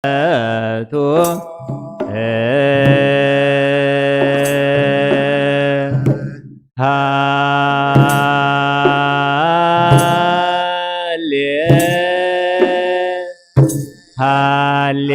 ቱ ሃሌ ሃሌ ሃሌ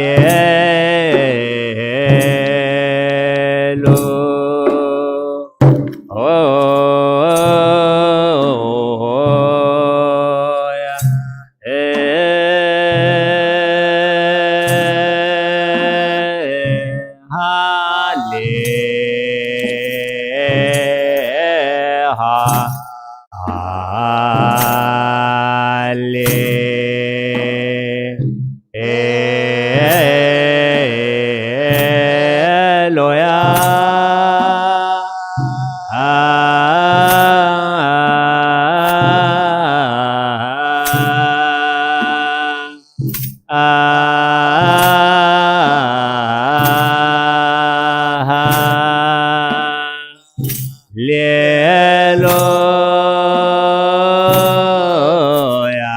ሉያ ሃሌሉያ።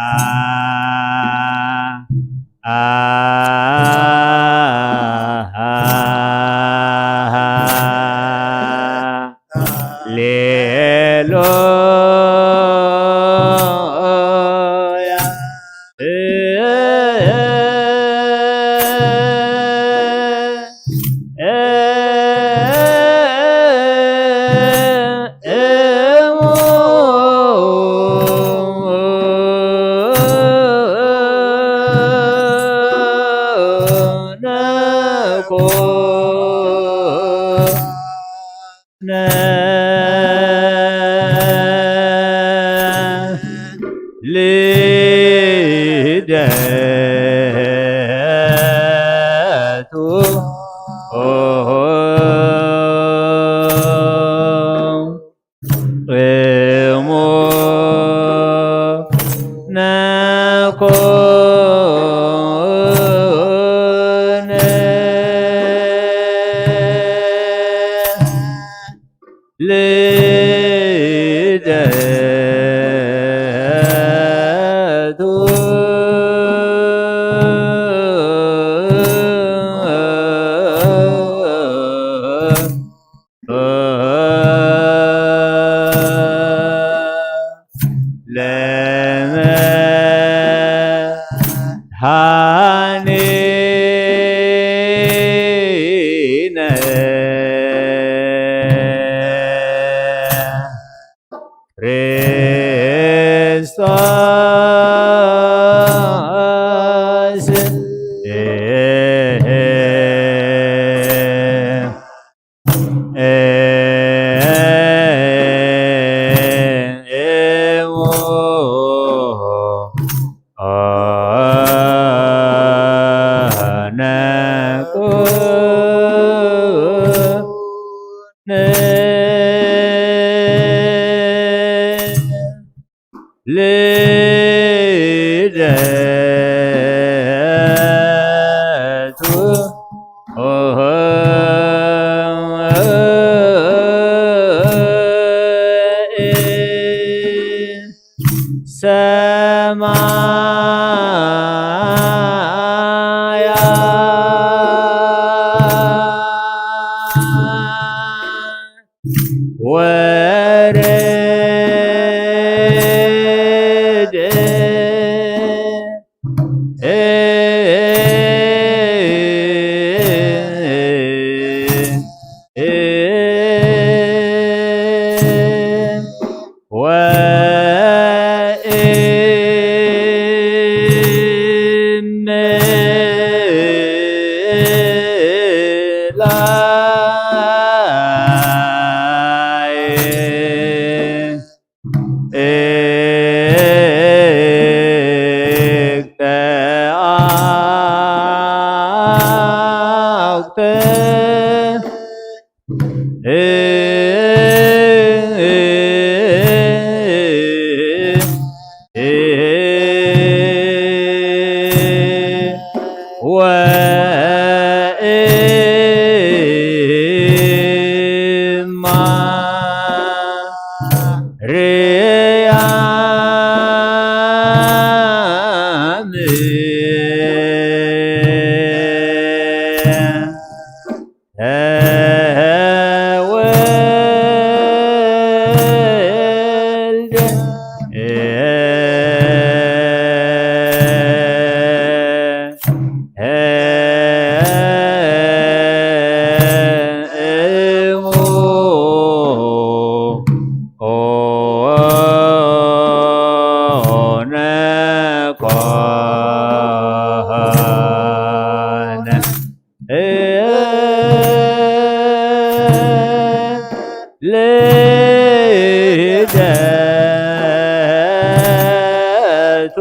ሃሌሉያ። ልደቱ እሙ ነኮነ ልደቱ ለመድኃኒነ ክርስቶስ ልደቱ ሰማያ ወረደ። ወእምላይ እግተ አውክተ ወእማርያም እሙ ኦነ ኮነ ልደቱ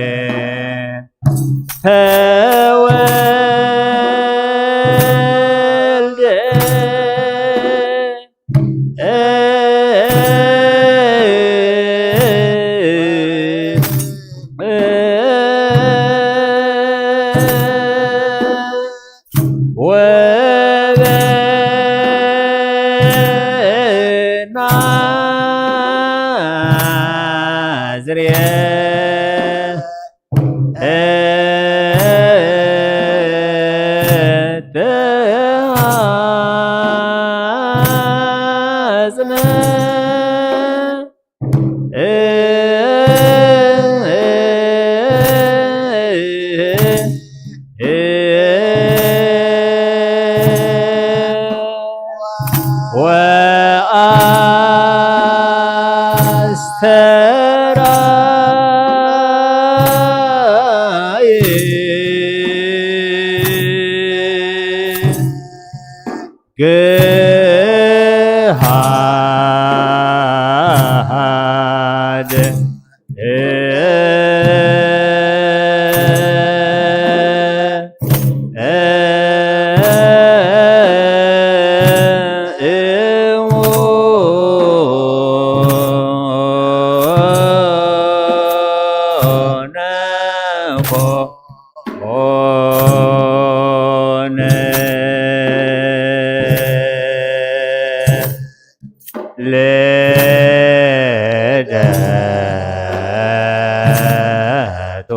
በቤተልሔም ተወልደ ወበናዝሬት ተሐጽነ ወአስተርአየ ገሃደ እሙነ ኮነ ልደቱ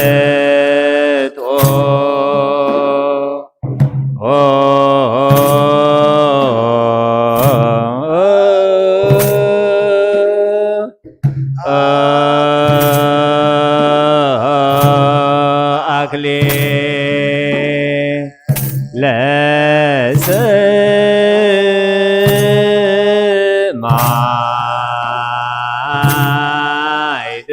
ውእቱ አክሊለ ሰማዕት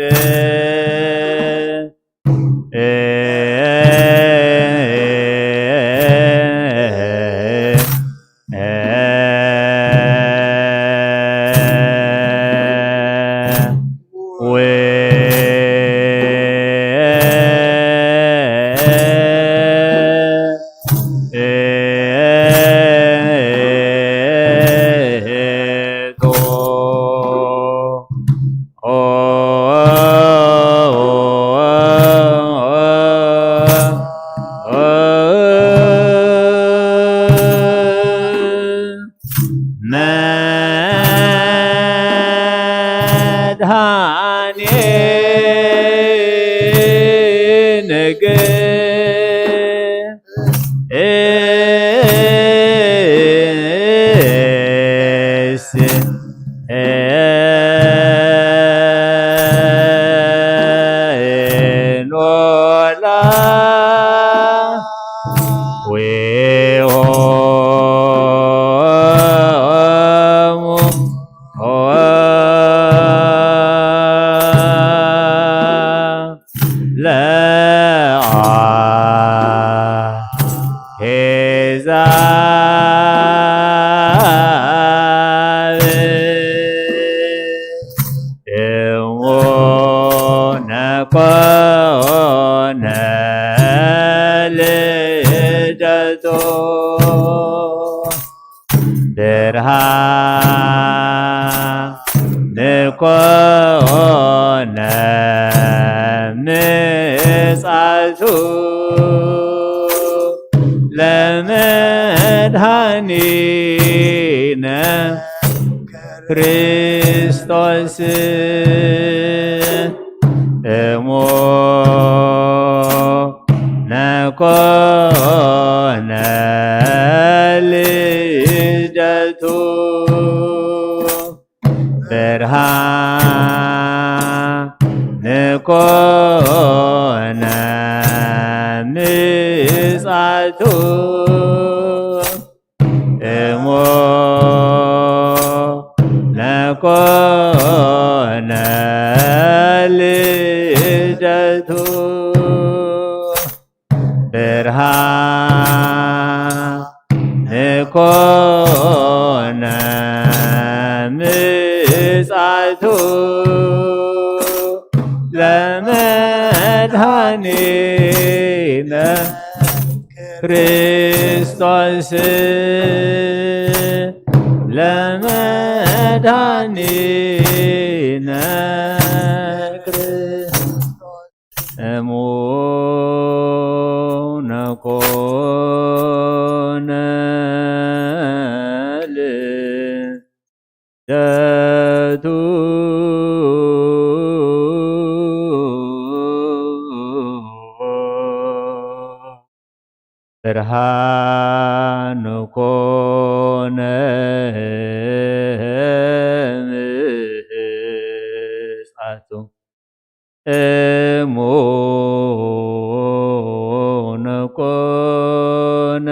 መድኃኒነ ለአሕዛብ እሙነ ኮነ ልደቱ ብርሃን ኮነ ምጽአቱ ለመድኃኒነ ክርስቶስ እሙነ ኮነ ልደቱ ብርሃን ኮነ ምጻቱ እሙነ ኮነ ልደቱ ብርሃን ኮነ ምጻቱ ለመድኃኒነ ክርስቶስ ለመድኃኒነ ክርስቶስ እሙነ ኮነ ልደቱ ብርሃን ኮነ ምጻቱ እሙነ ኮነ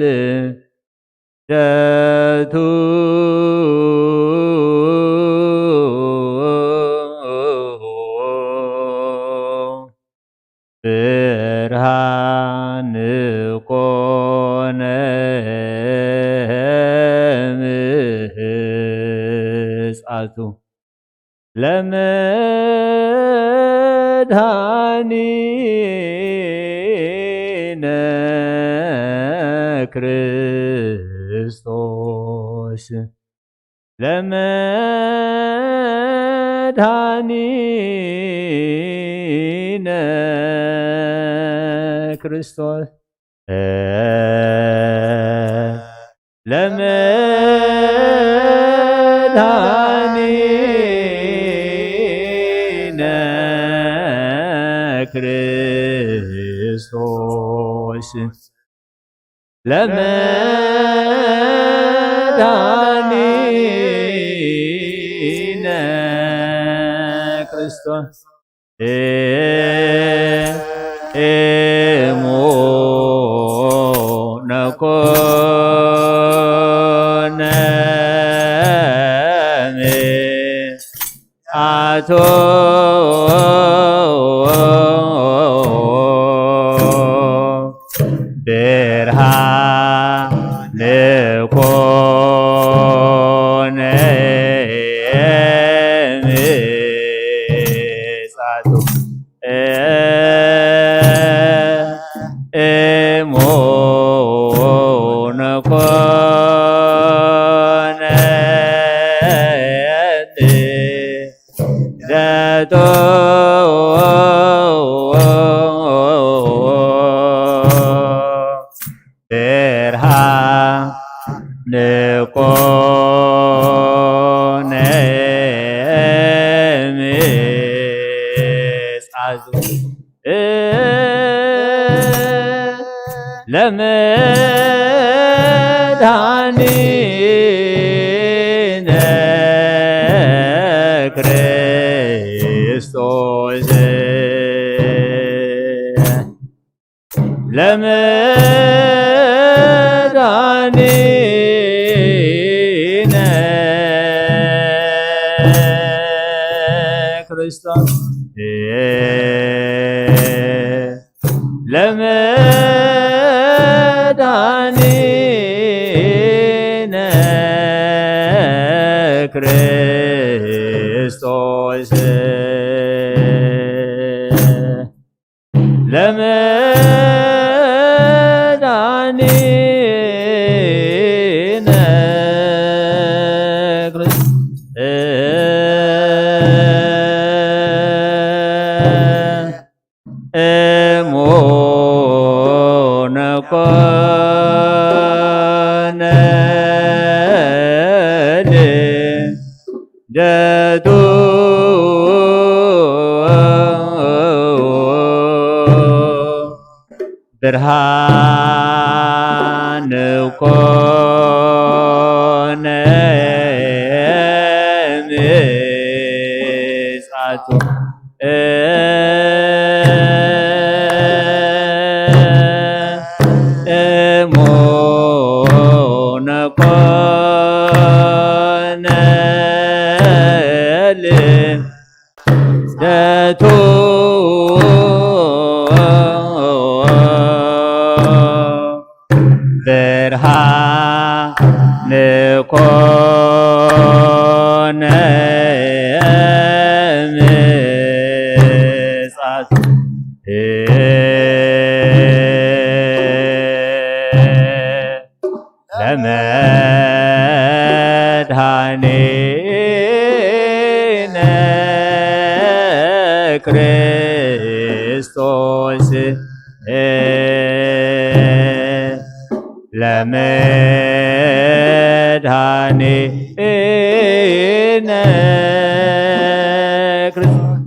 ልደቱ ብርሃን ኮነ ምጻቱ ለመድኃኒነ ክርስቶስ ለመድኃኒነ ክርስቶስ ለመድኃኒነ ክርስቶስ ለመድኃኒነ ክርስቶስ እሙነ ኮነ አቶ ብርሃን ኮነ ምጻቱ እሙነ ኮነ ልደቱ ብርሃን ኮነ ምጻቱ ለመድኃኒነ ክርስቶስ ለመድኃኒነ ክርስቶስ ለመድኃኒነ ክርስቶስ ለመድኃኒነ ክርስቶስ እሙነ ኮነ ኮነ ምጽኣት ለመድኃኒነ ክርስቶስ ለመድኃኒነ ክርስቶስ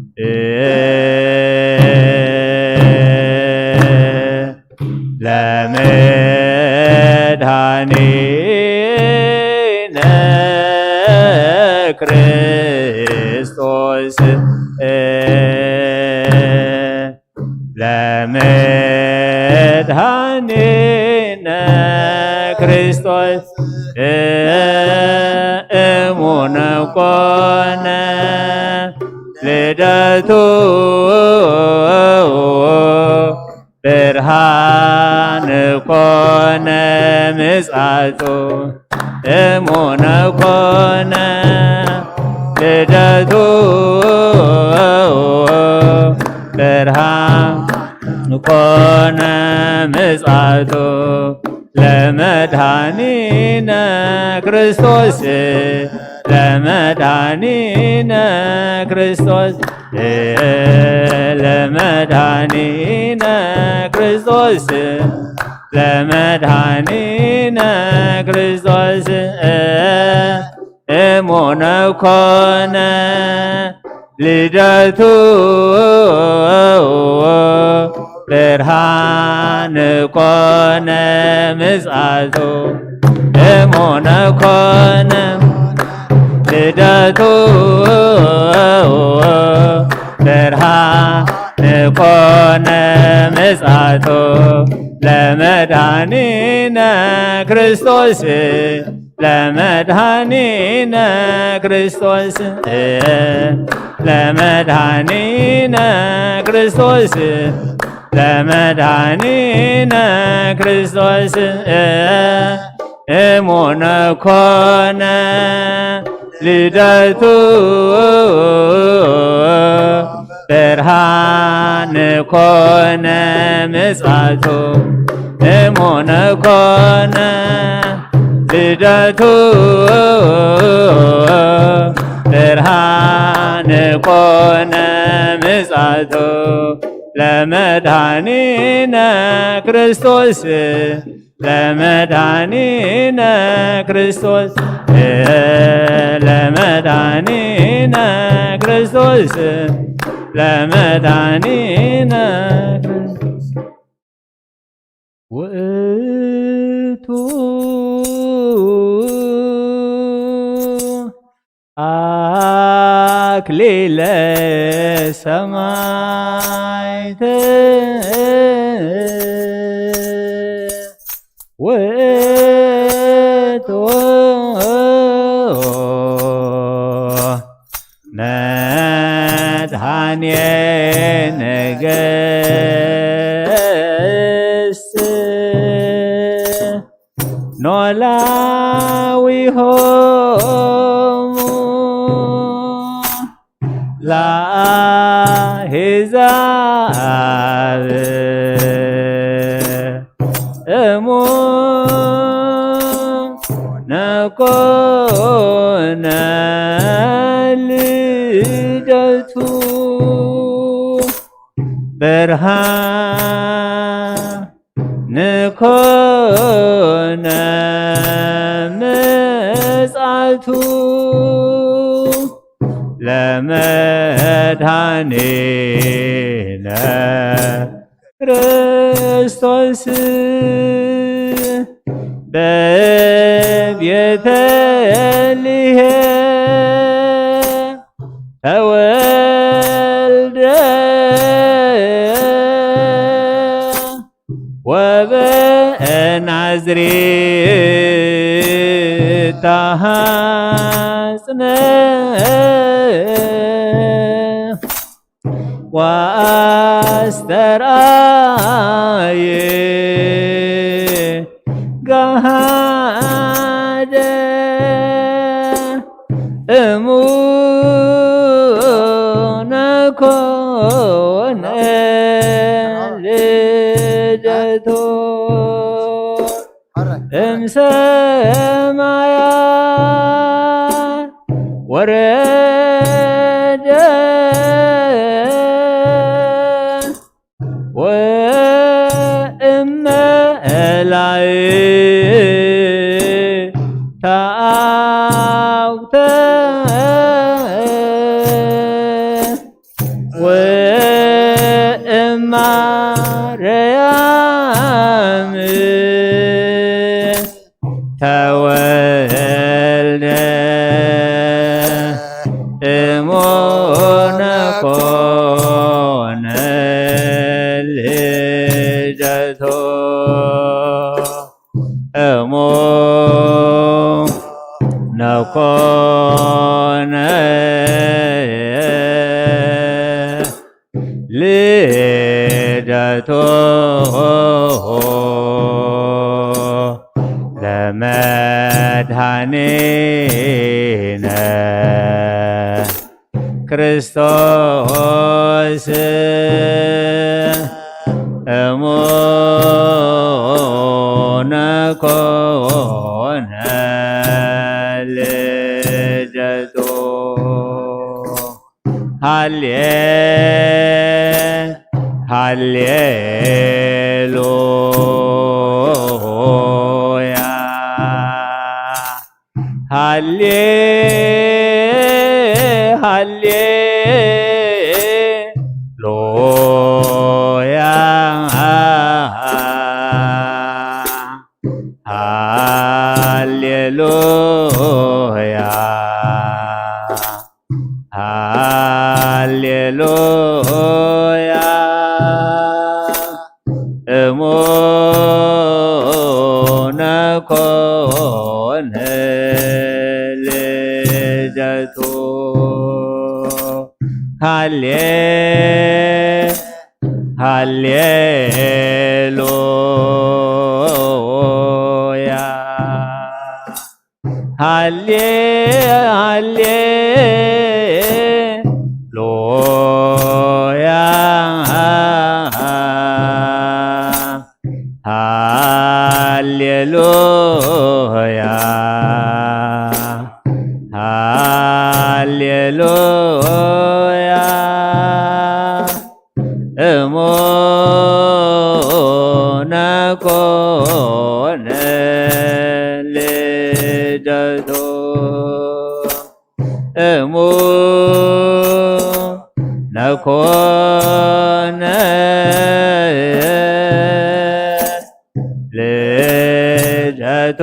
ለመድኃኒነ ክርስቶስ ለመድኃኒነ ክርስቶስ እሙን ኮነ ልደቱ ብርሃን ኮነ ምጽኣቱ እሙን ኮነ ልደቱ ብርሃን ኮነ ምጽኣቱ ለመድኃኒነ ክርስቶስ ለመድኃኒነ ክርስቶስ ለመድኃኒነ ክርስቶስ ለመድኃኒነ ክርስቶስ እሙን ኮነ ልደቱ ብርሃን ኮነ ምጽኣቱ እሙን ኮነ ልደቱ ብርሃን ኮነ ምጽኣቱ ለመድኃኒነ ክርስቶስ ለመድኃኒነ ክርስቶስ ለመድኃኒነ ክርስቶስ ለመድኃኒነ ክርስቶስ እሙን ኮነ ልደቱ ብርሃን ኮነ ምጽኣቱ እሙን ኮነ ልደቱ ብርሃን ኮነ ምጽኣቱ ለመድኃኒነ ክርስቶስ ለመድኃኒነ ክርስቶስ ለመድኃኒነ ክርስቶስ ለመድኃኒነ ክርስቶስ ውእቱ አክሊለ ሰማዕት ውእቱ መድኃኔ ነገሥት ኖላዊሆሙ ለአሕዛብ እሙነ ኮነ ልደቱ ብርሃን ንኮነ ምጽኣቱ ለመድኃኒነ ክርስቶስ በቤተልሔም ተወልደ ወበናዝሬት ተሐጽነ ወአስተርአየ ገሃደ እሙነ ኮነ ልደቱ እምሰማያት ወረደ ወእመ ላይት ተአውተ ወእማርያም ተወልደ እሙነ ኮነ ልደቱ እሙነ ኮነ ልደቱ ለመድኃኒነ ክርስቶስ እሙነ ኮነ ልደቱ። ሃሌ ሃሌሉያ ሃሌ ሃሌ ሉያ ሃሌሉያ ሃሌሉያ እሙነ ኮነ ልደቱ ሃሌ ሃሌሉያ ሃሌ ሃሌ ሉያ ሃሌሉያ ሃሌሉያ እሙነ ኮነ ልደቱ እሙነ ኮነ ልደቱ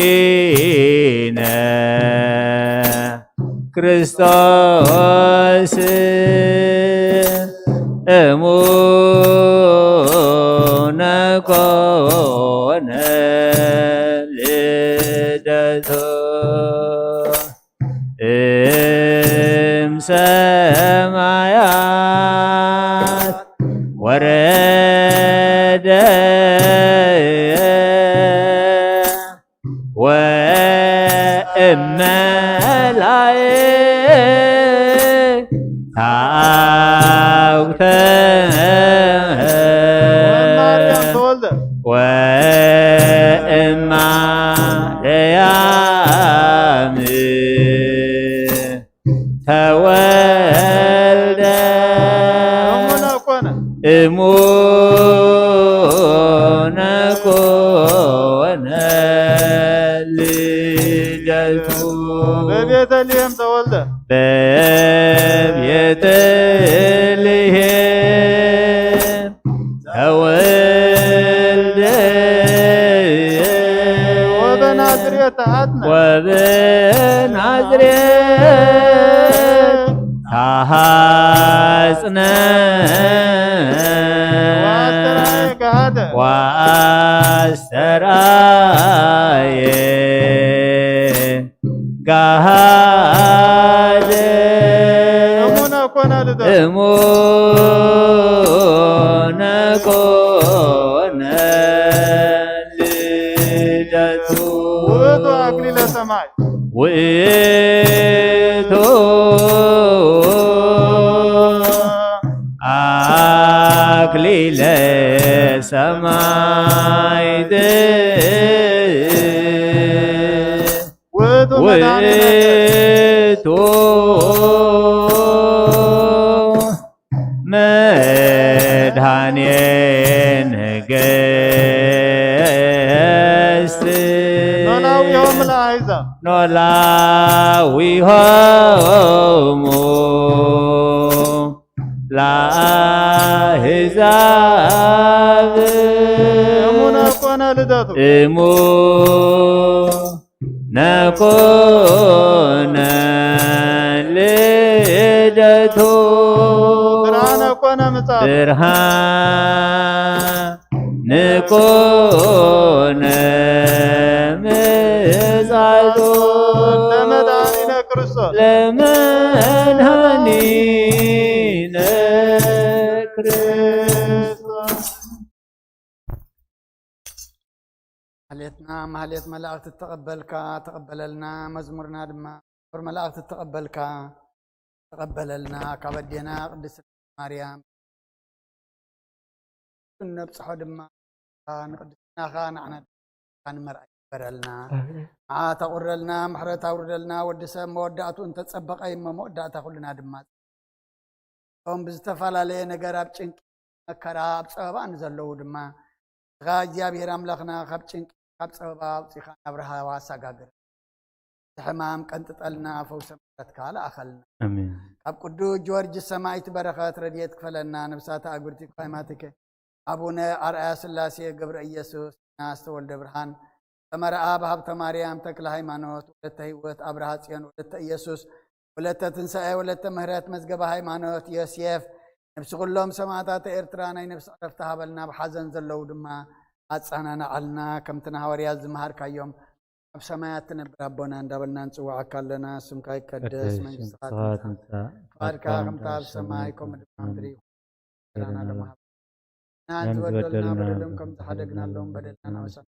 ለመድኃኒነ ክርስቶስ እሙነ ኮነ ልደቱ እም ሰማያት ወረደ ወእመ ላእክ ታውክተ ወማርያም ተወልደ ወእማርያም ተወልደ እሙነ ኮነ እሙነ ኮነ ልደቱ በቤተልሔም ተወልደ በቤተልሔም ተወልደ ወበናዝሬት ተሃጽነ ወበናዝሬት ተሃጽነ ወአስተርአየ ገሃደ ወአስተርአየ ገሃደ እሙነ ኮነ ልደቱ እሙነ ኮነ ኣክሊለ ሰማይ ውእቱ ኣክሊለ ሰማዕት ውእቱ መድኃኒነ ውእቱ መድኃኔ ነገስት ኖላዊሆም ለአሕዛብ ኖላዊሆሙ ለአሕዛብ እሙነ ኮነ ልደቱ እሙ ነኮነ ልደቱ ብርሃነ ኮነ ምጻቱ ብርሃን ንኮነ ምጻቱ ለመድኃኒነ ክርስቶስ ለመድኃኒነ ክርስቶስ ማህሌትና ማህሌት መላእክቲ ተቐበልካ ተቐበለልና። መዝሙርና ድማ መዝሙር መላእክቲ ተቐበልካ ተቐበለልና። ካብ ኣዴና ቅድስት ማርያም ነብጽሖ ድማ ንቅድስናኻ ንዓና ንመርኣይ ይግበረልና። መዓት ኣቑረልና፣ ምሕረት ኣውርደልና። ወዲ ሰብ መወዳእቱ እንተጸበቐ እሞ መወዳእታ ኩልና ድማ እቶም ብዝተፈላለየ ነገር ኣብ ጭንቂ መከራ ኣብ ጸበባ ንዘለዉ ድማ ንኻ እግዚኣብሔር ኣምላኽና ካብ ጭንቂ ካብ ጸበባ ኣውጺኻ ናብ ራህዋ ኣሳጋግር። ሕማም ቀንጥጠልና፣ ፈውሰ ምሕረትካ ለኣኸልና። ኣሜን። ካብ ቅዱስ ጊዮርጊስ ሰማዕት በረኸት ረድኤት ክፈለና። ነብሳተ ኣጉርቲ ኳይማቲከ ኣቡነ ኣርኣያ ስላሴ ገብረ ኢየሱስ ናስ ተወልደ ብርሃን ሰመረ ኣብ ሃብተ ማርያም ተክለ ሃይማኖት ወለተ ህይወት ኣብርሃ ጽዮን ወለተ ኢየሱስ ወለተ ትንሳኤ ወለተ ምህረት መዝገበ ሃይማኖት ዮሴፍ ነብሲ ኩሎም ሰማዕታት ኤርትራ ናይ ነብሲ ዕረፍቲ ሃበልና። ብሓዘን ዘለዉ ድማ ኣጸናንዓልና። ከምቲ ንሃዋርያት ዝመሃርካዮም ኣብ ሰማያት ትነብር ኣቦና እንዳበልና ንጽውዓካ ኣለና። ስምካ ይቀደስ፣ መንግስትኻ ትምጻእ፣ ፍቃድካ ከምታ ኣብ ሰማይ ከምኡ ድማ ምድሪ ይኹን። እንጀራና ሎሚ ሃበና። ንሕና ዝበደልና በደሎም ከም ዝሓደግናሎም በደልና ናውሰን፣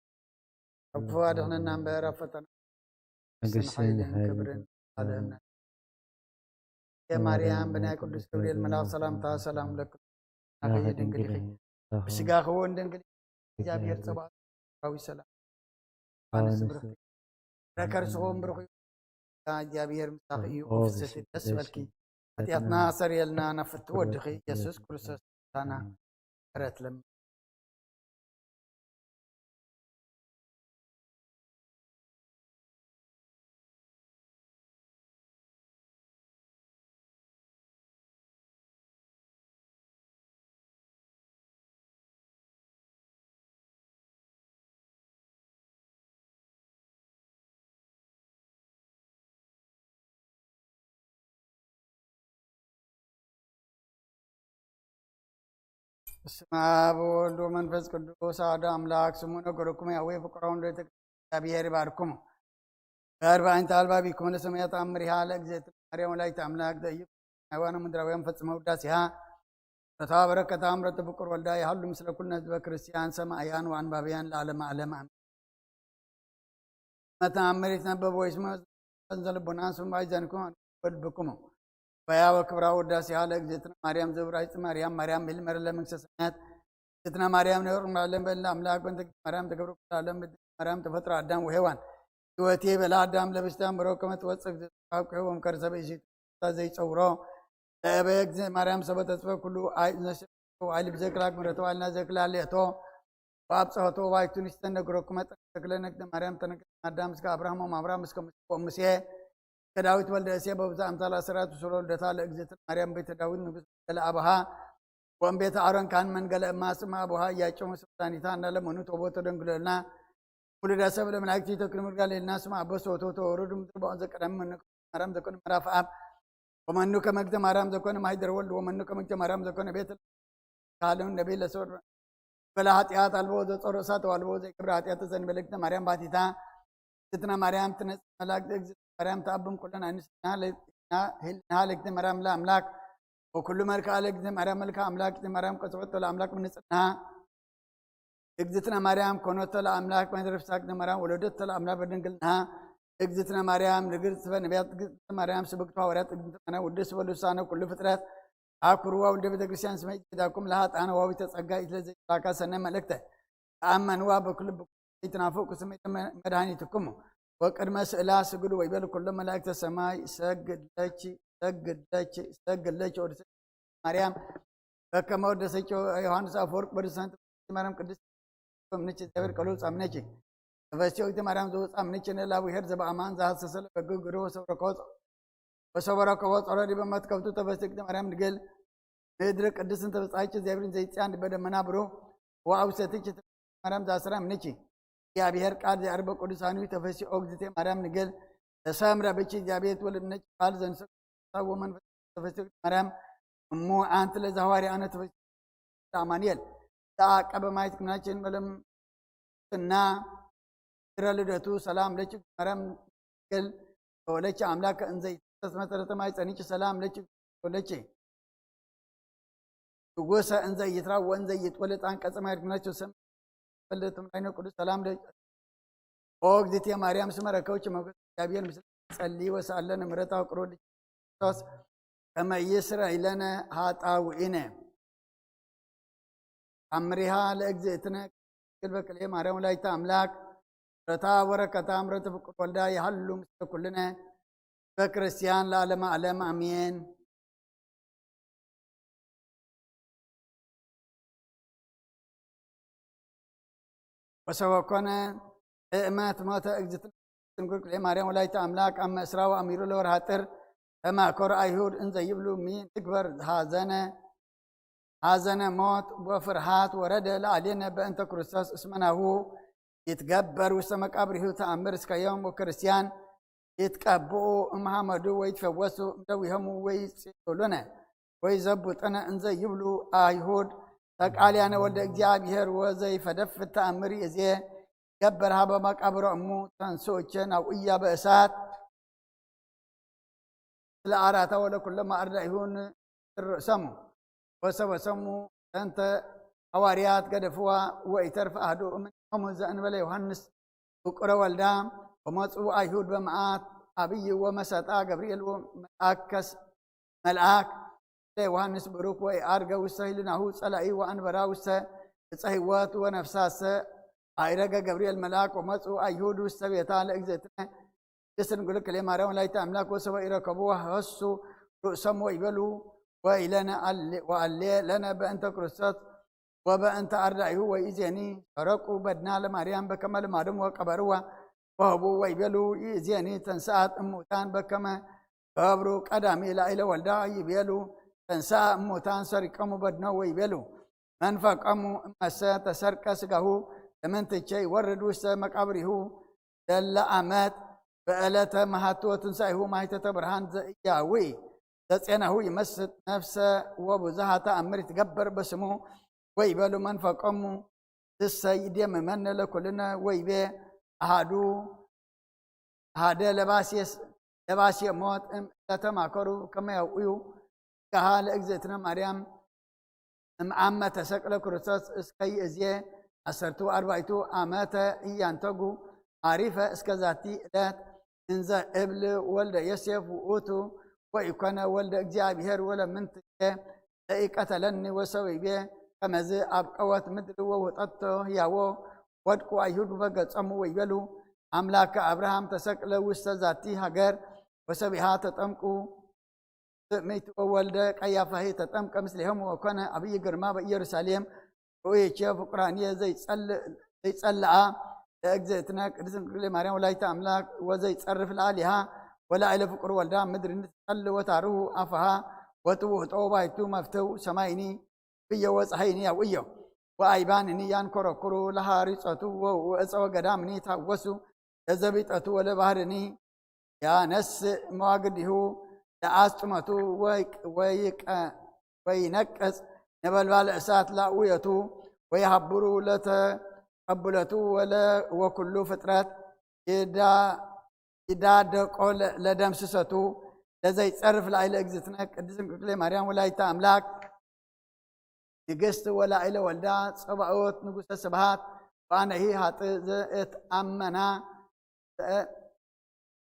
ካብ ክፉ ኣድሕነና እምበር ኣብ ፈተና። መንግስትን ሓይልን ክብርን ኣለና። ማርያም ብናይ ቅዱስ ገብርኤል መልኣክ ሰላምታ ሰላም ለኪ፣ ናኺ ድንግል ኢኺ፣ ብስጋኺ እውን ድንግል ኢኺ። እግዚኣብሔር ጸባኦት ሰላም ኣነስ ብርኽቲ፣ ፍረ ከርስኹም ብሩኽ እዩ። እግዚኣብሔር ምሳኺ እዩ። ፍስቲ ደስ በልኪ፣ ሓጢኣትና ሰርየልና፣ ናብ ፍትው ወድኺ ኢየሱስ ክርስቶስ ምሕረትና ምሕረት ለምን። በስመ አብ ወወልድ ወመንፈስ ቅዱስ አሐዱ አምላክ። ስሙ ነገርኩም ያዌ ፍቅሮም ለእግዚአብሔር ይባርኩም። ጋር በአንተ አልባቢኩም ለሰማያት አምሪሃ ለእግዝእትነ ማርያም ወላዲተ አምላክ ዘእዩ ሃይዋኖ ምድራውያን ፈጽመ ውዳሴሃ ረታ በረከታ ምረተ ፍቁር ወልዳ ይሃሉ ምስለ ኩልነ ህዝበ ክርስቲያን ሰማእያን ወአንባብያን ለዓለመ ዓለም አሜን። መተአምር ይትነበብ ወይስመ ዘልቦና ስምባይ ዘንኩም ወልብኩሙ በያ ወክብራ ወዳሴሃ ለእግዝእትነ ማርያም ዘብራይት ማርያም ማርያም ሚል መረ ለመንግስተ ሰማያት እግዝእትነ ማርያም ነብር ማለም በልና አምላክ በእንተ ማርያም ተገብረ ኩሉ ዓለም ማርያም ተፈጥሮ አዳም ወሔዋን ህይወቴ በላ አዳም ለብስታ ምሮ ከመ ትወፅእ እግዝእትነ ካብ ክህቦም ከርሰ ብእሲቱ ዘይፀውሮ ለእበ እግዝእትነ ማርያም ሰበ ተጽፈ ኩሉ አይ ነሸ አይ ልብዘክላ ግምረተ ዋልና ዘክላ ሌቶ ወአብጽሖቶ ባይቱ ንስተነግረኩም መጠን ተክለ ነግደ ማርያም ተነግረ አዳም እስከ አብርሃም ወእም አብርሃም እስከ ሙሴ ወእም ሙሴ ከዳዊት ወልደ እሴ በብዛ አምሳል አሰራት ውስሎ ልደታ ለእግዝእትነ ማርያም ቤተ ዳዊት ንጉስ መንገለ አብሃ ወእም ቤተ አሮን ካህን መንገለ እማ ስማ አብሃ እያጨሙ ስብዳኒታ እንዳለመኑ ተቦ ተደንግሎልና ውሉዳ ሰብ ለመላእክት ተክል ምርጋል ልና ስማ አበሶ ወቶ ተወረዱ ምድር በዖን ዘቀዳሚ መኑ ማርያም ዘኮነ ምዕራፍ አብ ወመኑ ከመግተ ማርያም ዘኮነ ማሂደር ወልድ ወመኑ ከመግተ ማርያም ዘኮነ ቤተ ካልም ነቢይ ለሰው በላ ኃጢአት አልቦ ዘጾሮ እሳት አልቦ ዘይገብረ ኃጢአት ተዘንበለ እግዝእትነ ማርያም ባቲታ እግዝእትነ ማርያም ትነጽእ መላእክት እግዝእትነ ማርያም ተአብም ኩለን አንስትና ህልና ለእግዝእትነ ማርያም ለአምላክ ወኩሉ መልክዓ ለእግዝእትነ ማርያም መልክዓ አምላክ እግዝእትነ ማርያም ቀጽበቶ ለአምላክ ብንጽህና እግዝእትነ ማርያም ኮነቶ ለአምላክ መድረፍታ እግዝእትነ ማርያም ወለደቶ ለአምላክ በድንግልና እግዝእትነ ማርያም ንግርጽፈ ነቢያት፣ እግዝእትነ ማርያም ስብክት ሐዋርያት፣ እግዝእትነ ማርያም ውድስ በልሳነ ኩሉ ፍጥረት፣ አኩርዋ ወልደ ቤተ ክርስቲያን ስመ ይትዳኩም ለሃጣን ዋዊተ ጸጋ ኢትለዘ ላካ ሰነ መልእክተ ተአመንዋ በኩሉ ይትናፍቁ ስሜተ መድኃኒትክሙ ወቅድመ ስእላ ስግዱ ወይበሉ ኩሎም መላእክተ ሰማይ ሰግድ ለኪ ሰግድ ለኪ ሰግድ ለኪ ወድሰ ማርያም በከመ ወደሰኪ ዮሐንስ አፈወርቅ በልሳን ማርያም ቅድስት እምነች እግዚአብሔር ቃሉ ጻምነች ተፈስቲ ወቅት ማርያም ዘውፃ ምንች ነላዊ ሄር ዘበአማን ዘሐሰሰለ በግግሩ ወሰብረኮ ወሰበረከቦ ጸሎት ዲበ መትከብቱ ተፈስቲ ወቅት ማርያም ድገል ምድር ቅድስን ተበጻይች እግዚአብሔርን ዘይጽያን በደመና ብሩህ ወአውሰትች ማርያም ዛስራ ምንች እግዚአብሔር ቃል ዘአርበ ቅዱሳኑ ተፈስቲ ኦግዝቴ ማርያም ንገል ተሰምረ ብች እግዚአብሔር ትወልድ ምነች ቃል ዘንሰ ወመንፈስ ተፈስቲ ወቅት ማርያም እሙ አንቲ ለዛዋሪ አነ ተፈስቲ አማኑኤል ተአቀበ ማየት ክምናችን መለም እና ድረ ልደቱ ሰላም ለኪ ማርያም ገል ተወለኪ አምላክ እንዘ ይትሰስ መሰረተ ማይ ጸኒኪ ሰላም ለኪ ተወለኪ ትጎሰ እንዘ ይትራ ወእንዘ ይትወለድ አንቀጸ ማየት ክምናቸው ሰም ወልደቱም ላይነ ቅዱስ ሰላም ለኪ ኦ እግዝእትየ ማርያም ስመ ረከብኪ ሞገስ እግዚአብሔር ምስለ ጸሊ ወሰአለነ ምሕረታ ወቅሮ ልጅ ክርስቶስ ከመ ይስረይ ለነ ኃጣውኢነ። አምሪሃ ለእግዝእትነ ድንግል በክልኤ ማርያም ወላዲተ አምላክ ምሕረታ ወበረከታ ምሕረተ ፍቁር ወልዳ ይሃሉ ምስለ ኩልነ በክርስቲያን ለዓለመ ዓለም አሜን። ወሰበኮነ እእመት ሞተ እግዝእትነ ድንግል ክልኤ ማርያም ወላዲተ አምላክ አመ እስራ ወአሚሩ ለወርሃ ጥር ተማከሩ አይሁድ እንዘ ይብሉ ሚ ንግበር ሐዘነ ሐዘነ ሞት ወፍርሃት ወረደ ለአሌነ በእንተ ክርስቶስ እስመ ናሁ ይትገበር ውስተ መቃብሪሁ ተአምር እስከ ዮም ወክርስቲያን ይትቀብኡ እምሐመዱ ወይትፈወሱ እምደዊሆሙ ወይጽሉነ ወይዘቡጥነ እንዘ ይብሉ አይሁድ ተቃልያነ ወልደ እግዚአብሔር ወዘይፈደፍድ ተአምር ይእዜ ገበር ሀበ መቃብሮ እሙ ተንስኡቸ ናውእያ በእሳት ስለ አራታ ወለኩለማ አርዳኢሁ ንርእሰሙ ወሰበሰሙ ዘንተ ሐዋርያት ገደፍዋ ወኢተርፍ አሐዱ እምኔሆሙ ዘእንበለ ዮሐንስ ውቁረ ወልዳ። ወመጽኡ አይሁድ በመዓት አብይ ወመሰጣ ገብርኤል ወመልአከስ መልአክ ለዮሐንስ ብሩክ ወኢዐርገ ውስተ ህሊናሁ ጸላኢ ወአንበራ ውስተ ዕፀ ህይወት ወነፍሳሰ አዕረገ ገብርኤል መልአክ ወመጽኡ አይሁድ ውስተ ቤታ ለእግዝእትነ ቅድስት ድንግል ክልኤ ማርያም ወላዲተ አምላክ ወሰበ ኢረከቡ ሀሱ ርእሶም ወይበሉ ወኢለነ አሌ- ወአሌ ለነ በእንተ ክርስቶስ ወበእንተ አርዳኢሁ ወኢዜኒ ሰረቁ በድና ለማርያም በከመ ልማዶም ወቀበርዋ ወህቡ ወይበሉ ኢዜኒ ተንስአት እሙታን በከመ ገብሩ ቀዳሚ ላዕለ ወልዳ ይቤሉ ተንስአ እሙታን ሰሪቆሙ በድኖ ወይቤሉ መንፈቀሙ እመሰ ተሰርቀ ስጋሁ ለምንትቼ ይወርድ ውስተ መቃብሪሁ ደለ አመት በዕለተ መሃቱ ወትንሳኤሁ ማይተተ ብርሃን ዘእያዊ ዘጼናሁ ይመስጥ ነፍሰ ወብዙሃ ተአምር ይትገበር በስሙ ወይበሉ መንፈቆሙ ትሰይድ የምመነ ለኩልነ ወይቤ አሃዱ አሃደ ለባሴ ሞት እም ለተማከሩ ከመ ያውእዩ ስጋሃ ለእግዝእትነ ማርያም እምአመ ተሰቅለ ክርስቶስ እስከ ይእዜ አሰርቱ አርባዕቱ አመተ እያንተጉ አሪፈ እስከ ዛቲ ዕለት እንዘ እብል ወልደ ዮሴፍ ውእቱ ወኢኮነ ወልደ እግዚአብሔር ወለምንትቼ ለኢቀተለኒ ወሰዊቤ ከመዝ አብቀወት ምድር ወውጠቶ ህያዎ ወድቁ አይሁድ በገጾሙ ወይቤሉ አምላከ አብርሃም ተሰቅለ ውስተ ዛቲ ሀገር ወሰቢሃ ተጠምቁ ትእምት ወወልደ ቀያፋሂ ተጠምቀ ምስሌሆሙ ወኮነ አብይ ግርማ በኢየሩሳሌም ርእይቼ ፍቁራንየ ዘይጸልአ ለእግዝእትነ ቅድስት ድንግል ማርያም ወላዲተ አምላክ ወዘይጸርፍ ለአሊሃ ወላዕለ ፍቁር ወልዳ ምድር ንትጸል ወታርሁ አፍሃ ወትውህጦ ባይቱ መፍተው ሰማይኒ ብዮ ወፀሐይኒ ያውእዮ ወአይባንኒ ያንኮረኩሩ ለሃሪጸቱ ወእፀ ወገዳምኒ ታወሱ ለዘቢጠቱ ወለባህርኒ ያነስእ መዋግዲሁ ለአስጥመቱ ወይነቅጽ ነበልባለ እሳት ላውየቱ ወይሃብሩ ለተቀብለቱ ወኩሉ ፍጥረት ይዳደቆ ለደምስሰቱ ለዘይጸርፍ ላዕለ እግዝእትነ ቅድስት ድንግል ማርያም ወላዲተ አምላክ ንግስት ወላዕለ ወልዳ ጸባኦት ንጉሰ ስብሃት ወአነሂ ሀጥ ዘእትአመና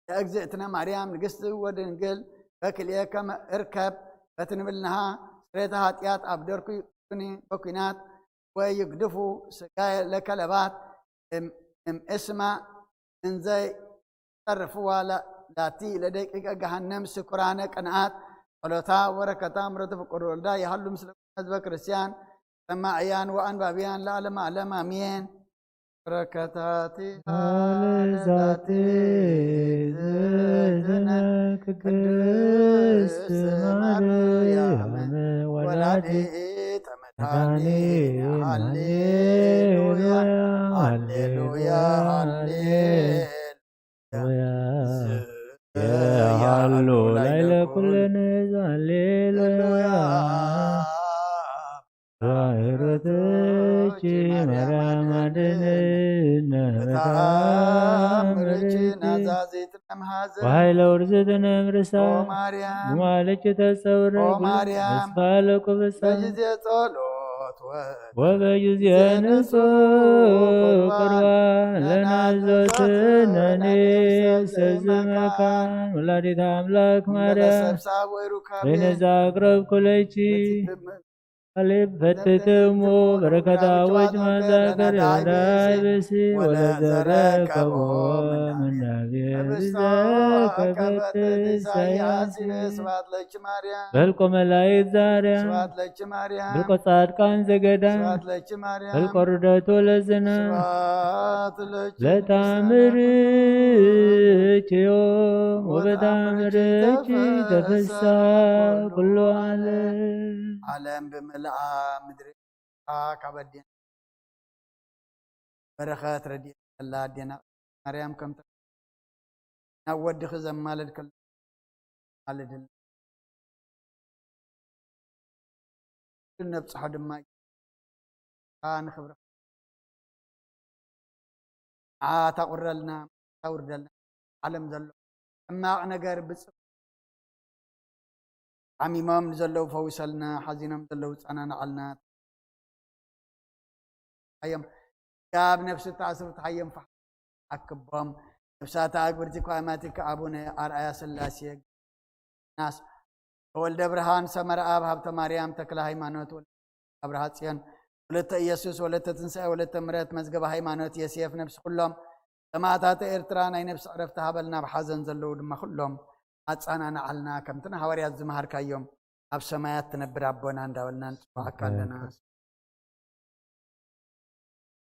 የእግዝእትነ ማርያም ንግስቲ ወድንግል በክልኤ ከመ እርከብ በትንብልንሃ ስሬተ ኃጢአት ኣብ ደርኩ ኩኒ በኩናት ወይ ይግድፉ ስጋየ ለከለባት እም- እም እስማ እንዘይ ጸርፍዋ ላ- ላቲ ለደቂቀ ገሃነም ስኩራነ ቅንኣት ጸሎታ ወረከታ ምረቱ ፍቁር ወልዳ ይሃሉ ምስለ ህዝበ ክርስቲያን ሰማዕያን ወአንባብያን ለዓለመ ዓለም አሜን። በረከታቲ ለዛቲ ዝእዝነ ቅድስት ማርያም ወላዲተ መድኃኒዓለም ሃሌሉያ ሃሌሉያ ሃሌሉያ። ሃሌሉያ። ያሉ ላይለ ኩልነ ሃሌሉያ። ዛይረተች ማርያም አድነነ በተአምርኪ በተአምርኪ ናዛዚት ለምሃዘ ወኃይለ ውርዝት ነምርሳ ኦ ማርያም፣ ጉማለች ተጸውረ ኦ ማርያም፣ ተስፋ ለቁብሳ በጊዜ ጸሎት ወ- ወበጊዜ ንጹሕ ቁርባን ለናዘዝነኒ ሰዝመካ ወላዲተ አምላክ ማርያም ሰብሳብ ወይ ሩካቤ ወይነዛ አቅረብኩ ለኪ አሌብ ፈትትሙ በረከታዎች ማዛገር ዳይበሲ ወለዘረከቦ ምናቤ ብዘከበት ኢሳያስ ስብሐት ለኪ ማርያም። በልቆ መላእክት ዛርያ ስብሐት ለኪ ማርያም። በልቆ ጻድቃን ዘገዳም ስብሐት ለኪ ማርያም። በልቆ ርደቱ ለዝና ስብሐት ለኪ ለታምርኪ ዮም ወበታምርኪ ተፈሳ ኩሉ ዓለም። ዓለም ብምልኣ ምድሪ ካብ ኣዴና በረኸት ረድኤት ዘላ ኣዴና ማርያም ከም ናብ ወድኺ ዘማለድክላ ማልድልና። ነብጽሖ ድማ ንኽብሪ ንዓ ታቑረልና፣ ታውርደልና። ዓለም ዘሎ ሕማቕ ነገር ብጽ- ሓሚሞም ንዘለዉ ፈውሰልና፣ ሓዚኖም ዘለዉ ጸናንዓልና። ሓዮም ካብ ነፍሲ ተኣስሩ ተሓዮም ፈሓ ኣክቦም። ነፍሳት ኣግብርቲ ኳማቲከ ኣቡነ ኣርኣያ ስላሴ ናስ ወልደ ብርሃን ሰመረ ኣብ ሃብተ ማርያም ተክለ ሃይማኖት ወልደ ኣብርሃ ጽዮን ወለተ ኢየሱስ ወለተ ትንሳኤ ወለተ ምረት መዝገበ ሃይማኖት የሴፍ ነፍሲ ኩሎም ሰማዕታተ ኤርትራ ናይ ነፍሲ ዕረፍቲ ሃበልና። ኣብ ሓዘን ዘለዉ ድማ ኩሎም ኣጻናንዓልና። ከምቲ ንሃዋርያት ዝመሃርካዮም ኣብ ሰማያት ትነብር ኣቦና እንዳበልና ንጽዋዓካ ኣለና።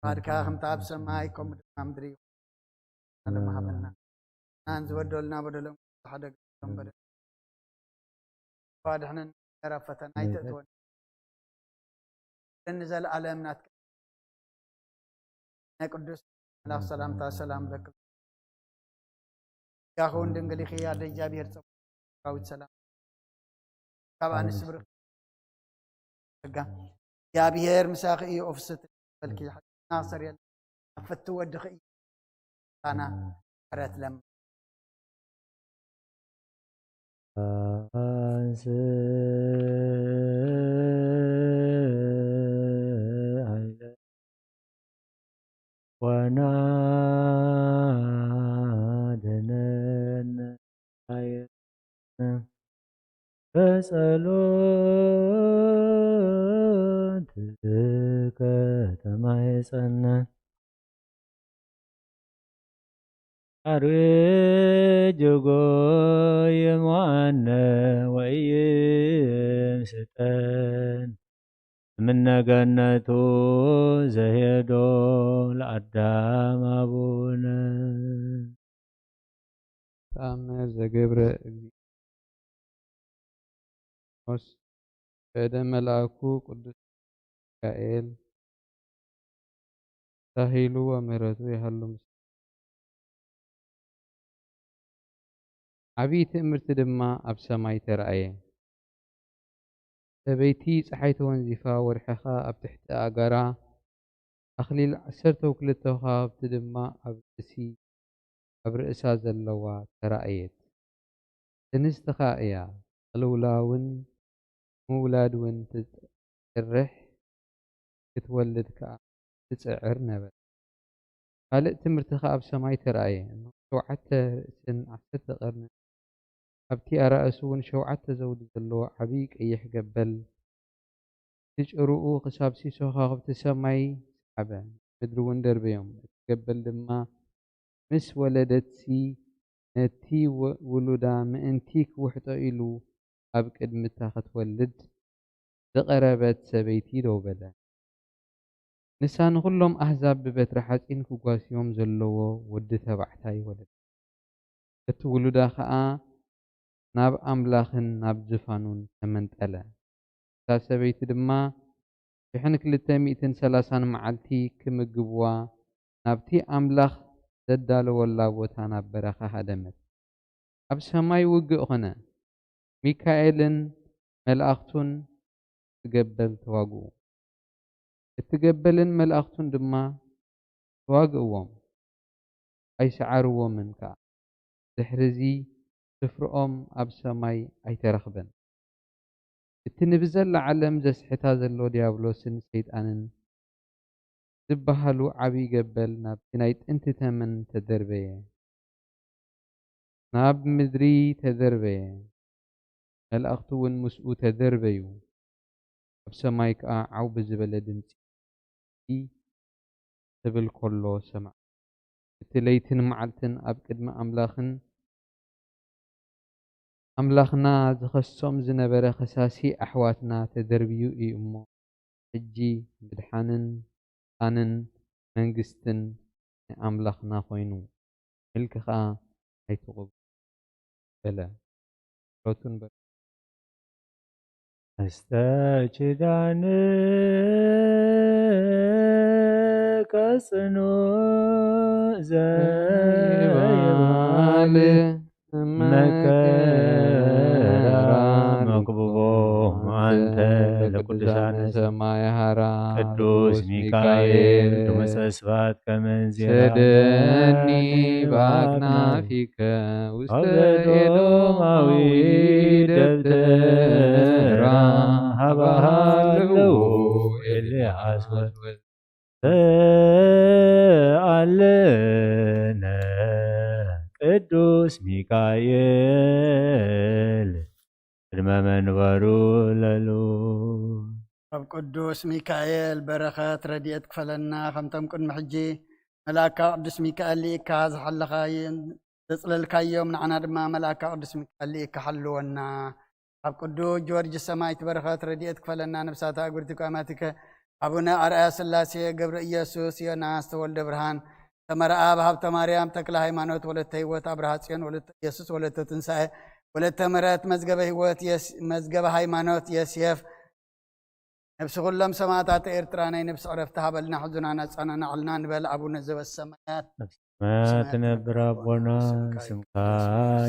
ፍቓድካ ከምቲ ኣብ ሰማይ ከምኡ ድማ ምድሪ እዩ። ዓለም ሃበና። ናን ዝበደሉና በደሎም ሓደ ገጾም በደል። ኣድሕነን ካብ ፈተና ኣይተእትወን። ንዘለኣለም ናትካ ናይ ቅዱስ መልኣኽ ሰላምታ ሰላም ለክል ያኸውን ድንግል ኢኺ ኣደ እግዚኣብሔር ጸ- ዳዊት ሰላም ካብ ኣንስ ብርክ ጸጋ እግዚኣብሔር ምሳኺ እዩ። ኦፍስት በልኪ ናሰር የለ ኣፈቲ ወድኺ እዩ። ታና ሕረት ለም ኣንስ ወናድነነ በጸሎትከ ተማሕጸነ። አርዌ ጀጎ የማነ ወይም ስጠን እምነ ገነቱ ዘሄዶ ለአዳም አቡነ። ተአምር ዘገብረ እግዚኦስ በእደ መልአኩ ቅዱስ ሚካኤል ሳሂሉ ወምህረቱ ይሃሉ ምስ ዓብዪ ትእምርቲ ድማ ኣብ ሰማይ ተራእየ። ሰበይቲ ጸሓይ ተወንዚፋ፣ ወርሒ ኸኣ ኣብ ትሕቲ ኣእጋራ፣ ኣኽሊል ዓሰርተ ክልተ ከዋኽብቲ ድማ ኣብ ርእሲ፣ ኣብ ርእሳ ዘለዋ ተራእየት። ጥንስቲ ኸኣ እያ፣ ቅልውላውን ምውላድ እውን ትጽርሕ፣ ክትወልድ ከኣ ትጽዕር ነበረት። ካልእ ትምህርቲ ከኣ ኣብ ሰማይ ተራእየ። እንሆ፣ ሸውዓተ ርእስን ዓሰርተ ቀርንን፣ ኣብቲ ኣራእሱ እውን ሸውዓተ ዘውዲ ዘለዎ ዓብዪ ቀይሕ ገበል፣ እቲ ጭርኡ ክሳብ ሲሶ ከዋኽብቲ ሰማይ ሰሓበ፣ ምድሪ እውን ደርበዮም። እቲ ገበል ድማ ምስ ወለደትሲ፣ ነቲ ወ-፣ ውሉዳ ምእንቲ ክውሕጦ ኢሉ ኣብ ቅድሚ እታ ክትወልድ ዝቐረበት ሰበይቲ ደው በለ። ንሳ ንኹሎም ኣህዛብ ብበትሪ ሓጺን ክጓስዮም ዘለዎ ወዲ ተባዕታይ ወለደት። እቲ ውሉዳ ኸኣ ናብ ኣምላኽን ናብ ዝፋኑን ተመንጠለ። እታ ሰበይቲ ድማ ሽሕን ክልተ ሚእትን ሰላሳን መዓልቲ ክምግብዋ ናብቲ ኣምላኽ ዘዳለወላ ቦታ ናብ በረኻ ሃደመት። ኣብ ሰማይ ውግእ ኾነ። ሚካኤልን መላእኽቱን እቲ ገበል ተዋግኡ። እቲ ገበልን መላእኽቱን ድማ ተዋግእዎም፣ ኣይሰዓርዎምን ከኣ። ድሕርዚ ስፍርኦም ኣብ ሰማይ ኣይተረኽበን። እቲ ንብዘላ ዓለም ዘስሕታ ዘሎ ዲያብሎስን ሰይጣንን ዝበሃሉ ዓብዪ ገበል ናብቲ ናይ ጥንቲ ተመን ተደርበየ። ናብ ምድሪ ተደርበየ። መላእኽቱ እውን ምስኡ ተደርበዩ። ኣብ ሰማይ ከኣ ዓው ብዝበለ ድምጺ ክብል ከሎ ሰምዓ። እቲ ለይትን መዓልትን ኣብ ቅድሚ ኣምላኽን ኣምላኽና ዝኸሶም ዝነበረ ከሳሲ ኣሕዋትና ተደርብዩ እዩ እሞ፣ ሕጂ ምድሓንን ስልጣንን መንግስትን ናይ ኣምላኽና ኮይኑ፣ ምልኪ ኸኣ ኣይትቑብ በለ። ጸሎቱን በ-፣ እስተ ኪዳን ቀጽኑ ዘይባል መከራ መክብቦ አንተ ለቅዱሳነ ሰማይ ሀራ። ቅዱስ ሚካኤል ድምፀ ስብሐት ከመ እንዚራ ሰደኒ በአክናፊከ ውስተ ኤዶማዊ ደብተራ ሀበ ሀለዉ ኤልያስ ወ- ተአለነ ቅዱስ ሚካኤል ቅድመ መንበሩ ለሉ። ኣብ ቅዱስ ሚካኤል በረኸት ረድኤት ክፈለና፣ ከምቶም ቅድሚ ሕጂ መልኣካ ቅዱስ ሚካኤል ልኢካ ዝሓለኻይን ዘጽለልካዮም፣ ንዓና ድማ መልኣካ ቅዱስ ሚካኤል ልኢካ ሓልወና። ኣብ ቅዱስ ጊዮርጊስ ሰማዕት በረኸት ረድኤት ክፈለና። ነብሳት ኣእጉርቲ ኩማቲከ ኣቡነ ኣርኣያ ስላሴ ገብረ ኢየሱስ ዮናስ ተወልደ ብርሃን ተመርኣብ ሃብተ ማርያም ተክለ ሃይማኖት ወለተ ህይወት ኣብርሃ ጽዮን ወለተ ኢየሱስ ወለተ ትንሳኤ ወለተ ምሕረት መዝገበ ህይወት የስ-፣ መዝገበ ሃይማኖት የስየፍ ነብሲ ኩሎም ሰማዕታት ኤርትራ ናይ ነብሲ ዕረፍቲ ሃበልና፣ ሕዙናን ኣጸናንዓልና ንበል። ኣቡነ ዘበሰማያት ነብስና ትነብር ኣቦና፣ ስምካ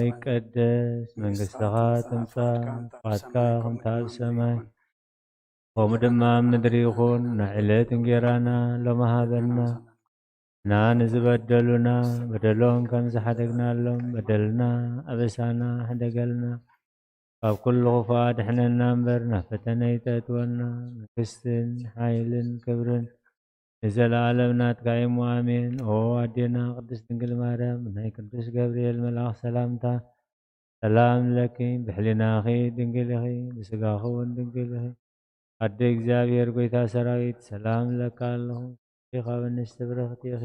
ይቀደስ፣ መንግስትኻ ትምጻእ፣ ፍቓድካ ከምታ ኣብ ሰማይ ከምኡ ድማ ኣብ ምድሪ ይኹን። ናይ ዕለት እንጌራና ሎሚ ሃበና፣ እና ንዝበደሉና በደሎም ከም ዝሓደግናሎም በደልና ኣበሳና ሕደገልና፣ ካብ ኩሉ ክፉእ ኣድሕነና እምበር ናብ ፈተነ ኣይተእትወና። መንግስትን ሓይልን ክብርን ንዘለኣለም ናትካ እዩ እሞ ኣሜን። ኦ ኣዴና ቅድስት ድንግል ማርያም፣ ናይ ቅዱስ ገብርኤል መልኣኽ ሰላምታ ሰላም ለኪ፣ ብሕሊናኺ ድንግል ኢኺ፣ ብስጋኺ እውን ድንግል ኢኺ። ኣደ እግዚኣብሔር ጎይታ ሰራዊት፣ ሰላም እብለካ ኣለኹ። ካብ ኣንስቲ ብርኽቲ ኢኺ፣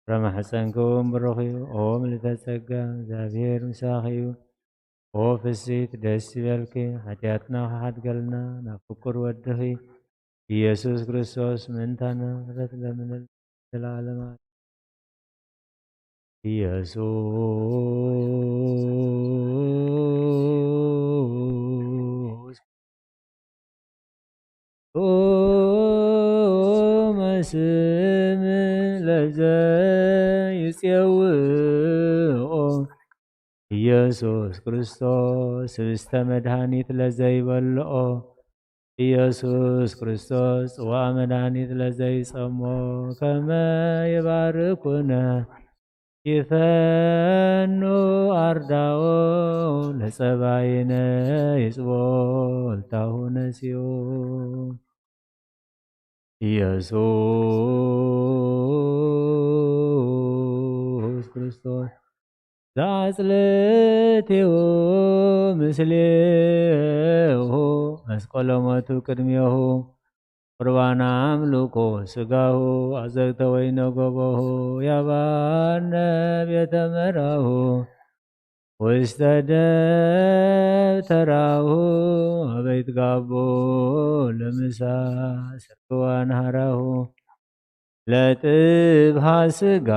ፍረ ማሕፀንኪ እውን ብሩኽ እዩ። ኦ ምልዕተ ጸጋ፣ እግዚኣብሔር ምሳኺ እዩ። ኦ ፍስሕቲ ደስ ይበልኪ፣ ሓጢኣትና ክሓድገልና ናብ ፍቁር ወድኺ ኢየሱስ ክርስቶስ ምእንታና ምሕረት ለምንልና። ዘላለማ ኢየሱስ ጡመ ስም ለዘይጼውኦ ኢየሱስ ክርስቶስ ህብስተ መድኃኒት ለዘይበልኦ ኢየሱስ ክርስቶስ ጽዋዕ መድኃኒት ለዘይጸሞ ከመ ይባርኩነ ይፈኑ ኣርዳኦ ለጸባይነ ይጽቦ እልታሁ ነሲኡ ኢየሱስ ክርስቶስ ዘአጽልቲሁ ምስሌሁ መስቀሎ ሞቱ ቅድሜሁ ቁርባን አምልኮ ስጋሁ አዘግተ ወይነ ገቦሁ ያባነ ቤተ መራሁ ውስተ ደብተራሁ አበይት ጋቦ ለምሳ ሰርክዋን ሃራሁ ለጥብሃ ስጋ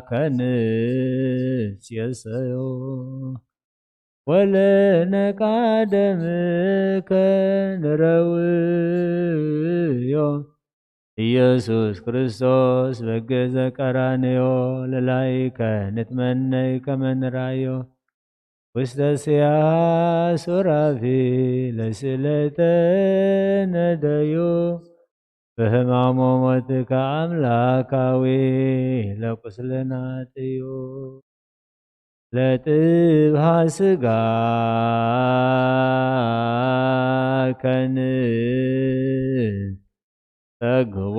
ከንስ የሰዮ ወለነቃደምከ ንረውዮ ኢየሱስ ክርስቶስ በገዘ ቀራንዮ ለላይከ ንትመነይ ከመንራዮ ውስተ ስያ ሱራፊ ለስለተ ነደዩ በህማሞ ሞትከ አምላካዊ ለቁስልና ጥዩ ለጥብሃ ስጋ ከን ጠግቦ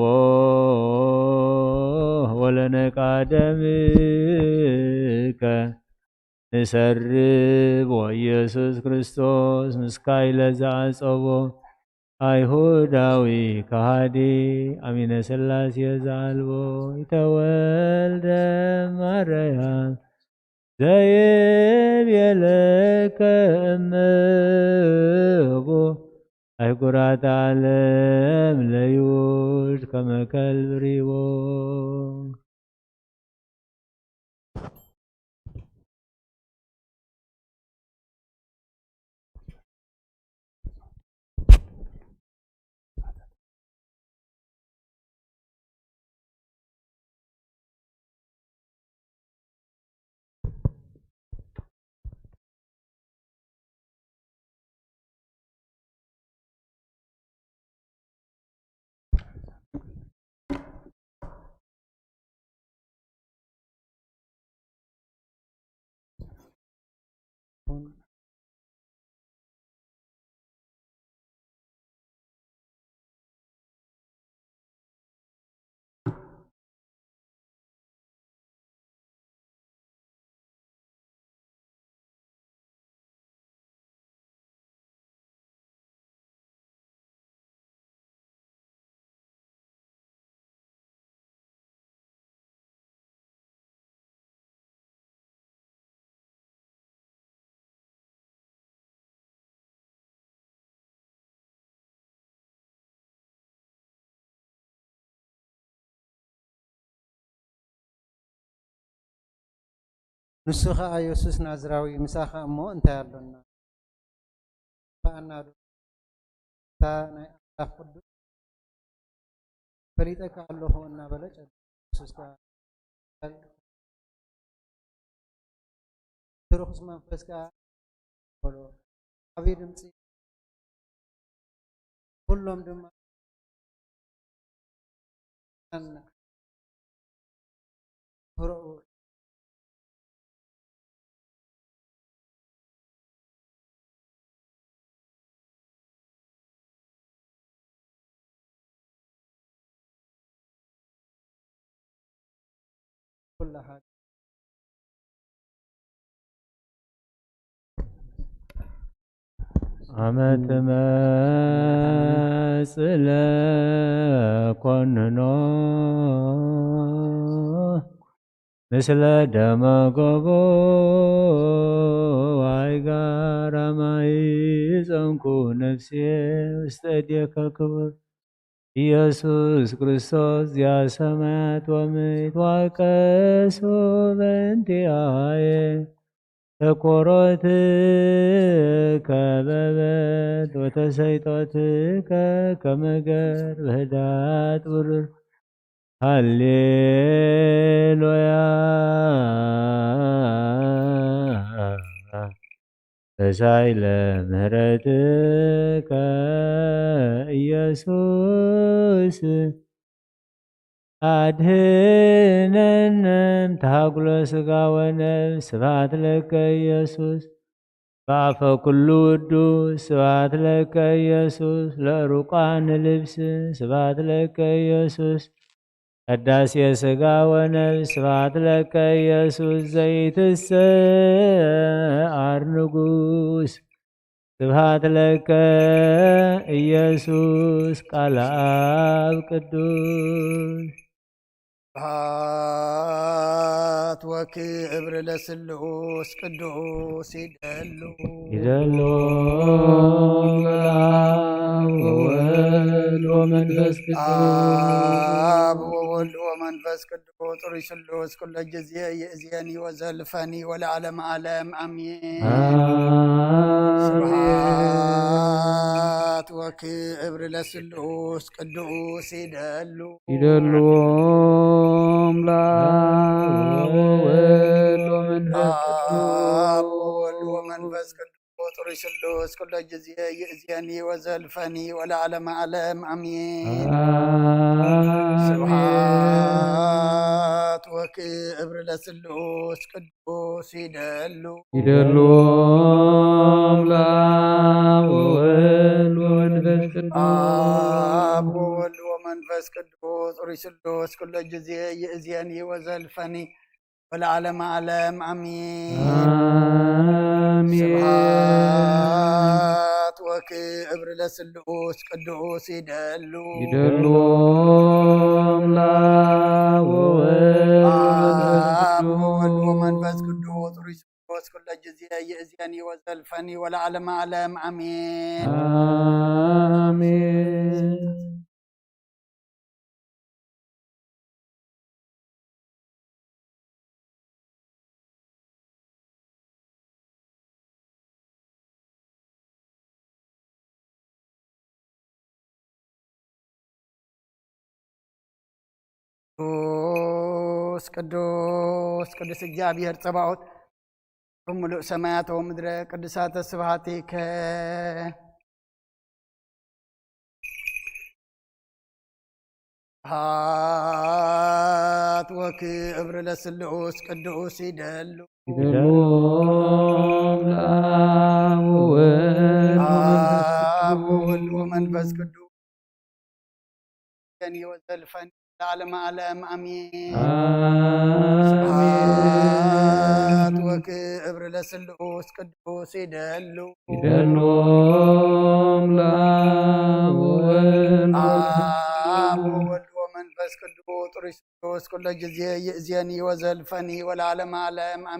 ወለነቃደምከ ንሰርብ ወኢየሱስ ክርስቶስ ምስካይ ለዘአጸቦ አይሁዳዊ ከሃዲ አሚነ ሥላሴ ዘአልቦ ይተወልደ ማርያም ዘይቤለከ እምቡ አህጉራት ዓለም ለይሁድ ከመ ከልብ ሪቦ። ንሱ ኸኣ የሱስ ናዝራዊ፣ ምሳኻ እሞ እንታይ ኣሎና? እምበኣና ዶ እታ ናይ ኣምላኽ ቅዱስ ፈሊጠካ ኣለኹ እናበለ ጨነቆ። የሱስ ከኣ እቲ ርኹስ መንፈስ ከኣ በሎ፣ ዓብዪ ድምፂ፣ ኩሎም ድማ ክረኡ። ኩላሃ አመ ትመጽእ ለኮንኖ ምስለ ደመ ጎቦ ዋይጋራ ማይ ጸንኩ ነፍሴ ውስተ እዴከ ክቡር ኢየሱስ ክርስቶስ ዚአ ሰማያት ወምድር ዋቀሱ በእንቲአየ ተኮሮትከ በበት ወተሰይጦትከ ከመገር በህዳት ብሩር። ሃሌሉያ። ተሳይለ ምህረትከ ኢየሱስ አድህነነ እምተሃጉለ ሥጋ ወነፍስ። ስብሐት ለከ ኢየሱስ። በአፈ ኩሉ ውዱስ። ስብሐት ለከ ኢየሱስ። ለዕሩቃን ልብስ። ስብሐት ለከ ኢየሱስ። ቅዳሴ ሥጋ ወነፍስ። ስብሐት ለከ ኢየሱስ ዘይትሰዓር ንጉስ። ስብሐት ለከ ኢየሱስ ቃል አብ ቅዱስ። ስብሐት ወክብር ለስሉስ ቅዱስ ይደሉ። ይደሉ ለአብ ወወልድ ወመንፈስ ቅዱስ። አብ ወወልድ ወመንፈስ ቅዱስ ጥሩይ ስሉስ ኩሎ ጊዜ ይእዜኒ ወዘልፈኒ ወለዓለመ ዓለም አሜን። አሜን። ስብሐት ወክብር ለስሉስ ቅዱስ ይደሉ። ይደሉ ለአብ ወወልድ ወመንፈስ ቅዱስ። አብ ወወልድ ወመንፈስ ቅዱስ ጥሩይ ስሉስ ኩሎ ጊዜ ይእዜኒ ወዘልፈኒ ወለዓለመ ዓለም አሜን። አሜን። ስብሐት ወክብር ለስሉስ ቅዱስ ይደሉ። ይደሉ ለአብ ወወልድ ወመንፈስ ቅዱስ። አብ ወወልድ ወመንፈስ ቅዱስ ጥሩይ ስሉስ ኩሎ ጊዜ ይእዜኒ ወዘልፈኒ ወለዓለመ ዓለም አሜን። አሜን። ስብሐት ወክብር ለስሉስ ቅዱስ ይደሉ። ይደሉ ለአብ ወወልድ አብ ወወልድ ወመንፈስ ቅዱስ ጥሩይ ስሉስ ኩሎ ጊዜ ይእዜኒ ወዘልፈኒ ወለዓለመ ዓለም አሜን። አሜን። ቅዱስ ቅዱስ ቅዱስ እግዚኣብሔር ጸባኦት፣ ብምሉእ ሰማያት ወምድረ ቅዱሳተ ስብሐቲከ። ስብሐት ወክብር ለስሉስ ቅዱስ ይደሉ። ይደሉ ለአብ ወወልድ አብ ወወልድ ወመንፈስ ቅዱስ። ይእዜኒ ወዘልፈኒ ለዓለመ ዓለም አሜን። አሜን። ስብሐት ወክብር ለስሉስ ቅዱስ ይደሉ። ይደሉ ለአብ ወወልድ አብ ወወልድ ወመንፈስ ቅዱስ ጥሩይ ስሉስ ኩሎ ጊዜ ይእዜኒ ወዘልፈኒ ወለዓለመ ዓለም አሜን።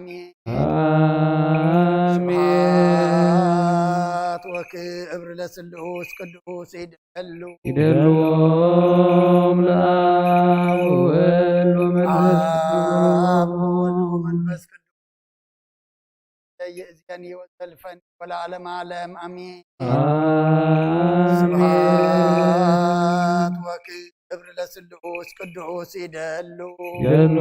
አሜን። ስብሐት ወክብር ለስሉስ ቅዱስ ይደሉ። ይደሉ ለአብ ወወልድ ወመንፈስ ቅዱስ። አብ ወወልድ ወመንፈስ ቅዱስ። ይእዜኒ ወዘልፈኒ ወለዓለመ ዓለም አሜን። አሜን። ስብሐት ወክብር ለስሉስ ቅዱስ ይደሉ። ይደሉ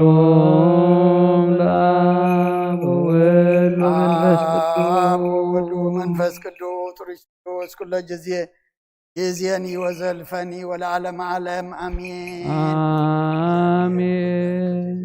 ለአብ ወወልድ ወመንፈስ ቅዱስ። አብ ወወልድ ወመንፈስ ቅዱስ ጥሩይ ስሉስ ኩሎ ጊዜ ይእዜኒ ወዘልፈኒ ወለዓለመ ዓለም አሜን። አሜን።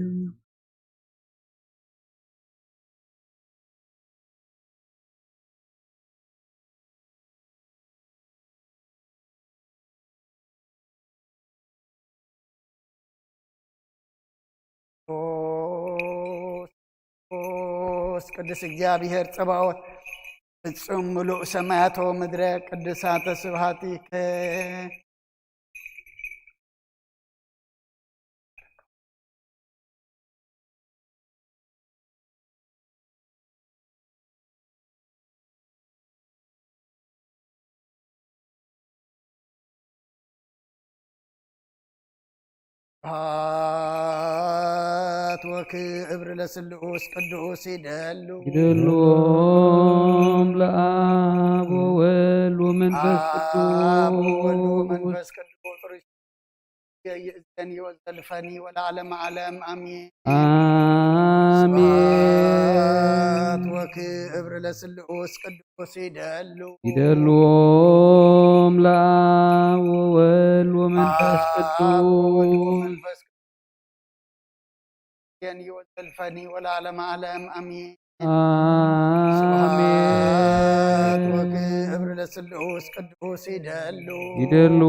ቅዱስ ቅዱስ እግዚኣብሔር ጸባኦት፣ ፍጹም ምሉእ ሰማያት ወምድረ ቅዱሳተ ስብሐቲከ። ስብሐት ወክብር ለስሉስ ቅዱስ ይደሉ። ይደሉ ለአብ ወወልድ ወመንፈስ አብ ወወልድ ቅዱስ። ወመንፈስ ቅዱስ ርእሱ ይእዘኒ ወዘልፈኒ ወለዓለመ ዓለም አሜን። አሜን። ስብሐት ወክብር ለስሉስ ቅዱስ ይደሉ። ይደሉ ለአብ ወወልድ ወመንፈስ አብ ወወልድ ቅዱስ። ወመንፈስ ቅዱስ ይእዘኒ ወዘልፈኒ ወለዓለመ ዓለም አሜን። አሜን። ስብሐት ወክብር ለስሉስ ቅዱስ ይደሉ። ይደሉ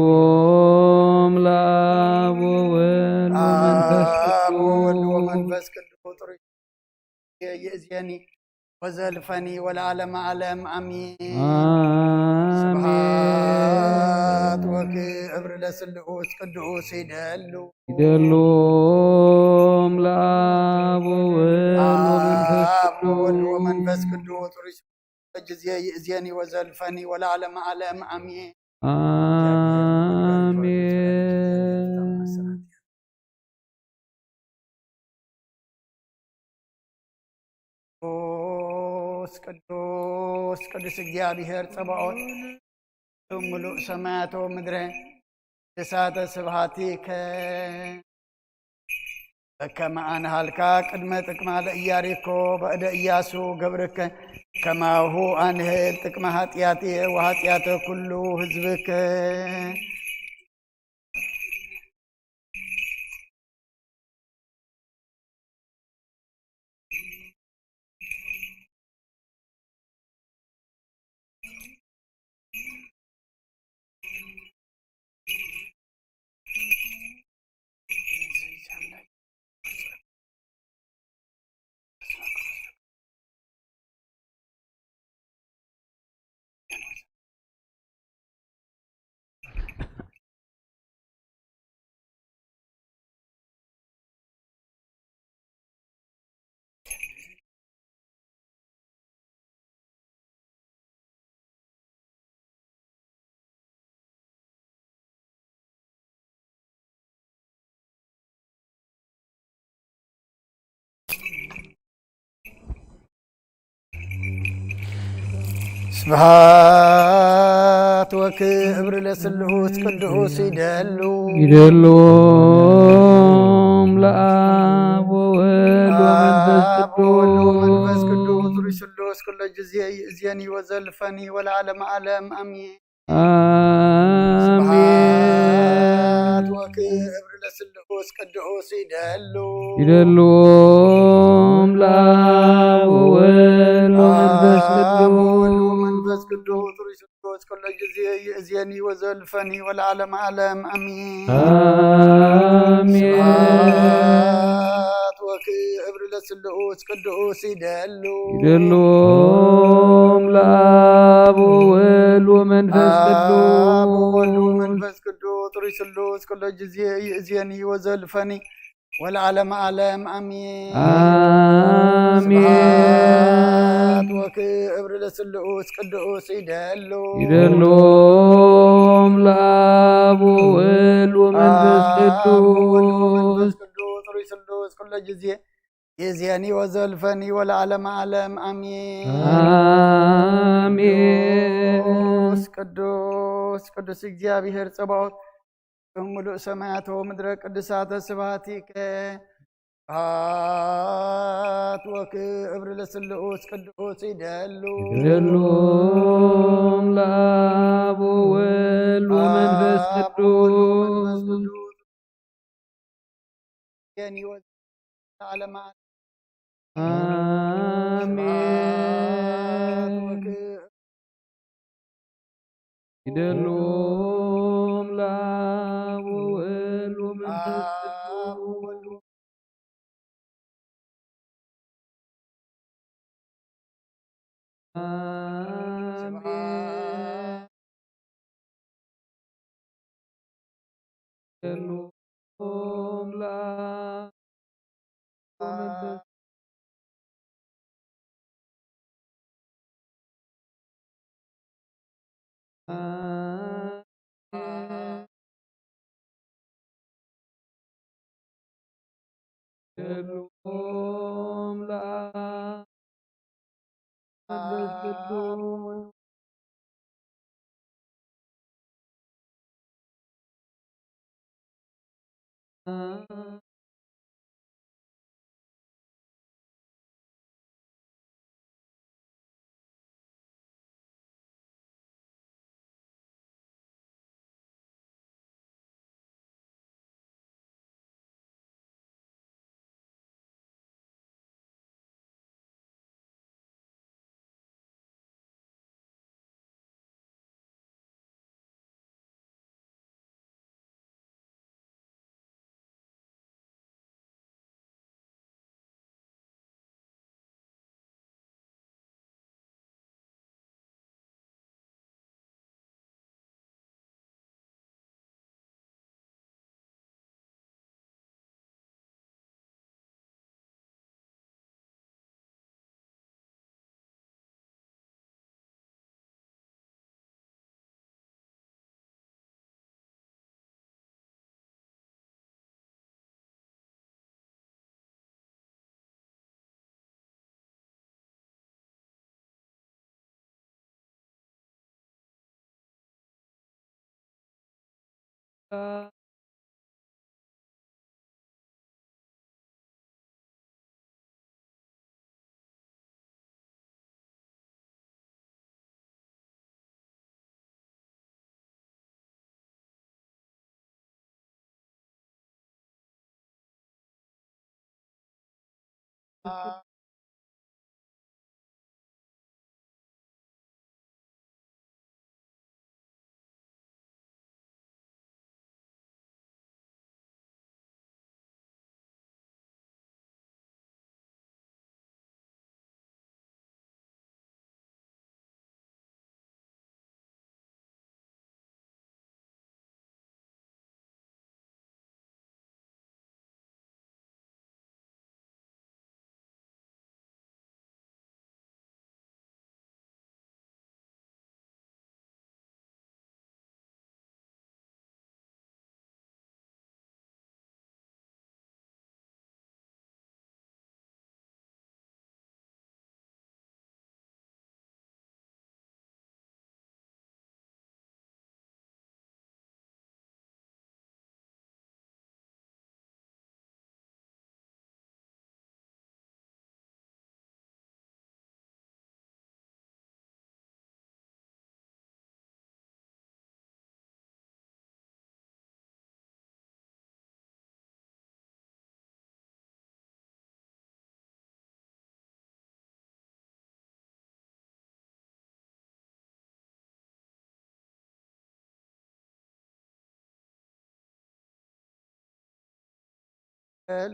ለአብ ወወልድ አብ መንፈስ ቅዱስ ጥሩይ ይእዝየኒ ወዘልፈኒ ወለዓለመ ዓለም ኣሜን። ኣሜን። ስብሐት ወክብር ለስሉስ ቅዱስ ይደሉ። ይደሉ ለአብ ወወልድ ወመንፈስ አብ ወወልድ ቅዱስ። ወመንፈስ ቅዱስ ጥሩይ ጊዜ ይእዝየኒ ወዘልፈኒ ወለዓለመ ዓለም ኣሜን። አሜን። ቅዱስ ቅዱስ ቅዱስ እግዚኣብሔር ጸባኦት፣ ስም ምሉእ ሰማያት ወምድረ፣ እሳተ ስብሐቲከ። በከመ ኣንሃልካ ቅድመ ጥቅማ ለኢያሪኮ በእደ ኢያሱ ገብርከ፣ ከማሁ ኣንህል ጥቅመ ኃጢአትየ ወኃጢአተ ኩሉ ህዝብከ። ስብሐት ወክብር ለስሉስ ቅዱስ ይደሉ። ይደሉ ለአብ ወወልድ ወመንፈስ አብ ወወልድ ወመንፈስ ቅዱስ። ቅዱስ ርሱሉስ ኩሎ ጊዜ ይእዜኒ ወዘልፈኒ ወለዓለመ ዓለም አሜን። አሜን። ስብሐት ወክብር ለስሉስ ቅዱስ ይደሉ። ይደሉ ለአብ ወወልድ ወመንፈስ አብ ወወልድ ቅዱስ። ወመንፈስ ቅዱስ ርሱሉስ ኩሎ ጊዜ ይእዜኒ ወዘልፈኒ ወለዓለመ ዓለም አሜን። አሜን። ስብሐት ወክብር ለስሉስ ቅዱስ ይደሉ። ይደሉ ለአብ ወወልድ ወመንፈስ አብ ቅዱስ። ወወልድ ወመንፈስ ቅዱስ ጥሩይ ስሉስ ኩሎ ጊዜ ይእዜኒ ወዘልፈኒ ወለዓለመ ዓለም አሜን። አሜን። ስብሐት ወክብር ለስሉስ ቅዱስ ይደሉ። ይደሉ ለአብ ወወልድ ወመንፈስ አብ ወወልድ ቅዱስ። ወመንፈስ ቅዱስ ጥሩይ ስሉስ ኩሎ ጊዜ ይእዜኒ ወዘልፈኒ ወለዓለመ ዓለም አሜን። አሜን። ቅዱስ ቅዱስ ቅዱስ እግዚኣብሔር ጸባኦት፣ ስም ምሉእ ሰማያት ወምድረ ቅዱሳተ ስብሐቲከ። ስብሐት ወክብር ለስሉስ ቅዱስ ይደሉ። ይደሉ ለአብ ወወልድ ወመንፈስ አብ ወወልድ ወመንፈስ ቅዱስ። ቅዱስ። ለዓለመ ዓለም። አሜን። ይደሉ ለአብ ወወልድ ወመንፈስ ቅዱስ። አሜን።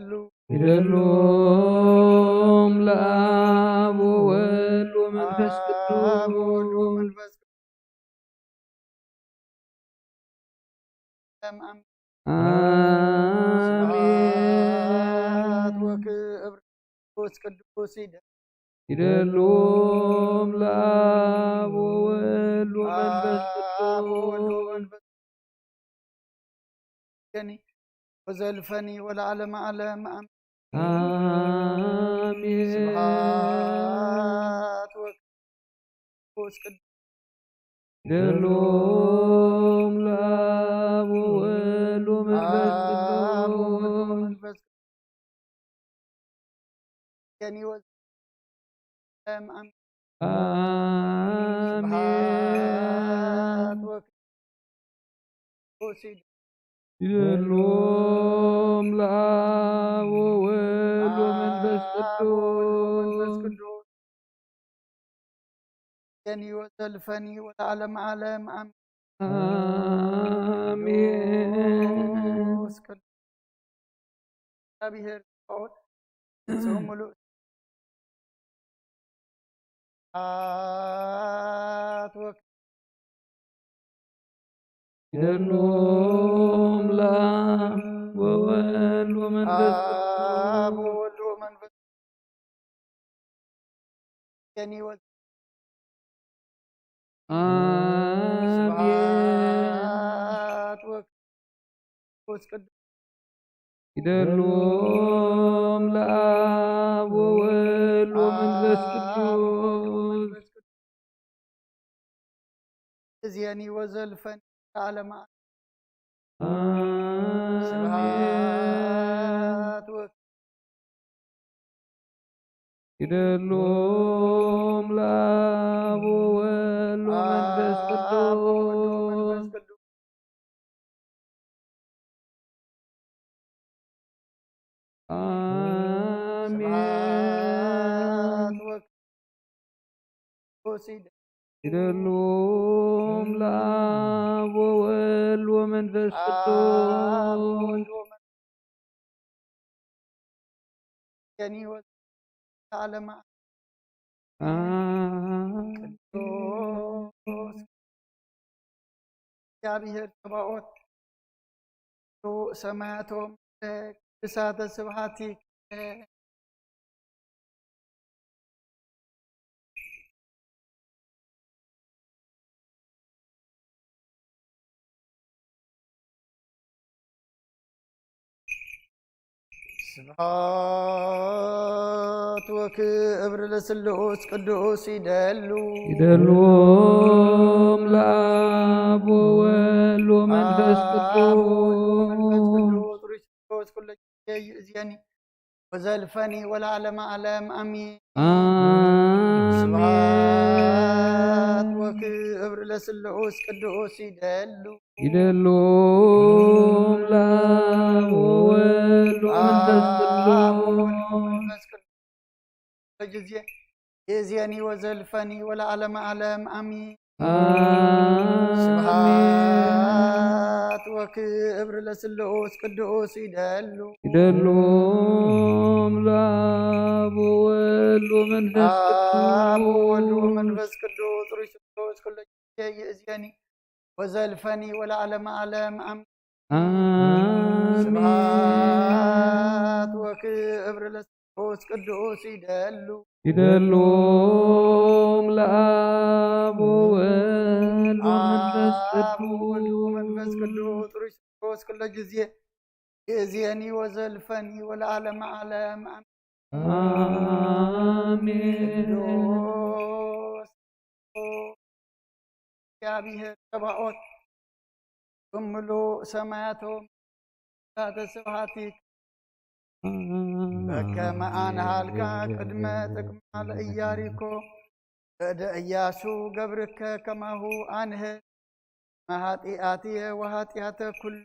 ሉ ይደሎም ለኣብ ወወልድ ወመንፈስ ቅዱስ። ኣሜን። ስብሐት ወክብር ቅዱስ ይደ- ይደሎም ለኣብ ወወልድ ወመንፈስ ቅዱስ። ወዘልፈኒ ወለዓለመ ዓለም። ኣሜን። ስብሐት ወክብር ቅዱስ። ይደሎም ለኣብ ወወልድ ወመንፈስ ቅዱስ። ኣሜን። ይደሎም ለኣብ ወወልድ ወመንፈስ ቅዱስ። የኒ ወዘልፈኒ ወለዓለመ ዓለም። ኣሜን። ኣሜን። ቅዱስ ቅዱስ እግዚኣብሔር ጸባኦት፣ ስሙ ምሉእ ስብሐት ወክ- ይደሎም ለአብ ወወልድ ወመንፈስ ቅዱስ። ወወልድ ወመንፈስ ቅዱስ። አሜን። ስብሐት ወመንፈስ ቅዱስ። ይደሎም ለአብ ወወልድ ወመንፈስ ቅዱስ። እዝየኒ ወዘልፈኒ ለዓለመ ዓለም። አሜን። ስብሐት ወ- ይደሎም ለአብ ወወልድ ወመንፈስ ቅዱስ። አሜን። ስብሐት ወ- ይደሎም ለአብ ወወልድ ወመንፈስ ቅዱስ። የኒ ወ- ለዓለመ ዓለም። አሜን። ቅዱስ እግዚኣብሔር ጸባኦት፣ ስዉእ ሰማያቶም ቅድሳተ ስብሐቲከ። ስብሐት ወክብር ለስሉስ ቅዱስ ይደሉ ይደሉ ለአብ ወወልድ ወመንፈስ ቅዱስ ወዘልፈኒ ወለዓለመ ዓለም አሚን። አሜን። ስብሐት ወክብር ለስሉስ ቅዱስ ይደሉ ይደሉ ለአብ ወወልድ ወመንፈስ አብ ቅዱስ ወወልድ ወመንፈስ ቅዱስ ጊዜ ይእዜኒ ወዘልፈኒ ወለዓለመ ዓለም አሚን። አሜን። ስብሐት ወክብር ለስሉስ ቅዱስ ይደሉ ይደሉ ለአብ ወወልድ ወመንፈስ አብ ወወልድ ቅዱስ ወመንፈስ ቅዱስ ሩይ ስሉስ ኩሉ ጊዜ ይእዜኒ ወዘልፈኒ ወለዓለመ ዓለም አሚን። አሜን። ስብሐት ወክብር ለስሉስ ቅዱስ ይደሉ ይደሉ ለአብ ወወልድ ወመንፈስ አብ ወወልድ ወመንፈስ ቅዱስ ቅዱስ ሩይ ስሉስ ኩሉ ጊዜ ይእዜኒ ወዘልፈኒ ወለዓለመ ዓለም አሚን። አሜን። ቅዱስ እግዚአብሔር ጸባኦት ብምሉእ ሰማያቶም ዛተ ስብሐቲክ በከመ አንሃልካ ቅድመ ጥቅማ ለኢያሪኮ በእደ ኢያሱ ገብርከ ከማሁ አንህ መኃጢአትየ ወኃጢአተ ኩሉ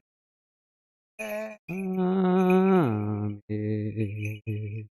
አሜን።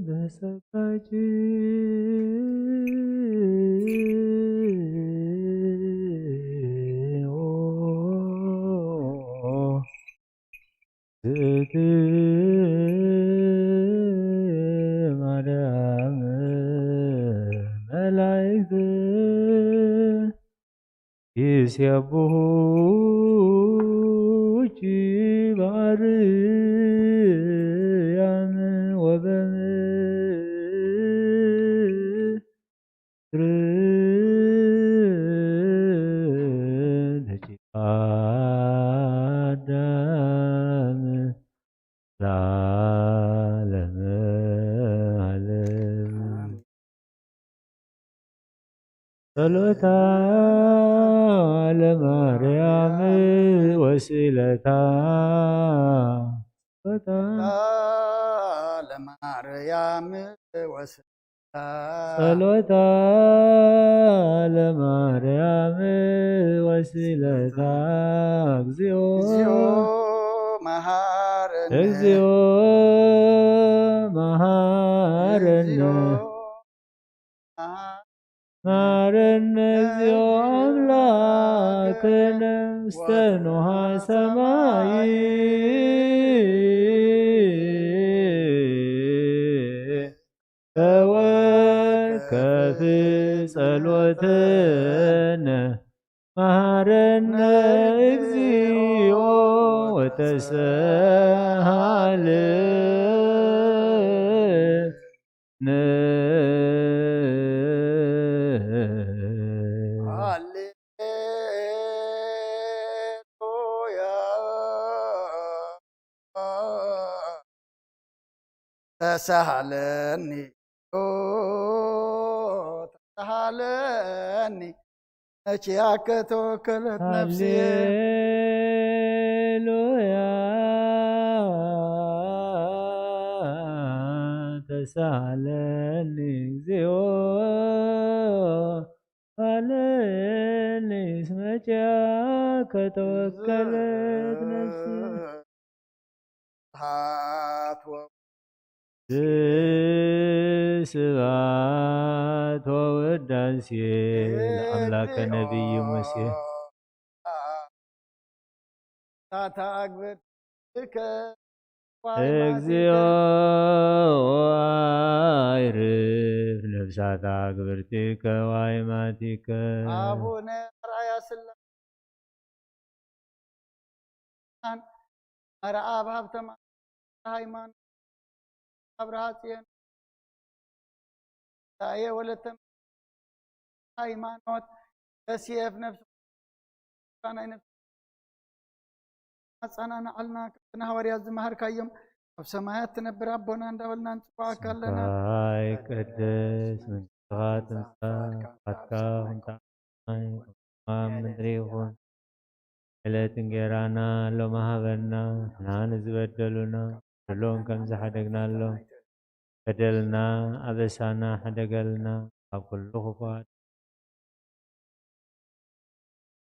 በሰባች ዝእቲ ማርያም መላእክት ይሴብሑኪ በአርያም ወበምድር ደቂቀ አዳም ለዓለመ ዓለም። ጸሎታ ለማርያም ወስእለታ ጸሎታ ለማርያም ወስእለታ ጸሎታ ለማርያም ወስእለታ እግዚኦ እግዚኦ መሐረነ እግዚኦ መሐረነ እግዚኦ መሐረነ እግዚኦ አምላክነ ውስተ ንውሃ ሰማይ ተወከፍ ጸሎተነ መሐረነ እግዚኦ ወተሰሃለ ሃሌሉያ ተሳሃለኒ ኦ ተሳሃለኒ መቼ ያከተወከለት ነፍሴ ሃሌሉያ ተሳለኒ እግዚኦ ሃሌኒ እስመ ኪያከ ተወከለት ነፍሲ ስብሐት ወ- ስብሐት ወውዳሴ ለአምላከ ነቢይ ሙሴ ታታ አግብር ክብርትከ ዋይማቲከ። እግዚኦ ኣይርፍ ነፍሳታ ክብርትከ ዋይማቲከ። ኣቡነ ኣርኣያ ስላሴ፣ መርኣብ ሃብተ ሃይማኖት፣ ኣብርሃ ጽዮን፣ ታየ ወለተ ሃይማኖት፣ ተስየፍ ነፍሲ ናይ ነፍሲ ኣጻናንዓልና፣ ከምቲ ንሃዋርያት ዝመሃርካዮም ኣብ ሰማያት ትነብር ኣቦና እንዳበልና ንጽዋዓካ ኣለና። ስምካ ይቀደስ፣ መንግስትኻ ትምጻእ፣ ፍቓድካ ከም ሰማይ ኣብ ምድሪ ይኹን። ዕለት እንጌራና ሎሚ ሃበና፣ ንሕና ንዝበደሉና በደሎም ከም ዝሓደግናሎም፣ በደልና ኣበሳና ሓደገልና፣ ካብ ኩሉ ክፉኣት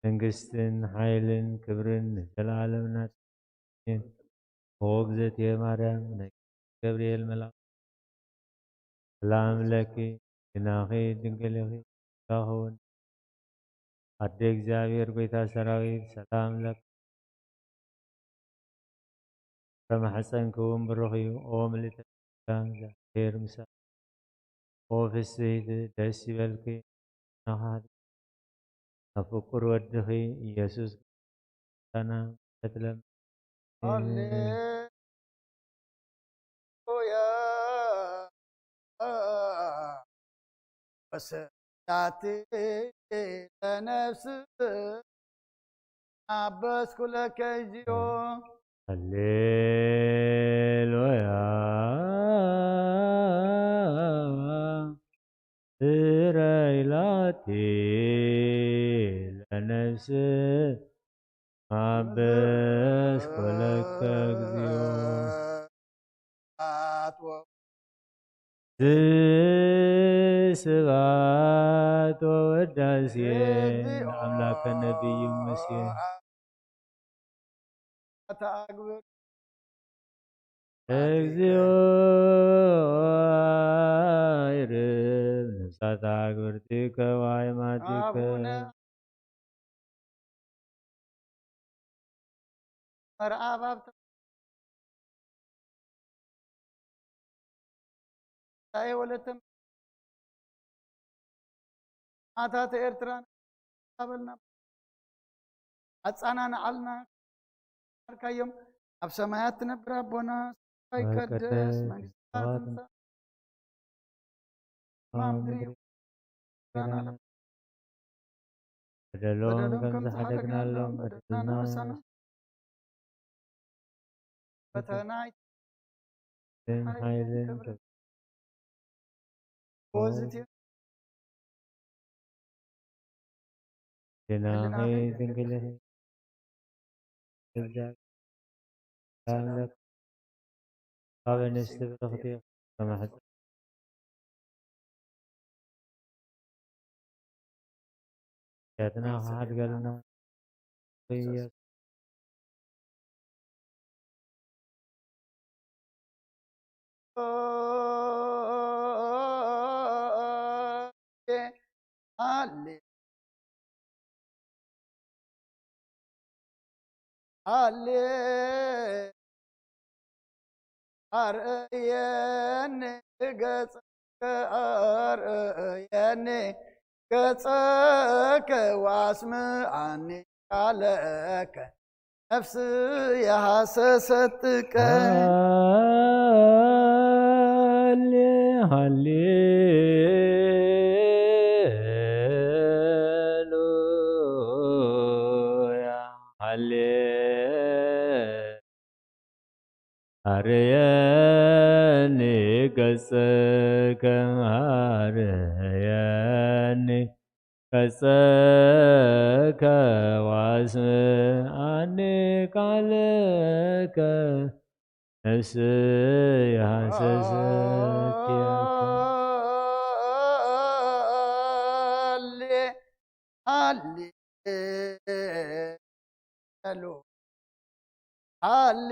መንግስትን ሓይልን ክብርን ንዘለኣለም ናትካ እዩ። ኦ እግዝእትየ ማርያም፣ ናይ ገብርኤል መልኣክ ሰላም ለኪ፣ ግናኺ ድንግል ኢኺ፣ ጸጋኺ እውን ኣደ እግዚኣብሔር ጎይታ ሰራዊት ሰላም ለኪ፣ ፍረ ማሕፀንኪ እውን ብሩኽ እዩ። ኦ ምልእተ ጸጋ፣ እግዚኣብሔር ምሳኺ፣ ኦ ፍስህቲ፣ ደስ ይበልኪ፣ ናኻ ኣብ ፍቁር ወድኺ ኢየሱስ ክርስቶስ ምሕረትና ምሕረት ለምኒ። ሃሌሉያ። ወሰዳቲ ለነፍስ ኣበስኩ ለከ እግዚኦ። ሃሌሉያ። ስረይ ላቲ ለነፍስ ኣበስኩ ለከ እግዚኦ። ስብሐት ወውዳሴ ለአምላከ ነቢይ ሙሴ። ተኣግብር እግዚኦ ይርብ ነፍሳታ ግብርቲከ ወአይማቲከ። ኣቡነ መርኣብ ኣብ ትግራይ ወለተ ማእታት ኤርትራ ኣበልና ኣጻናንዓልና ኣርካዮም። ኣብ ሰማያት ትነብር ኣቦና፣ ስምካ ይቀደስ፣ መንግስትካ ትምጻእ፣ ኣብ ምድሪ ከም በደሎም ከም ዝሓደግናሎም በደልና ንመሳና። ፈተና ግን ሓይልን ወዝት ግናኺ ድንግል ኢኺ። ካብ ኣንስቲ ብርኽቲ ከማሕፀን ሓጢኣትና ክሓድገልና ኢየሱስ። ሃሌ ሃሌ ኣርእየኒ ገጸከ ኣርእየኒ ገጸከ ዋስምኣኒ ቃለከ ነፍስየ ሃሰሰትከ። ሃሌ ሃሌሉያ ሃሌ ኣርየኒ ገጸከ ኣርየኒ ገጸከ ዋስምኣኒ ቃለከ ነፍስየ ሃሰሰትከ። ሃሌ ሃሌ ሃሌ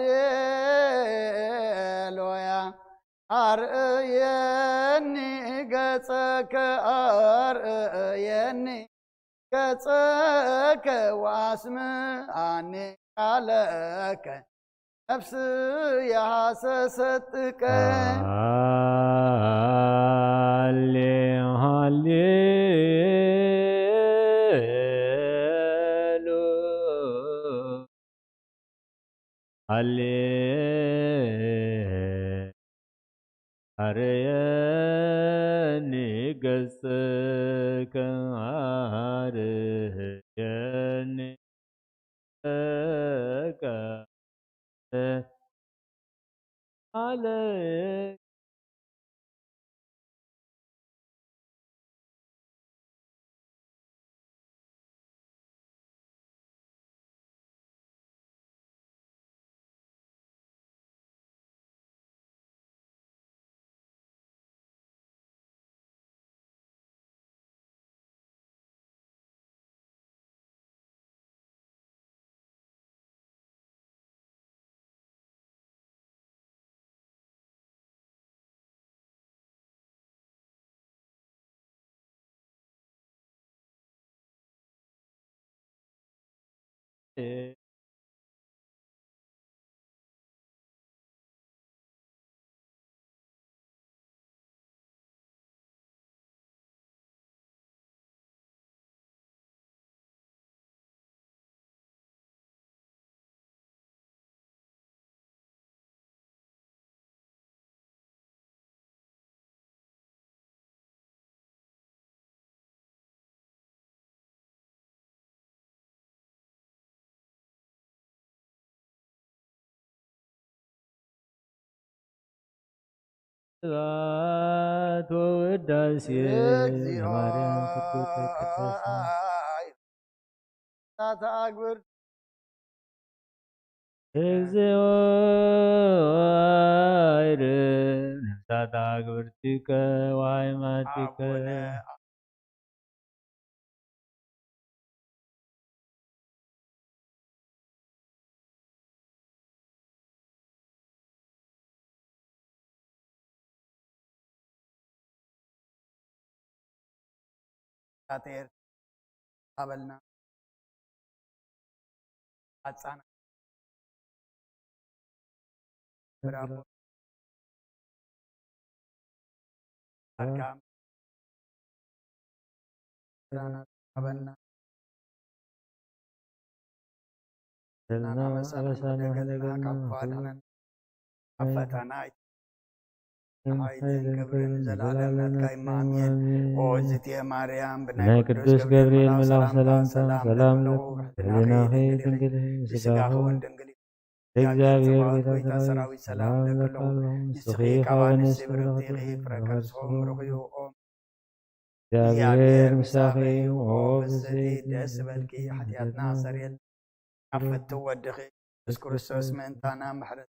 ሃሌሉያ ኣርእየኒ ገጸከ ኣርእየኒ ገጸከ ወኣስምዓኒ ቃለከ ነፍስየ ሃሰሰት ጥቀ። ሃሌ ሃሌ ሃሌ ኣርየኒ ገጽከ ኣርየኒ ገጽከ ኣለ ስብሐት ወውዳሴ እግዚኦ ለማርያም ቅድስተ ቅዱሳን ኣይ፣ ታተኣግብር እግዚኦ አይርም ነፍሳት አግብርቲከ ወሃይማቲከ አቡነ ኣቴር ኣበልና ኣጻና ብራቦ ኣካም ራና ኣበልና ዘለና ናናመሰና ኣበሳና ደገልና ሕደገልና ካብ ኩሉ ፋዳመን ኣብ ፈተና ሓይልን ሓይልን ክብርን ክብርን ዘላለምናትካ ዘላለምናትካ ይማምየን። ይማምየን። ኦ እዝቲ ማርያም ብናይ ናይ ቅዱስ ቅዱስ ገብርኤል ገብርኤል መልኣኽ መልኣኽ ሰላምታ ሰላምታ ሰላም ሰላም ለብለኹ ለብለኹ። ህሊናኺ ህሊናኺ ድንግል ድንግል እዩ፣ እዩ፣ ስጋኺ እውን ስጋኺ ድንግል እዩ። እግዚኣብሔር ሰራዊት ጎይታ ጎይታ ሰራዊት ሰራዊት ሰላም ሰላም ለብለኹ። ለብለኹ። ንስኺ ንስኺ ካብ ካብ ኣንስቲ ኣንስቲ ብርኽቲ ብርኽቲ ኢኺ፣ ፍረ ፍረ ከርስኺ ከርስኺ ብሩኽ እዩ። ኦ እግዚኣብሔር ምሳኺ እዩ። ኦ ብዝቲ ብዝቲ ደስ በልኪ፣ ሓጢኣትና ኣሰርየልና፣ ናብ ፍትው ወድኺ የሱስ ክርስቶስ ምእንታና ምሕረት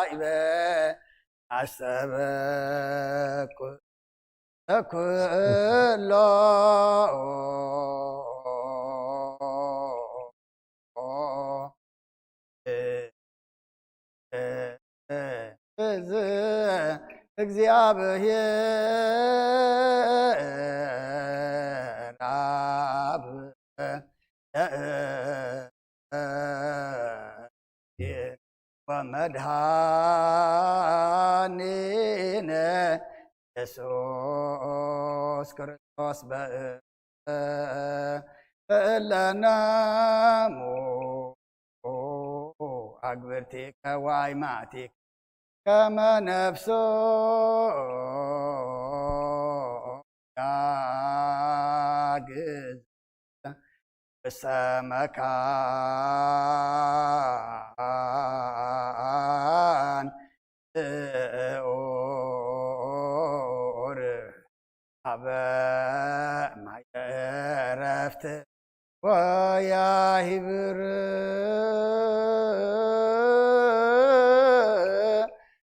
ካይበ ኣሰበኩ ኩሎ እዚ እግዚኣብሔር ኣብ ወመድኃኒነ የሱስ ክርስቶስ በእለናሙ ኣግብርቲከ ዋይማቲከ ከመ ነፍሶ ያግዝ ሰመካን እኡር አበ ማየ ዕረፍት ወያሂብር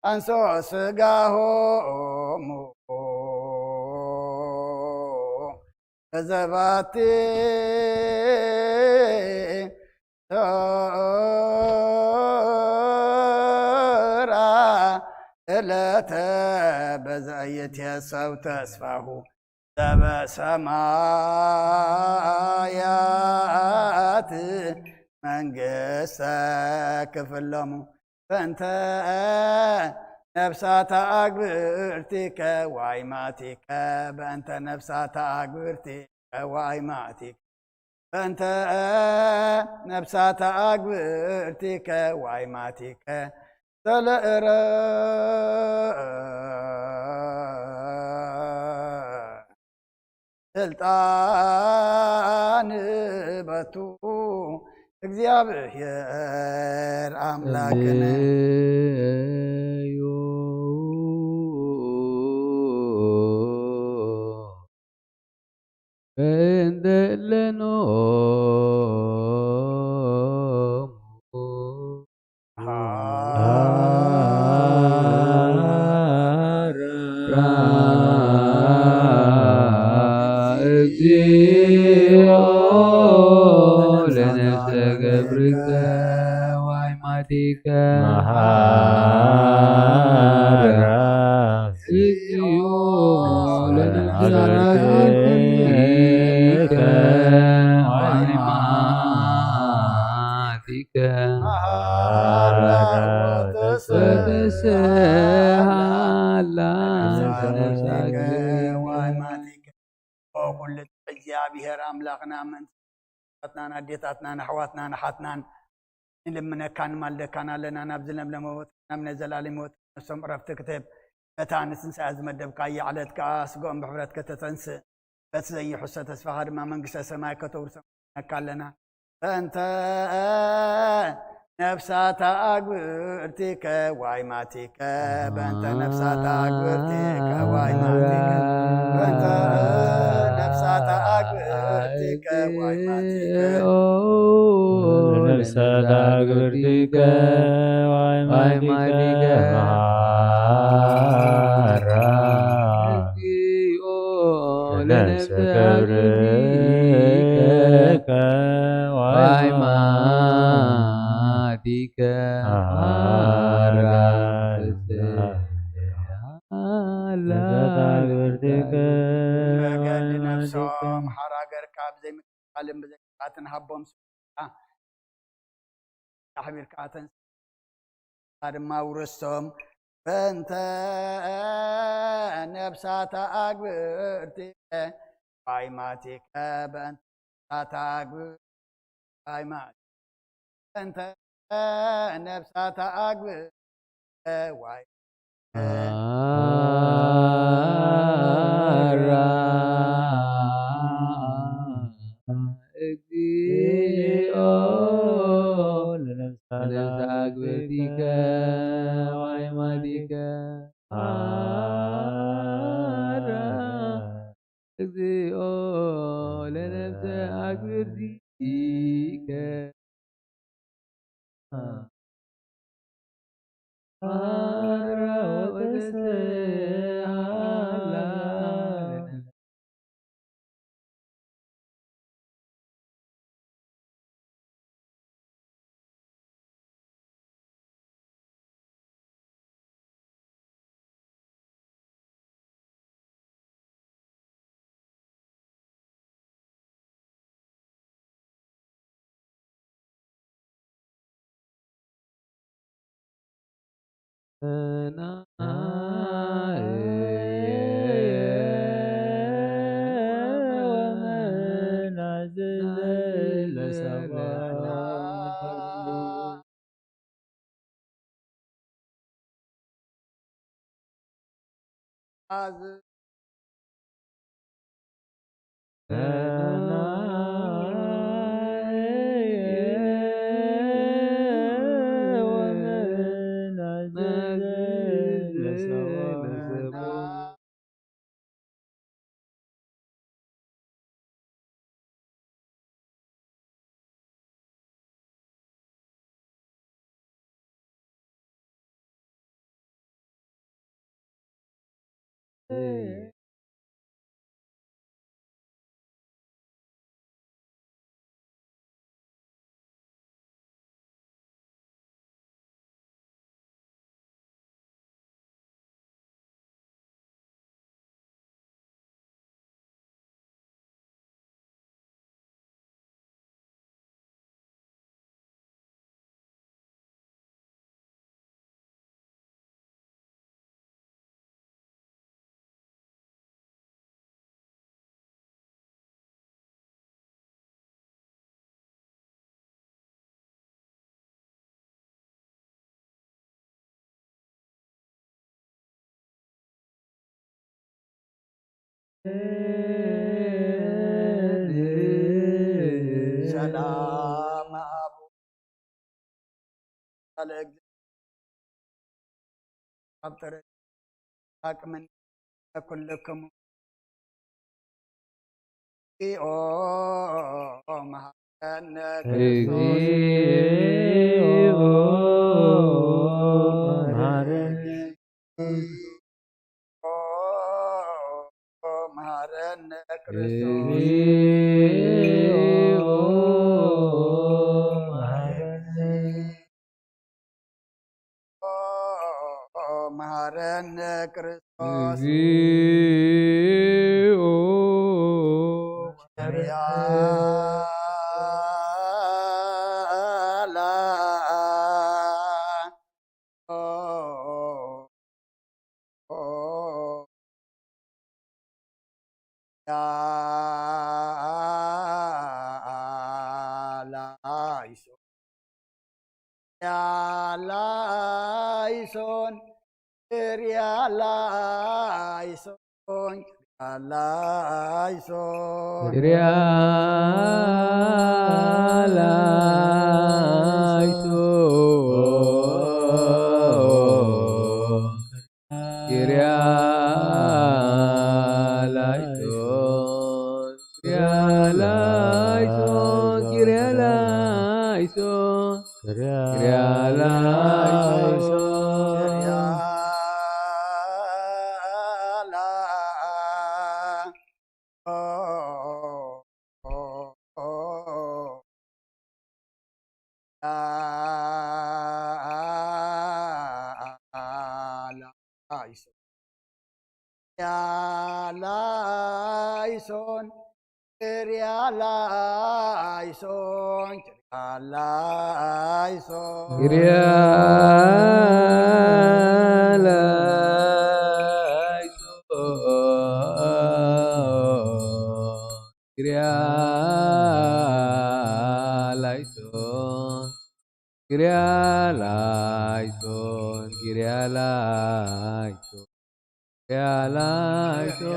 አንሶ ስጋሆሙ በዘባቲ ቶራ እለተ በዘየትየሰው ተስፋሁ ዘበሰማያት መንግስተ ክፍሎሙ በእንተ ነፍሳታ ኣግብርቲከ ዋይማቲከ በእንተ ነፍሳታ ኣግብርቲከ ዋይማቲከ በእንተ ነፍሳታ ኣግብርቲከ ዋይማቲከ ዘለእረ ስልጣን በቱ እግዚኣብሔር ኣምላክነ እዩ። እንደ ለኖ እግዚኦ ለነፍሰ ገብርከ ዋይማቲከ መሃራ እግዚኦ ለነፍሰ ገብርከ ዋይማቲከ መሃራ ወተሰሃላ ለነፍሰ ገብርከ ዋይማቲከ። ኦ ኩሉ እግዚኣብሔር ኣምላኽና ምእንቲ ኣቦታትናን ኣዴታትናን ኣሕዋትናን ኣሓትናን ንልምነካን ንማልደካን ኣለና። ናብ ዝለምለመ ቦታ ናብ ናይ ዘላለም ህይወት ነፍሶም ዕረፍቲ ክትህብ ነታ ንትንሳኤ ዝመደብካያ ዕለት ከኣ ስጋኦም ብሕፍረት ከተተንስእ በቲ ዘይሕሶ ተስፋኻ ድማ መንግስተ ሰማይ ከተውርሶም ንልምነካ ኣለና። በእንተ ነፍሳታ ኣግብርቲከ ዋይማቲከ በእንተ ነፍሳታ ኣግብርቲከ ዋይማቲከ በእንተ ነፍሳታ ኣግብርቲከ ዋይማቲከ ነፍሳታ ኣግብርቲከ ዋይማቲከ መሃራ ነፍሰ ገብርከ ዋይማቲከ ሃራ መገዲ ነፍሶም ሓራ ገርካ ብዘይምክልኻልን ብዘይጥፍኣትን ሃቦም ስብሓ ኣሕቢርካ ተንስኣ ድማ ውርስቶም በእንተ ነብሳታ ኣግብርቲከ ዋይማቲከ በእንተ ነብሳታ ኣግብርቲከ ዋይማቲከ በእንተ ነብሳታ ኣግብርቲከ ዋይ ኣራ እግዚኦ ለነፍሳታ ኣግብርቲከ ዋይማቲከ ኣራ እግዚኦ ለነፍሰ ኣግብርቲከ ኣራ ወተሰሃላ ሰላም ኣብ ቃለ እግዚእ ኣብ ጥረ ኣቅምን ኩልክሙ ኦ መሃረነ ክርስቶስ እግዚኦ መሐረነ መሃረነ ክርስቶስ እግዚኦ መሐረነ መሃረነ ክርስቶስ እግዚኦ ያላ ያላይሶ ያላይሶን ሪያላይሶን ያላይሶን ኪርያላይሶን ኪርያላይሶን ኪርያላይሶን ኪርያላይሶን ኪርያላይሶን ያላይሶን ያላይሶን ሪያላይሶን ሪያላይሶን ኪርያላይሶን ኪርያላይሶን ኪርያላይሶን ኪርያላይሶን ኪርያላይሶን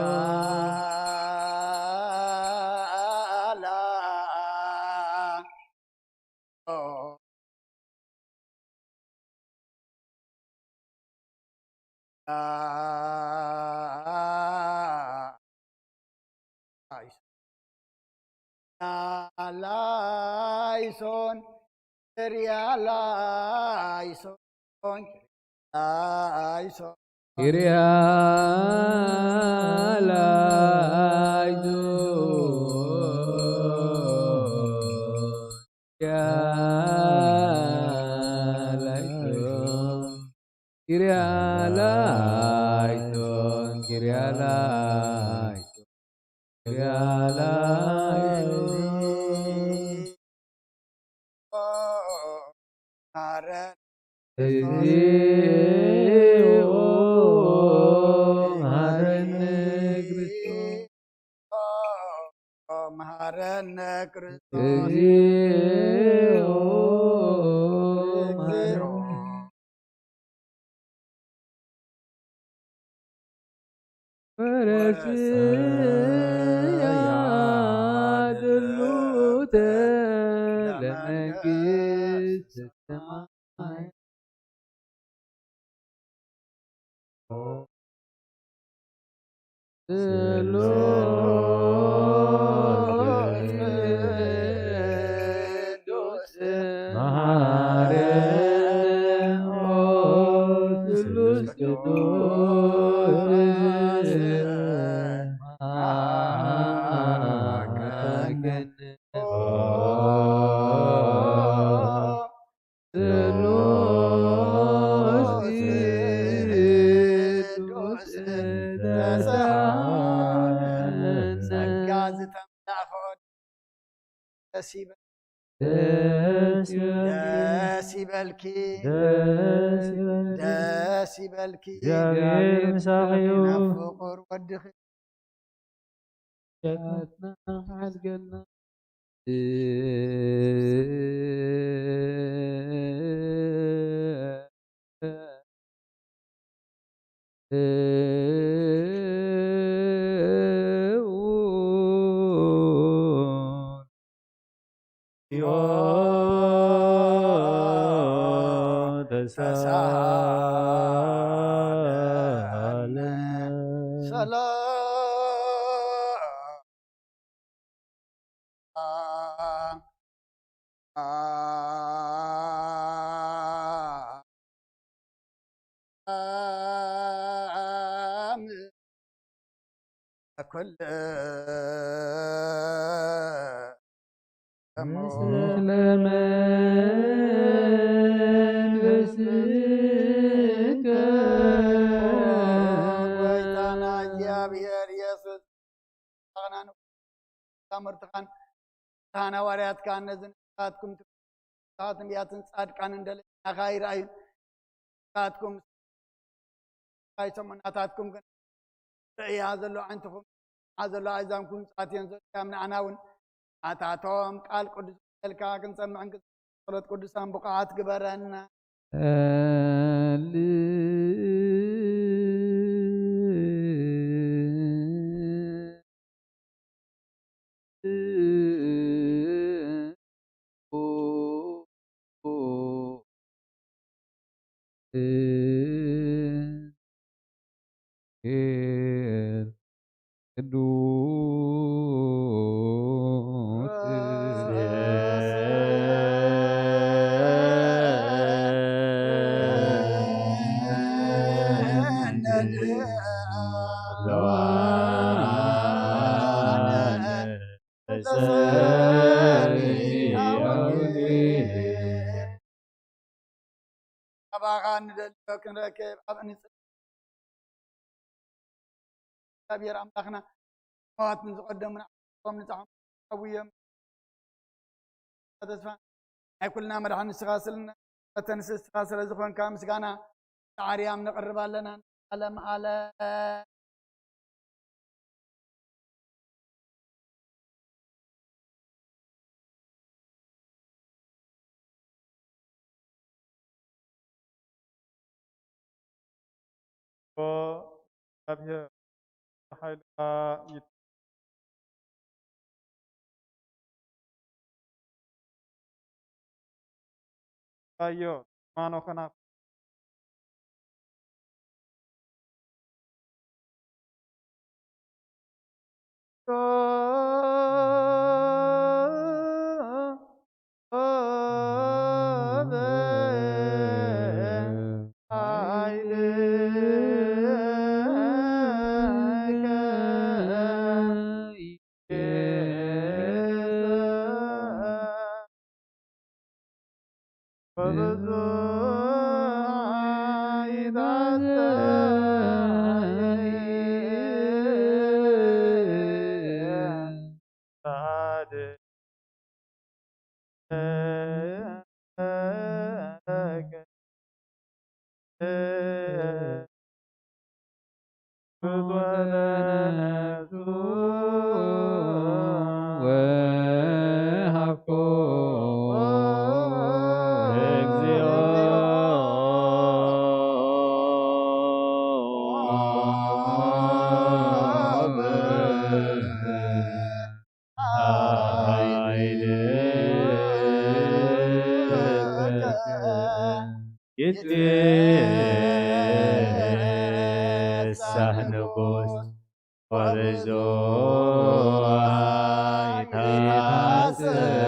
ላይሶን ሪያላይሶን ላይሶን ኪርያላይሶን ኪርያላይሶን ኪርያላይሶን ኪርያላይሶን ኪርያላይሶን ማረን እግዚኦ መሐረነ ክርስቶስ መሐረነ ክርስቶስ እግዚኦ እግዚኦ መሐረነ ወረስያ ድሉተ ለመንግስት ሰማይ ስሉስ ቅዱስ መሐረነ ስሉስ ቅዱስ መሐረነ ስሉስ ቅዱስ ተሳሃለነ ጸጋ ዝተመላእክኦ ደስ ይበል ደስ ይበልኪ ደስ ይበልኪ ደስ ይበልኪ ደስ ይበልኪ እግዚኣብሔር ምሳኺ እዩ ናብ ፍቁር ወድኺ ሸትና ሓድገና ተሳሃለነ። ሰላም ጎይታና እግዚኣብሔር ኢየሱስ፣ ኣቕናን ታምርትኻን፣ ካህን ሃዋርያትካን ነዚ ንስኻትኩም ትብሉ፣ ንስኻትኩም ነቢያትን ጻድቃንን ደለይናኻ ይረኣዩ። ንስኻትኩም ኣይሰሙን፣ ናታትኩም ግን ርእያ ዘሎ ዓይንትኹም፣ ርእያ ዘሎ ኣእዛንኩም ጻትየን ዘሎ እያም። ንዓና እውን ኣታቶም ቃል ቅዱስ ወንጌልካ ክንሰምዕን ክንጸሎት ቅዱሳን ብቑዓት ግበረና። ቅዱስ ካባኻ ንደልዮ ክንረክብ ኣብ እንጽ-፣ እግዚኣብሔር ኣምላኽና፣ መዋትን ዝቐደሙን ዓቦም ንጻሖም ኣብዮም ተስፋ ናይ ኩልና መድሓኒ ንስኻ ስለ-፣ ተንስ ንስኻ ስለ ዝኾንካ ምስጋና ንኣርያም ነቕርብ ኣለና። ዓለም ዓለም። እግዚኣብሔር ሓይልኻ ይት-፣ ኣዮ ማኖ ከና ይትፌሳህ ንጉስ ወብዙኃ ይትሐሰይ።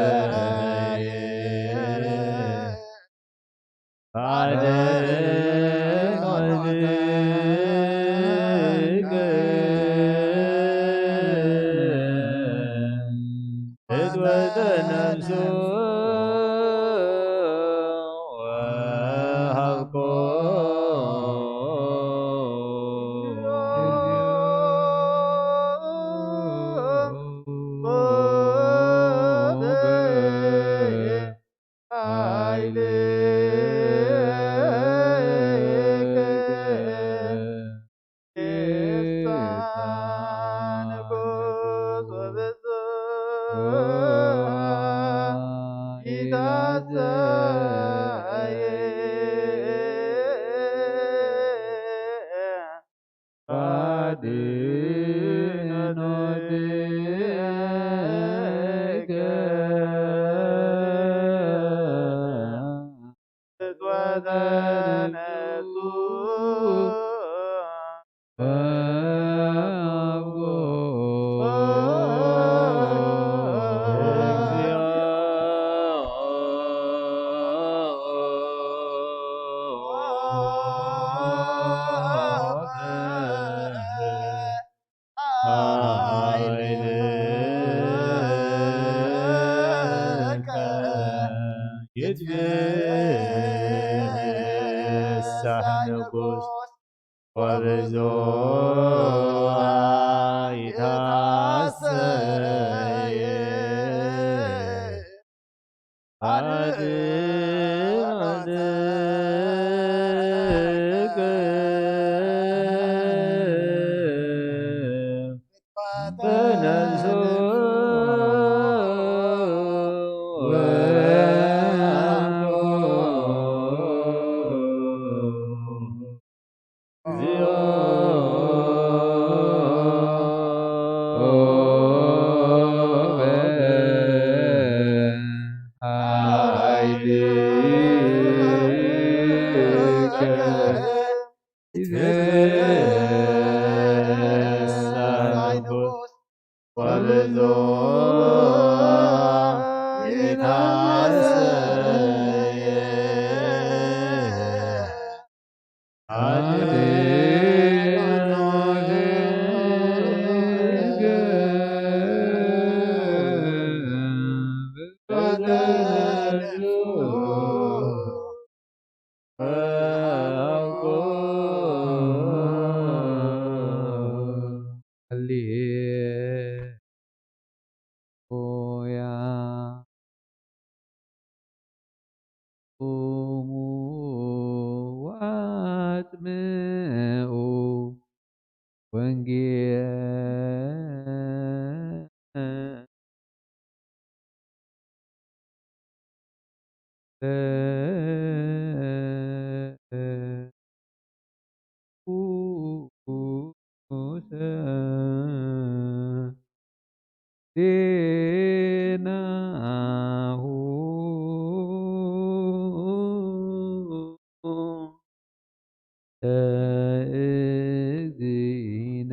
ይትፍሳህ ንጉስ ወብዙሕ ይትሐሰይ። ቁሙ ወአጽምዑ ወንጌል ዜናሁ ለእግዚእነ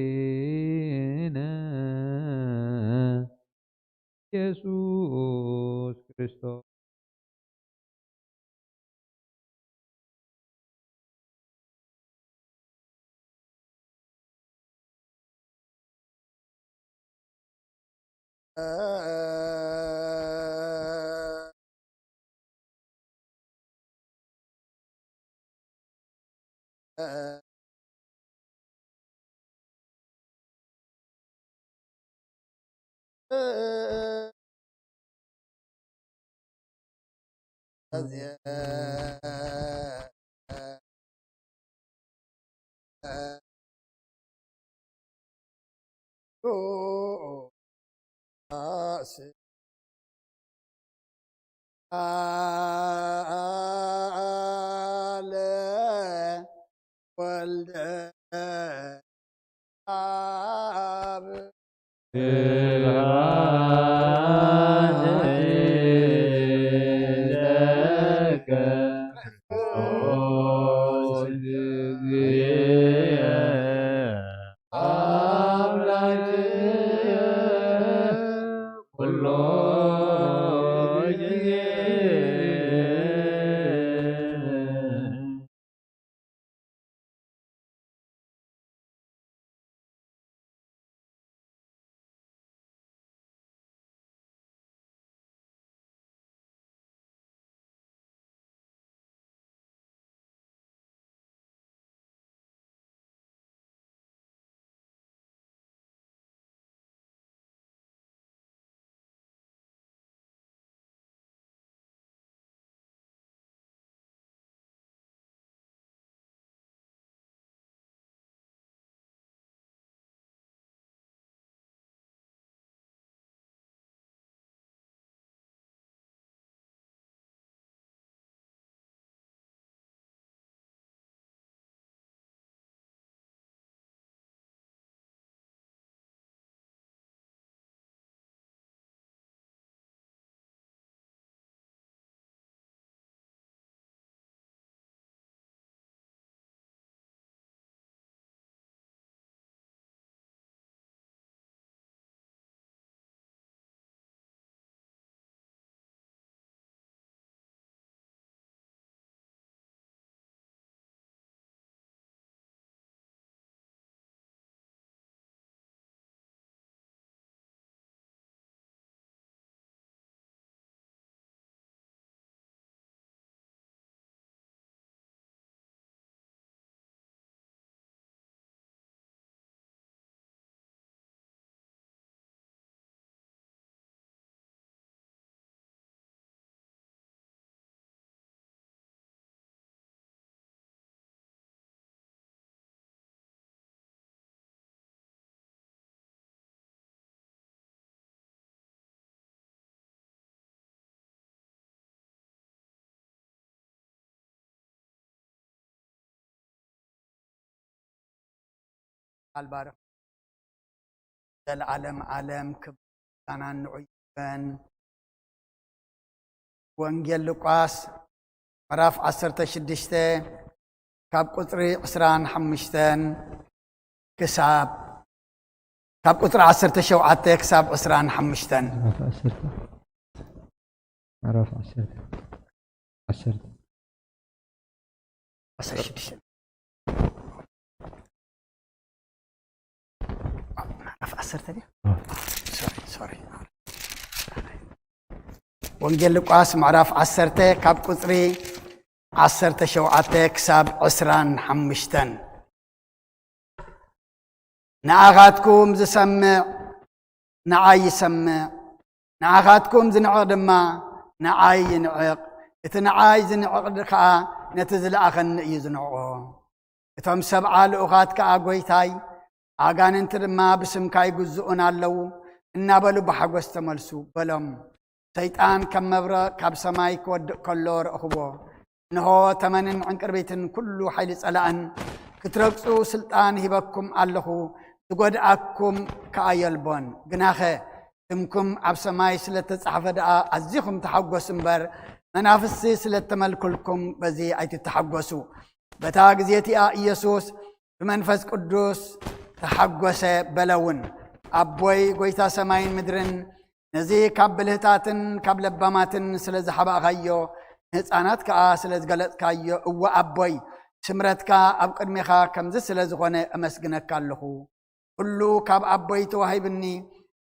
መድኃኒነ ኢየሱስ ክርስቶስ። ቃለ ወልደ አብ ስብሐት ለከ ክርስቶስ እግዚእ አምላክ ኩሎ ጊዜ። ቃል ባርኽ። ዘለዓለም ዓለም ክብርን ምስጋናን ንዑ ይኹን። ወንጌል ሉቃስ ምዕራፍ ዓሰርተ ሽዱሽተ ካብ ቁጽሪ ዕስራን ሓሙሽተን ክሳብ ካብ ቁጽሪ ዓሰርተ ሸውዓተ ክሳብ ዕስራን ሓሙሽተን። ምዕራፍ ዓሰርተ። ምዕራፍ ዓሰርተ። ዓሰርተ። ዓሰርተ ሽዱሽተ። ምዕራፍ ዓሰርተ ድያ? ሶሪ፣ ሶሪ። ወንጌል ሉቃስ ምዕራፍ ዓሰርተ ካብ ቁጽሪ ዓሰርተ ሸውዓተ ክሳብ ዕስራን ሓሙሽተን። ንኣኻትኩም ዝሰምዕ ንዓይ ይሰምዕ፣ ንኣኻትኩም ዝንዕቕ ድማ ንዓይ ይንዕቕ። እቲ ንዓይ ዝንዕቕ ከኣ ነቲ ዝለኣኸኒ እዩ ዝንዕቖ። እቶም ሰብዓ ልኡኻት ከኣ፣ "ጐይታይ፣ ኣጋንንቲ ድማ ብስምካ ይግዝኡና ኣለዉ" እናበሉ ብሓጎስ ተመልሱ በሎም። ሰይጣን ከም መብረቕ ካብ ሰማይ ክወድቕ ከሎ ረእኽዎ። እንሆ፣ ተመንን ዕንቅርቢትን ኩሉ ሓይሊ ጸላእን ክትረግጹ ስልጣን ሂበኩም ኣለኹ፣ ዝጎድኣኩም ከኣ የልቦን። ግናኸ ስምኩም ኣብ ሰማይ ስለ እተጻሕፈ ደኣ ኣዚኹም ተሓጎሱ እምበር፣ መናፍስቲ ስለ እተመልኩልኩም በዚ ኣይትተሓጎሱ። በታ ግዜ እቲኣ ኢየሱስ ብመንፈስ ቅዱስ ተሓጎሰ በለ እውን፣ ኣቦይ፣ ጐይታ ሰማይን ምድርን፣ ነዚ ካብ ብልህታትን ካብ ለባማትን ስለ ዝሓባእካዮ፣ ንህፃናት ከኣ ስለ ዝገለጽካዮ፣ እወ ኣቦይ፣ ስምረትካ ኣብ ቅድሜኻ ከምዚ ስለ ዝኾነ እመስግነካ ኣለኹ። ኩሉ ካብ ኣቦይ ተዋሂብኒ፣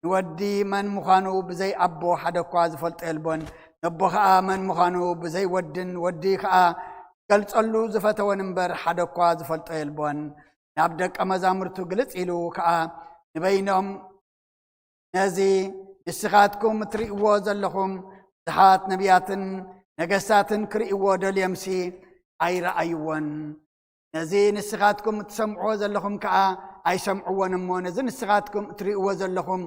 ንወዲ መን ምዃኑ ብዘይ ኣቦ ሓደ እኳ ዝፈልጦ የልቦን፣ ነቦ ኸኣ መን ምዃኑ ብዘይ ወድን ወዲ ኸኣ ገልጸሉ ዝፈተወን እምበር ሓደ እኳ ዝፈልጦ የልቦን። ናብ ደቀ መዛሙርቱ ግልጽ ኢሉ ኸኣ ንበይኖም፣ ነዚ ንስኻትኩም እትርእይዎ ዘለኹም ብዙሓት ነቢያትን ነገስታትን ክርእይዎ ደልዮምሲ ኣይረኣይዎን። ነዚ ንስኻትኩም እትሰምዕዎ ዘለኹም ከኣ ኣይሰምዕዎን እሞ፣ ነዚ ንስኻትኩም እትርእይዎ ዘለኹም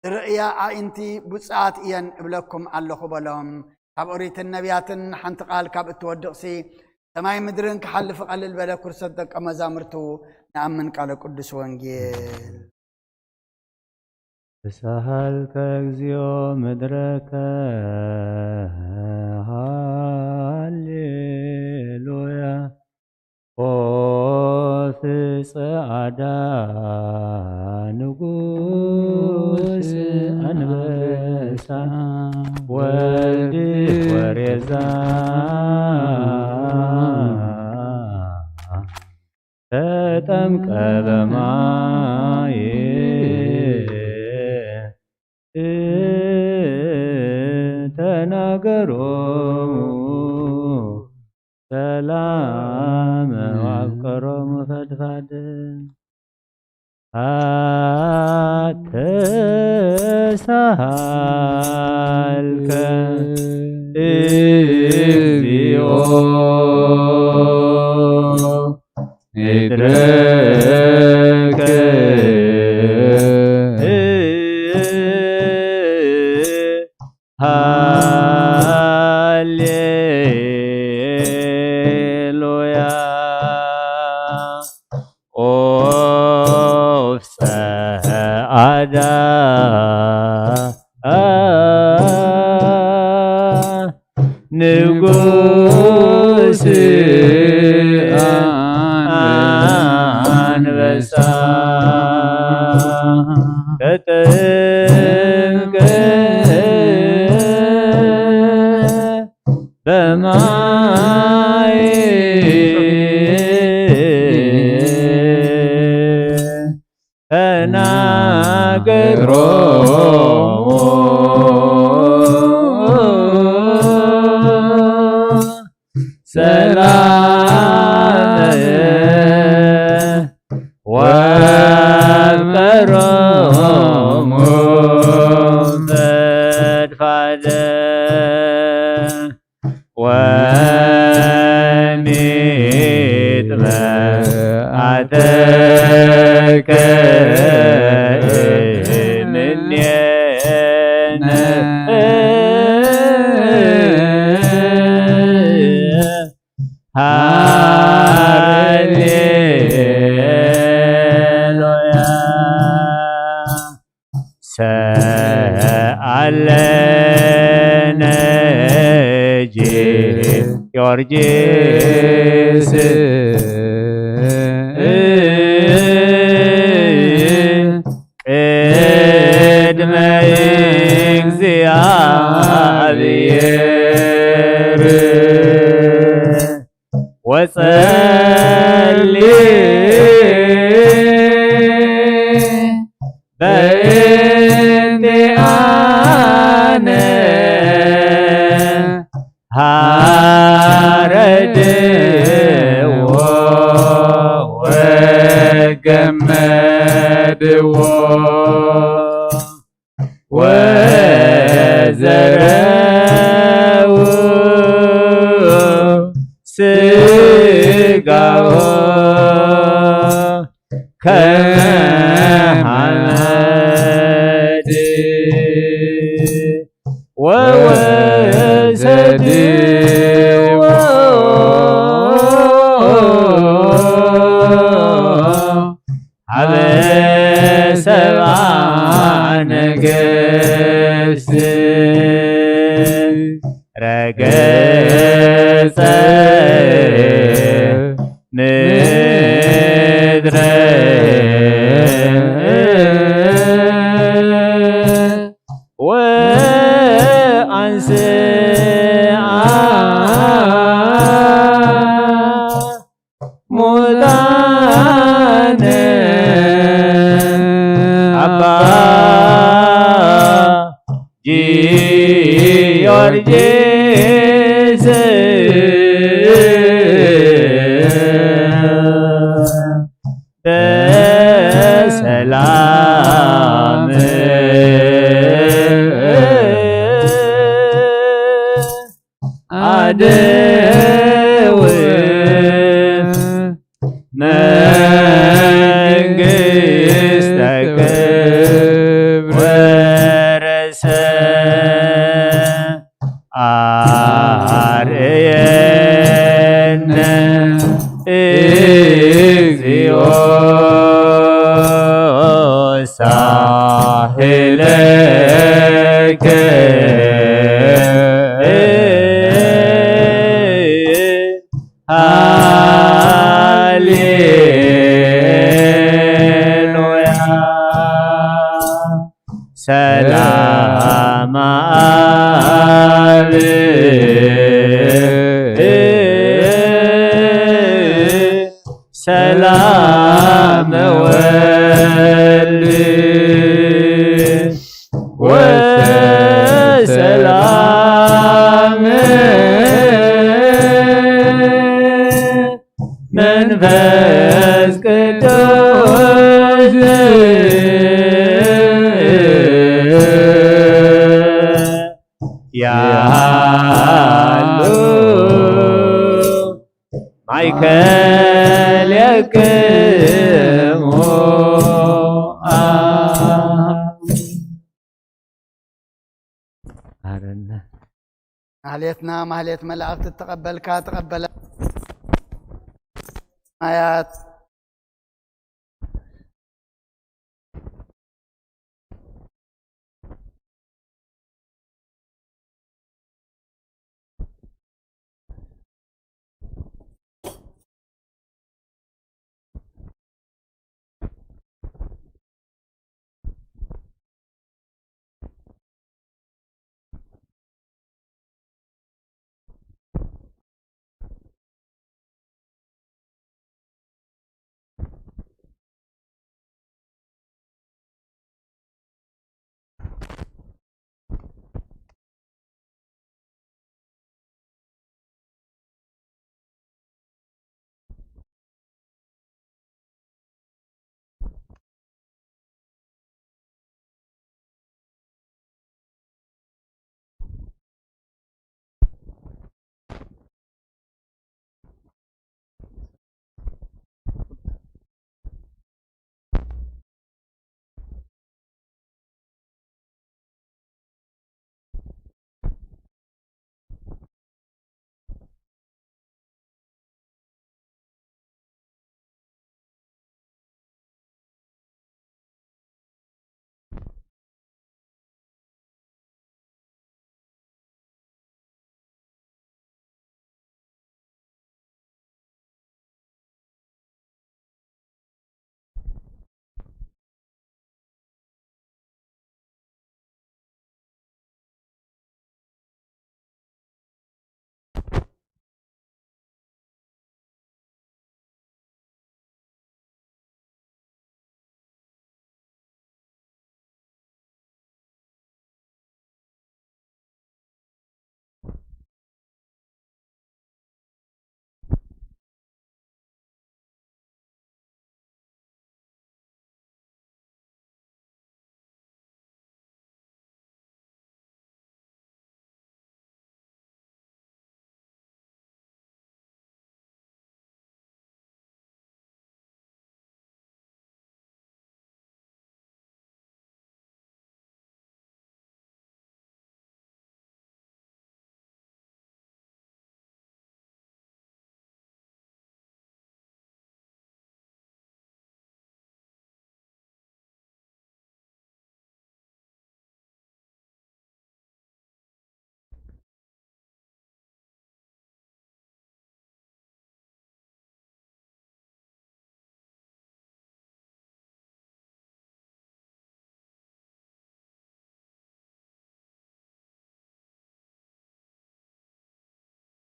ዝርእያ ኣዒንቲ ብፁዓት እየን እብለኩም ኣለኹ በሎም። ካብ ኦሪትን ነቢያትን ሓንቲ ቃል ካብ እትወድቕሲ፣ ሰማይ ምድርን ክሓልፍ ቀልል በለ። ኩርሰት ደቀ መዛሙርቱ ንኣምን ቃለ ቅዱስ ወንጌል። ተሳሃልከ እግዚኦ ምድረከ፣ ሃሌሉያ። ኦፍ ጸዓዳ ንጉስ ኣንበሳ፣ ወዲ ወሬዛ ተጠምቀ በማይ፣ ተናገሮሙ ሰላም፣ ወአፍቀሮሙ ፈድፋድ። አተሳሃልከ እግዚኦ ምድረከ፣ ሃሌሉያ። ኦፍ ጸዓዳ ንጉስ ኣንበሳ፣ ተጠምቀ በማይ፣ ተናገሮሙ ሰላመየ፣ ወአፍቀሮሙ ፈድፋደ። ወሚጥመ አተከ እምኔነ ሃሌሉያ። ጊዮርጊስ ቅድመ እግዚኣብሔር ወጸሊ በእንቲኣነ ሃረድዎ ወገመድዎ ወዘረው ስጋዎ ከሃመድ ወወሰድዎ ሀበ ሰብአ ነገሥት ረገጸ ምድረ ወአንስአ ሙታነ አባ ጊዮርጊስ በሰላም አደው መንግስተ ክብር ወረሰ። አርእየነ እግዚኦ ሳህለከ ሃሌሉያ። ሰላም አብ ሰላም ወልድ ወሰላም መንፈስ ቅዱስ ያሉ ማእከሌክሙ። ማረና። ማህሌትና ማህሌት መላእክት ተቀበልካ ተቀበለ ማያት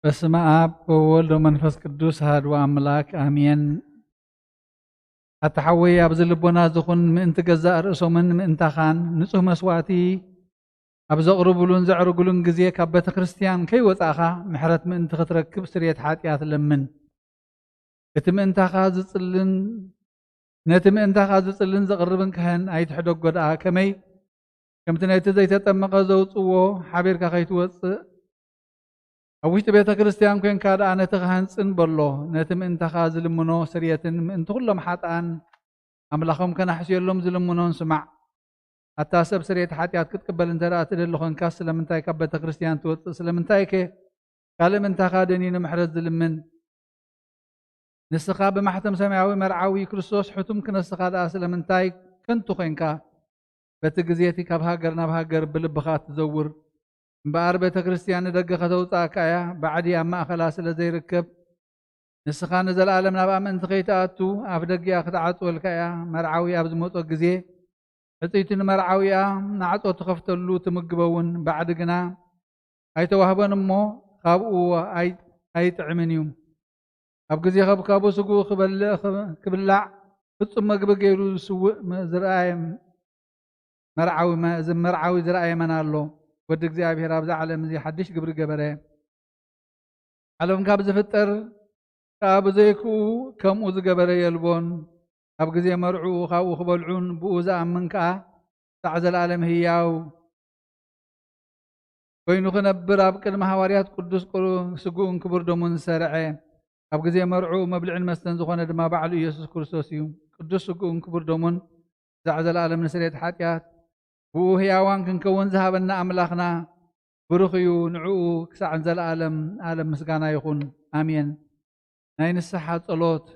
በስመ ኣብ ወወልድ ወመንፈስ ቅዱስ ኣሐዱ ኣምላክ ኣሜን። ኣታ ሓወይ፣ ኣብዚ ልቦና ዝኹን ምእንቲ ገዛእ ርእሶምን ምእንታኻን ንጹህ መስዋእቲ ኣብ ዘቕርቡሉን ዘዕርጉሉን ግዜ ካብ ቤተ ክርስቲያን ከይወጻእኻ ምሕረት ምእንቲ ክትረክብ ስርየት ሓጢኣት ለምን። እቲ ምእንታኻ ዝጽልን ነቲ ምእንታኻ ዝጽልን ዘቕርብን ካህን ኣይትሕደጎ ደኣ፣ ከመይ ከምቲ ነቲ ዘይተጠመቐ ዘውጽዎ ሓቢርካ ከይትወጽእ ኣብ ውሽጢ ቤተ ክርስቲያን ኮንካ ደኣ ነቲ ካህን ጽን በሎ። ነቲ ምእንታኻ ዝልምኖ ስርየትን ምእንቲ ኩሎም ሓጥኣን ኣምላኾም ከናሕስየሎም ዝልምኖን ስማዕ። ኣታ ሰብ ስርየት ሓጢኣት ክትቅበል እንተ ደኣ ትደሊ ኾንካ ስለምንታይ ካብ ቤተ ክርስቲያን ትወጽእ? ስለምንታይ ከ ካልእ ምእንታኻ ደንዩ ንምሕረት ዝልምን? ንስኻ ብማሕተም ሰማያዊ መርዓዊ ክርስቶስ ሕቱም ክነስኻ ደኣ ስለምንታይ ከንቱ ኮንካ? በቲ ግዜ እቲ ካብ ሃገር ናብ ሃገር ብልብኻ ትዘውር። እምበኣር ቤተ ክርስቲያን ንደገ ከተውጽኣካ እያ፣ ባዕዲ ኣብ ማእኸላ ስለ ዘይርከብ። ንስኻ ንዘለኣለም ናብኣ ምእንቲ ከይትኣቱ ኣብ ደጊኣ ክትዓጽወልካ እያ። መርዓዊ ኣብ ዝመጾ ግዜ ሕጽይቲ ንመርዓዊኣ ናዕጾ ትኸፍተሉ ትምግበውን፣ ባዕዲ ግና ኣይተዋህቦን እሞ ካብኡ ኣይ-፣ ኣይጥዕምን እዩ። ኣብ ግዜ ከብካቡ ስግኡ ክበልዕ፣ ክብላዕ ፍጹም መግቢ ገይሩ ዝስውእ መ-፣ ዝረኣየ መርዓዊ መ-፣ እዚ መርዓዊ ዝረኣየ መን ኣሎ? ወዲ እግዚኣብሔር ኣብዛ ዓለም እዚ ሓድሽ ግብሪ ገበረ። ዓለም ካብ ዝፍጠር ከኣ ብዘይክኡ ከምኡ ዝገበረ የልቦን። ኣብ ግዜ መርዕኡ ካብኡ ክበልዑን ብኡ ዝኣምን ከኣ ክሳዕ ዘለኣለም ህያው ኮይኑ ክነብር ኣብ ቅድሚ ሃዋርያት ቅዱስ ቁ-፣ ስግኡን ክቡር ደሙን ዝሰርዐ፣ ኣብ ግዜ መርዕኡ መብልዕን መስተን ዝኾነ ድማ ባዕሉ ኢየሱስ ክርስቶስ እዩ። ቅዱስ ስግኡን ክቡር ደሙን ክሳዕ ዘለኣለም ንስርየት ሓጢኣት ብኡ ህያዋን ክንከውን ዝሃበና ኣምላኽና ብሩኽ እዩ። ንዕኡ ክሳዕ ዘለኣለም ዓለም ምስጋና ይኹን። ኣሜን። ናይ ንስሓ ጸሎት።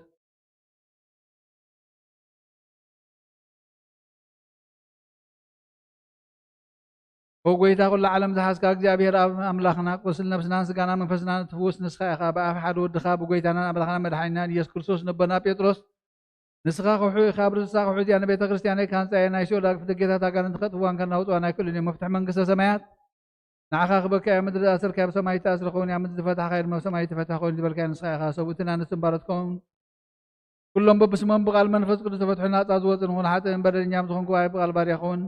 ኦ ጎይታ፣ ኩሉ ዓለም ዝሓዝካ እግዚኣብሔር ኣብ ኣምላኽና፣ ቁስል ነብስናን ስጋና መንፈስናን እትፍውስ ንስኻ ኢኻ። ብኣፍ ሓደ ወድኻ ብጎይታናን ኣምላኽናን መድሓኒናን ኢየሱስ ክርስቶስ ነቦና ጴጥሮስ ንስኻ ከውሒ ኢኻ፣ ኣብ ርእስኻ ከውሒ እዚኣ ንቤተ ክርስቲያነይ ክሃንጻ እየ፣ ናይ ሲኦል ኣግፍቲ ጌታት ኣጋንንቲ ከጥፍዋን ከናውጽዋን ኣይክእሉን እዮም። መፍትሒ መንግስተ ሰማያት ንዓኻ ክበካ እያ። ምድሪ ዝኣሰርካያ ብሰማይ ይተኣስር ክኸውን እያ፣ ምድሪ ዝፈታሕካዮ ድማ ብሰማይ ይተፈትሐ ክኸውን እዩ ዝበልካዮ ንስኻ ኢኻ። ሰብኡትን ኣንስትን ባሮትካውን ኩሎም በብስሞም ብቓል መንፈስ ቅዱስ ተፈትሑ ናጻ ዝወጹ ንኹን። ሓጥእን በደለኛም ዝኾንኩ ብኣይ ብቓል ባርያኹን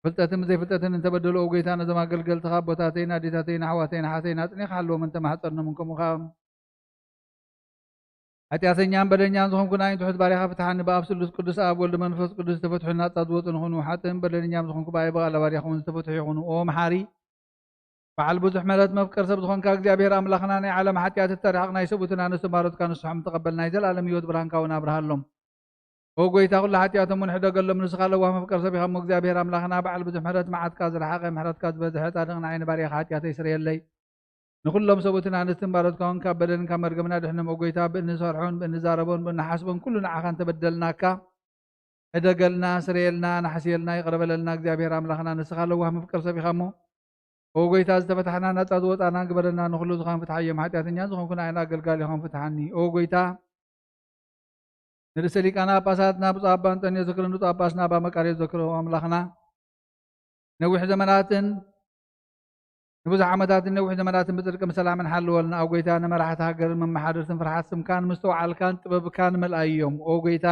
ብፍልጠትን ብዘይፍልጠትን እንተበደሉ፣ ኦ ጎይታ፣ ነዞም ኣገልገልትኻ ኣቦታተይን ኣዴታተይን ኣሕዋተይን ኣሓተይን ኣጽኒኻ ሓልዎም፣ እንተማሕጸኖምን ከምኡ ኸኣ ሓጢኣተኛን በደኛን ዝኾንኩ ንዓይን ትሑት ባርያኻ ፍትሓኒ። ብኣብ ስሉስ ቅዱስ ኣብ ወልድ መንፈስ ቅዱስ ዝተፈትሑ ናጻ ዝወጹ ንኹኑ። ሓጥእን በደለኛም ዝኾንኩ ብኣይ ብቓል ባርያኹም ዝተፈትሑ ይኹኑ። ኦ መሓሪ በዓል ብዙሕ ምሕረት መፍቀር ሰብ ዝኾንካ እግዚኣብሔር ኣምላኽና፣ ናይ ዓለም ሓጢኣት እተርሕቕ ናይ ሰብኡትን ኣንስትን ባሮትካ ንስሖም ተቐበል፣ ናይ ዘለኣለም ህይወት ብርሃንካ እውን ኣብርሃሎም። ኦ ጎይታ፣ ኩሉ ሓጢኣቶም እውን ሕደገሎም። ንስኻ ለዋህ መፍቀር ሰብ ኢኻ እሞ እግዚኣብሔር ኣምላኽና በዓል ብዙሕ ምሕረት፣ መዓትካ ዝረሓቐ ምሕረትካ ዝበዝሐ ጻድቕ ንዓይ ንባርያኻ ሓጢኣተይ ስረየለይ። ንኹሎም ሰብኡትን ኣንስትን ባሮትካ እውን ካብ በደልን ካብ መርገምን ኣድሕኖም። ኦ ጎይታ፣ ብእንሰርሖን ብእንዛረቦን ብእንሓስቦን ኩሉ ንዓኻ እንተበደልናካ ሕደገልና፣ ስረየልና፣ ናሕስየልና፣ ይቕረ በለልና። እግዚኣብሔር ኣምላኽና ንስኻ ለዋህ መፍቀር ሰብ ኢኻ እሞ፣ ኦ ጎይታ፣ ዝተፈታሕና ናጻ ዝወጻና ግበረና። ንኹሉ ዝኾን ፍትሓዮም፣ ሓጢኣተኛ ዝኾንኩ ንዓይን ኣገልጋሊኻን ፍትሓኒ። ኦ ጎይታ፣ ንርእሰ ሊቃነ ጳጳሳትና ብፁዕ ኣባ እንጠንዮስ ዝክርን ብፁዕ ኣባ ስናባ መቃርዮስ ዘክሮ ኣምላኽና ነዊሕ ዘመናትን ንብዙሕ ዓመታትን ነዊሕ ዘመናትን ብጽድቅን ብሰላምን ሓልወልና። ኦ ጎይታ፣ ንመራሕቲ ሃገርን መመሓደርትን ፍርሓት ስምካን ምስትውዓልካን ጥበብካን መልኣዮም። ኦ ጎይታ፣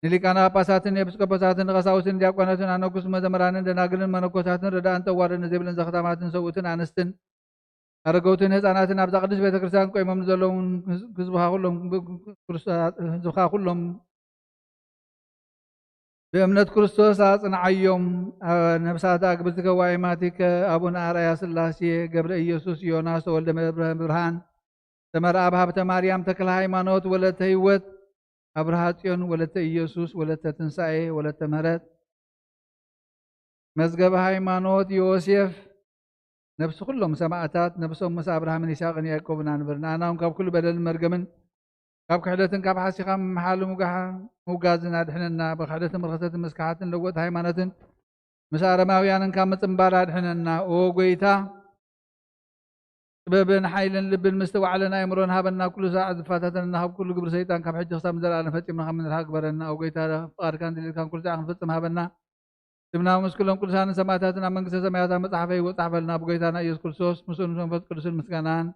ንሊቃነ ጳጳሳትን ኤጲስቆጶሳትን ንቀሳውስትን ዲያቆናትን ኣነኩስ መዘምራንን ደናግልን መነኮሳትን ረዳእን ጠዋርን ዘይብልን ዘኽታማትን ሰብኡትን ኣንስትን ኣረገውትን ህፃናትን ኣብዛ ቅድስት ቤተ ክርስቲያን ቆይሞም ንዘለውን ህዝብኻ ኩሎም፣ ህዝብኻ ኩሎም ብእምነት ክርስቶስ ኣጽንዓዮም። ነፍሳት ኣግብርቲከ ዋይማቲከ ኣቡነ ኣርኣያ ስላሴ፣ ገብረ ኢየሱስ፣ ዮናስ፣ ተወልደ መብርሃ ብርሃን፣ ሰመረ ኣብ ሃብተ ማርያም፣ ተክለ ሃይማኖት፣ ወለተ ህይወት፣ ኣብርሃ ጽዮን፣ ወለተ ኢየሱስ፣ ወለተ ትንሳኤ፣ ወለተ ምህረት፣ መዝገበ ሃይማኖት፣ ዮሴፍ፣ ነብሲ ኩሎም ሰማእታት፣ ነብሶም ምስ ኣብርሃምን ይስሐቅን ያዕቆብን ኣንብር። ንኣና እውን ካብ ኩሉ በደልን መርገምን ካብ ክሕደትን ካብ ሓሲኻ ምምሓልን ምውጋዝን ኣድሕነና። ብክሕደትን ብርኽሰትን ምስካሓትን ለወጥቲ ሃይማኖትን ምስ ኣረማውያንን ካብ ምጽንባር ኣድሕነና። ኦ ጎይታ፣ ጥበብን ሓይልን ልብን ምስትውዓልን ኣእምሮን ሃበና። ኩሉ ሳዕ ዝፈታተነና ካብ ኩሉ ግብሪ ሰይጣን ካብ ሕጂ ክሳብ ንዘለኣለም ፈጺምና ከም ንርሓቕ ግበረና። ኦ ጎይታ፣ ፍቓድካን ድሌትካን ኩሉ ሳዕ ክንፍጽም ሃበና። ስምና ምስ ኩሎም ቅዱሳንን ሰማእታትን ኣብ መንግስተ ሰማያት ኣብ መጽሓፈይ ይወጻሕ በልና። ብጎይታና ኢየሱስ ክርስቶስ ምስኡን ምስ መንፈስ ቅዱስን ምስጋናን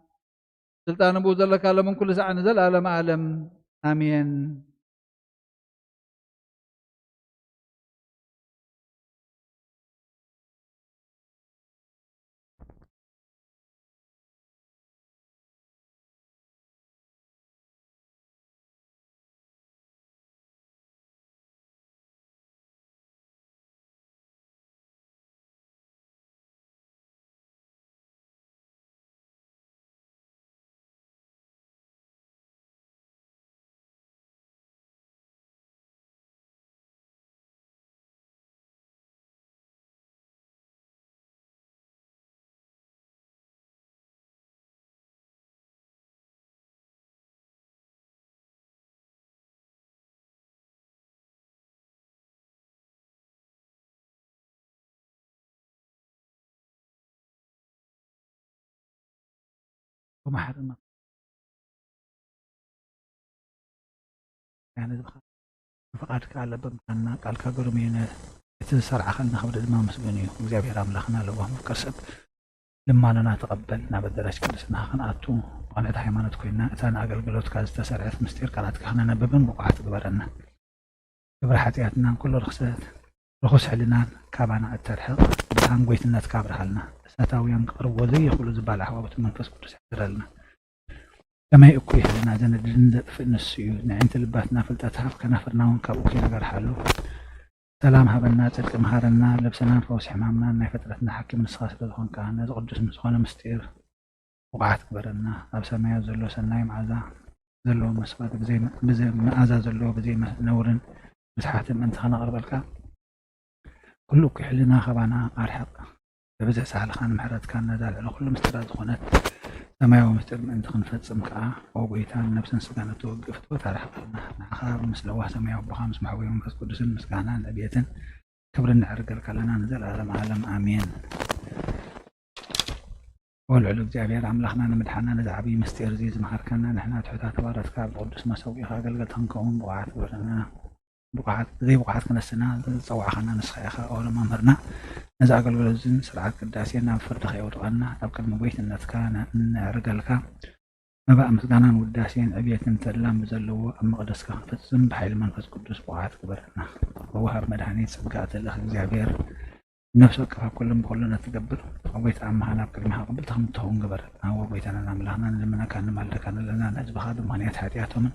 ስልጣን ብኡ ዘለካ ሎምን ኩሉ ሰዓት ንዘለኣለም ዓለም። ኣሜን። ወመሓረና። ያነ ዝብኻ ብፍቓድካ ኣለበምካና፣ ቃልካ ግሩም እዩ። ነ-፣ እቲ ዝሰርዓኸልና ክብሪ ድማ ምስጉን እዩ። እግዚኣብሔር ኣምላኽና ለዋህ ምፍቅር ሰብ ልማኖና ተቐበል። ናብ ኣዳራሽ ቅድስናኻ ክንኣቱ ብቕንዕቲ ሃይማኖት ኮይንና፣ እታ ንኣገልግሎትካ ዝተሰርዐት ምስጢር ቃላትካ ክነነብብን ብቑዓት ግበረና። ግብሪ ሓጢኣትናን ኩሉ ርኽሰት፣ ርኹስ ሕልናን ካባና እተርሕቕ ብርሃን ጎይትነትካ ኣብርሃልና። እሳታውያን ክቐርብዎ ዘይኽእሉ ዝባል ኣሕዋቦት መንፈስ ቅዱስ ኣሕድረልና። ከመይ እኩይ ሕልና ዘነድድን ዘጥፍእ ንሱ እዩ። ንዕንቲ ልባትና ፍልጠት ሃብ፣ ከናፍርና እውን ካብ እኩይ ነገር ሓሉ። ሰላም ሃበና፣ ጽድቂ መሃረና፣ ለብሰናን ፈውሲ ሕማምናን ናይ ፍጥረትና ሓኪም ንስኻ ስለ ዝኾንካ፣ ነዚ ቅዱስ ምስ ዝኾነ ምስጢር ብቑዓት ግበረና። ኣብ ሰማያት ዘሎ ሰናይ መዓዛ ዘለዎ መስዋእቲ ብዘይ መ-፣ ብዘይ መኣዛ ዘለዎ ብዘይ መ-፣ ነውርን ብዝሓትን ምእንቲ ከነቕርበልካ፣ ኩሉ እኩይ ሕልና ካባና ኣርሕቕ። ብብዝሒ ሳህልኻን ምሕረትካን ነዛ ልዕሊ ኩሉ ምስጢራት ዝኾነት ሰማያዊ ምስጢር ምእንቲ ክንፈጽም ከኣ፣ ኦ ጎይታ፣ ንነብስን ስጋን እትወግእ ፍትወት ኣርሕቐልና። ንዓኻ ምስ ለዋህ ሰማያዊ ኣቦኻ ምስ መሕወይ መንፈስ ቅዱስን ምስጋናን ዕብየትን ክብርን ነዕርገልካ ኣለና ንዘለኣለም ዓለም። ኣሜን። ኦ ልዑል እግዚኣብሔር ኣምላኽና፣ ንምድሓና ነዚ ዓብዪ ምስጢር እዚ ዝመሃርከና፣ ንሕና ትሑታት ባሮትካ ኣብ ቅዱስ መሰውኢኻ ኣገልገልቲ ክንከውን ብቑዓት ግበረና። ብቑዓት፣ ዘይብቑዓት ክነስና ዝጸዋዕኻና ንስኻ ኢኻ። ኦ መምህርና፣ ነዚ ኣገልግሎት እዚን ስርዓት ቅዳሴን ናብ ፍርዲ ከየውድቐና፣ ኣብ ቅድሚ ጎይትነትካ ነ-፣ ነዕርገልካ። መባእ ምስጋናን ውዳሴን ዕብየትን ተድላን ብዘለዎ ኣብ መቕደስካ ክንፍጽም ብሓይሊ መንፈስ ቅዱስ ብቑዓት ግበረና። ወወሃብ መድኃኒት ጸጋ እቲ ልእኽ እግዚኣብሔር ነፍሲ ወከፍ ኣብ ኩሉን ብኹሉን እትገብር፣ ኦ ጎይታ ኣምሃ ናብ ቅድሚኻ ቅብልቲ ከም እትኸውን ግበረና። ኦ ጎይታናን ኣምላኽና፣ ንልምነካን ንማልደካን ኣለና፣ ንህዝብኻ ብምኽንያት ሓጢኣቶምን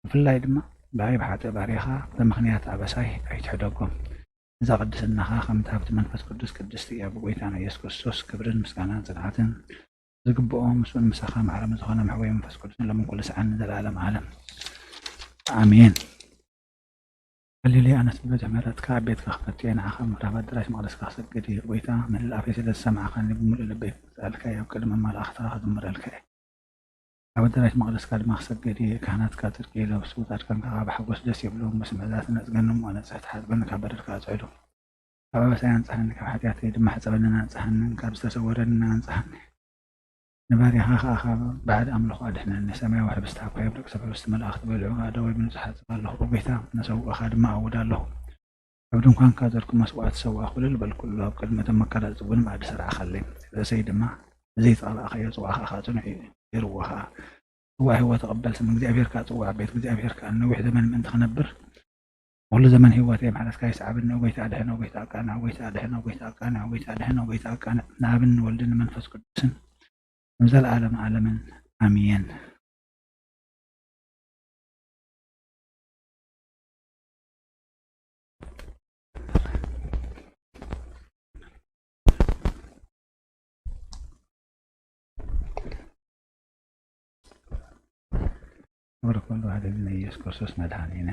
ብፍላይ ድማ ብኣይ ብሓጥእ ባሪኻ ብምኽንያት ኣበሳይ ኣይትሕደጎም። እዛ ቅድስናኻ ከምቲ ሃብቲ መንፈስ ቅዱስ ቅድስቲ እያ። ብጎይታና ኢየሱስ ክርስቶስ ክብርን ምስጋናን ጽንዓትን ዝግብኦ ምስኡን ምሳኻ ማዕረ ዝኾነ መሕወይ መንፈስ ቅዱስን ሎምን ኩሉ ሰዓን ንዘለኣለም ዓለም። ኣሜን። ሃሌሉያ። ኣነስ ብብዝሒ ምሕረትካ ኣብ ቤትካ ክፈቱ እየ፣ ንዓኻ ምዕራፍ ኣዳራሽ መቕደስካ ክሰግድ እየ። ጎይታ፣ ምልእ ኣፈይ ስለ ዝሰማዕካኒ ብምሉእ ልበይ ክገዝኣልካ እየ፣ ኣብ ቅድሚ መላእኽትኻ ክዝምረልካ እየ። ኣብ ኣዳራሽ መቕደስካ ድማ ክሰግድ እየ። ካህናትካ ጽድቂ ይለብሱ፣ ጻድቃንካ ከኣ ብሓጎስ ደስ የብሎም። ምስ ምሕዛት ነጽገኒ እሞ፣ ኣነጽህ፣ ተሓጽበኒ፣ ካብ በደልካ ኣጽዕዶ። ካብ ኣበሳይ ኣንጽሃኒ፣ ካብ ሓጢኣተይ ድማ ሕጸበንን ኣንጽሃንን፣ ካብ ዝተሰወረኒ ኣንጽሃኒ። ንባርያኻ ኸኣ ካብ ባዕዲ ኣምልኾ ኣድሕነኒ። ሰማያዊ ሕብስቲ ሃብካዮም፣ ደቂ ሰብ ሕብስቲ መላእኽቲ በልዑ። ኣእዳወይ ብንጹሕ እሓጽብ ኣለኹ፣ ኦ ጐይታ፣ መሰውእኻ ድማ እኣውድ ኣለኹ። ኣብ ድንኳንካ ዘርኩ መስዋእቲ ሰውኣ፣ ኩልል በልኩሉ፣ ኣብ ቅድሚ እቶም መቃረጽቲ እውን መኣዲ ስርዓኻለይ። ርእሰይ ድማ ብዘይ ተቐላእካዮ ጽዋዕኻ ኸኣ ጽኑዕ እዩ፣ ይርዎ ኸኣ። ጽዋዕ ህይወት ተቐበል፣ ስም እግዚኣብሔር ከኣ ጽዋዕ፣ ቤት እግዚኣብሔር ከኣ ንነዊሕ ዘመን ምእንቲ ክነብር፣ ኩሉ ዘመን ህይወተይ ምሕረትካ ይስዓበኒ። ኦ ጐይታ ኣድሕን፣ ኦ ጐይታ ኣቃንዕ፣ ኦ ጐይታ ኣድሕን፣ ኦ ጐይታ ኣቃንዕ፣ ኦ ጐይታ ኣድሕን፣ ኦ ጐይታ ኣቃንዕ። ንኣብን ንወልድን ንመንፈስ ቅዱስን ንዘለኣለም ዓለምን ኣሜን። ክብሪ ኩሉ ዋህደግነ ኢየሱስ ክርስቶስ መድኃኒነ።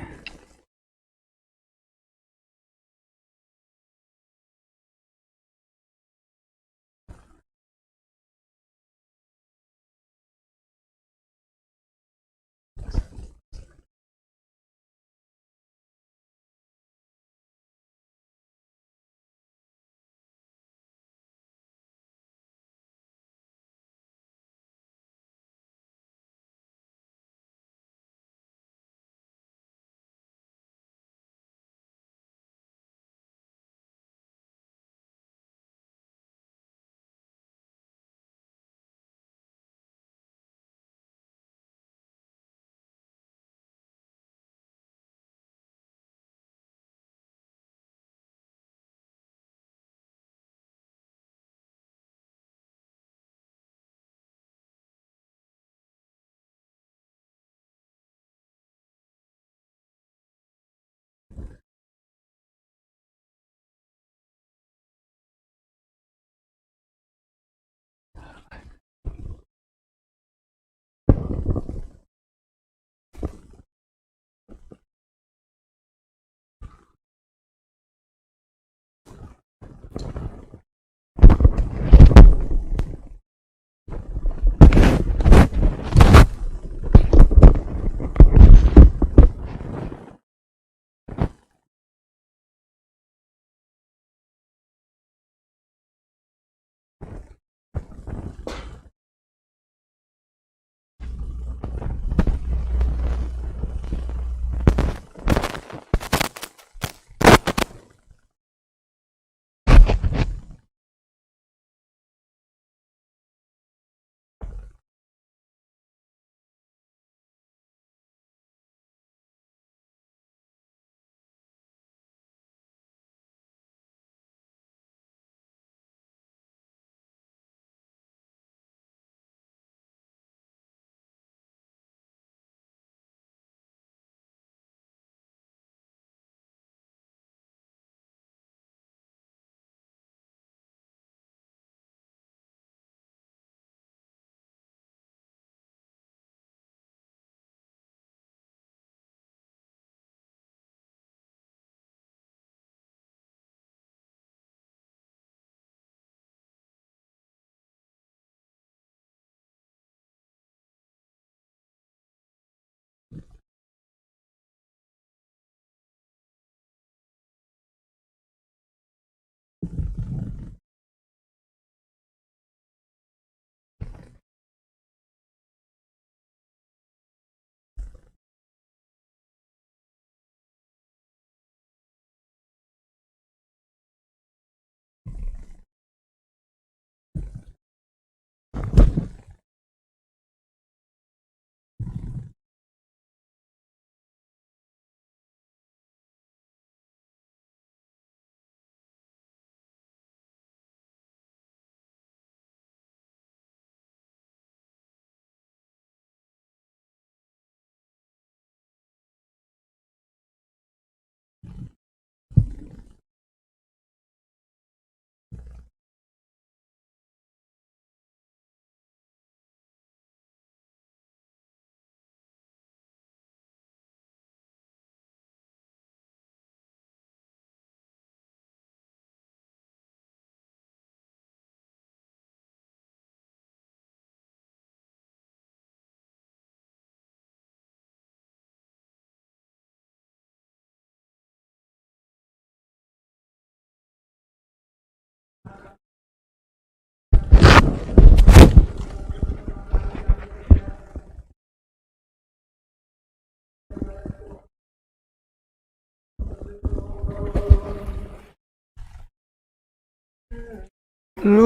ኩሉ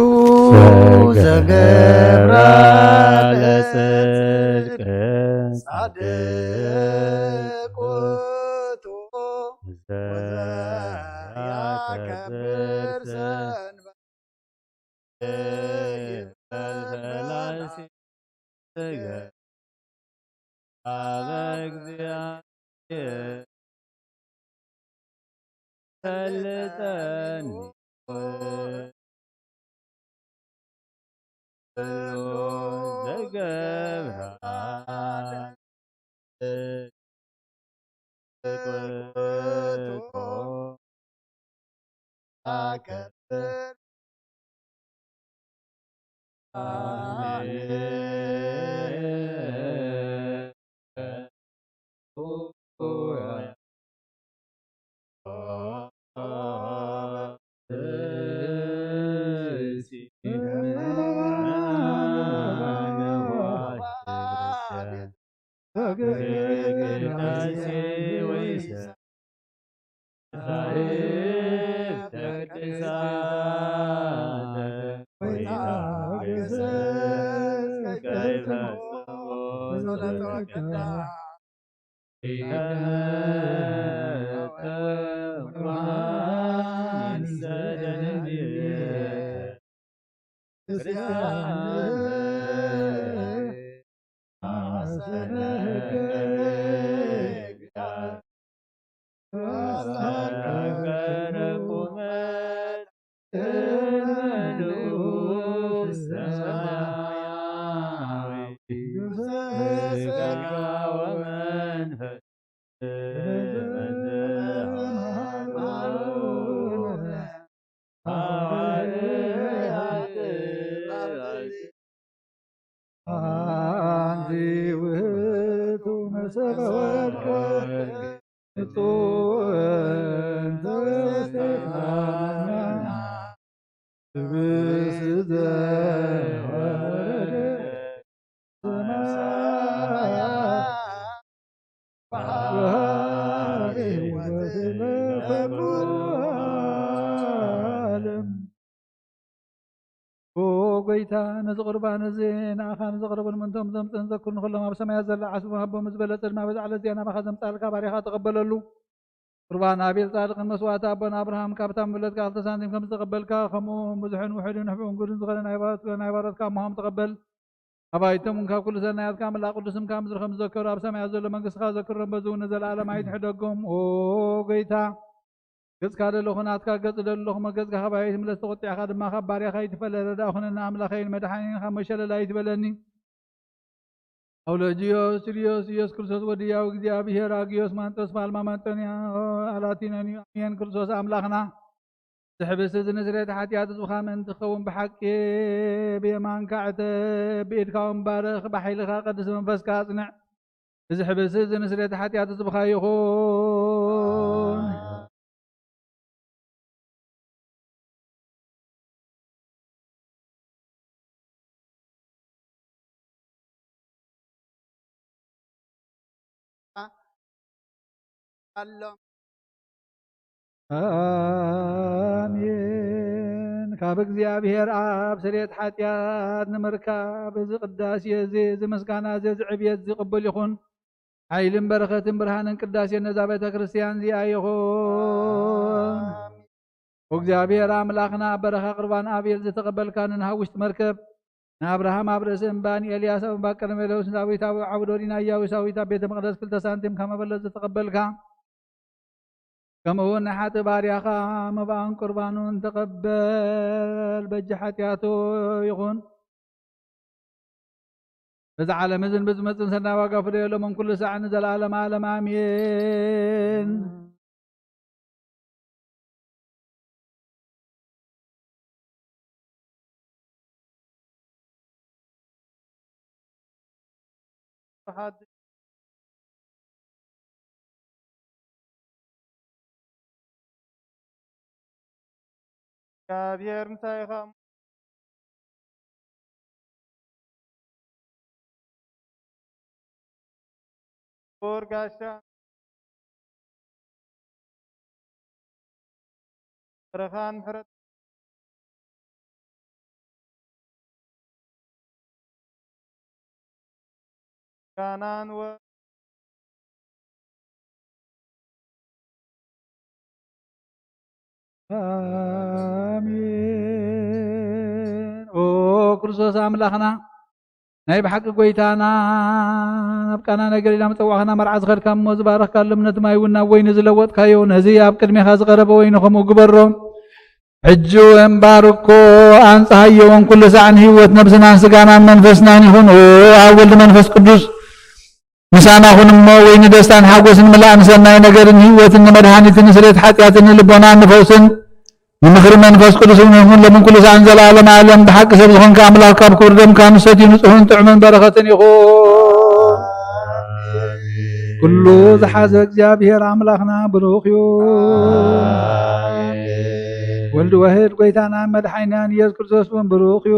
ዘገብራ ለጽድቅ ጻድቅ ውእቱ ወዘያከብር ሰንበት ይበል ፈላሲ። ቃለ እግዚአብሔር ፈልጠኒ ኩሉ ዘገብራ አንቲ ውእቱ መሰበ ወርቅ እጹብ እንተ ውስቴታ ህብስት ዘወረደ ሰማያት ወሃበ ሕይወት ለኩሉ ዓለም። ኦ ጎይታ፣ ነዚ ቁርባን እዚ ንኣኻ ንዘቕረቡ ንምንቶም ዘምጽእን ዘክሩ ንኹሎም ኣብ ሰማያት ዘላ ዓስቦም ሃቦም ዝበለጸ ድማ በዛ ዕለት እዚኣ ናባኻ ዘምጻልካ ባርያኻ ተቐበለሉ። ቁርባን ኣቤል ጻድቕን መስዋእቲ ኣቦና ኣብርሃም ካብታ ምብለትካ ክልተ ሳንቲም ከም ዝተቐበልካ፣ ከምኡ ብዙሕን ውሑድን ንፉዕን ግዱን ዝኾነ ናይ ባሮት-፣ ናይ ባሮትካ እሞሃም ተቐበል። ኣባይቶም እውን ካብ ኩሉ ሰናያትካ ምላእ ቅዱስ ስምካ ምድሪ ከም ዝዘከሩ ኣብ ሰማያት ዘሎ መንግስትኻ ዘክሮም፣ በዚ እውን ንዘለኣለም ኣይትሕደጎም። ኦ ጎይታ፣ ገጽካ ደለኹ ናትካ ገጽ ደለኹ፣ መገጽካ ካባይ ኣይትምለስ፣ ተቖጢዕካ ድማ ካብ ባርያኻ ኣይትፈለ። ረዳእ ኩነኒ ኣምላኸይን መድሓኒን፣ ካብ መሸለል ኣይትበለኒ። ኣውሎጅዮስ፣ ጁልዮስ፣ ኢየሱስ ክርስቶስ ወዲ ያው እግዚኣብሔር፣ ኣግዮስ፣ ማንጦስ፣ ፓልማ፣ ማንጦንያ፣ ኣላቲኖን እዩ። ኣሜን። ክርስቶስ ኣምላኽና፣ እዚ ሕብስቲ እዚ ንስርየት ሓጢኣት ህዝብኻ ምእንቲ ክኸውን ብሓቂ ብየማንካ ዕተብ፣ ብኢድካ እውን ባርኽ፣ ብሓይልኻ ቅድስቲ መንፈስካ ኣጽንዕ። እዚ ሕብስቲ እዚ ንስርየት ሓጢኣት ህዝብኻ ይኹን። ኣሎ። ኣሜን። ካብ እግዚኣብሔር ኣብ ስርየት ሓጢኣት ንምርካብ እዚ ቅዳሴ እዚ፣ እዚ ምስጋና እዚ፣ እዚ ዕብየት እዚ ቅቡል ይኹን። ሓይልን በረኸትን ብርሃንን ቅዳሴን ነዛ ቤተ ክርስቲያን እዚኣ ይኹን። ኣሜን። እግዚኣብሔር ኣምላኽና ኣብ በረኻ ቁርባን ኣቤል ዝተቐበልካ ንንሃብ ውሽጢ መርከብ፣ ንኣብርሃም ኣብ ርእሲ እምባ፣ ንኤልያስ ኣብ እምባ ቀርሜሎስ፣ ንዳዊት ኣብ ዓውዶሪ፣ ንያቡሳዊት ኣብ ቤተ መቕደስ ክልተ ሳንቲም ካብ መበለት ዝተቐበልካ፣ ከምኡ እውን ንሓጥእ ባርያኻ መባእን ቁርባኑን ተቐበል፣ በጃ ሓጢኣቱ ይኹን። በዚ ዓለም እዝን ብዝመጽእን ሰናይ ዋጋ ፍደየሎምን ኩሉ ሳዕ ንዘለኣለም ዓለም ኣሜን። እግዚኣብሔር ምሳኻ ክቡር ጋሻ በረኻን ምሕረት ምስጋናን ወ- ኣሜን። ኦ ክርስቶስ ኣምላኽና፣ ናይ ብሓቂ ጎይታና፣ ናብ ቃና ናይ ገሊላ ምጸዋዕኻና መርዓ ዝኸድካ እሞ ዝባረኽካሎም ነቲ ማይ እውን ናብ ወይኒ ዝለወጥካዮ፣ ነዚ ኣብ ቅድሜኻ ዝቐረበ ወይኒ ከምኡ ግበሮ። ሕጂ እውን ባርኮ፣ ኣንጽሃዮ እውን ኩሉ ሳዕ ንህይወት ነብስናን ስጋናን መንፈስናን ይኹን። ኦ ኣብ ወልድ መንፈስ ቅዱስ ምሳና ኩን እሞ፣ ወይኒ ደስታን ሓጎስን ምላእን ሰናይ ነገርን ህይወትን ንመድሃኒትን ንስሬት ሓጢኣትን ንልቦናን ንፈውስን ንምኽሪ መንፈስ ቅዱስ እውን ይኹን ሎምን ኩሉ ሳዕን ዘለዓለም ዓለም። ብሓቂ ሰብ ዝኾንካ ኣምላኽ ካብ ክቡር ደምካ ንሰትዩ ንጹሕን ጥዑምን በረኸትን ይኹን። ኩሉ ዝሓዘ እግዚኣብሔር ኣምላኽና ብሩኽ እዩ። ወልድ ዋሕድ ጎይታናን መድሓኒናን ኢየሱስ ክርስቶስ እውን ብሩኽ እዩ።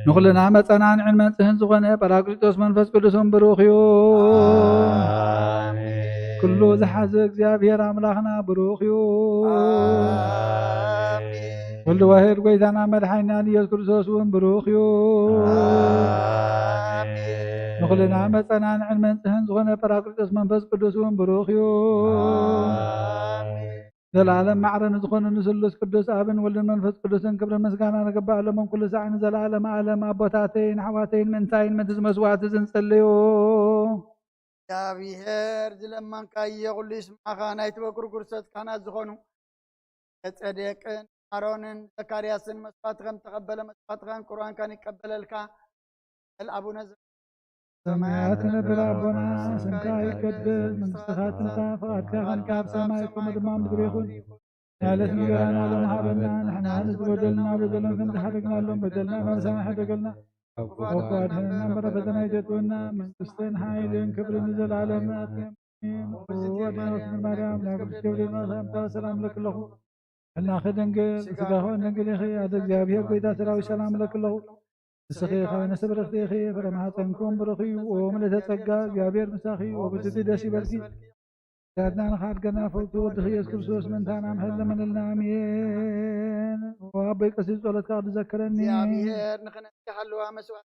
ንኹልና መጸናንዕን መንጽህን ዝኾነ ጳራቅሊጦስ መንፈስ ቅዱስ እውን ብሩኽ እዩ። ኩሉ ዝሓዘ እግዚኣብሔር ኣምላኽና ብሩኽ እዩ። ወልድ ዋሕድ ጎይታና መድሓኒናን ኢየሱስ ክርስቶስ እውን ብሩኽ እዩ። ንኹልና መጸናንዕን መንጽህን ዝኾነ ጳራቅሊጦስ መንፈስ ቅዱስ እውን ብሩኽ እዩ። ዘለዓለም ማዕረ ንዝኾኑ ንስሉስ ቅዱስ ኣብን ወልድን መንፈስ ቅዱስን ክብርን ምስጋናን ይግባእ፣ ሎምን ኩሉ ሳዕን ንዘለዓለም ዓለም። ኣቦታተይን ኣሕዋተይን፣ ምእንታይን ምእንቲ እዚ መስዋዕቲ እዚ ንጸልዩ። እግዚኣብሔር ዝለመንካዮ ኩሉ ይስምዓኻ። ናይቲ በኩር ጉርሰት ካህናት ዝኾኑ ጸዴቅን ኣሮንን ዘካርያስን መስዋዕትኸም ተቐበለ፣ መስዋዕትኸን ቁርባንካን ይቀበለልካ። በል ኣቡነ ዘ- ሰማያት ነብር ኣቦና፣ ስምካ ይቀደስ፣ መንግስትኻ ትምጻእ፣ ፍቓድካ ከም ኣብ ሰማይ ከምኡ ድማ ኣብ ምድሪ ይኹን። የዕለት እንጀራና ሎሚ ሃበና፣ ንሕና ንዝበደሉና በደሎም ከም ዝሓደግናሎም በደልና ንሕድገልና፣ ካብ ክፉ ኣድሕነና፣ እምበር ፈተና ኣይተእትወና፣ መንግስትን ሓይልን ክብርን ንዘለዓለም ናትካ እዩ። ኣሜን። ኦ ኣዴና ወስኒ ማርያም፣ ናይ ቅዱስ ገብርኤል መልኣኽ ሰላምታ ሰላም እብለኪ ኣለኹ። ሕልናኺ ድንግል፣ ስጋኺ እውን ድንግል ኢኺ። ኣደ እግዚኣብሔር፣ ጎይታ ሰራዊት፣ ሰላም እብለኪ ኣለኹ። ንስኺ ካብ ኣንስቲ ብርኽቲ ኢኺ፣ ፍረ ማህፀንኪ እውን ብሩኽ እዩ። ኦ ምልእተ ጸጋ፣ እግዚኣብሔር ምሳኺ እዩ። ኦ ብፅቲ ደስ ይበልኪ። ዳድና ንኻድገና ፈውቲ ወድኺ ኢየሱስ ክርስቶስ ምእንታና ምሕረት ለመነልና። ኣሜን። ኦ ኣቦይ ቀሲስ ጸሎትካ ክዝከረኒ። እግዚኣብሔር ንኽነስቲ ሃለዋ መስዋዕቲ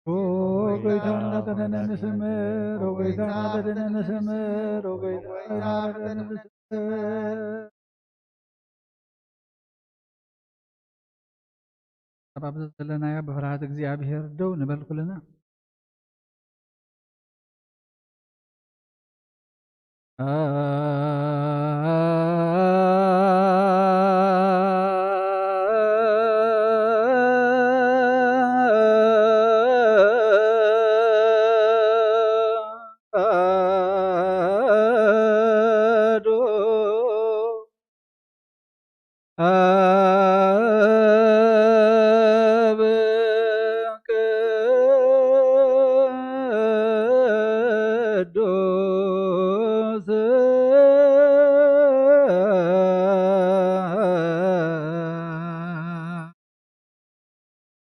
ኦ ጎይታ እናጠነነ ንስምር፣ ኦ ጎይታ እናጠነነ ንስምር፣ ኦ ጎይታ እናጠነነ ንስምር። ኣብ ዘለናዮ ብፍርሃት እግዚኣብሔር ደው ንበል ኩልና።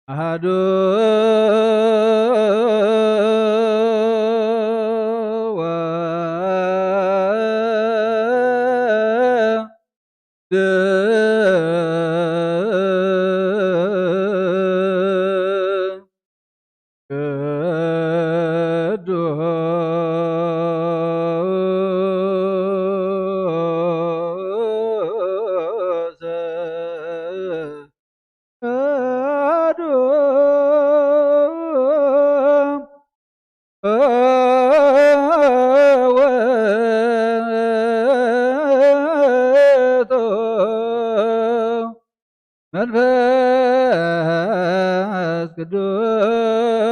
ኣሃዱ መንፈስ ቅዱስ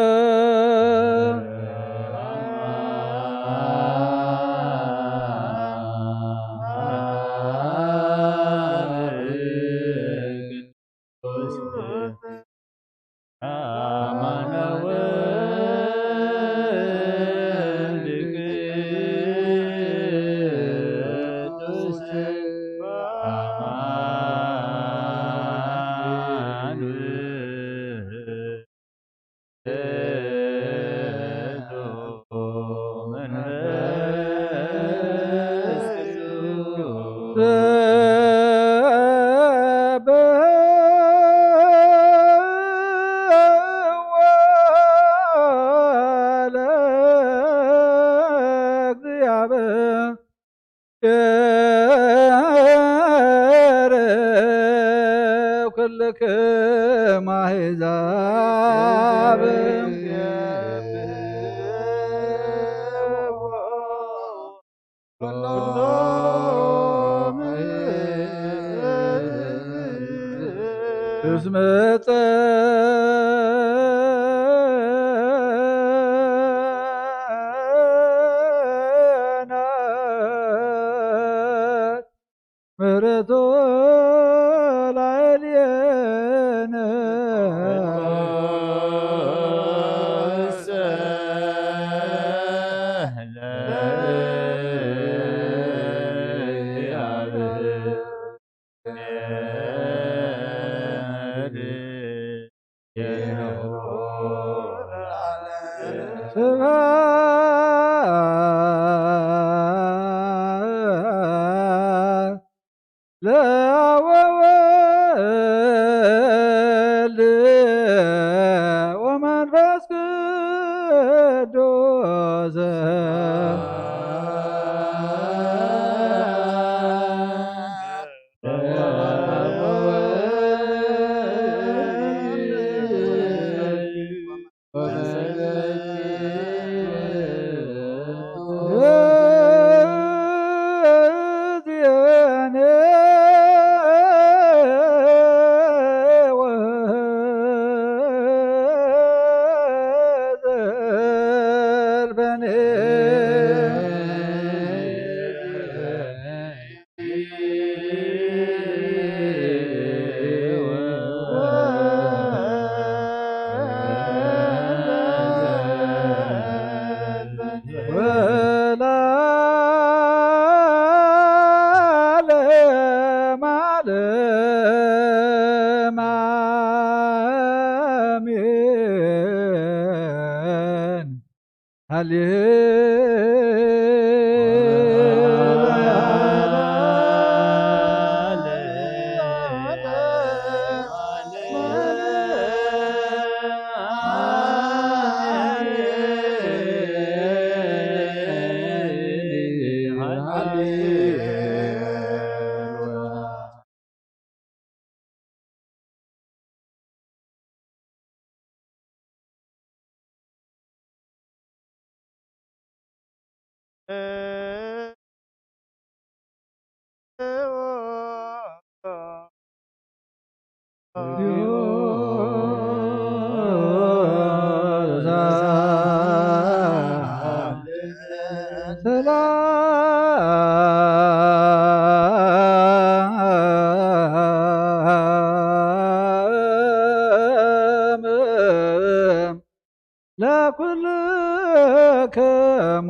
ከማሕዛብ እስመ ጸናት ምሕረቱ ላዕሌነ። ስብሐት ለአብ ወወልድ ወመንፈስ ቅዱስ። ወለዓለመ ዓለም አሜን። ሃሌ ሰላም ለኩልክሙ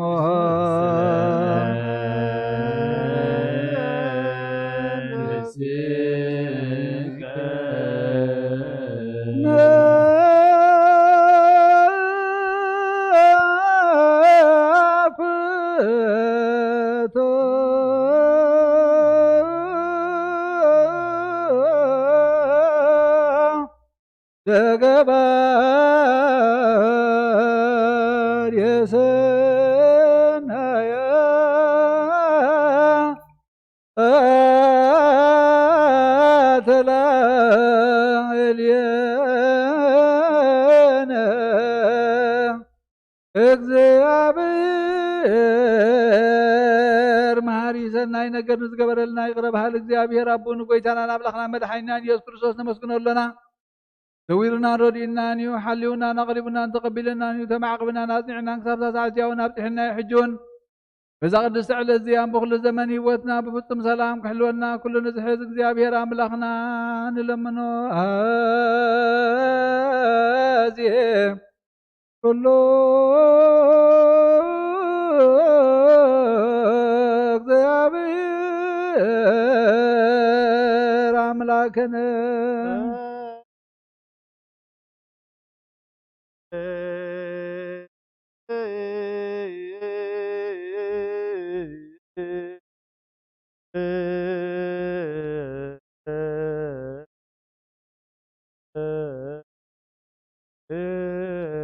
ለገባር የሰናያ ተላዕልየነ እግዚኣብሔር መሃሪ ሰናይ ነገር ንዝገበረልና ይቕረ በሃል እግዚኣብሔር ኣቦን ጎይታናን ኣምላኽና መድሓኒናን ኢየሱስ ክርስቶስ ነመስግኖ ኣሎና። ሰዊሩናን ረዲኡናን እዩ፣ ሓልዩናን ኣቕሪቡናን ተቐቢሉናን እዩ፣ ተማዕቂቡናን ኣጽኒዑናን ክሳብ እዛ ሰዓት እዚኣ እውን ኣብጺሑና እዩ። ሕጂ እውን በዛ ቅድስቲ ዕለት እዚኣ ብኹሉ ዘመን ህይወትና ብፍጹም ሰላም ክሕልወና ኩሉ ንዝሕዝ እግዚኣብሔር ኣምላኽና ንለምኖ። ኣዜ ኩሉ እግዚኣብሔር ኣምላክነ።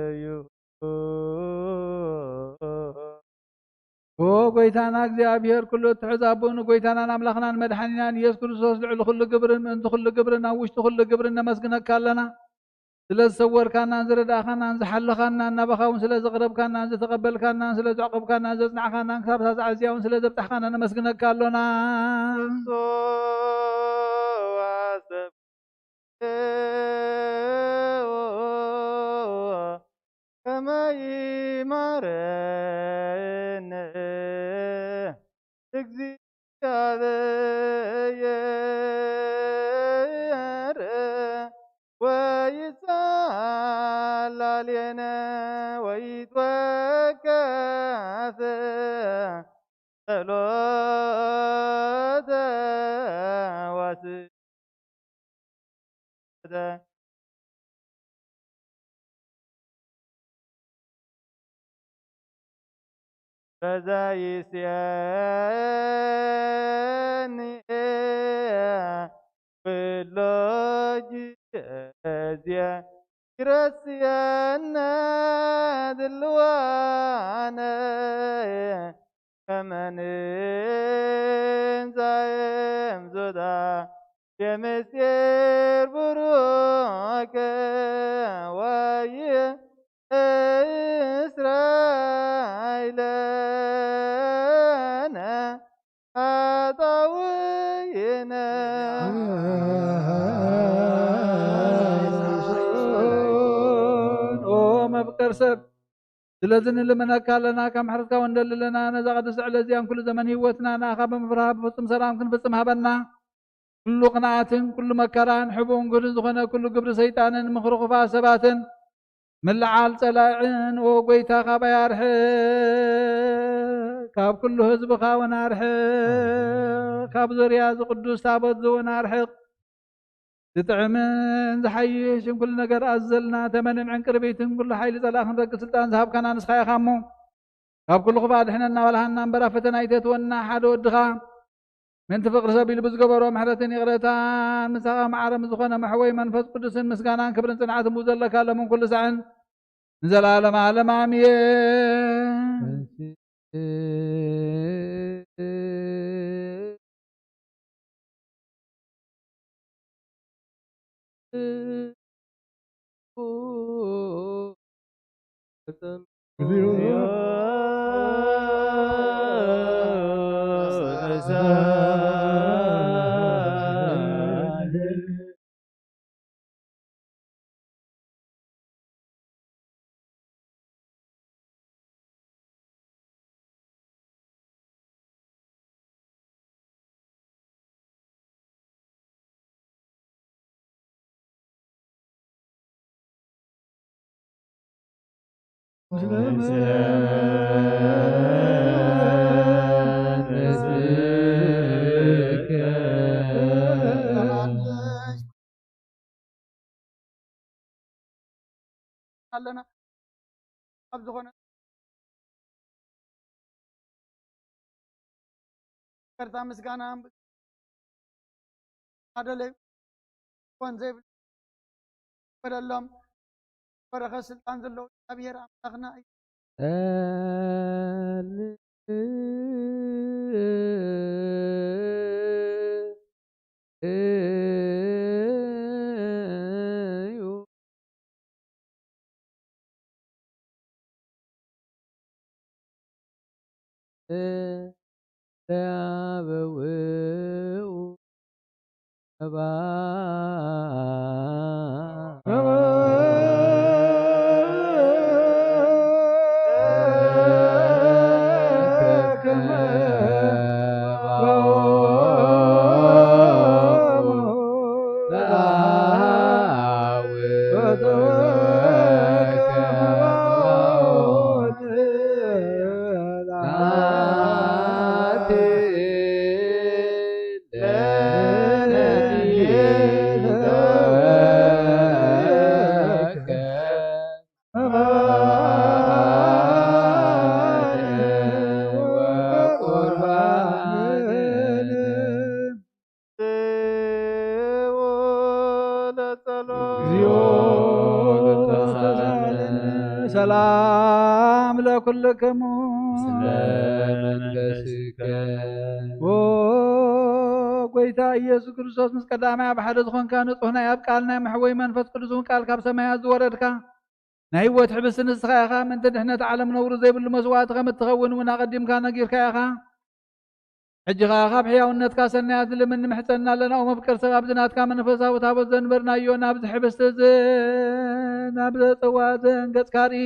እዩ። ጎይታና እግዚኣብሔር ኩሉ እትሕዝ ኣቦኡ ንጎይታናን ኣምላኽናን መድሓኒናን ኢየሱስ ክርስቶስ ልዕሊ ኩሉ ግብርን ምእንቲ ኩሉ ግብርን ኣብ ውሽጢ ኩሉ ግብርን ነመስግነካ ኣለና። ስለ ዝሰወርካናን ዝረዳእኻናን ዝሓለኻናን ናባኻ እውን ስለ ዘቕረብካናን ዝተቐበልካናን ስለ ዘዕቆብካናን ዘጽናዕካናን ክሳብ ሳዕ እዚኣ እውን ስለ ዘብጻሕካና ነመስግነካ ኣሎና። ከመ ይማረነ ወይጻላልየነ ወይትወከፍ ጸሎተ ዋስእተ። በዛ ይስየኒ ኩሎ ግዜ ይረስየነ ድልዋነ ከመንንዛየም ዞዳ የምስጢር ብሩከ ወይ እስራኤለነ ሃጣውይነ። ኦ መፍቀር ሰብ፣ ስለዚ ንልምነካ ኣለና፣ ካብ ምሕረትካ ወንደል ኣለና። ነዛ ቅድስቲ ዕለት እዚኣን ኩሉ ዘመን ህይወትና ንኣኻ ብምፍራህ ብፍጹም ሰላም ክንፍጽም ሃበና። ኩሉ ቅንኣትን ኩሉ መከራን ሕቡእን ግህዱን ዝኾነ ኩሉ ግብሪ ሰይጣንን ምኽሪ ክፉኣት ሰባትን ምልዓል ጸላእን፣ ኦ ጎይታ፣ ካባይ ኣርሕቕ፣ ካብ ኩሉ ህዝብኻ እውን ኣርሕቕ፣ ካብ ዙርያ እዚ ቅዱስ ታቦት እዚ እውን ኣርሕቕ። ዝጥዕምን ዝሓይሽን ኩሉ ነገር ኣዘልና፣ ተመንን ዕንቅርቢትን ኩሉ ሓይሊ ጸላእ ክንረግጽ ስልጣን ዝሃብካና ንስኻ ኢኻ እሞ፣ ካብ ኩሉ ክፉእ ኣድሕነና፣ ወላሃና እምበር ኣብ ፈተና ኣይተእትወና። ሓደ ወድኻ ምእንቲ ፍቕሪ ሰብ ኢሉ ብዝገበሮ ምሕረትን ይቕረታን፣ ምሳኻ ማዕረ ምስ ዝኾነ መሕወይ መንፈስ ቅዱስን ምስጋናን ክብርን ጽንዓትን ብኡ ዘለካ ሎምን ኩሉ ሳዕን ንዘለዓለመ ዓለም ኣሜን። ኣለና። ኣብ ዝኾነ ይቅርታ ምስጋና ኣደለዩ ኮን ዘይብል በደሎም በረኸት ስልጣን ዘለዎ እግዚኣብሔር ኣምላኽና እዩ። ሰላም ለኩልክሙ ስለ መንፈስከ። ኦ ጎይታ ኢየሱስ ክርስቶስ፣ ምስ ቀዳማይ ኣብ ሓደ ዝኾንካ፣ ንጹሕ ናይ ኣብ ቃል ናይ መሕወይ መንፈስ ቅዱስ እውን ቃል ካብ ሰማያት ዝወረድካ፣ ናይ ህይወት ሕብስቲ ንስኻ ኢኻ። ምእንቲ ድሕነት ዓለም ነውሪ ዘይብሉ መስዋዕቲ ከም እትኸውን እውን ኣቐዲምካ ነጊርካ ኢኻ። ሕጂ ኸኣ ካብ ሕያውነትካ ሰናያት ንልምን ንምሕጸና ኣለና። ኦ መፍቀር ሰብ፣ ኣብዚ ናትካ መንፈሳዊ ታቦት ዘንበርናዮ ናብዚ ሕብስቲ እዚ፣ ናብዚ ጽዋ እዚ ገጽካ ርኢ።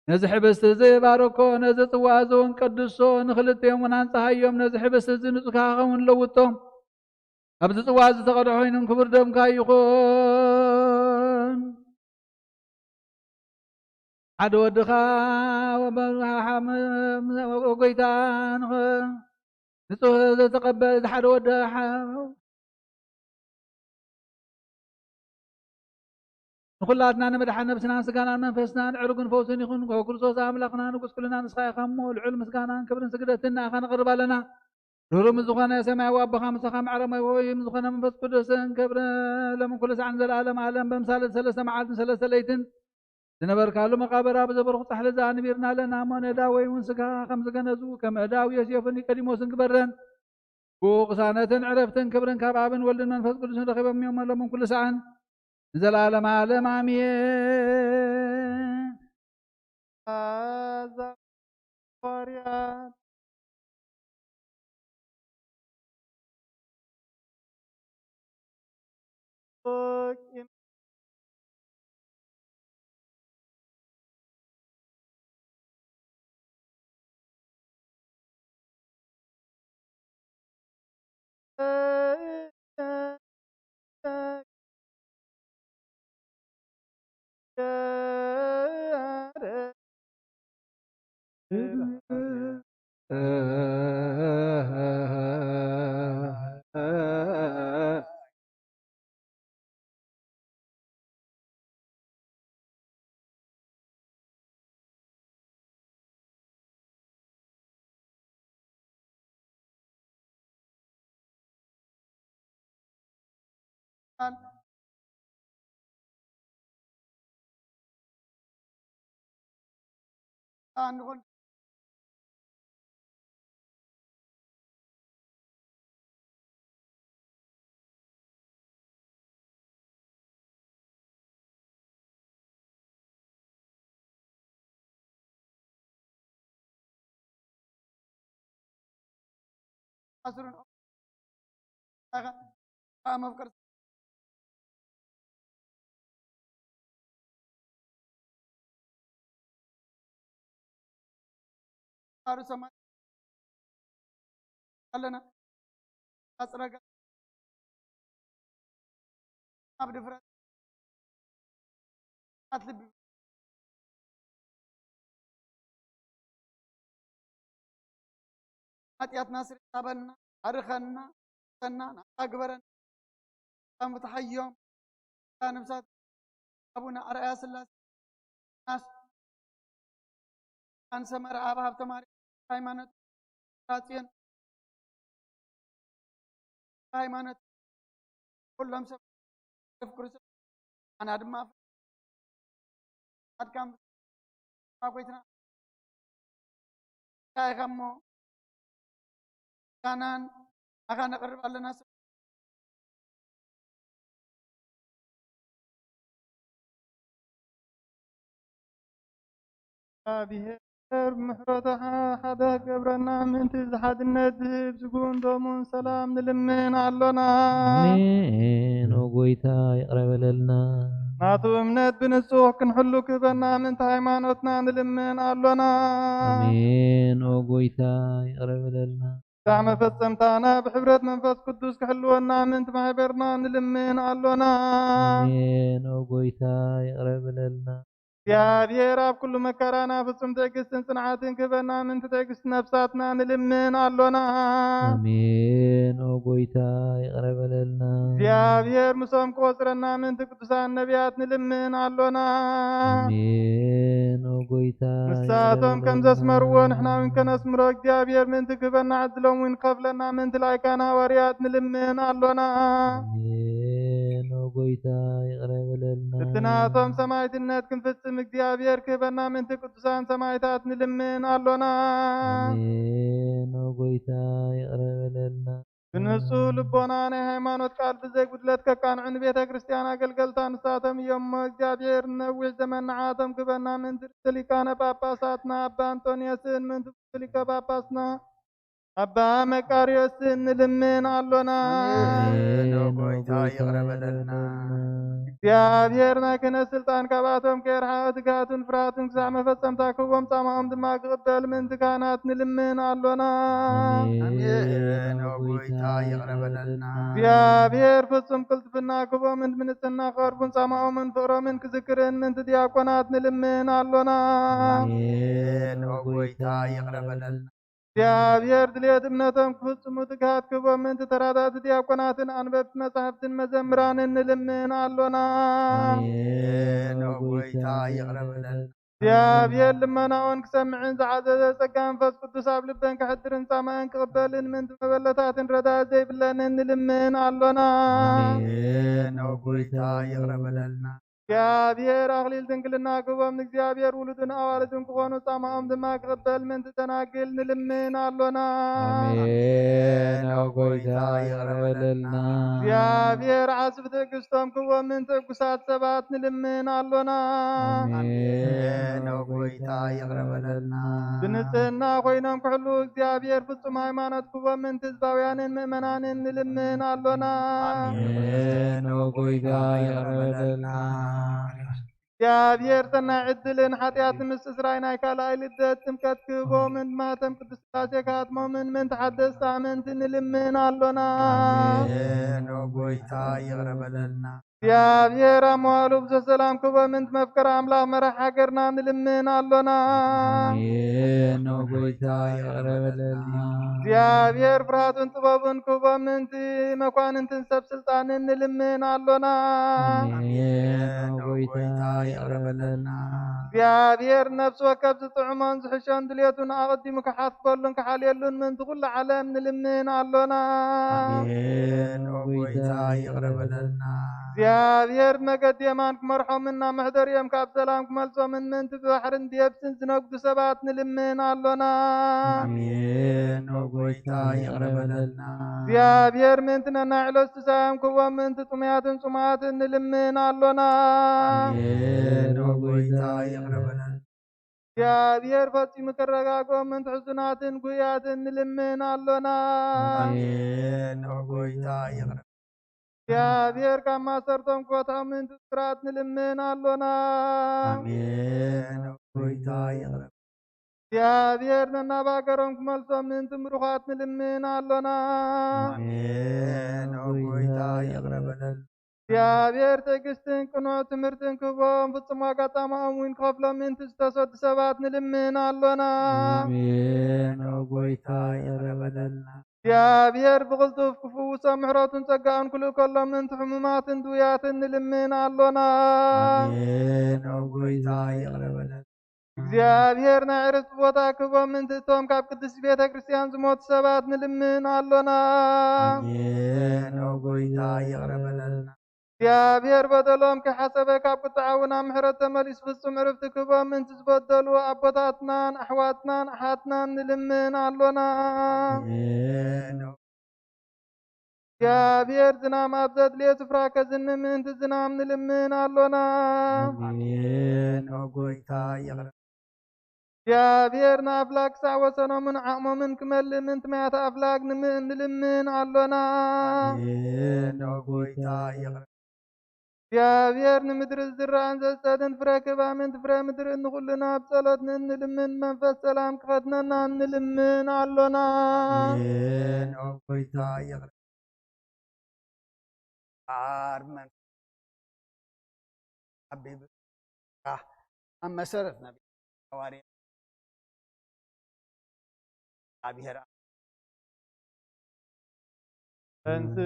ነዚ ሕብስቲ እዚ ባርኮ፣ ነዚ ጽዋ እዚ እውን ቀድሶ፣ ንኽልቲኦም እውን ኣንጽሃዮም። ነዚ ሕብስቲ እዚ ንጹካ ክኸውን ለውጦ። ኣብዚ ጽዋ እዚ ተቐድሖ ኮይኑን ክቡር ደምካ ይኹን። ሓደ ወድኻ ወመ-፣ ሓ-፣ መ-፣ መ-፣ ጎይታ ንኸ-፣ ንጹህ ዘተቐበል ሓደ ወዲ ሓ-፣ ንኹላትና ንምድሓን ነብስናን ስጋናን መንፈስናን ዕርጉን ፈውስን ይኹን። ኦ ክርስቶስ ኣምላኽና ንጉስ ኩልና፣ ንስኻ ኢኻ እሞ፣ ልዑል ምስጋናን ክብርን ስግደትን ንኣኻ ነቕርብ ኣለና። ርሩም ዝኾነ ሰማያዊ ኣቦኻ፣ ምሳኻ ማዕረማዊ ወይ ዝኾነ መንፈስ ቅዱስን ክብርን ለምን ኩሉ ሰዓን ዘለዓለም ዓለም፣ በምሳሌ ሰለስተ መዓልትን ሰለስተ ለይትን ዝነበርካሉ መቃብር ኣብ ዘበርኹ ጻሕሊ ዘኣንቢርና ኣለና እሞ፣ ነዳ ወይ እውን ስጋ ከም ዝገነዙ፣ ከም እዳው ዮሴፍን ኒቆዲሞስን ግበረን። ብኡ ቅሳነትን ዕረፍትን ክብርን ካብ ኣብን ወልድን መንፈስ ቅዱስን ረኺቦም እዮም፣ ኣለሙን ኩሉ ሰዓን ንዘለዓለም ዓለም ኣሜን። ኣዛ ሃዋርያት ኣለና ኣጽረጋ ኣብ ድፍረት ኣትልቢ ሓጢኣትና ስርታ በልና ኣርኸና ሰና ናታ ግበረን። ኣምፍትሓዮም ነብሳት ኣቡነ ኣርኣያ ስላሴ ናስ ኣንሰመረ ኣብ ሃብተ ማርያም ሃይማኖት ራጽዮን ሃይማኖት ኩሎም ሰብ የፍቅሩ ሰብ ኣና ድማ ኣድካም ጎይትና እንታይ ኢኻ እሞ ካናን ኣኻ ነቕርብ ኣለና። እግዚኣብሔር ብምሕረቱ ሓደ ገብረና ምእንቲ ዝሓድነት ዝህብ ስጉን ደሙን ሰላም ንልምን ኣሎና። ኣሜን። ኦ ጎይታ ይቕረ በለልና። ናቱ እምነት ብንጹህ ክንሕሉ ክህበና ምእንቲ ሃይማኖትና ንልምን ኣሎና። ኣሜን። ኦ ጎይታ ይቕረ በለልና። ዳዕ መፈጸምታና ብሕብረት መንፈስ ቅዱስ ክሕልወና ምእንቲ ማሕበርና ንልምን ኣሎና። ኣሜን። ኦ ጎይታ ይቕረ በለልና። እግዚኣብሔር ኣብ ኩሉ መከራና ፍጹም ትዕግስትን ጽንዓትን ክህበና ምእንቲ ትዕግስቲ ነፍሳትና ንልምን ኣሎና። ኣሜን። ኦ ጎይታ ይቕረ በለልና። እግዚኣብሔር ምሶም ክቆጽረና ምእንቲ ቅዱሳን ነቢያት ንልምን ኣሎና። ኣሜን። ኦ ጎይታ ንሳቶም ከም ዘስመርዎ ንሕና እውን ከነስምሮ እግዚኣብሔር ምእንቲ ክህበና ዕድሎም እውን ክኸፍለና ምእንቲ ላይካን ሃዋርያት ንልምን ኣሎና። ኣሜን። ኦ ጎይታ ይቕረ በለልና። እቲ ናቶም ሰማዕትነት ክንፍጽም እግዚኣብሔር ክህበና ምእንቲ ቅዱሳን ሰማዕታት ንልምን ኣሎና። ኣሜን። ኦ ጎይታ ይቕረ በለልና። ብንጹህ ልቦና ናይ ሃይማኖት ቃል ብዘይ ጉድለት ከቃንዑ ንቤተ ክርስቲያን ኣገልገልታ ንሳቶም እዮም እሞ እግዚኣብሔር ነዊሕ ዘመን ንዓቶም ክህበና ምእንቲ ርእሰ ሊቃነ ጳጳሳትና ኣባ ኣንጦንዮስን ምእንቲ ብፁዕ ሊቀ ጳጳስና ኣባ መቃርዮስን ንልምን ኣሎና። ኣሜን። ኦ ጎይታ ይቕረ በለልና። እግዚኣብሔር ናይ ክህነት ስልጣን ካብኣቶም ከየርሓቐ ትግሃትን ፍርሃትን ክሳዕ መፈጸምታ ክህቦም ጻማኦም ድማ ክቕበል ምእንቲ ካህናት ንልምን ኣሎና። ኣሜን። ኦ ጎይታ ይቕረ በለልና። እግዚኣብሔር ፍጹም ቅልጥፍና ክህቦምን ብንጽህና ክቐርቡን ጻማኦምን ፍቕሮምን ክዝክርን ምእንቲ ዲያቆናት ንልምን ኣሎና። ኣሜን። ኦ ጎይታ ይቕረ በለልና። እግዚኣብሔር ድልየት እምነቶም ክፍጽሙ ትግሃት ክህቦም ምእንቲ ተራዳእቲ ዲያቆናትን ኣንበብቲ መጻሕፍትን መዘምራንን ንልምን ኣሎና። ኣሜን። ኦ ጎይታ ይቕረ በለልና። እግዚኣብሔር ልመናኦን ክሰምዕን ዝዓዘዘ ጸጋ መንፈስ ቅዱስ ኣብ ልበን ከሕድርን ጻማእን ክቕበልን ምእንቲ መበለታትን ረዳእ ዘይብለንን ንልምን ኣሎና። ኣሜን። ኦ ጎይታ ይቕረ በለልና። እግዚኣብሔር ኣኽሊል ድንግልና ክህቦም ንእግዚኣብሔር ውሉድን ኣዋልድን ክኾኑ ጻማኦም ድማ ክቕበል ምእንቲ ደናግል ንልምን ኣሎና። ኣሜን። ኦ ጎይታ ይቕረ በለልና። እግዚኣብሔር ዓስቢ ትዕግስቶም ክህቦም ምእንቲ ዕጉሳት ሰባት ንልምን ኣሎና። ኣሜን። ኦ ጎይታ ይቕረ በለልና። ብንጽህና ኮይኖም ክሕሉ እግዚኣብሔር ፍጹም ሃይማኖት ክህቦም ምእንቲ ህዝባውያንን ምእመናንን ንልምን ኣሎና። ኣሜን። ኦ ጎይታ ይቕረ በለልና። እግዚኣብሔር ሰናይ ዕድልን ሓጢኣት ንምስትስራይ ናይ ካልኣይ ልደት ጥምቀት ክህቦምን ማተም ቅዱስ ሥላሴ ክሃትሞምን ምእንቲ ሓደስቲ ኣመንቲ ንልምን ኣሎና። ኣሜን። ኦ ጎይታ ይቕረ በለልና። እግዚኣብሔር ኣብ መዋሉ ብዙሕ ሰላም ክህቦም ምእንቲ መፍቀሪ ኣምላኽ መራሕ ሃገርና ንልምን ኣሎና። ኣሜን። ኦ ጎይታ ይቕረ በለልና። እግዚኣብሔር ፍርሃቱን ጥበቡን ክህቦም ምእንቲ መኳንንትን ሰብ ስልጣንን ንልምን ኣሎና። ኣሜን። ኦ ጎይታ ይቕረ በለልና። እግዚኣብሔር ነፍሲ ወከፍ ዝጥዕሞን ዝሕሾን ድልየቱን ኣቐዲሙ ክሓስበሉን ክሓልየሉን ምእንቲ ኩሉ ዓለም ንልምን ኣሎና። ኣሜን። ኦ ጎይታ ይቕረ በለልና። እግዚኣብሔር መገዲ የማን ክመርሖምን ናብ መሕደሪኦም ካብ ሰላም ክመልሶምን ምእንቲ ብባሕርን ብየብስን ዝነግዱ ሰባት ንልምን ኣሎና። ኣሜን። ኦ ጎይታ ይቕረ በለልና። እግዚኣብሔር ምእንቲ ነናይ ዕለት ስሳዮም ክህቦም ምእንቲ ጥሙያትን ጽሙኣትን ንልምን ኣሎና። ኣሜን። ኦ ጎይታ ይቕረ በለልና። እግዚኣብሔር ፈጺሙ ከረጋግኦም ምእንቲ ሕዙናትን ጉህያትን ንልምን ኣሎና። ኣሜን። ኦ ጎይታ ይቕረ። እግዚኣብሔር ካብ ማሰርቶም ክፈትሖም ምእንቲ እሱራት ንልምን ኣሎና። ኣሜን። ኦ ጎይታ ይቕረ። እግዚኣብሔር ነናብ ሃገሮም ክመልሶም ምእንቲ ምሩኻት ንልምን ኣሎና። ኣሜን። ኦ ጎይታ ይቕረ በለልና። እግዚኣብሔር ትዕግስትን ቅኑዕ ትምህርትን ክህቦም፣ ፍጹም ዋጋ ጻማኦም እውን ክኸፍሎም ምእንቲ ዝተሰዱ ሰባት ንልምን ኣሎና። ኣሜን። ኦ ጎይታ ይቕረ በለልና። እግዚኣብሔር ብቕልጡፍ ክፍውሶም ምሕረቱን ጸጋኡን ክልእከሎም ምእንቲ ሕሙማትን ድውያትን ንልምን ኣሎና። ኣሜን። ኦ ጎይታ ይቕረ በለልና። እግዚኣብሔር ናይ ዕረፍቲ ቦታ ክህቦም ምእንቲ እቶም ካብ ቅድስቲ ቤተ ክርስቲያን ዝሞቱ ሰባት ንልምን ኣሎና። ኣሜን። ኦ ጎይታ ይቕረ በለልና። እግዚኣብሔር በደሎም ከይሓሰበ ካብ ቁጥዓኡ ናብ ምሕረት ተመሊሱ ፍጹም ዕረፍቲ ክህቦም ምእንቲ ዝበደሉ ኣቦታትናን ኣሕዋትናን ኣሓትናን ንልምን ኣሎና። ኣሜን። ኦ እግዚኣብሔር ዝናም ኣብ ዘድልዮ ስፍራ ከዝንም ምእንቲ ዝናም ንልምን ኣሎና። ኣሜን። ኦ ጎይታ ይቕረ። እግዚኣብሔር ንኣፍላግ ክሳዕ ወሰኖምን ዓቕሞምን ክመልእ ምእንቲ ማያት ኣፍላግ ንምእን ንልምን ኣሎና። ኣሜን። ኦ ጎይታ ይቕረ። እግዚኣብሔር ንምድሪ ዝዝራእን ዘጽደድን ፍረ ክህባ ምእንቲ ፍረ ምድሪ ንኹሉ ናብ ጸሎት ንእንልምን መንፈስ ሰላም ክኸድነና ንልምን ኣሎና። ኣሜን። ኦ ጎይታ ይቕረ። ኣርመን ሓቢብ ኣብ መሰረት ነቢ ሓዋርያ እግዚኣብሔር ተንስ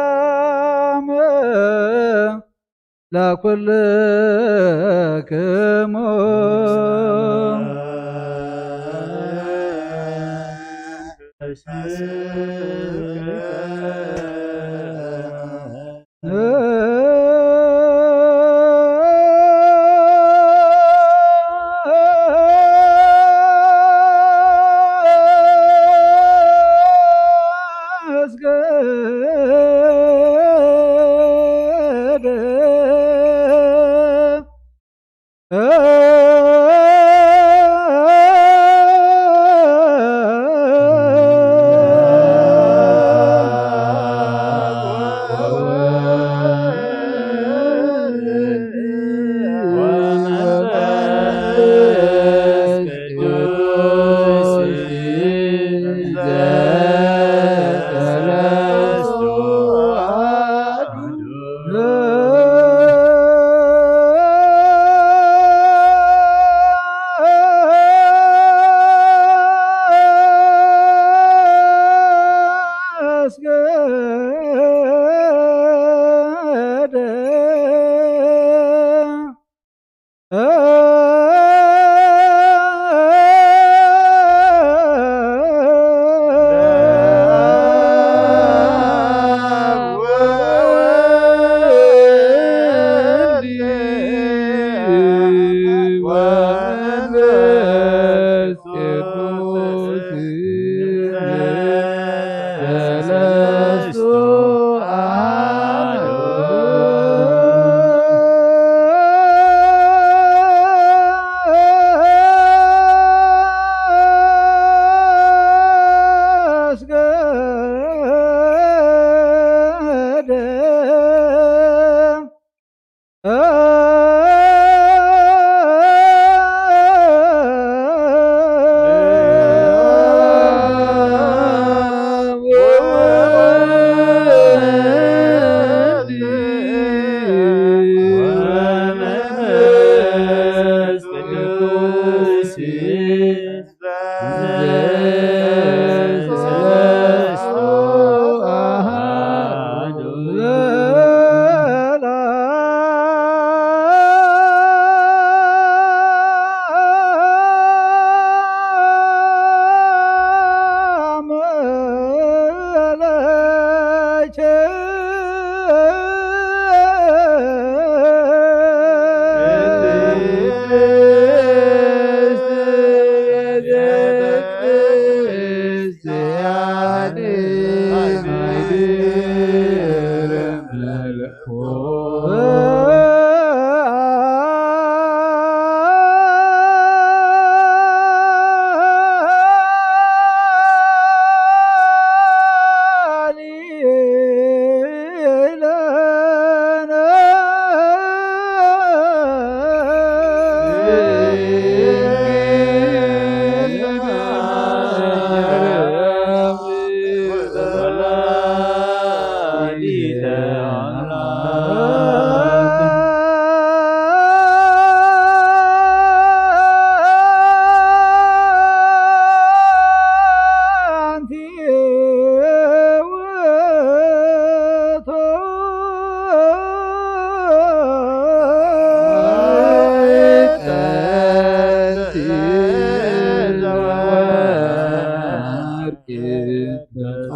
ሰላም ለኩልክሙ።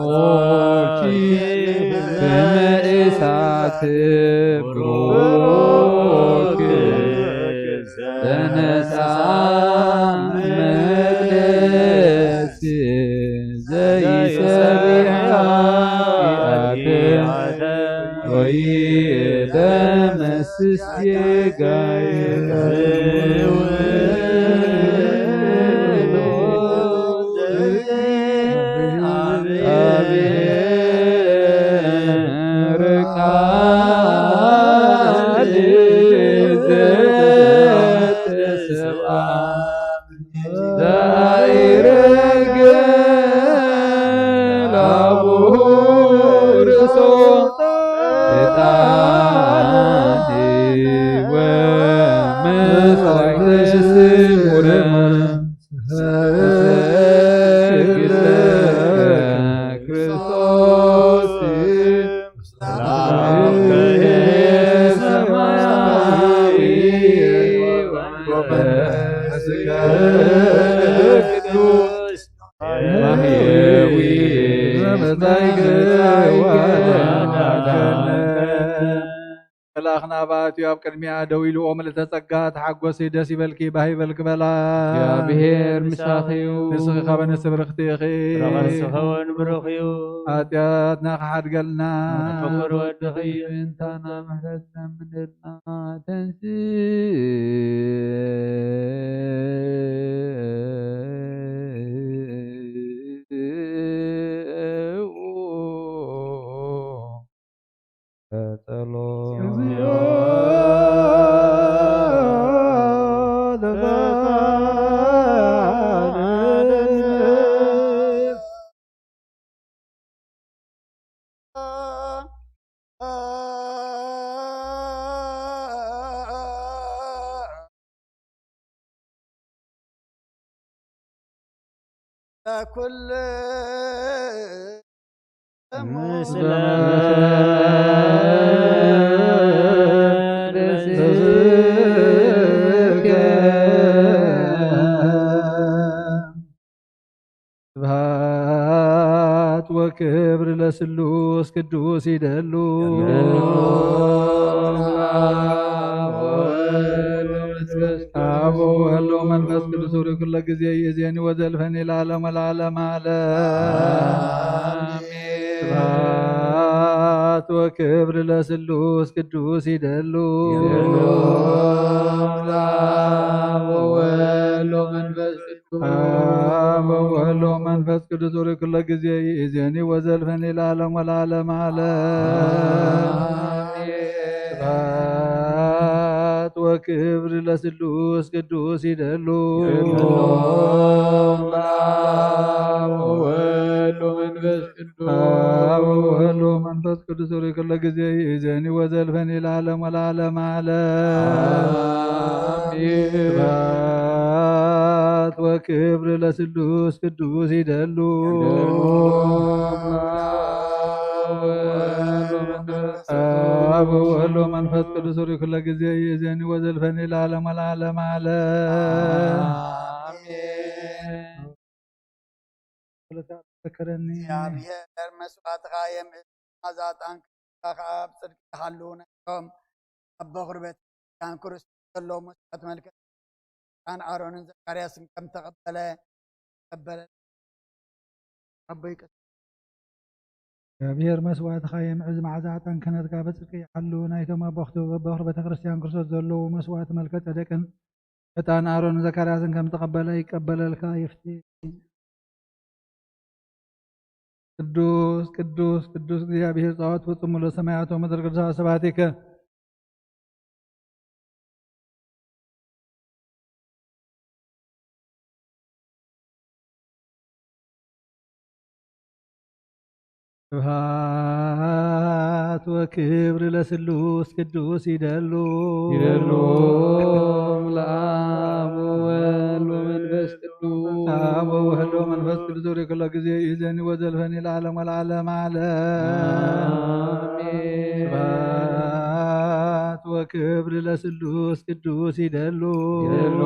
ገጾኪ ከመ እሳት ብሩክ ዘነሳ መቅደስ ዘይሰብሐ ኃጢአት ወይደመስስ ጌጋየ። መልኣኽ ናብ ኣትዩ ኣብ ቅድሚኣ ደው ኢሉ፣ "ኦ ምልእተ ጸጋ፣ ተሓጎሲ፣ ደስ ይበልኪ፣ ባህ ይበልኪ" በላ። እግዚኣብሔር ምሳኺ እዩ። ንስኺ ኸኣ በንስቲ ብርኽቲ ኢኺ። ፍረ ከርስኺ እውን ብሩኽ እዩ። ኃጢኣትና ክሓድገልና። ፍቁር ወድኺ እዩ። ምሕረትና ምሕረት ለምንልና። ተንሥእ ለኩል ምስለ መንፈስከ። ስብሐት ወክብር ለስሉስ ቅዱስ ይደሉ። አብ ወወልድ ወመንፈስ ቅዱስ። አብ ወወልድ ወመንፈስ ቅዱስ። ወኩለ ጊዜ ይእዜኒ ወዘልፈኒ ለዓለም ወለዓለም ዓለም። አሜን። ስብሐት ወክብር ለስሉስ ቅዱስ ይደሉ። ይደሉ። አብ ወወልድ ወመንፈስ ቅዱስ። አብ ወወልድ ወመንፈስ ቅዱስ። ወኩለ ጊዜ ይእዜኒ ወዘልፈኒ ለዓለም ወለዓለም ዓለም። አሜን። ስብሐት ወክብር ለስሉስ ቅዱስ ይደሉ። ይደሉ። አብ ወወልድ ወመንፈስ ቅዱስ። አብ ወወልድ ወመንፈስ ቅዱስ። ወኩለ ጊዜ ይእዜኒ ወዘልፈኒ ለዓለም ወለዓለም ዓለም። አሜን። ስብሐት ወክብር ለስሉስ ቅዱስ ይደሉ። ይደሉ። አብ ወወልድ ወመንፈስ ቅዱስ። ወኩለ ጊዜ ይእዜኒ ወዘልፈኒ ለዓለም ወለዓለም ዓለም። አሜን። ተዘከረኒ። እግዚኣብሔር መስዋዕትኻ የምዕድ፣ መዓዛ ዕጣንካ ኸዓ ኣብ ጽድቂ ይሓሉ። ናይቶም ኣብ በኹሪ ቤተ ክርስቲያን ክርስቶስ ዘለዉ መስዋዕት መልክዕ ዕጣን ኣሮንን ዘካርያስን ከም ተቐበለ፣ ተቐበለ። ኣቦይ ቀስ-፣ እግዚኣብሔር መስዋዕትኻ የምዕድ፣ መዓዛ ዕጣን ክህነትካ በጽድቂ ይሓሉ። ናይቶም ኣብ በኹሪ ቤተ ክርስቲያን ክርስቶስ ዘለዉ መስዋዕት መልከ ጸደቅን ዕጣን ኣሮን ዘካርያስን ከም ተቐበለ ይቀበለልካ ይፍቲ። ቅዱስ፣ ቅዱስ፣ ቅዱስ እግዚኣብሔር ጸባኦት ፍጹም ሙሉእ ሰማያት ወምድር ቅዱሳት ስብሐቲከ። ስብሐት ወክብር ለስሉስ ቅዱስ ይደሉ። ይደሉ ለአብ ወወልድ ወመንፈስ ቅዱስ። አብ ወወልድ ወመንፈስ ቅዱስ። ወኩሎ ጊዜ ይእዜኒ ወዘልፈኒ ለዓለም ወለዓለም ዓለም። አሜን። ስብሐት ወክብር ለስሉስ ቅዱስ ይደሉ። ይደሉ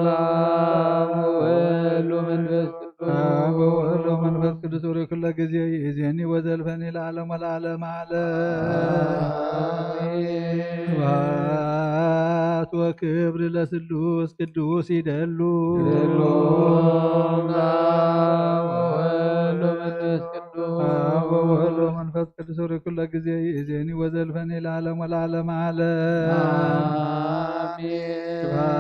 ለአብ ወወልድ ወመንፈስ ቅዱስ። አብ ወወልድ ወመንፈስ ቅዱስ። ወኩሎ ጊዜ ይእዜኒ ወዘልፈኒ ለዓለም ወለዓለም ዓለም። አሜን። ስብሐት ወክብር ለስሉስ ቅዱስ ይደሉ። ይደሉ ለአብ ወወልድ ወመንፈስ ቅዱስ። አብ ወወልድ ወመንፈስ ቅዱስ። ወኩሎ ጊዜ ይእዜኒ ወዘልፈኒ ለዓለም ወለዓለም ዓለም። አሜን። ስብሐት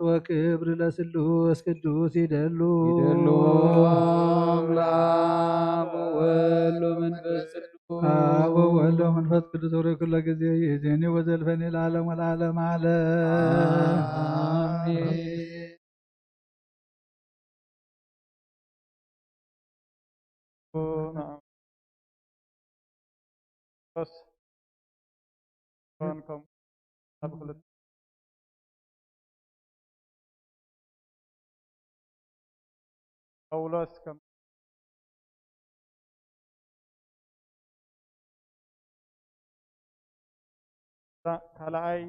ወክብር ለስሉስ ቅዱስ ይደሉ። ይደሉ ለአብ ወወልድ ወመንፈስ ቅዱስ። አብ ወወልድ ወመንፈስ ቅዱስ። ወኩሎ ጊዜ ይእዜኒ ወዘልፈኒ ለዓለም ወለዓለም ዓለም። አሜን። ጳውሎስ ከም ካልኣይ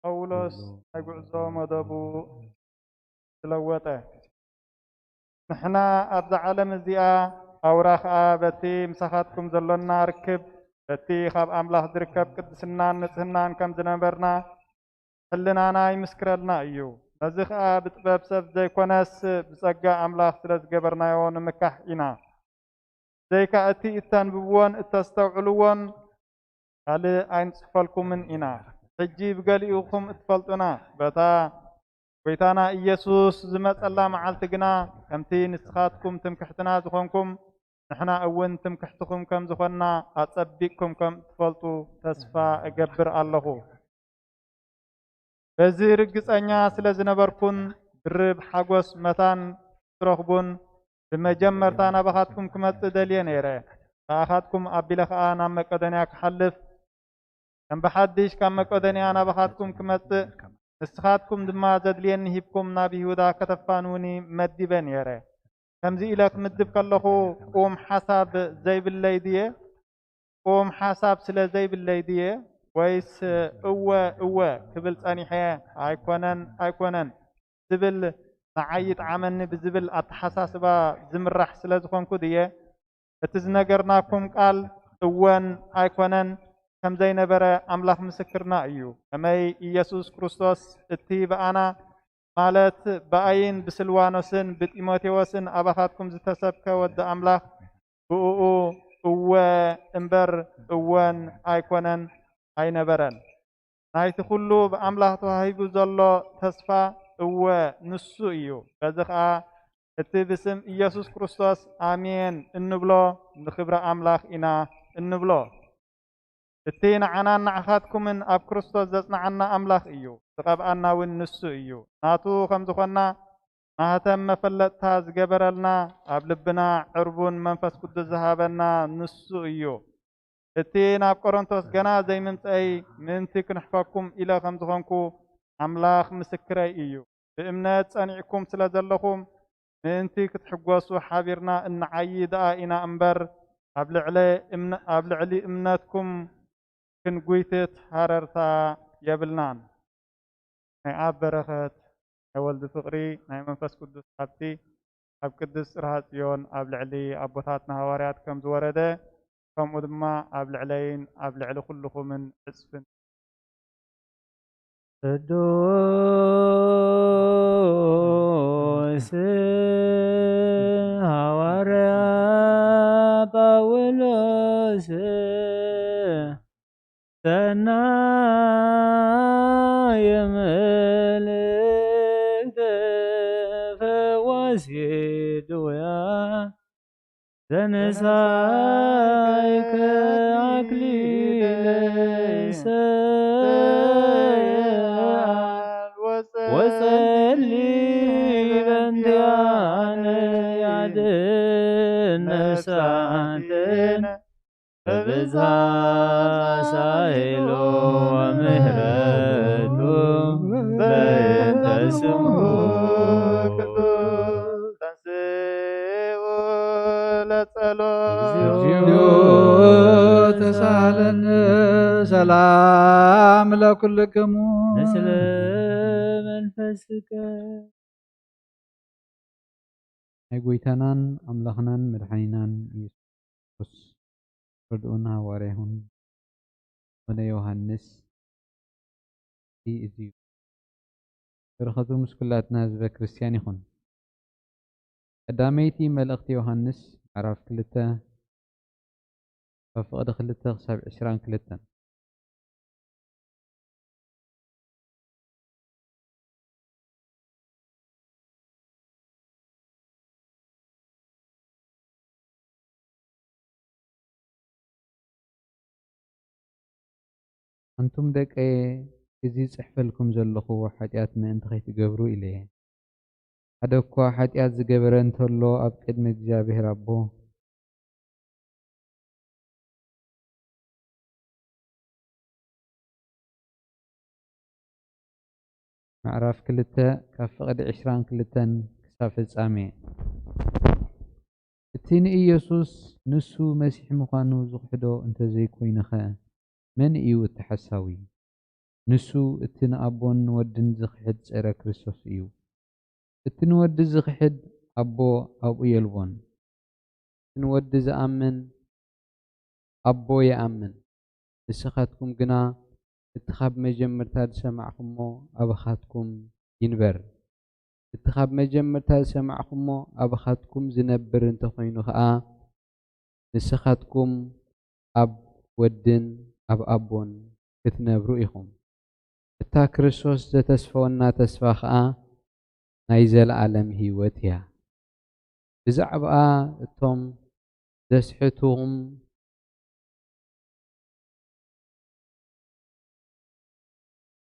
ጳውሎስ ናይ ጉዕዞ መደቡ ዝለወጠ። ንሕና ኣብዛ ዓለም እዚኣ ኣውራ ኸኣ በቲ ምሳኻትኩም ዘሎና ርክብ፣ በቲ ካብ ኣምላኽ ዝርከብ ቅድስናን ንጽህናን ከም ዝነበርና ሕልናና ይምስክረልና እዩ። ነዚ ኸኣ ብጥበብ ሰብ ዘይኮነስ ብጸጋ ኣምላኽ ስለ ዝገበርናዮ ንምካሕ ኢና። ብዘይካ እቲ እተንብብዎን እተስተውዕልዎን ካልእ ኣይንጽሕፈልኩምን ኢና። ሕጂ ብገሊኡኹም እትፈልጡና፣ በታ ጐይታና ኢየሱስ ዝመጸላ መዓልቲ ግና፣ ከምቲ ንስኻትኩም ትምክሕትና ዝኾንኩም፣ ንሕና እውን ትምክሕትኹም ከም ዝኾንና ኣጸቢቕኩም ከም እትፈልጡ ተስፋ እገብር ኣለኹ። በዚ ርግጸኛ ስለ ዝነበርኩን ድርብ ሓጎስ መታን ክትረኽቡን፣ ብመጀመርታ ናባኻትኩም ክመጽእ ደልየ ነይረ። ብኣኻትኩም ኣቢለ ኸኣ ናብ መቄዶንያ ክሓልፍ፣ ከም ብሓድሽ ካብ መቄዶንያ ናባኻትኩም ክመጽእ፣ ንስኻትኩም ድማ ዘድልየኒ ሂብኩም ናብ ይሁዳ ከተፋንዉኒ መዲበ ነይረ። ከምዚ ኢለ ክምድብ ከለኹ፣ ቁም ሓሳብ ዘይብለይ ድየ? ቁም ሓሳብ ስለ ዘይብለይ ድየ? ወይስ እወ፣ እወ ክብል ጸኒሐ፣ ኣይኮነን፣ ኣይኮነን ዝብል ንዓይ ይጥዓመኒ ብዝብል ኣተሓሳስባ ዝምራሕ ስለ ዝኾንኩ ድየ? እቲ ዝነገርናኩም ቃል እወን ኣይኮነን ከም ዘይነበረ ኣምላኽ ምስክርና እዩ። ከመይ ኢየሱስ ክርስቶስ እቲ ብኣና፣ ማለት ብኣይን ብስልዋኖስን ብጢሞቴዎስን ኣባኻትኩም ዝተሰብከ ወዲ ኣምላኽ፣ ብእኡ እወ እምበር እወን ኣይኮነን ኣይነበረን። ናይቲ ኩሉ ብኣምላኽ ተዋሂቡ ዘሎ ተስፋ እወ ንሱ እዩ። በዚ ኸኣ እቲ ብስም ኢየሱስ ክርስቶስ ኣሜን እንብሎ ንኽብሪ ኣምላኽ ኢና እንብሎ። እቲ ንዓናን ንዓኻትኩምን ኣብ ክርስቶስ ዘጽንዓና ኣምላኽ እዩ። ዝቐብኣና እውን ንሱ እዩ። ናቱ ከም ዝኾንና ማህተም መፈለጥታ ዝገበረልና፣ ኣብ ልብና ዕርቡን መንፈስ ቅዱስ ዝሃበና ንሱ እዩ። እቲ ናብ ቆሮንቶስ ገና ዘይምምጸይ ምእንቲ ክንሕፈኩም ኢለ ከም ዝኾንኩ ኣምላኽ ምስክረይ እዩ። ብእምነት ጸኒዕኩም ስለ ዘለኹም ምእንቲ ክትሕጎሱ ሓቢርና እንዓዪ ደኣ ኢና እምበር፣ ኣብ ልዕሊ እምነ-፣ ኣብ ልዕሊ እምነትኩም ክንጉይትት ሃረርታ የብልናን። ናይ ኣብ በረኸት፣ ናይ ወልዲ ፍቕሪ፣ ናይ መንፈስ ቅዱስ ሃብቲ ኣብ ቅድስት ጽርሃ ጽዮን ኣብ ልዕሊ ኣቦታትና ሃዋርያት ከም ዝወረደ፣ ከምኡ ድማ ኣብ ልዕለይን ኣብ ልዕሊ ኩልኹምን ዕጽፍን። ቅዱስ ሃዋርያ ጳውሎስ፣ ሰናይ ምልክት ፈዋሲ ድውያ ዘነሳይከ ኣክሊለ ሰይጣን ወጸሊ በንቲኣነ ያድነ ሳንትነ በብዝሃ ሳይሎ ወምህረቱ በእንተ ስሙ ቅዱስ ተንሥኡ ለጸሎት። እግዚኦ ተሳለነ ሰላም ለኩልክሙ። ምስለ መንፈስከ። ናይ ጐይታናን ኣምላኽናን መድሓኒናን ኢየሱስ ክርስቶስ ርድኡን ሃዋርያ ይኹን። ወነ ዮሃንስ እዚ እዩ። በረኸቱ ምስ ኩላትና ህዝበ ክርስቲያን ይኹን። ቀዳመይቲ መልእኽቲ ዮሃንስ ምዕራፍ ክልተ ካብ ፍቕዲ ክልተ ክሳብ ዕስራን ክልተን። ኣንቱም ደቀየ፣ እዚ ዝጽሕፈልኩም ዘለኹ ሓጢኣት ምእንቲ ኸይትገብሩ ኢለ እየ። ሓደ እኳ ሓጢኣት ዝገበረ እንተሎ፣ ኣብ ቅድሚ እግዚኣብሔር ኣቦ ምዕራፍ ክልተ ካብ ፍቕዲ ዕስራን ክልተን ክሳብ ፍጻሜ። እቲ ንኢየሱስ ንሱ መሲሕ ምዃኑ ዝኽሕዶ እንተ ዘይኮይኑኸ፣ መን እዩ እቲ ሓሳዊ? ንሱ እቲ ንኣቦን ንወድን ዝኽሕድ ጸረ ክርስቶስ እዩ። እቲ ንወዲ ዝኽሕድ ኣቦ ኣብኡ የልቦን። እቲ ንወዲ ዝኣምን ኣቦ ይኣምን። ንስኻትኩም ግና እቲ ኻብ መጀመርታ ዝሰማዕኹሞ ኣባኻትኩም ይንበር። እቲ ኻብ መጀመርታ ዝሰማዕኹሞ ኣባኻትኩም ዝነብር እንተኾይኑ ኸኣ፣ ንስኻትኩም ኣብ ወድን ኣብ ኣቦን ክትነብሩ ኢኹም። እታ ክርስቶስ ዘተስፈወና ተስፋ ኸኣ ናይ ዘለኣለም ህይወት እያ። ብዛዕባኣ እቶም ዘስሕቱኹም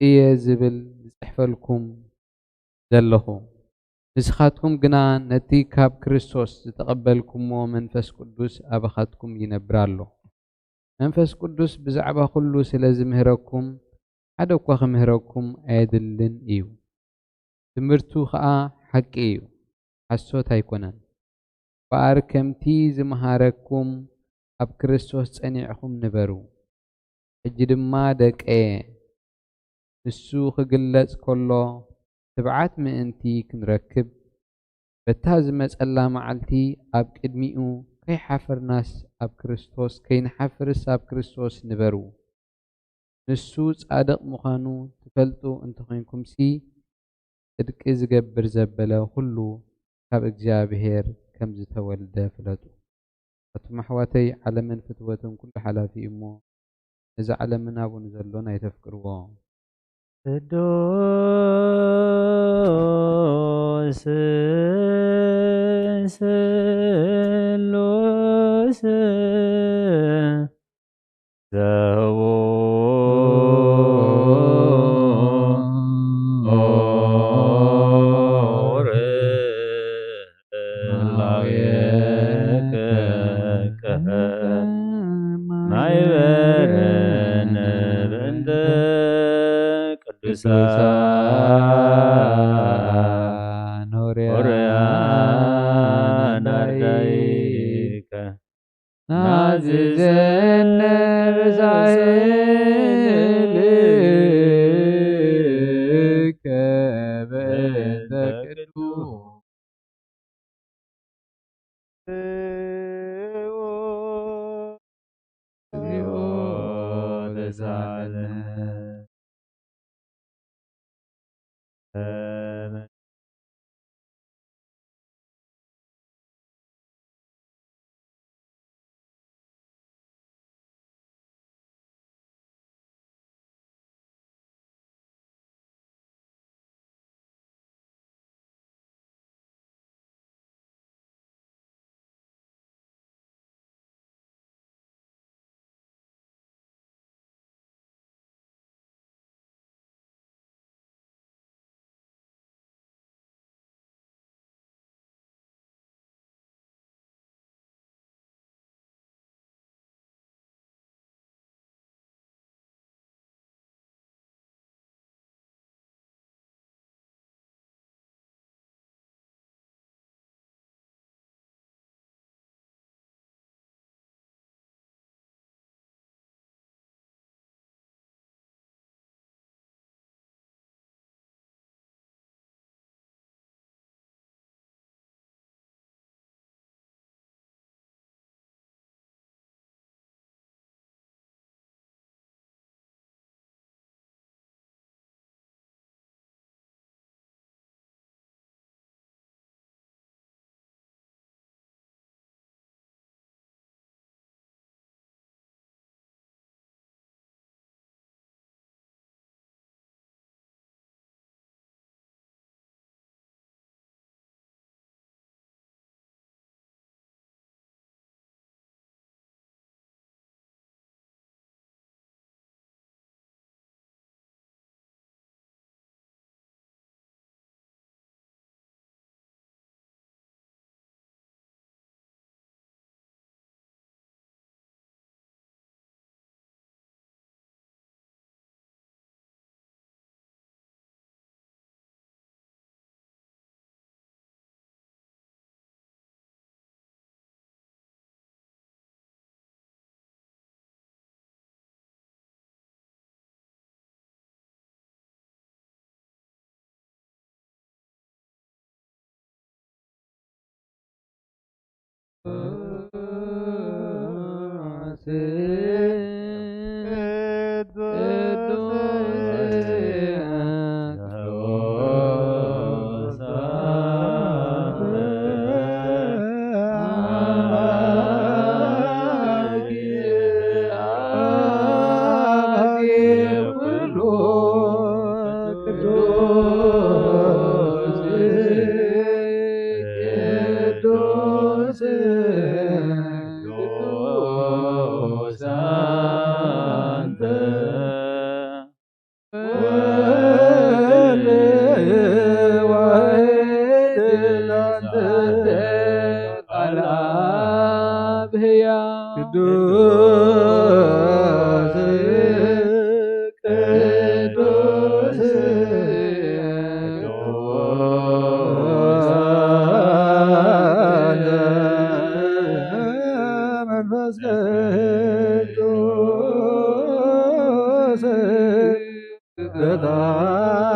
እየ ዝብል ዝጽሕፈልኩም ዘለኹ። ንስኻትኩም ግና ነቲ ካብ ክርስቶስ ዝተቐበልኩሞ መንፈስ ቅዱስ ኣባኻትኩም ይነብር ኣሎ። መንፈስ ቅዱስ ብዛዕባ ኩሉ ስለ ዝምህረኩም፣ ሓደ እኳ ክምህረኩም ኣየድልን እዩ። ትምህርቱ ኸኣ ሓቂ እዩ፣ ሓሶት ኣይኮነን። እምበኣር ከምቲ ዝመሃረኩም ኣብ ክርስቶስ ጸኒዕኹም ንበሩ። ሕጂ ድማ ደቀየ፣ ንሱ ክግለጽ ከሎ ትብዓት ምእንቲ ክንረክብ፣ በታ ዝመጸላ መዓልቲ ኣብ ቅድሚኡ ከይሓፈርናስ ኣብ ክርስቶስ፣ ከይንሓፍርስ ኣብ ክርስቶስ ንበሩ። ንሱ ጻድቕ ምዃኑ ትፈልጡ እንተኾይንኩምሲ፣ ጽድቂ ዝገብር ዘበለ ኩሉ ካብ እግዚኣብሔር ከም ዝተወልደ ፍለጡ። ኣቱም ኣሕዋተይ፣ ዓለምን ፍትወትን ኩሉ ሓላፊ እዩ እሞ፣ ነዚ ዓለምን ኣብኡ ንዘሎን ኣይተፍቅርዎ። ቅዱስ ስሉስ ዘውር ላዌከ ማይበረነ በእንተ ቅዱሳን ሆርያን አርዳኢከ ናዝዘነ በዛይልከ በእንተ ቅዱስ እግዚኦ ተሳለነ።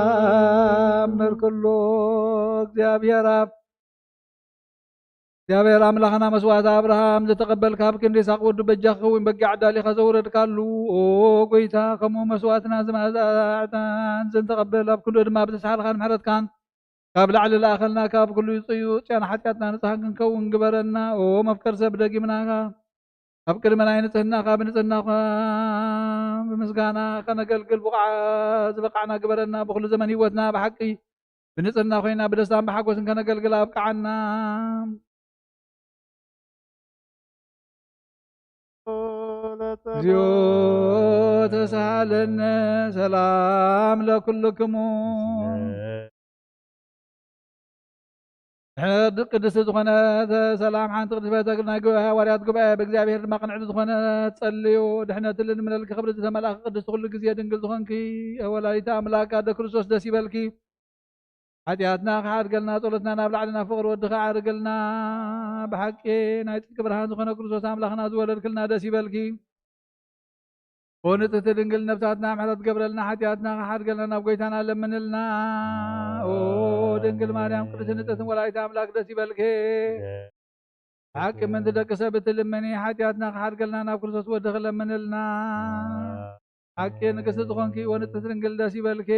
ተኣምር ኩሉ እግዚኣብሔር ኣብ እግዚኣብሔር ኣምላኽና መስዋዕቲ ኣብርሃም ዝተቐበልካ፣ ኣብ ክንዲ ይስሓቅ ወዱ በጃ ክኸውን በጊዕ ኣዳሊኻ ዘውረድካሉ፣ ኦ ጎይታ፣ ከምኡ መስዋዕትና ዝማእዛ ዕጣን ዘንተቐበል፣ ኣብ ክንዱ ድማ ብተሳሃልካን ምሕረትካን ካብ ላዕሊ ለኣኸልና፣ ካብ ኩሉ ጽዩጽያን ሓጢኣትና ንጽሃን ክንከውን ግበረና። ኦ መፍቀር ሰብ ደጊምናኻ ኣብ ቅድሚ ናይ ንጽህናኻ ብንጽህናኻ ብምስጋና ከነገልግል ብቑዓ ዝበቃዕና ግበረና። ብኹሉ ዘመን ህይወትና ብሓቂ ብንጽህና ኮይና ብደስታን ብሓጎስን ከነገልግል ኣብቅዓና። እግዚኦ ተሳሃለነ። ሰላም ለኩልክሙ። ሕድ ቅድስቲ ዝኾነት ሰላም ሓንቲ ቅድስቲ ቤተ ናይ ጉባኤ ሃዋርያት ጉባኤ ብእግዚኣብሔር ድማ ቅንዕቲ ዝኾነት ጸልዩ። ድሕነት ልንምለልኪ ክብሪ ዝተመልኣኪ ቅድስቲ ኩሉ ግዜ ድንግል ዝኾንኪ ወላዲተ ኣምላክ ኣደ ክርስቶስ ደስ ይበልኪ። ሓጢኣትና ክሓድገልና ጸሎትና ናብ ላዕሊ ናብ ፍቕሪ ወድኺ ዓርግልና። ብሓቂ ናይ ጽድቂ ብርሃን ዝኾነ ክርስቶስ ኣምላኽና ዝወለድክልና ደስ ይበልኪ። ኦ ንጽሕቲ ድንግል ነፍሳትና ምሕረት ገብረልና ሓጢኣትና ክሓድገልና ናብ ጎይታና ለምንልና። ኦ ድንግል ማርያም ቅድስቲ ንጽሕትን ወላዲተ ኣምላክ ደስ ይበልኪ። ብሓቂ ምእንቲ ደቂ ሰብ እትልምኒ ሓጢኣትና ክሓድገልና ናብ ክርስቶስ ወድኺ ለምንልና። ሓቂ ንግስቲ ዝኾንኪ ኦ ንጽሕቲ ድንግል ደስ ይበልኪ።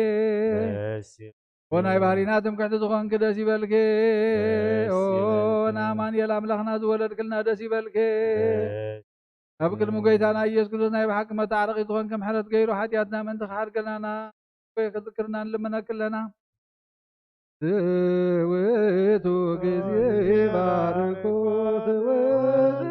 ደስ ይበልኪ። ኦ ናይ ባህሪና ትምክሕቲ ዝኾንኪ ደስ ይበልኪ። ደስ ኦ ይበልኪ። ንኣማኑኤል ኣምላኽና ዝወለድክልና ደስ ይበልኪ። ደስ ኣብ ቅድሚ ጎይታና ኢየሱስ ክርስቶስ ናይ ብሓቂ መታረቂ ዝኾንኪ ምሕረት ገይሩ ሓጢኣትና ምእንቲ ክሓድገልና ና-፣ ወይ ክዝክርና ንልምነኪ ኣለና። ዝውቱ ግዜ ባርኮት ወዝወቱ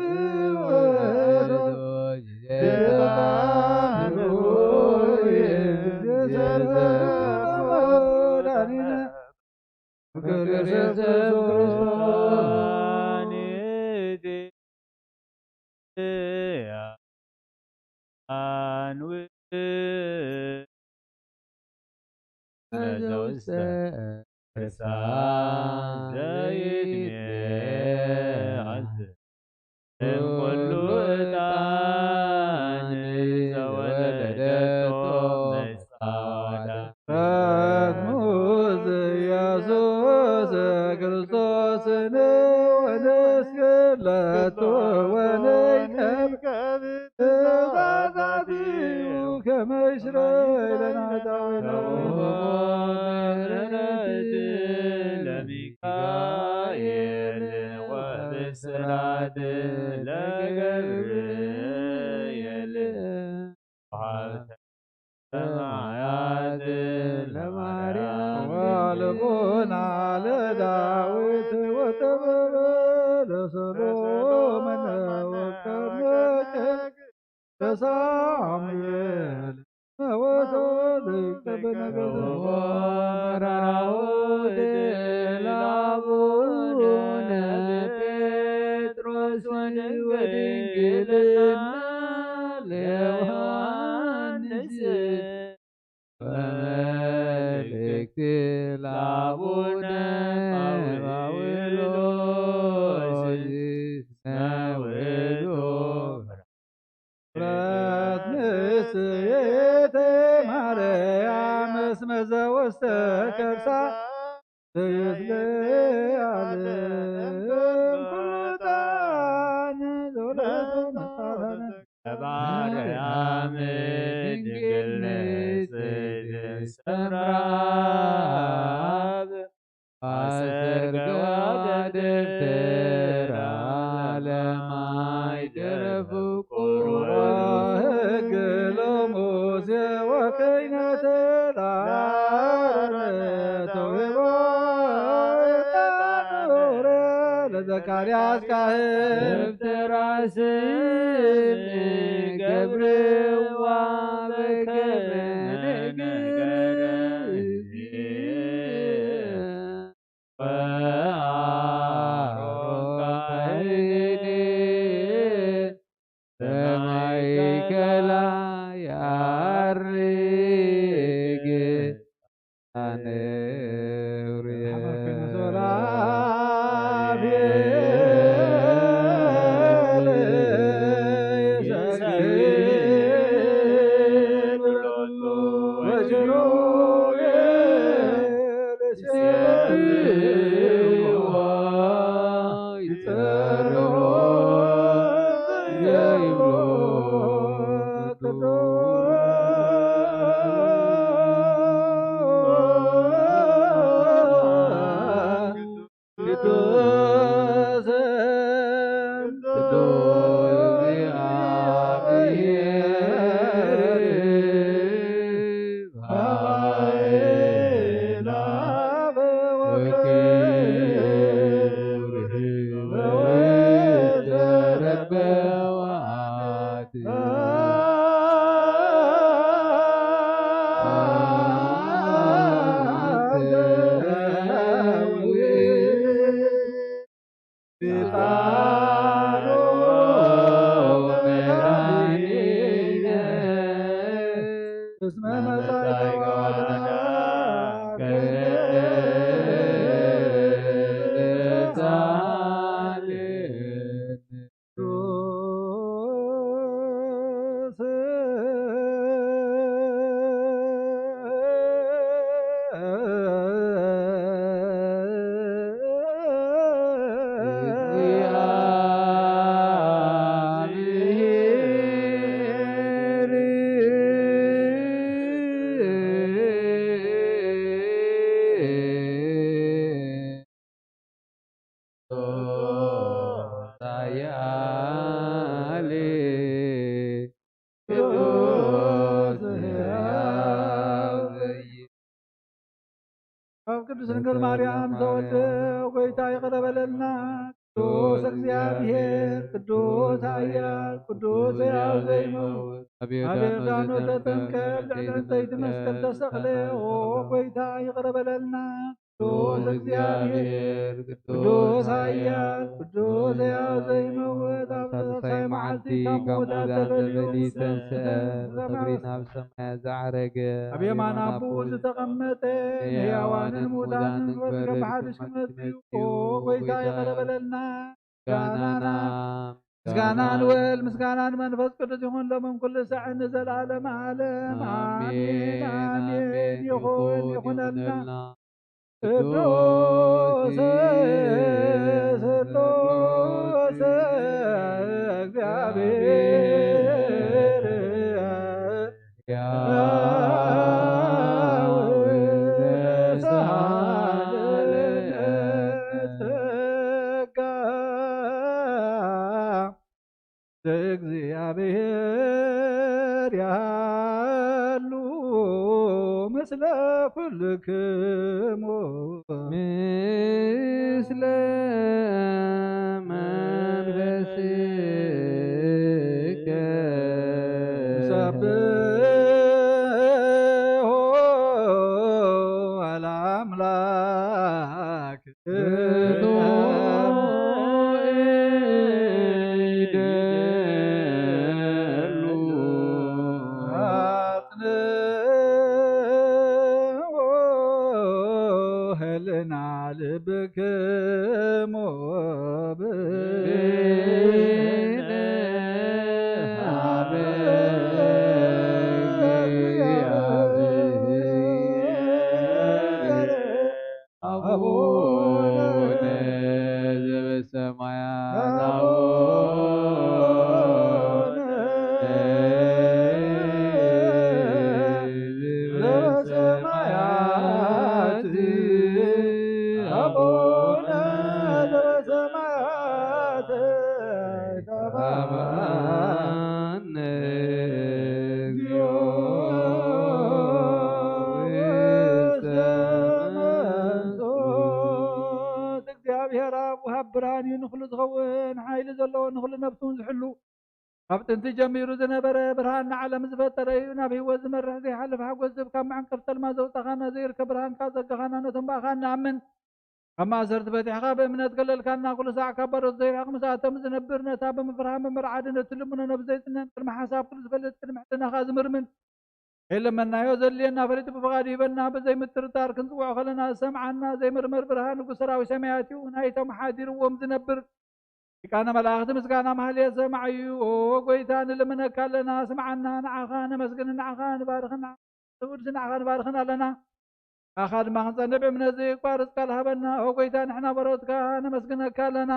ድንግል ንጽሕት ሰምራ፣ ኣሰርገዋ ደብተራ ለማይ ደረፉ ቁርዋ፣ ሕግ ለሙሴ ወከይነተ ለዘካርያስ ካህን። ደብተራ ስም ገብርዋ በከመ ነገረ ወአሮን ካህን በማእከላ ያርግ አነውርየ። ኣብ ቅድስት ድንግል ማርያም ተወልደ ጎይታ ይቕረ በለልና። ቅዱስ እግዚኣብሔር፣ ቅዱስ ኃያል፣ ቅዱስ ሕያው ዘይመውት፣ ኣብ ዮርዳኖስ ተጠምቀ፣ ልዕሊ ዕንጸይቲ መስቀል ተሰቕለ። ኦ ጎይታ ይቕረ በለልና። ቅዱስ እግዚኣብሔር፣ ቅዱስ ኃያል፣ ቅዱስ ሕያው ዘይመውት፣ ኣብ ሳልሳይ መዓልቲ ካብ ሙታን ተፈልዩ ተንሥአ፣ ብኽብሪ ናብ ሰማያት ዝዓረገ፣ ኣብ የማን ኣቦኡ ዝተቐመጠ፣ ንሕያዋንን ሙታንን ክፈርድ ብሓድሽ ክመጽእ እዩ። ኦ ጎይታ ይቕረ በለልና። ምስጋናና ምስጋና ንወልድ ምስጋና ንመንፈስ ቅዱስ ይኹን ሎምን ኩሉ ሳዕን ንዘለዓለመ ዓለም። ኣሜን፣ ኣሜን፣ ኣሜን። ኣሜን። ይኹን፣ ይኹን፣ ይኹነልና። ይኹነልና። ቅዱስ ስሉስ እግዚኣብሔር ሕያው ተሳሃለነ ጸጋ ለእግዚአብሔር ያሉ ምስለ ኩልክሙ ምስለ መንፈስከ ሰብሖ ለአምላክ። አቡነ ዘበሰማያት አቡነ ሓይሊ ዘለዎ ንኹሉ ነፍሱ እውን ዝሕሉ ካብ ጥንቲ ጀሚሩ ዝነበረ ብርሃን ንዓለም ዝፈጠረ እዩ። ናብ ህይወት ዝመርሕ ዘይሓልፍ ሓጎስ ዝህብ ካብ መዕንቀፍ ጸልማ ዘውጻኻና ዘይርከብ ብርሃንካ ጸጋኻና ነቶም ብኣኻ እንኣምን ካብ ማእሰርቲ ፈቲሕኻ ብእምነት ገለልካና። ኩሉ ሳዕ ካብ ባሮት ዘይርሕቕ ምስኣቶም ዝነብር ነታ ብምፍርሃን ብምርዓድን እትልምኖ ነብሲ ዘይጽነን ቅድሚ ሓሳብ ኩሉ ዝፈልጥ ቅድሚ ሕልናኻ ዝምርምን ከይለመናዮ ዘድልየና ፈሊጡ ብፍቓዱ ይህበና። ብዘይ ምጥርጣር ክንጽውዖ ከለና ዝሰምዓና ዘይምርመር ብርሃን ንጉስ ሰራዊት ሰማያት እዩ። ናይቶም ሓዲርዎም ዝነብር ሊቃነ መላእኽቲ ምስጋና ማህሌት ሰማዕ እዩ። ኦ ጎይታ ንልምነካ ኣለና፣ ስምዓና፣ ንዓኻ ነመስግን፣ ንዓኻ ንባርኽን፣ ንዓኻ ንባርኽን ኣለና። ንዓኻ ድማ ክንጸንዕ ብእምነት ዘይቋርጽ ቃል ሃበና። ኦ ጎይታ ንሕና በሮትካ ነመስግነካ ኣለና።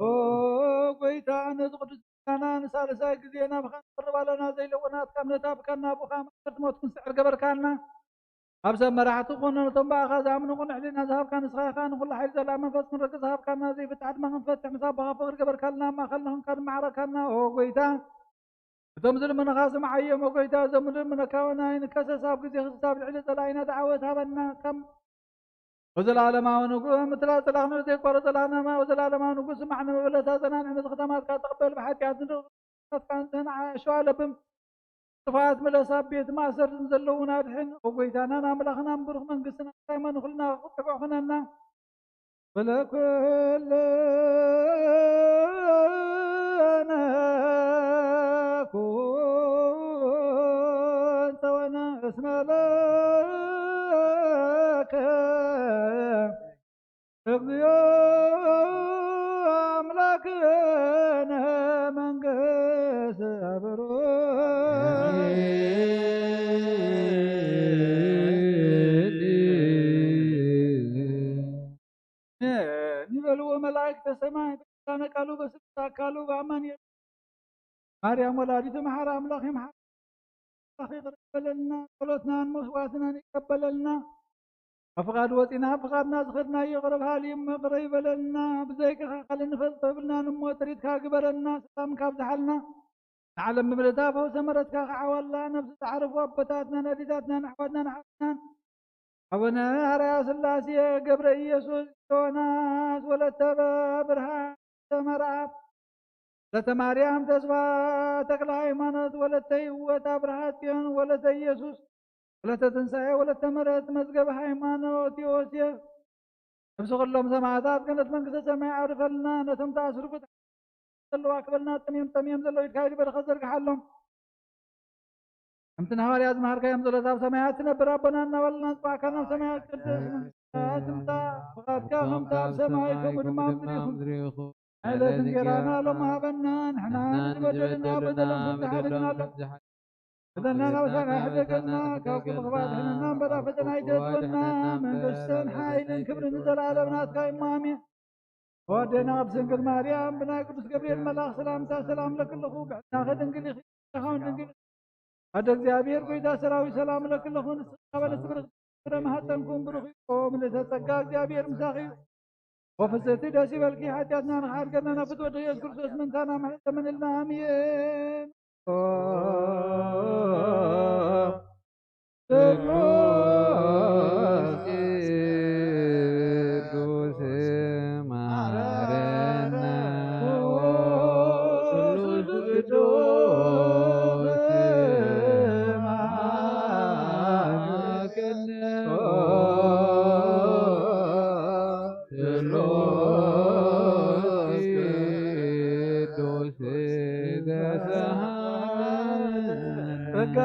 ኦ ጎይታ፣ ነዚ ቅዱስ ምስጋና ንሳልሳይ ግዜ ናብኻ ንቐርብ ኣለና። ዘይለወናትካ እምነት ኣብካና፣ ብኻ ማእሰርቲ ሞት ክንስዕር ገበርካና። ኣብ ሰብ መራሕቲ ኮነ ነቶም ብኣኻ ዝኣምኑ ቅኑዕ ሕሊና ዝሃብካ ንስኻ ኢኻ። ንኹሉ ሓይሊ ዘላ መንፈስ ክንረግጽ ዝሃብካና፣ ዘይፍታሕ ድማ ክንፈትሕ ምስ ኣቦኻ ፍቕሪ ገበርካልና። ኣብ ማእኸልና ኾንካ ድማ ዓረካና። ኦ ጎይታ፣ እቶም ዝልምኑኻ ስምዓዮም። ኦ ጎይታ፣ እዞም ዝልምኑካ እውን ኣይንከሰስ። ኣብ ግዜ ክስታ ኣብ ልዕሊ ጸላኢና ደዓወት ሃበና። ካብ ወዘላለማዊ ንጉ-፣ ምትላል ጸላእና ዘይቋረጽ ዘላለማ-፣ ወዘላለማዊ ንጉስ ስማዕ፣ ንመበለታ ጸናንዕ፣ ነዚ ከተማትካ ተቐበል፣ ብሓጢኣት ንድቕናትካ ንጽህና ኣሸዋ ለብም፣ ጥፋት ምለስ፣ ኣብ ቤት ማእሰርቲ ዘለዉን ኣድሕን። ኦ ጎይታናን ኣምላኽናን ብሩኽ መንግስትና ሃይማኖት ኩልና ክትዕቆ ኩነና። ወለኩልነ ኩን ጸወነ እስመ ለከ እግዚኦ ኣምላክነ መንግስት ብሩክ። ንበልዎ መላእክተ ሰማይ ብልሳነ ቃሉ በስብእተ ኣካሉ ብኣማኑኤል ማርያም ወላዲቱ መሓሪ ኣምላኽ ይምሓር። ኣምላኽ ይቕረ ይበለልና፣ ጸሎትናን መስዋዕትናን ይቀበለልና። ኣብ ፍቓዱ ወጺና ኣብ ፍቓድና ዝኸድናዮ ይቕረ በሃሊ እዩ፣ ይቕረ ይበለልና። ብዘይካኻ ካልእ ንፈልጦ የብልናን እሞ ጥሪትካ ግበረልና፣ ሰላምካ ኣብዝሓልና። ንዓለም ብምልእታ ፈውሰ ምሕረትካ ክዓወላ፣ ነብሲ ዝዓረፉ ኣቦታትናን ኣዴታትናን ኣሕዋትናን ኣሓትናን ኣቡነ ኣርያ ስላሴ ገብረ ኢየሱስ ዮናስ ወለተ ብርሃን ተመርዓብ ወለተ ማርያም ተስፋ ተክለ ሃይማኖት ወለተ ህይወት ኣብርሃ ጽዮን ወለተ ኢየሱስ ወለተ ትንሳኤ ወለተ ምሕረት መዝገበ ሃይማኖት ዮሴፍ ነብሲ ኩሎም ሰማዕታት ገነት መንግስተ ሰማይ ኣዕርፈልና። ነቶም ተኣስሩ ፍትሒ ዘለዋ ክበልና ጠምዮም ጠምዮም ዘለዉ ኢድካ ኢድ በረኸት ዘርግሓሎም። ከምቲ ንሃዋርያት ዝመሃርካዮም ጸሎት ኣብ ሰማያት ትነብር ኣቦና እናበልና ንጽዋዕካ ናብ ሰማያት ቅድስ መንግስትካ ትምጻእ ፍቓድካ ከምቲ ኣብ ሰማይ ከምኡ ድማ ኣብ ምድሪ ይኹን። ዕለት እንጀራና ሎም ሃበና ንሕና ንዝበደሉና በደሎም ከምዝሓለና ፈተና ናብ ፈተና ኣይሕደገና ካብ ኩሉ ክፋእ ኣድሕነና እምበር ኣብ ፈተና ኣይተእትወና መንግስትን ሓይልን ክብርን ንዘለኣለም ናትካ እዩ ኣሜን። ወደና ቅድስት ድንግል ማርያም ብናይ ቅዱስ ገብርኤል መልኣኽ ሰላምታ ሰላም ለክልኹ ብሕናኸ ድንግል ኢኺ ኻውን ድንግል ኣደ እግዚኣብሔር ጎይታ ሰራዊት ሰላም ለክልኹ ንስኻ በለስ ብርኽ ፍረ ማህፀንኩም ብሩኽ እዩ ምልእተ ጸጋ እግዚኣብሔር ምሳኺ እዩ ወፍስቲ ደስ ይበልኪ ሓጢኣትና ንኽሓድገና ናብ ፍትወ ኢየሱስ ክርስቶስ ምንታና ምሕረት ተመንልና ኣሜን። ስሉስ ቅዱስ ማረነ። ስሉስ ቅዱስ ማረነ። ስሉስ ቅዱስ ተሳሃለ። ጸጋ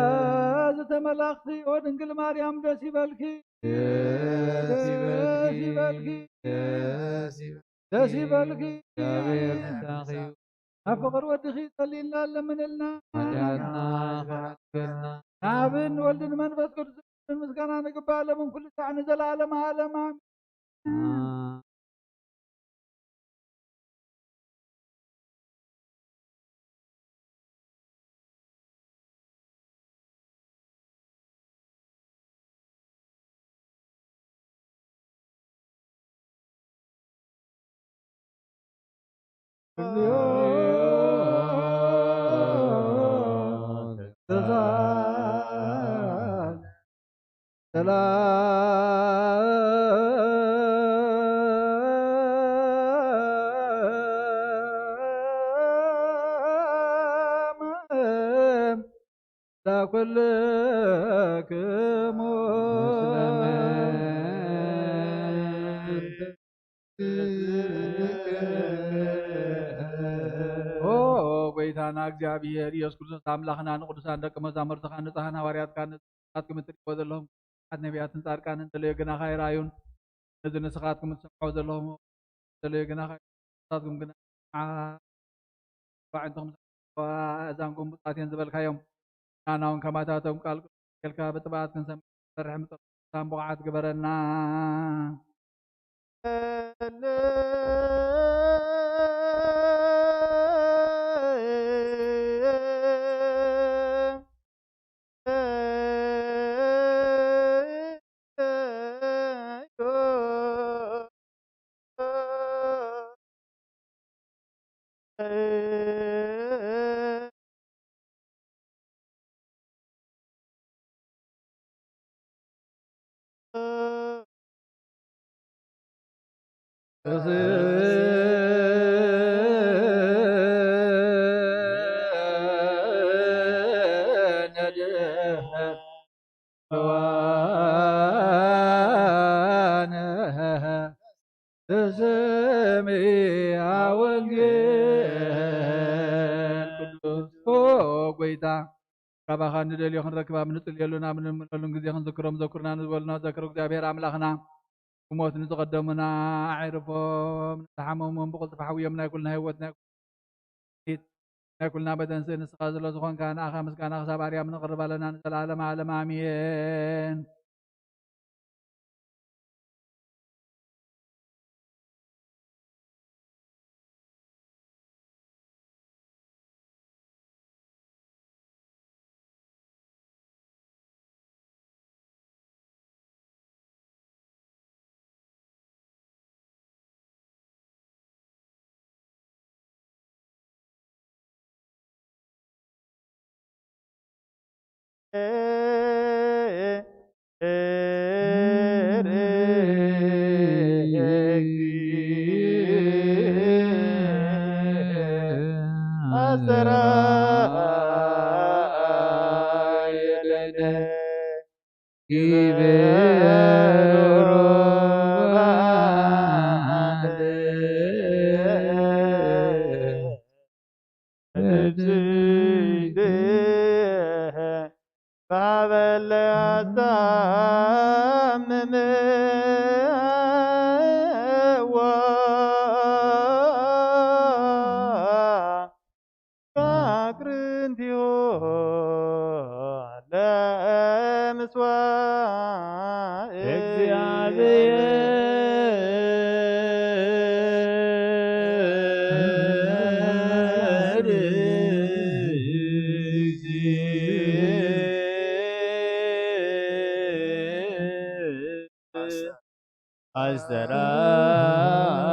ዝተመላእኪ ኦ ድንግል ማርያም ደስ ይበልኪ፣ ደስ ይበልኪ፣ ደስ ይበልኪ፣ ደስ ይበልኪ። ደስ ይበልኪ። እግዚኣብሔር ምሳኺ እዩ። ኣብ ፍቕሪ ወድኺ ጸልይልና ለምንልና። ሓጢኣትና ይሓጥበልና። ንኣብን ወልድን መንፈስ ቅዱስን ምስጋና ንግባእ፣ ለምን ኩሉ ሳዕ ንዘለዓለመ ዓለም ኣሜን። ሰላም ለኩልክሙ። ኦ ጎይታና እግዚኣብሔር ኢየሱስ ክርስቶስ ኣምላኽና፣ ንቅዱሳን ደቂ መዛሙርትኻ፣ ንጽሓን ሃዋርያትካ፣ ንጽሓት ክምትልዎ ዘለኹም ብዙሓት ነቢያትን ጻድቃንን ተለዮ ግናኻ ይረኣዩን። ነዚ ንስኻትኩም እትሰምዑ ዘለኹም ተለዮ ግናኻ ንስኻትኩም ግና ባዕንትኹም ኣእዛንኩም ብጻት እየን ዝበልካዮም። ንሕና እውን ከማታቶም ቃል ጌልካ ብጥብኣት ክንሰምዕ ክንሰርሕ ምጥቃም ብቑዓት ግበረና። ስምዐ ወንጌል ቅዱስ። ኦ ጎይታ፣ ካባኻ ንደልዮ ክንረክብ ኣብ ንጽልየሉን ኣብ ንልምነሉን ግዜ ክንዝክሮም ዘኩርና ንዝበሉና ዘክሮ እግዚኣብሔር ኣምላኽና፣ ብሞት ንዝቐደሙና ኣዕርፎም፣ ንዝሓመሙን ብቕልጡፍ ሓውዮም ናይ ኩልና ህይወት ናይ ናይ ኩልና መተንስእ ንስኻ ዘሎ ዝኾንካ ንኣኻ ምስጋና ክሳብ ኣርያም ነቕርብ ኣለና ንዘለዓለመ ዓለም ኣሜን።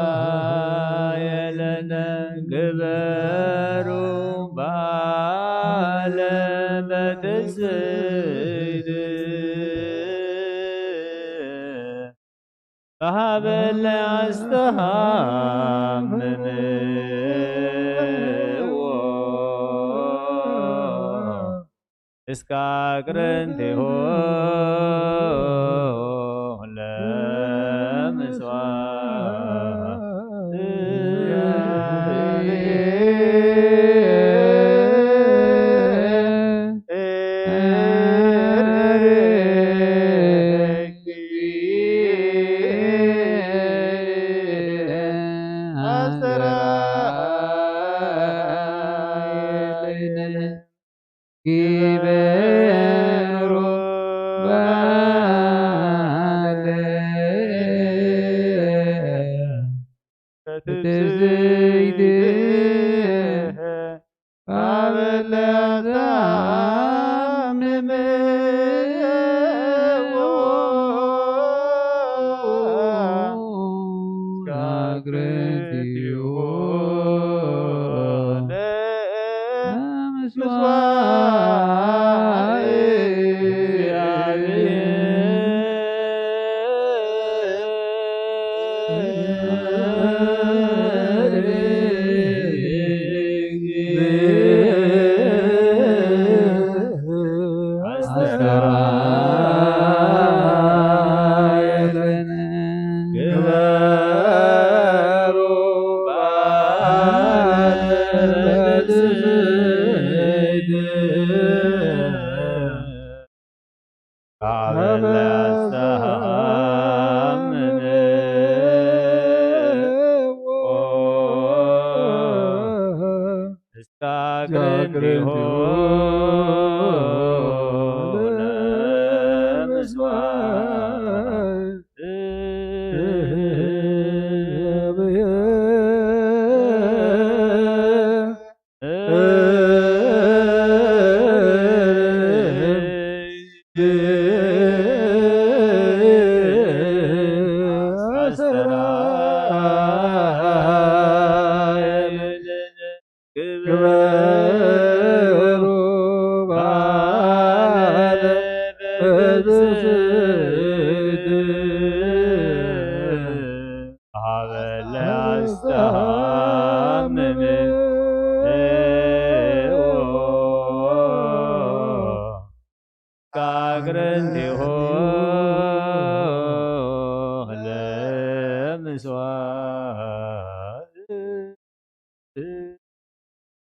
ኣስተርኣየ ለነ ግበሩ فهب لي أستهمم. እስከ አቅርንቲሁ ለምስዋዕ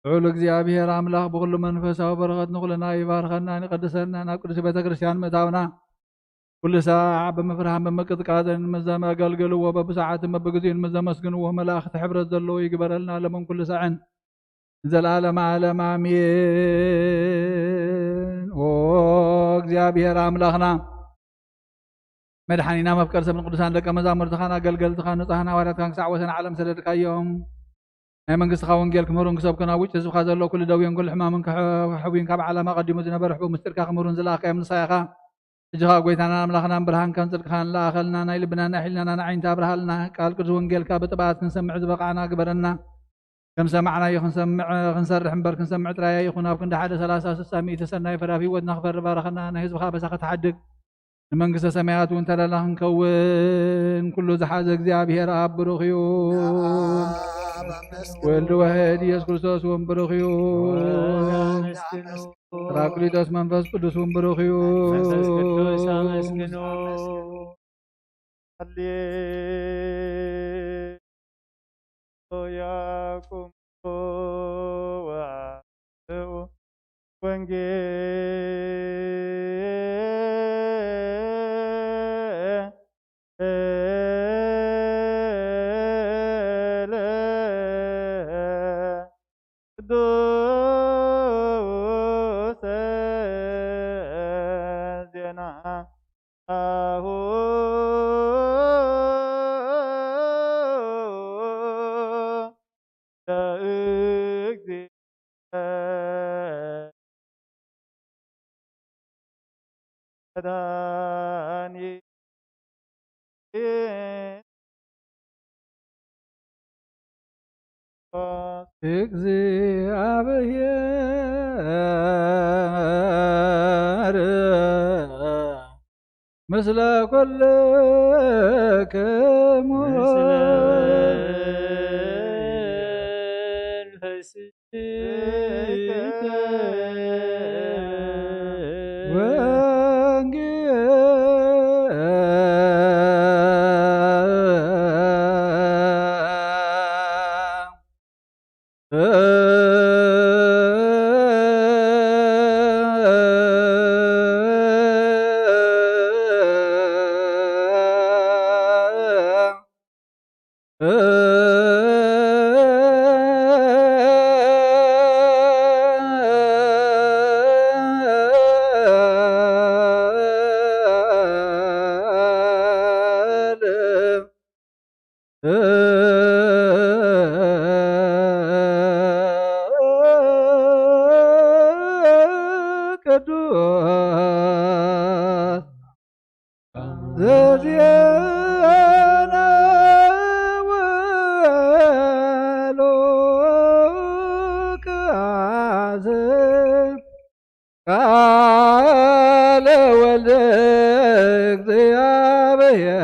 ልዑል እግዚኣብሔር ኣምላኽ ብኹሉ መንፈሳዊ በረኸት ንኹልና ይባርከና፣ ይቐድሰና፣ ናብ ቅድስቲ ቤተ ክርስቲያን ምእታውና ኩሉ ሳዕ ብምፍርሃን ብምቅጥቃጥን ምስ ዘመገልግልዎ በብሰዓትን በብግዜኡን ምስ ዘመስግንዎ መላእኽቲ ሕብረት ዘለዎ ይግበረልና ለምን ኩሉ ሳዕን ንዘለዓለመ ዓለም ኣሜን። ኦ እግዚኣብሔር ኣምላኽና መድሓኒና መፍቀር ሰብን ቅዱሳን ደቀ መዛሙርትኻን ኣገልገልትኻን ንጹሃን ሃዋርያትካን ክሳዕ ወሰን ዓለም ሰደድካዮም። ናይ መንግስትኻ ወንጌል ክምህሩን ክሰብኩን ኣብ ውጭ ህዝብኻ ዘሎ ኩሉ ደዌን ኩሉ ሕማምን ክሕውዩን ካብ ዓለም ኣቐዲሙ ዝነበረ ሕቡእ ምስጢርካ ክምህሩን ዝለኣኽካዮም ንስኻ ኢኻ። ሕጂ ኸኣ ጐይታናን ኣምላኽናን ብርሃንካን ጽድቅኻን ለኣኸልና፣ ናይ ልብናን ናይ ሕልናናን ኣዒንቲ ኣብርሃልና። ቃል ቅዱስ ወንጌልካ ብጥብኣት ክንሰምዕ ዝበቓዕና ግበረና። ከም ሰማዕናዮ ክንሰምዕ፣ ክንሰርሕ እምበር ክንሰምዕ ጥራይ ኣይኹን። ኣብ ክንዲ ሓደ ሰላሳ ስሳ ሚእቲ ሰናይ ፍረ ኣብ ህይወትና ክፈሪ ባረኸና። ናይ ህዝብኻ ኣበሳ ክትሓድግ ንመንግስተ ሰማያት እውን ተለላ ክንከውን ኩሉ ዝሓዘ እግዚኣብሔር ኣብ ብሩኽ እዩ። ወልድ ዋሕድ ኢየሱስ ክርስቶስ እውን ብሩኽ እዩ። ጳራቅሊጦስ መንፈስ ቅዱስ እውን ብሩኽ እዩ። መንፈስ ቅዱስ ኣመስግኑ። ሃሌሉያ ቁሙ ወአንብቡ ወንጌለ ቅዱሰ ዜናሁ ለእግዚእ መድኃኒት እግዚአብሔር ምስለ ኩልክሙ ምስለ መንፈስከ ወንጌል ቅዱስ ዘዜነ ወሉቃስ ቃለ ወልድ እግዚአብሔር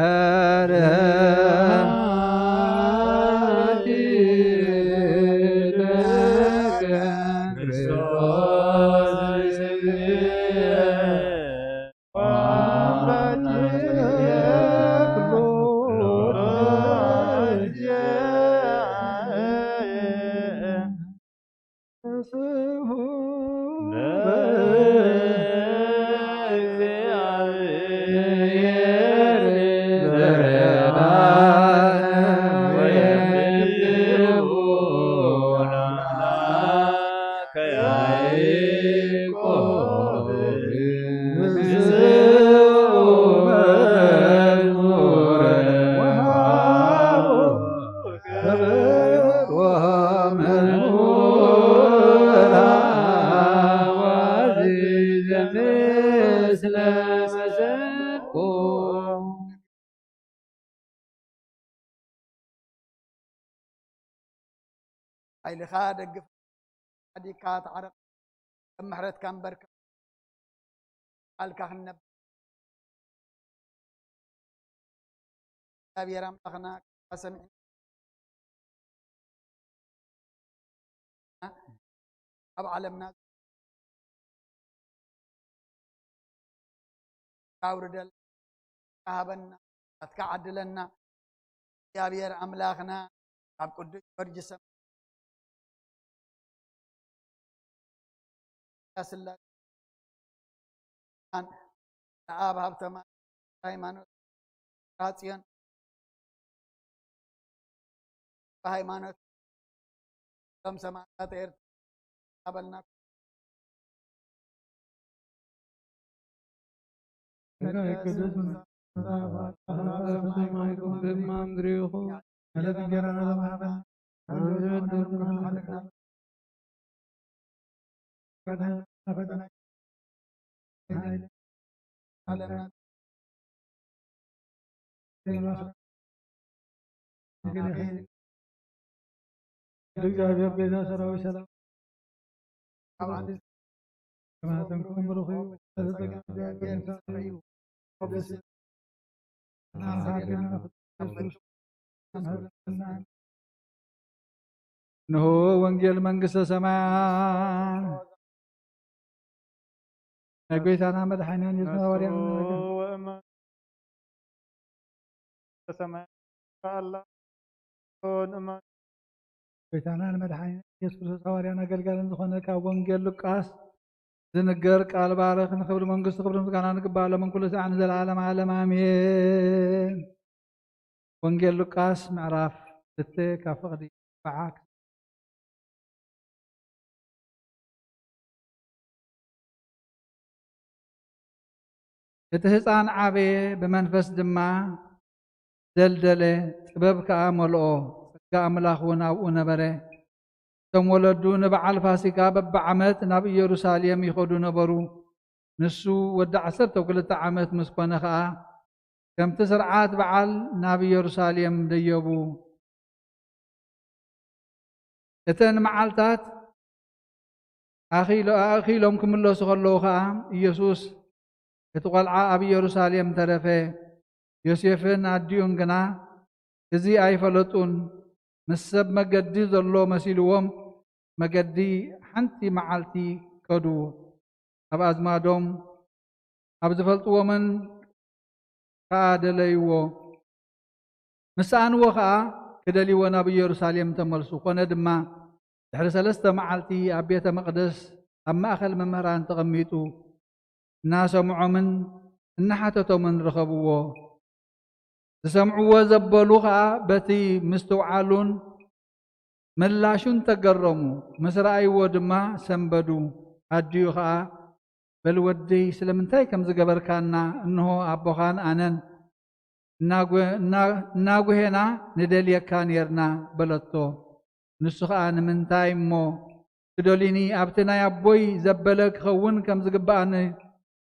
ሓይልኻ ደግፍ፣ ሓዲግካ ተዓረቕ፣ ከም ምሕረትካ እምበር ከም ቃልካ ክንነብር እግዚኣብሔር ኣምላኽና ሰሚዕና ኣብ ዓለምና ኣውርደልና፣ ሃበና፣ ናትካ ዓድለና። እግዚኣብሔር ኣምላኽና ካብ ቅዱስ ጊዮርጊስ ስላሴ ንኣብ ሃብተ ማርያም ሃይማኖት ራጽዮን ብሃይማኖት ከም ሰማዕታት ኤርትራ ኣበልና እግዚኣብሔር ቤዛ ሰራዊት ሰላም ከማተንኩም ብሩኽ እዩ። እንሆ ወንጌል መንግስተ ሰማያት ናይ ጎይታና መድሓኒና ኢየሱስ ሃዋርያ ሰማያት ኣላ። ንእማ ጎይታና ንመድሓኒና ኢየሱስ ክርስቶስ ሃዋርያን ኣገልጋልን ዝኾነ ካብ ወንጌል ሉቃስ ዝንገር ቃል ባርኽ። ንኽብሪ መንግስቱ ክብሪ ምስጋና ንግባእ ሎምን ኩሉ ሰዓት ንዘለዓለም ዓለም ኣሜን። ወንጌል ሉቃስ ምዕራፍ ክልተ ካብ ፍቕዲ በዓክ እቲ ህፃን ዓበየ፣ ብመንፈስ ድማ ደልደለ፣ ጥበብ ከኣ መልኦ፣ ጸጋ ኣምላኽ እውን ኣብኡ ነበረ። እቶም ወለዱ ንበዓል ፋሲካ በብዓመት ናብ ኢየሩሳሌም ይኸዱ ነበሩ። ንሱ ወዲ ዓሰርተ ክልተ ዓመት ምስ ኮነ ኸኣ፣ ከምቲ ስርዓት በዓል ናብ ኢየሩሳሌም ደየቡ። እተን መዓልታት ኣኺሎ-፣ ኣእኺሎም ክምለሱ ከለዉ ኸኣ፣ ኢየሱስ እቲ ቆልዓ ኣብ ኢየሩሳሌም ተረፈ። ዮሴፍን ኣዲኡን ግና እዚ ኣይፈለጡን። ምስ ሰብ መገዲ ዘሎ መሲልዎም፣ መገዲ ሓንቲ መዓልቲ ከዱ። ኣብ ኣዝማዶም ኣብ ዝፈልጥዎምን ከኣ ደለይዎ። ምስ ሰኣንዎ ኸኣ ክደልይዎ ናብ ኢየሩሳሌም ተመልሱ። ኾነ ድማ፣ ድሕሪ ሰለስተ መዓልቲ ኣብ ቤተ መቕደስ ኣብ ማእከል መምህራን ተቐሚጡ፣ እናሰምዖምን እናሓተቶምን ረኸብዎ። ዝሰምዕዎ ዘበሉ ኸኣ በቲ ምስትውዓሉን ምላሹን ተገረሙ። ምስ ረኣይዎ ድማ ሰንበዱ። ኣዲኡ ኸኣ፣ "በል ወደይ፣ ስለምንታይ ከም ዝገበርካና፣ እንሆ ኣቦኻን ኣነን እናጎ-፣ እና-፣ እናጉሄና ንደልየካ ኔርና" በለቶ። ንሱ ኸኣ፣ "ንምንታይ እሞ ትደልዩኒ? ኣብቲ ናይ ኣቦይ ዘበለ ክኸውን ከም ዝግብኣኒ፣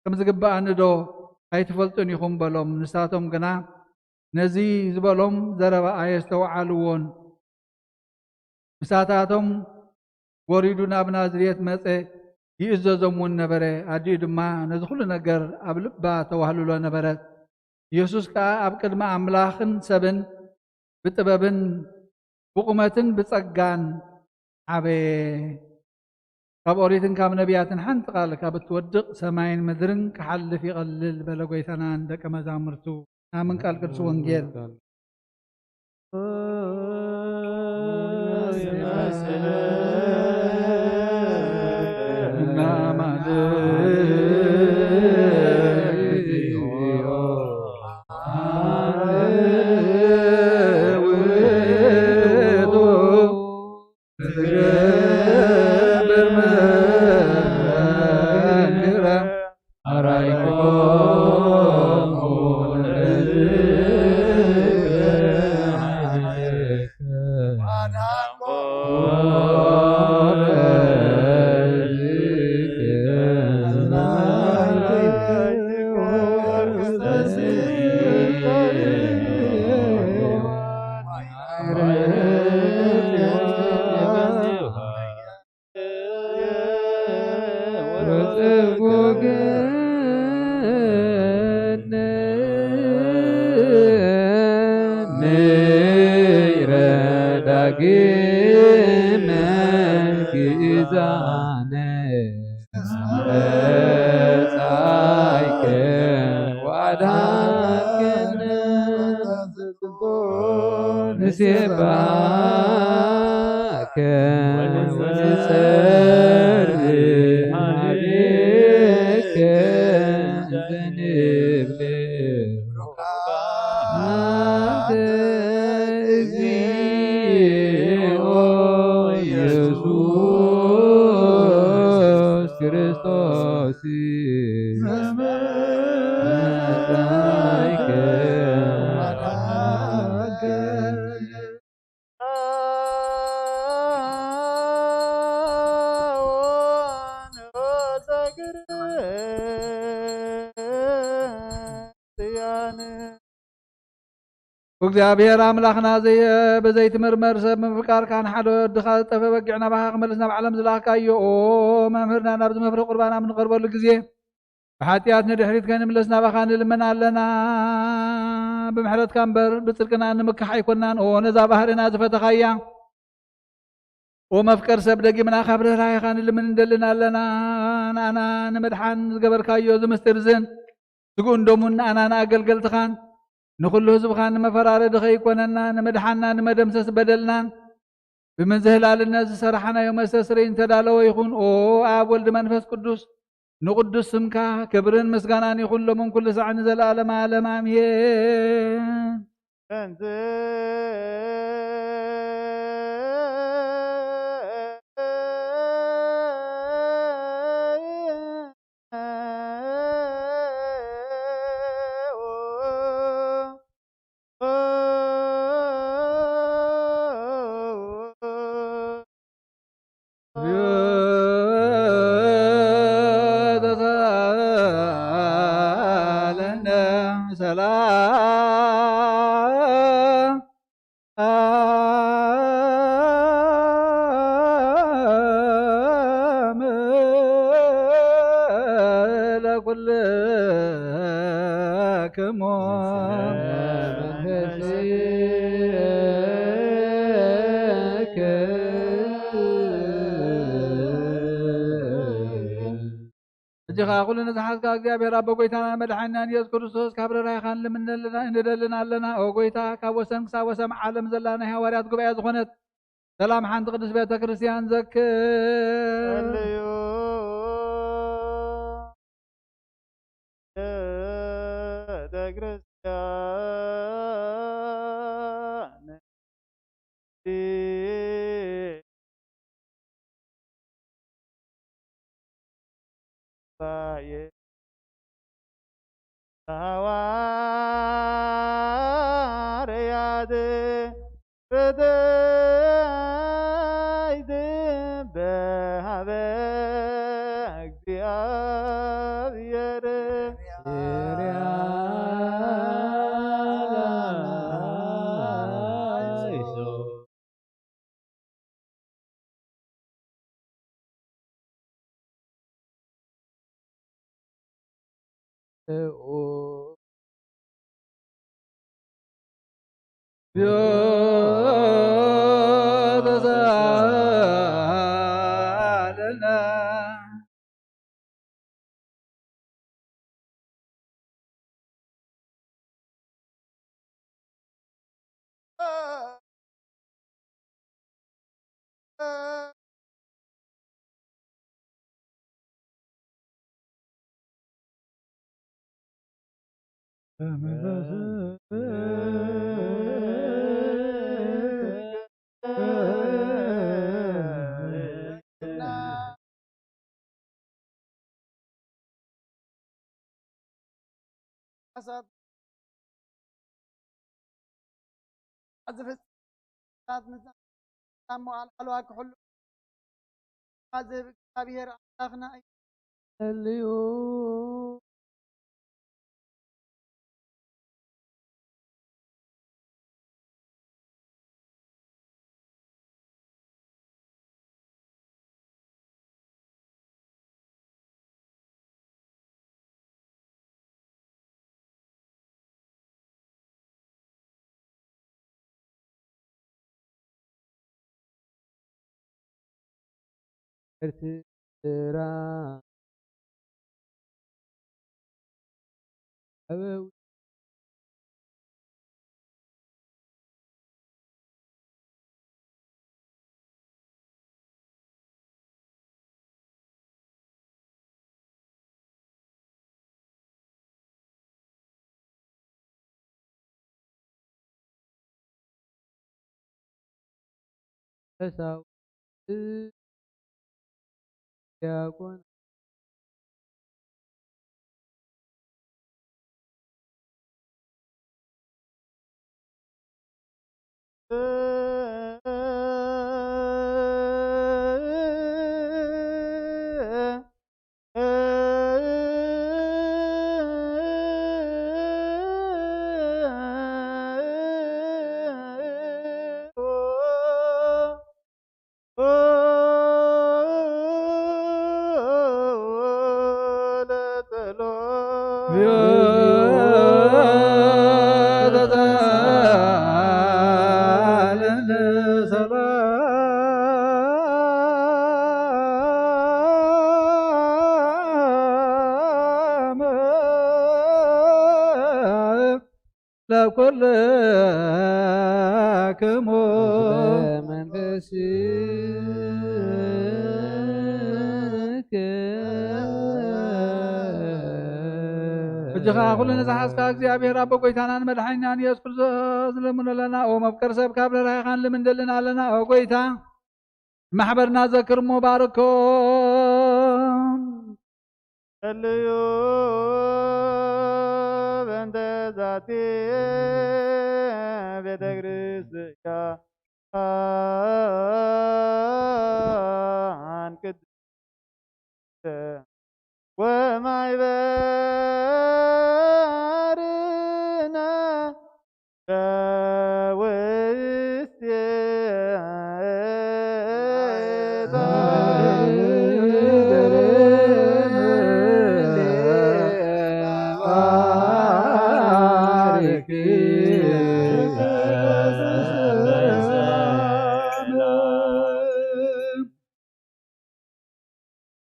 ከም ዝግብኣኒ ዶ ኣይትፈልጡን ኢኹም?" በሎም። ንሳቶም ግና ነዚ ዝበሎም ዘረባ ኣየስተውዓልዎን። ምሳታቶም ወሪዱ ናብ ናዝሬት መጸ፣ ይእዘዞም እውን ነበረ። ኣዲኡ ድማ ነዚ ኩሉ ነገር ኣብ ልባ ተዋህልሎ ነበረት። ኢየሱስ ከኣ ኣብ ቅድሚ ኣምላኽን ሰብን ብጥበብን ብቑመትን ብጸጋን ዓበየ። ካብ ኦሪትን ካብ ነቢያትን ሓንቲ ቃል ካብ እትወድቕ ሰማይን ምድርን ክሓልፍ ይቐልል በለ ጎይታና ንደቀ መዛሙርቱ። ኣምን ቃል ቅዱስ ወንጌል። እግዚኣብሔር ኣምላኽና ዘየ-፣ ብዘይትምርመር ሰብ ምፍቃርካ፣ ንሓደ ወድኻ ዝጠፈ በጊዕ ናባኻ ክመልስ ናብ ዓለም ዝላኽካዮ፣ ኦ መምህርና፣ ናብዚ መፍረ ቁርባን ኣብ ንቐርበሉ ግዜ፣ ብሓጢኣት ንድሕሪት ከይንምለስ ናባኻ ንልምን ኣለና። ብምሕረትካ እምበር ብጽድቅና ንምካሕ ኣይኮናን። ኦ ነዛ ባህርና ዝፈተኻያ፣ ኦ መፍቀር ሰብ፣ ደጊምና ካብ ርህራሄኻ ንልምን እንደልን ኣለና። ንኣና ንምድሓን ዝገበርካዮ እዚ ምስጢር ዝን ስግኡን ደሙን ንኣና ንኣገልገልትኻን ንኹሉ ህዝብኻን ንመፈራረዲ ከይኮነና፣ ንምድሓንና፣ ንመደምሰስ በደልናን ብምዝህላልነት ዝሰራሕናዮ መስተስርይ ዝተዳለወ ይኹን። ኦ ኣብ ወልድ መንፈስ ቅዱስ ንቕዱስ ስምካ ክብርን ምስጋናን ይኹን ሎምን ኩሉ ሳዕ ንዘለኣለም ኣለም ኣሜን። ክሞ ሕጂ ኸዓ ኩሉ ንዝሓዝካ እግዚኣብሔር ኣቦ ጎይታናን መድሓኒናን ኢየሱስ ክርስቶስ ካብ ርህራሄኻ ንልምነልና ንደልን ኣለና። ኦ ጎይታ፣ ካብ ወሰን ክሳብ ወሰን ዓለም ዘላ ናይ ሃዋርያት ጉባኤ ዝኾነት ሰላም ሓንቲ ቅድስት ቤተ ክርስቲያን ዘክር። ጸልዩ ቤተ ክርስቲያን ራእየ ሃዋርያት ርድእት በሃበ እግዚኣብሔር ሓሳብ ዝፍጽም እሞ ኣልዓልዋ ክሕሉ ዝህብ እግዚኣብሔር ኣምላኽና እዩ። ጸልዩ። ኤርትራ ኣብ ቀሳውስት ዲያቆን ለኩልክሙ በመንፈስከ። ሕጂ ኸዓ ኩሉ ንዝሓዝካ እግዚኣብሔር ኣቦ ጐይታናን መድሓኒናን ኢየሱስ ክርስቶስ ንልምኖ ኣለና። ኦ መፍቀር ሰብ፣ ካብ ርህራሄኻን ልምንደልን ኣለና። ኦ ጐይታ፣ ማሕበርና ዘክር እሞ ባርኮም። ጸልዩ በእንተ ዛቲ ቤተ ክርስቲያን ቅድስተ ወማይበርነ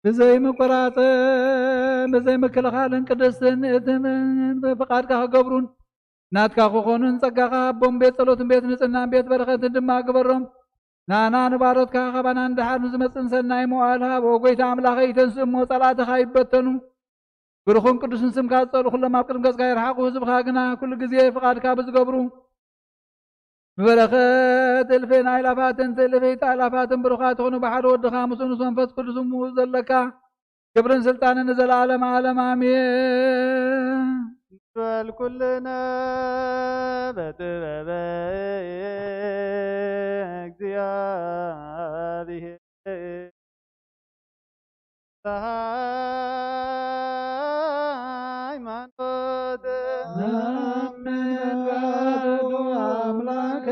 ብዘይምቁራጽን ብዘይምክልኻልን ቅድስትን ንእትን ፍቓድካ ክገብሩን ናትካ ክኾኑን ጸጋኻ ሃቦም። ቤት ጸሎትን ቤት ንጽህናን ቤት በረኸትን ድማ ግበሮም። ንኣና ንባሮትካ ካባና ንደሓር ንዝመጽእን ሰናይ መዋእል ሃብ። ኦ ጎይታ ኣምላኸይ፣ ተንስእ እሞ ጸላእትኻ ይበተኑ። ብሩኽን ቅዱስን ስምካ ዝጸልኡ ኩሎም ኣብ ቅድሚ ገጽካ ይርሓቑ። ህዝብኻ ግና ኩሉ ግዜ ፍቓድካ ብዝገብሩ ብበረኸት እልፍን ኣእላፋትን ትእልፍት ኣእላፋትን ብሩኻት ትኹኑ ብሓደ ወድኻ ምስኡ ምስ መንፈስ ቅዱስ እምኡ ዘለካ ክብርን ስልጣንን ንዘለዓለም ዓለም ኣሜን። በል ኩልነ በጥበበ እግዚኣብሔር ሃይማኖት ኣምላክ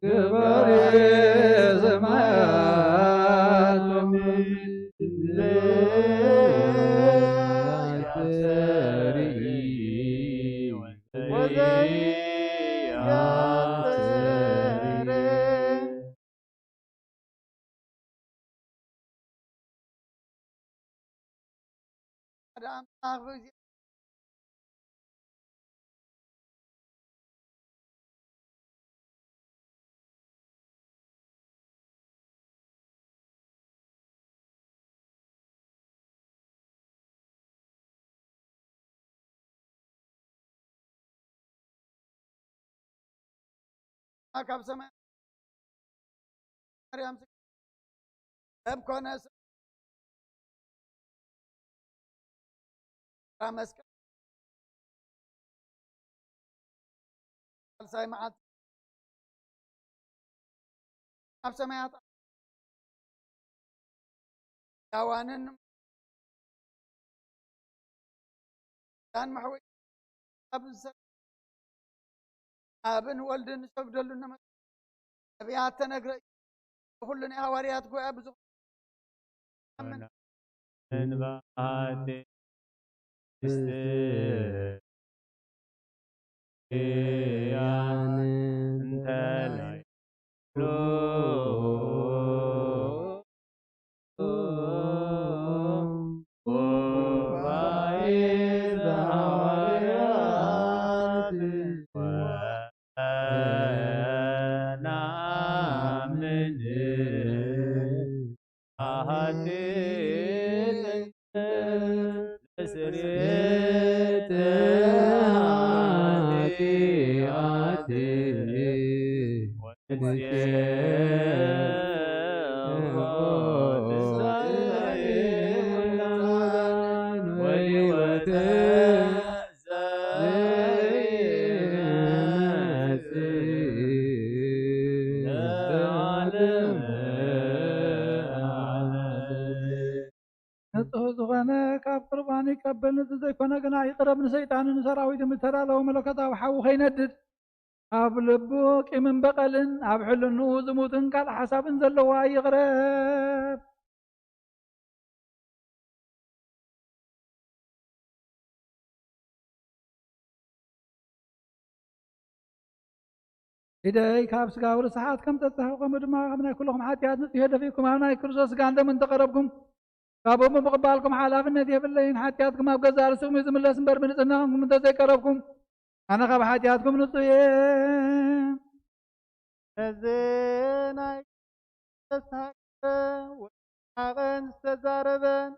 ግበር ሰማያት ካብ ሰማይ ማርያም ሰብ ኮነ። መስቀል ሳልሳይ መዓልቲ ኣብ ሰማያት ያዋንን ዳን መሕወይ ኣብ ዝሰ-፣ ኣብን ወልድን ዝሰግደሉ እነመ-፣ ነቢያት ተነግረ እዩ። ኩሉ ናይ ሃዋርያት ጉባኤ ብዙ ኣምን። እንባቴ ክርስቲያን እንተላይ ንጹህ ዝኾነ ካብ ቁርባን ይቀበል፣ ንጹህ ዘይኮነ ግና ይቕረብ። ንሰይጣንን ንሰራዊቱን ብተዳለወ መለኮታዊ ሓዊ ከይነድድ፣ ኣብ ልቡ ቂምን በቐልን፣ ኣብ ሕልንኡ ዝሙትን ካልእ ሓሳብን ዘለዋ ይቕረብ። ኢደይ ካብ ስጋዊ ርስሓት ከም ተጻህው፣ ከምኡ ድማ ካብ ናይ ኩልኹም ሓጢኣት ንጹህ የደፊእኩም፣ ኣብ ናይ ክርስቶስ ስጋን ደምን እንተቐረብኩም፣ ካብኡ ብምቕባልኩም ሓላፍነት የብለይን። ሓጢኣትኩም ኣብ ገዛእ ርእስኹም እዩ ዝምለስ እምበር፣ ብንጽህናኹም እንተዘይቀረብኩም፣ ኣነ ካብ ሓጢኣትኩም ንጹህ እየ። ነዚ ናይ ዝተሳቀ ወይ ሓቐን ዝተዛረበን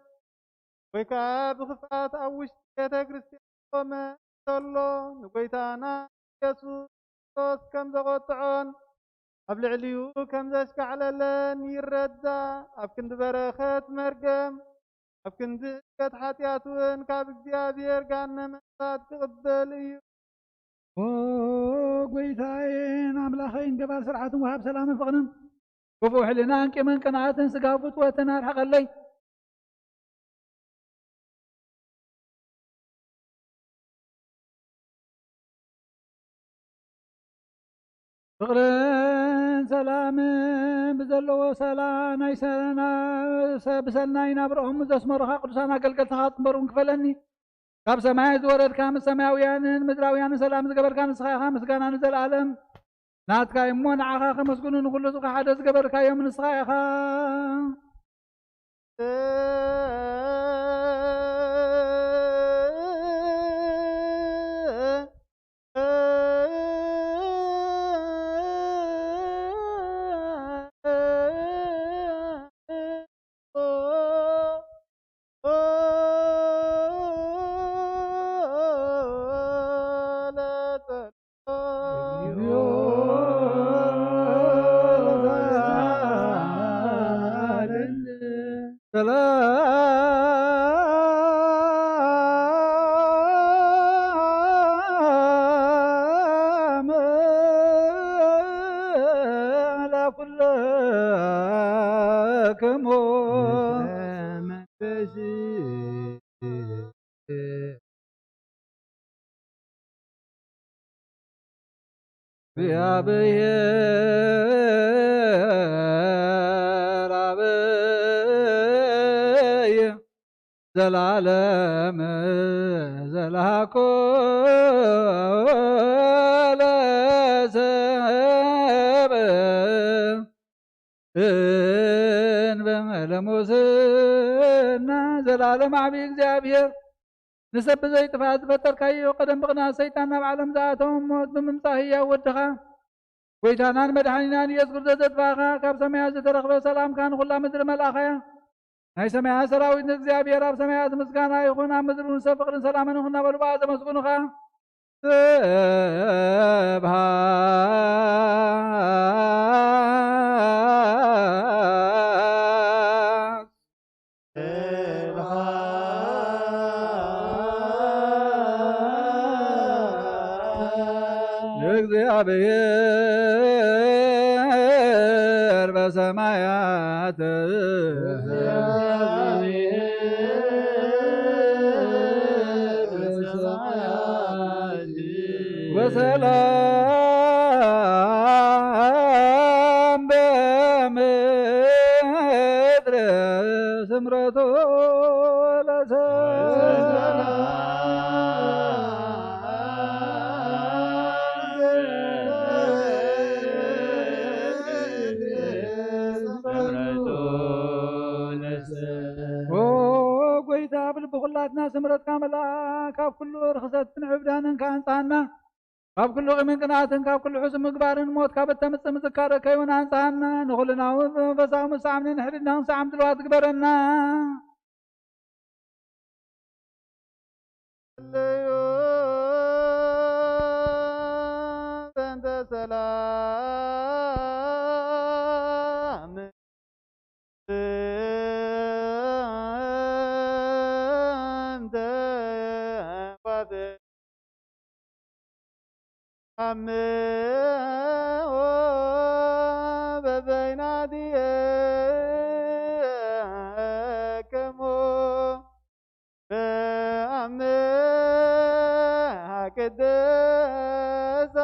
ወይ ከኣ ብኽፍኣት ኣብ ውሽጢ ቤተ ክርስቲያን ቆመ እንተሎ፣ ንጎይታና ኢየሱስ ክርስቶስ ከም ዘቖጥዖን ኣብ ልዕሊኡ ከም ዘሽካዕለለን ይረዳእ። ኣብ ክንዲ በረኸት መርገም፣ ኣብ ክንዲ እገት ሓጢኣት እውን ካብ እግዚኣብሔር ገሃነመ እሳት ክቕበል እዩ። ኦ ጎይታዬን ኣምላኸይን፣ ገባር ስርዓትን ወሃብ ሰላምን ፍቕርን፣ ክፉእ ሕልናን ቂምን ቅንኣትን ስጋዊ ፍትወትን ኣርሕቐለይ። ፍቕርን ሰላምን ዘለዎ ሰላ-፣ ናይ ሰና-፣ ሰ-፣ ብሰናይ ናብርኦም ዘስመሩኻ ቅዱሳን ኣገልገልትኻ ጥንበሩን ክፈለኒ። ካብ ሰማያት ዝወረድካ፣ ምስ ሰማያውያንን ምድራውያንን ሰላም ዝገበርካ ንስኻ ኢኻ። ምስጋና ንዘለኣለም ናትካ እዩ እሞ፣ ንዓኻ ከመስግኑ ንኹሉ ህዝብኻ ሓደ ዝገበርካዮም ንስኻ ኢኻ። ሰላም ለኩልክሙ። እግዚአብሔር አብይ ዘላለም ዘላኮ ለሰብ እንበለ ሙስና። ዘላለም ዓብዪ እግዚኣብሔር፣ ንሰብ ብዘይ ጥፍኣት ዝፈጠርካዮ፣ ቀደም ብቕንኣት ሰይጣን ናብ ዓለም ዝኣተወ፣ ሞት ብምምጻእ ህያው ወድኻ፣ ጐይታናን መድሓኒናን ኢየሱስ ክርስቶስ ዘጥፋእኻ፣ ካብ ሰማያት ዝተረኽበ ሰላምካ ንኹላ ምድሪ መልኣኻያ። ናይ ሰማያት ሰራዊት ንእግዚኣብሔር ኣብ ሰማያት ምስጋና ይኹን፣ ኣብ ምድሪ ንሰብ ፍቕርን ሰላምን ይኹን እናበሉ ብኣ ዘመስግኑኻ። ስብሐት ለእግዚአብሔር በሰማያት ወሰላም በምድር ስምረቱ ለሰላም። ኦ ጐይታ፣ ብልቢ ኹላትና ስምረትካ መልኣ፣ ካብ ኩሉ ርኽሰትን ዕብዳንን ከኣንጽሃና፣ ካብ ኩሉ ቂምን ቅንኣትን፣ ካብ ኩሉ ሕሱም ምግባርን ሞት ካብ እተምጽእ ምዝካረ ከይውን ኣንጽሃና፣ ንኹልና እውን ብመንፈሳዊ ምሳዕምኒ ንሕድና ክንሰዓም ድልዋት ግበረና። በእንተ ሰላም እንተ ፋት አምኦ በበይናትየ ከሞ በአምሃ ቅድሳ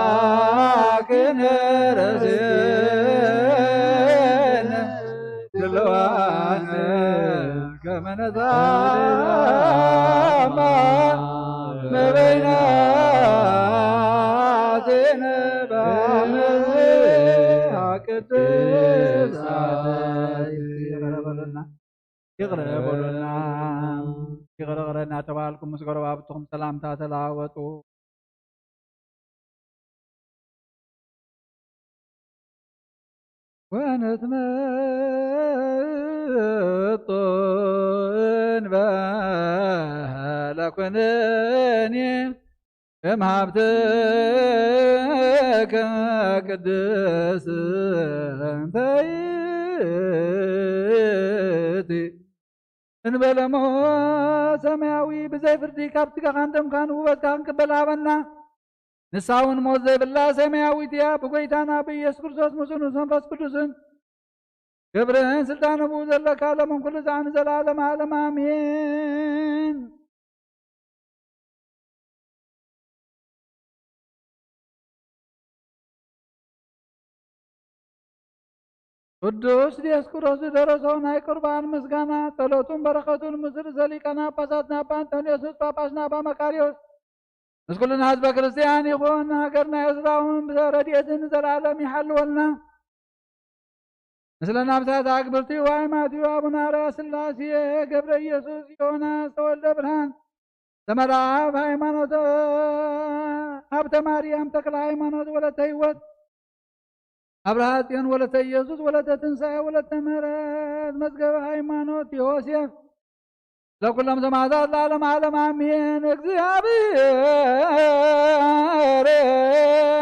አምላክን ረስየን ድልዋን ከመ ነጻማ መበይናቴነ በአምሃ ቅድሳት። ይቕረ በሉና፣ ይቕረ በሉና፣ ይቕረ ይቕረ እናተባሃልኩም ምስ ጎረባብትኹም ሰላምታ ተለዋወጡ። ወንትመጦ እንበለ ኩነኔ እምሃብትከ ቅድስት እንተ ይእቲ። እንበለ እሞ ሰማያዊ፣ ብዘይ ፍርዲ ካብ ሥጋኻን ደምካን ውበትካ ክንቅበል ሃበና። ንሳ እውን ሞት ዘይብላ ሰማያዊት እያ። ብጐይታና ብኢየሱስ ክርስቶስ ምስኡ ንመንፈስ ቅዱስን ክብርን ስልጣን ብኡ ዘለካ ሎምን ኩሉ ሳዕ ንዘለዓለም ዓለም ኣሜን። ቅዱስ ዲዮስቆሮስ ዝደረሶ ናይ ቁርባን ምስጋና፣ ጸሎቱን በረኸቱን ምስ ርእሰ ሊቃነ ጳጳሳትና ኣባ ኣንጦንዮስ ጳጳስና ኣባ መቃርዮስ ምስ ኩልና ህዝበ ክርስቲያን ይኹን። ሃገርና ኤርትራ እውን ብረድኤትን ንዘለዓለም ይሓልወልና። ምስለ ናብታት ኣግብርቲኡ ኣሕዋቱ ኣቡነ ኣርያ ስላሴ፣ ገብረ ኢየሱስ፣ ዮናስ፣ ተወልደ ብርሃን፣ ተመራ፣ ኣብ ሃይማኖት ሃብተ ማርያም፣ ተክለ ሃይማኖት፣ ወለተ ህይወት፣ ኣብርሃ ጽዮን፣ ወለተ ኢየሱስ፣ ወለተ ትንሳኤ፣ ወለተ ምህረት፣ መዝገበ ሃይማኖት፣ ዮሴፍ፣ ለኩሎም ሰማዕታት ለዓለም ዓለም ኣሜን። እግዚኣብሔር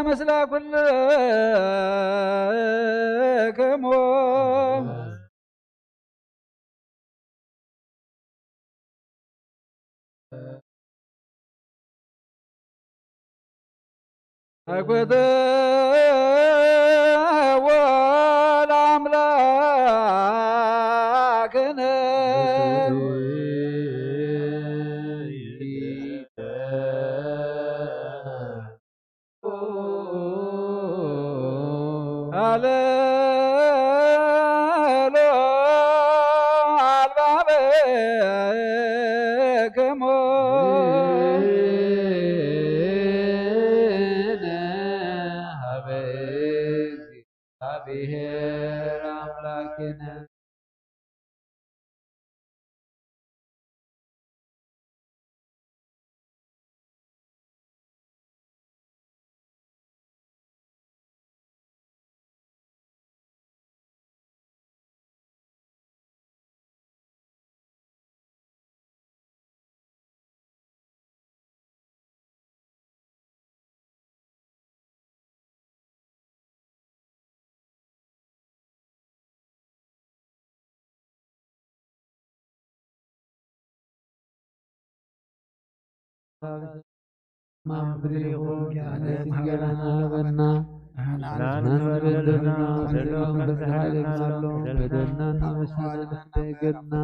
ምስለ ኩልክሙ። አግብትዎ ለአምላክነ። ሃሌሉ አልባብክሙ። ሀበ እግዚአብሔር አምላክነ። ማን ብድሪኹ ጃነት ማህበራና ሃበና። ናን በደልና ዘሎ ከብዝሓልና ዘሎ በደልና ንመሳሰል ገድና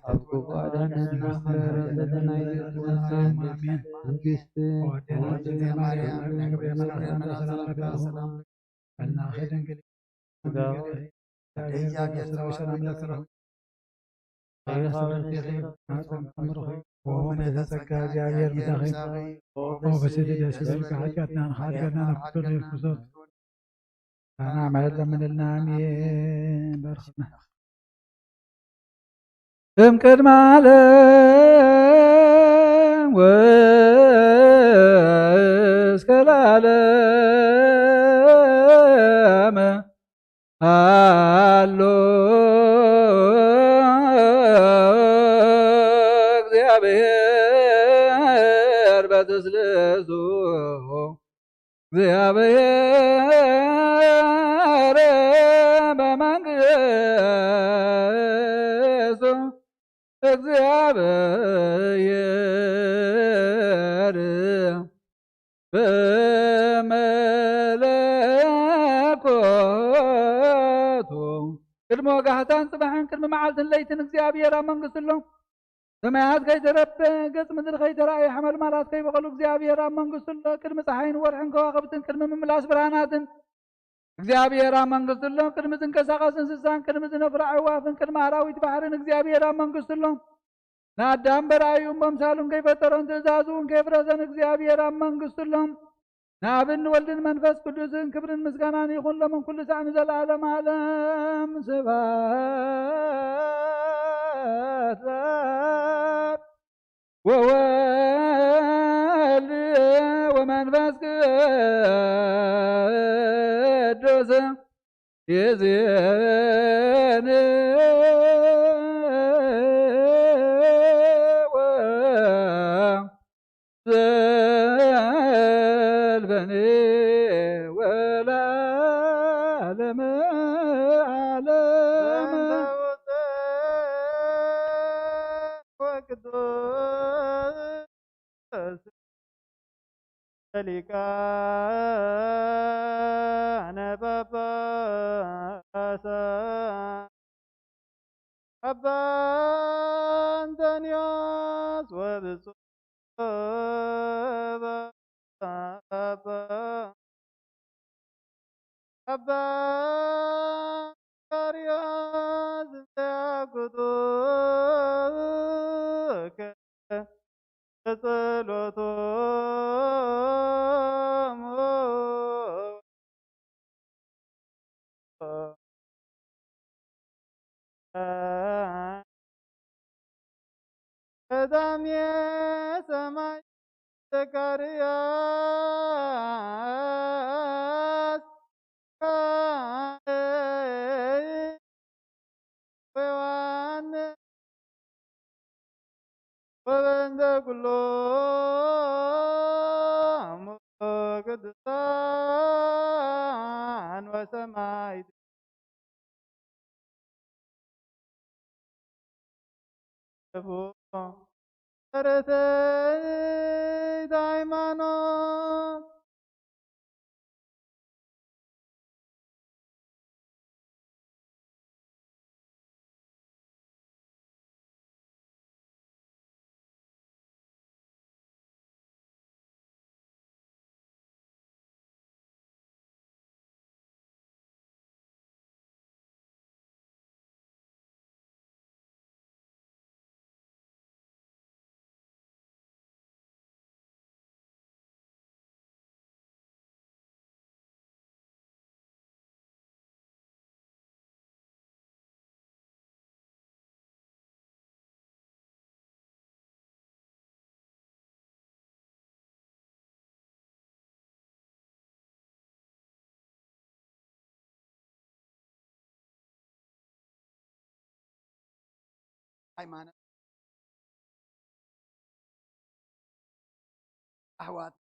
ኣብ ክፉ ኣድሕነና። ምሕረት ናይ ኢየሱስ ክርስቶስ መንግስቲ ወደና ማርያም ናይ ገብርኤል መልኣክ ሰላም ለኪ። በልናኺ ድንግል ስጋ እግዚአብሔር ሰላም ለኪ። ኦ ምልዕተ ጸጋ፣ እግዚኣብሔር ምሳኺ። ኦ ፍስሕቲ ደስ ይበልኪ፣ ሓጢኣትና ንኽሓድገና ናብ ኩሉ ክርስቶስ። ኣና መሐት ለምንልና፣ ኣሜን። በርኽና። እም ቅድመ ዓለም ወእስከ ለዓለም ሃሎ እግዚአብሔር በትስልሱ። እግዚአብሔር በመንግስቱ። እግዚአብሔር በመለኮቱ። ቅድሚ ወጋሕታን ጽባሕን፣ ቅድሚ መዓልትን ለይትን እግዚኣብሔር ኣብ መንግስቱ ኣሎ። ሰማያት ከይተረበ፣ ገጽ ምድሪ ከይተራእየ፣ ሓመልማላት ከይበቐሉ እግዚኣብሔር ኣብ መንግስቱ ኣሎ። ቅድሚ ጸሓይን ወርሕን ከዋኽብትን፣ ቅድሚ ምምላስ ብርሃናትን እግዚኣብሔር ኣብ መንግስቱ ኣሎ። ቅድሚ ዝንቀሳቐስ እንስሳን፣ ቅድሚ ዝነፍሩ ኣዕዋፍን፣ ቅድሚ ኣራዊት ባሕርን እግዚኣብሔር ኣብ መንግስቱ ኣሎ። ንኣዳም በራእዩ እሞ ኣምሳሉን ከይፈጠሮን ትእዛዙ እውን ከየፍረሰን እግዚኣብሔር ኣብ መንግስቱ ኣሎ። ንኣብን ንወልድን መንፈስ ቅዱስን ክብርን ምስጋናን ይኹን ሎምን ኩሉ ሳዕ ንዘለዓለም ዓለም። ስብሐት ለኣብ ወወልድ ወመንፈስ ቅዱስ። ይዜን ዘልፈኒ ወለዓለመ ዓለም። ወቅዱስ ሊቃነ ጳጳሳት ኣባ እንጠንዮስ ወብፁዕ ኣባ ኣባ መቃርዮስ ዘያጉጡከ በጸሎቶሙ። ቀዳሜ ሰማይ ዘካርያስ ካልእ ዮሐንስ ወበእንተ ኩሎም ቅዱሳን ወሰማዕት ርትዕት ሃይማኖት። ሃይማኖት ኣሕዋት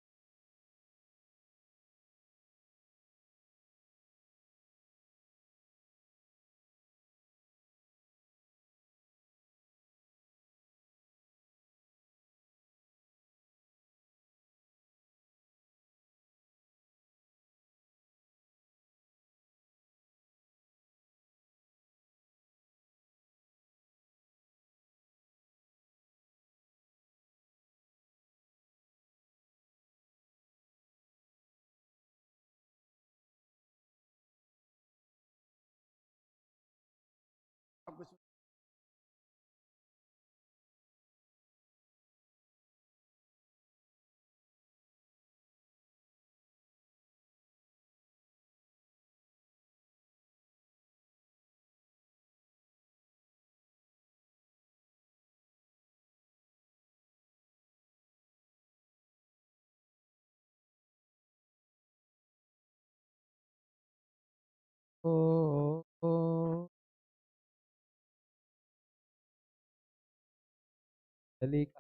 ሊቃ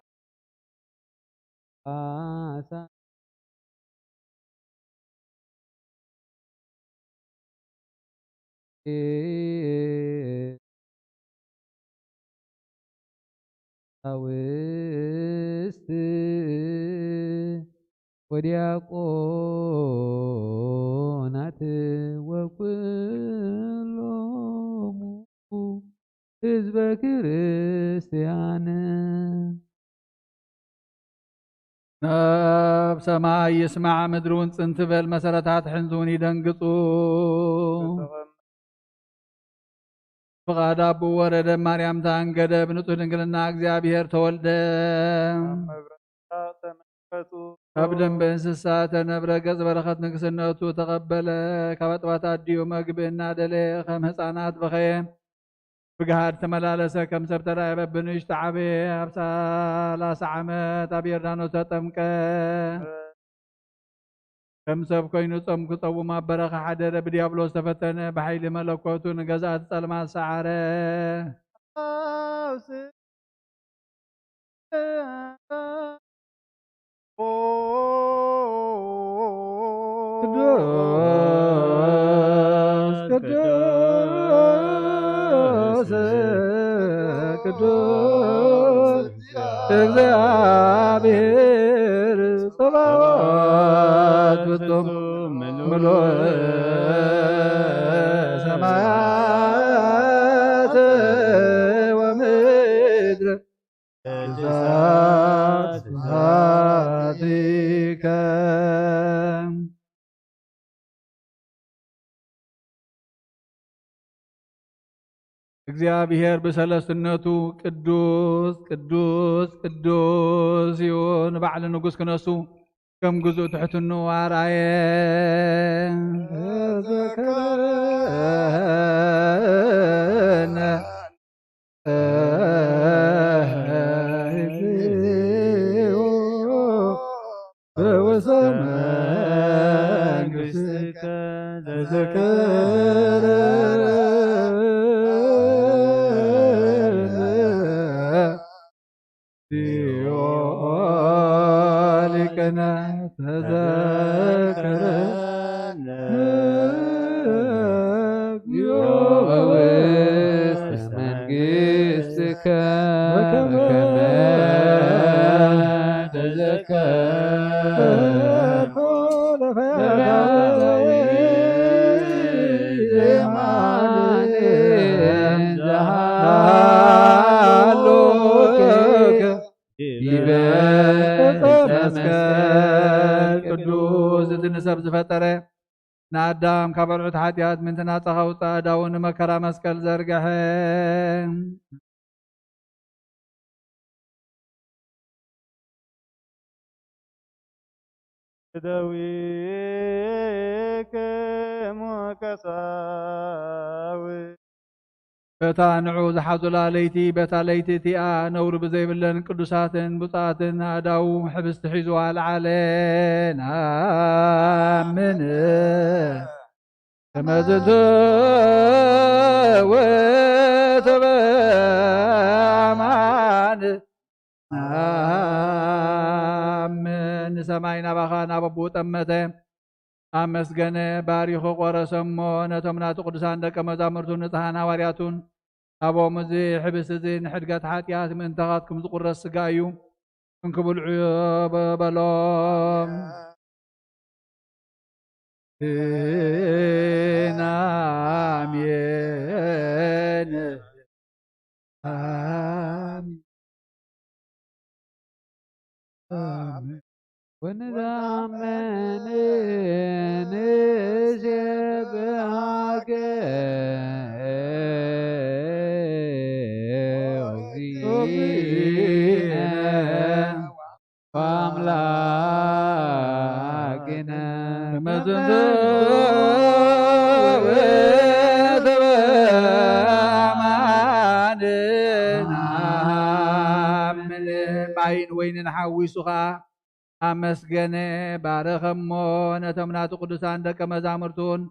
ቀሳውስት ወዲያቆናት ወኩሎሙ ህዝበ ክርስቲያን። ናብ ሰማይ ይስማዕ፣ ምድሪ እውን ጽን ትበል፣ መሰረታት ሕንዚ እውን ይደንግጹ። ፍቓድ ኣቦኡ ወረደ፣ ማርያም ተኣንገደ፣ ብንጹህ ድንግልና እግዚኣብሔር ተወልደ። ካብ ደንበ እንስሳ ተነብረ፣ ገጽ በረኸት ንግስነቱ ተቐበለ። ካብ ኣጥባት ኣዲኡ መግቢ እናደለየ ከም ህፃናት በኸየ። ብግሃድ ተመላለሰ፣ ከም ሰብ ተራእየ፣ በብንእሽቱ ዓበየ። ኣብ ሰላሳ ዓመት ኣብ ዮርዳኖስ ተጠምቀ። ከም ሰብ ኮይኑ ጾም ክጸውም ኣብ በረኻ ሓደረ። ብዲያብሎስ ተፈተነ፣ ብሓይሊ መለኮቱ ንገዛእቲ ጸልማት ሰዓረ። ቅዱስ ቅዱስ ቅዱስ እግዚአብሔር ጸባኦት ፍጹም ምሉእ ሰማያት ذاتك. እግዚኣብሔር ብሰለስትነቱ ቅዱስ፣ ቅዱስ፣ ቅዱስ እዩ። ንባዕሉ ንጉስ ክነሱ ከም ግዙእ ትሕትንኡ ኣርኣየ። ተዘከረነ እግዚኦ በውስተ መንግሥትከ ተዘከረነ እግዚኦ ሊቅነ ተዘከረነ እግዚኦ በውስተ መንግሥትከ በከመ ተዘከርኩ ለፈያታዊ ዜማን ዘሃሎከ ዲበ ዕፀ መስቀል ቅዱስ። እዚ ንሰብ ዝፈጠረ፣ ንኣዳም ካብ ኣልዑት ሓጢኣት ምእንቲ ናጻ ከውፅእ ኣእዳዉ ንመከራ መስቀል ዘርግሐ። እደዊክሙ ቀሳውስት። በታ ንዑ ዝሓዙላ ለይቲ፣ በታ ለይቲ እቲኣ ነውሪ ብዘይብለን ቅዱሳትን ብፁዓትን ኣእዳዉ ሕብስቲ ሒዙ ኣልዓለ። ንኣምን ከመ ዝንቱ ውእቱ በአማን። ኣምን። ንሰማይ ናባኻ ናብ ኣቦኡ ጠመተ፣ ኣመስገነ፣ ባሪኹ ቆረሰ እሞ ነቶም ናቱ ቅዱሳን ደቀ መዛሙርቱን ንጽሓን ሃዋርያቱን ሃቦም። እዚ ሕብስቲ እዚ ንሕድገት ሓጢኣት ምእንታኻትኩም ዝቁረስ ስጋ እዩ፣ እንክብልዑ በሎም። አሜን። አሜን። አሜን። ወንታመን ንሴብሐከ እግዚእነ ወአምላክነ። ከመ ዝንቱ ውእቱ በአማን። ንኣምን። ማይን ወይንን ሓዊሱ ኸኣ ኣመስገነ፣ ባረኸ እሞ ነቶም ናቱ ቅዱሳን ደቀ መዛሙርቱን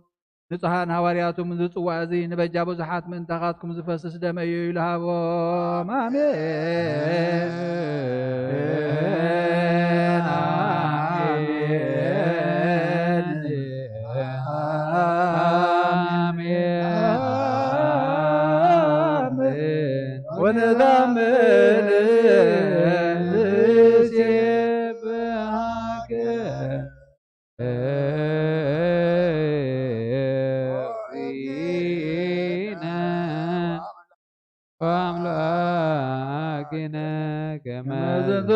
ንጹሓን ሃዋርያቱን ዝጽዋእ እዚ ንበጃ ብዙሓት ምእንታኻትኩም ዝፈስስ ደመ እዩ ኢሉ ሃቦም። ኣሜን። ኣሜን። ኣሜን። ወንታምን ንሴብሐከ ወአምላክነ ከመ ዝንቱ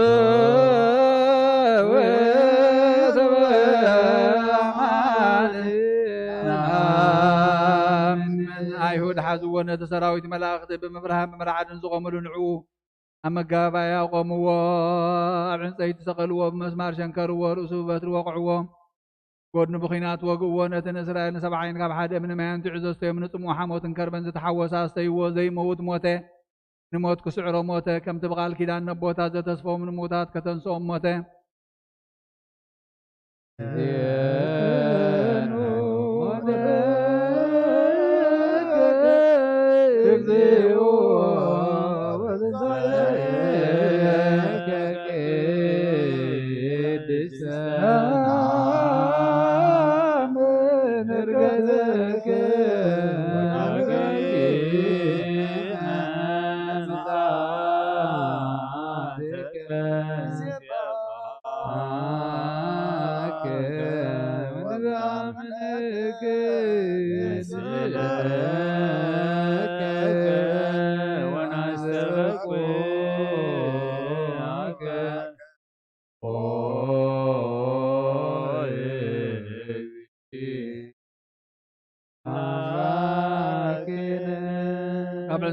ውእቱ በአማን። ንኣምን። ኣይሁድ ሓዝዎ፣ ነቲ ሰራዊት መላእኽቲ ብምብርሃን ብምርዓድን ዝቖምሉ ንዕኡ ኣብ መጋባእያ ኣቖምዎ። ኣብ ዕንጸይቲ ሰቐልዎ፣ ብመስማር ሸንከርዎ፣ ርእሱ ብበትሪ ወቕዕዎ፣ ጎድኑ ብኲናት ወግእዎ። ነቲ ንእስራኤል ንሰብዓይን ካብ ሓደ እምኒ ማይ ኣንቲዑ ዘስተዮም ንጽምኡ ሓሞትን ከርበን ዝተሓወሰ ኣስተይዎ። ዘይመውት ሞተ፣ ንሞት ክስዕሮ ሞተ። ከምቲ ብቓል ኪዳን ነቦታት ዘተስፈዎም ንምዉታት ከተንስኦም ሞተ።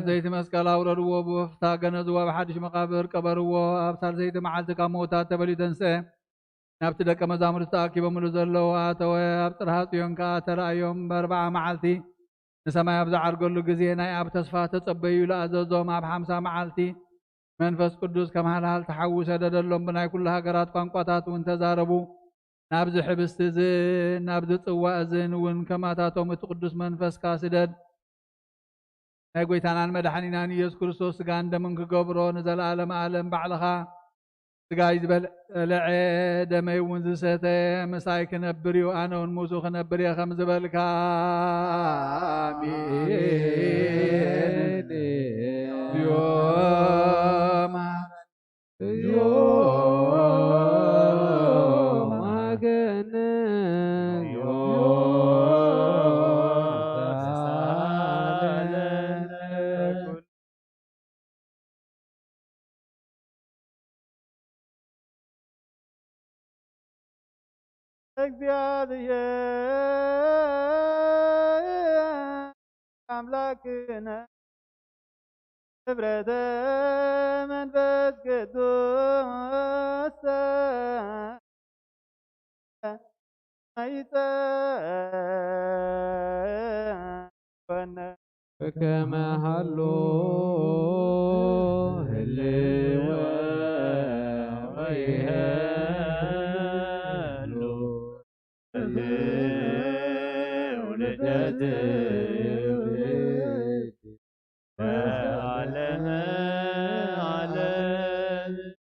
ዘይቲ መስቀል ኣውረድዎ፣ ብወፍታ ገነዝዎ፣ ኣብ ሓድሽ መቓብር ቀበርዎ። ኣብ ሳልሰይቲ መዓልቲ ካብ ምውታት ተበልዩ ተንስአ። ናብቲ ደቀ መዛሙርቱ ተኣኪቦምሉ ዘለዉ ኣተወ። ኣብ ጽርሃ ጽዮን ከኣ ተራእዮም። ብኣርብዓ መዓልቲ ንሰማይ ኣብ ዝዓርገሉ ግዜ ናይ ኣብ ተስፋ ተጸበዩ ኢሉ ኣዘዞም። ኣብ ሓምሳ መዓልቲ መንፈስ ቅዱስ ከም ሃልሃልቲ ሓዊ ሰደደሎም። ብናይ ኩሉ ሃገራት ቋንቋታት እውን ተዛረቡ። ናብዚ ሕብስቲ እዝን ናብዚ ጽዋ እዝን እውን ከማታቶም እቲ ቅዱስ መንፈስካ ስደድ። ናይ ጎይታናን መድሓኒናን ኢየሱስ ክርስቶስ ስጋን ደምን ክገብሮ ንዘለኣለም ኣለም ባዕልኻ ስጋይ ዝበልዐ ደመይ እውን ዝሰተ ምሳይ ክነብር እዩ፣ ኣነ እውን ምስኡ ክነብር እየ ከም ዝበልካ። ኣሜን። ኣሜን። እግዚኣብሔር ኣምላክነ ህብረተ መንፈስ ቅዱስ ይጸወነ። ከመ ሃሎ ህልወ ወይሃሎ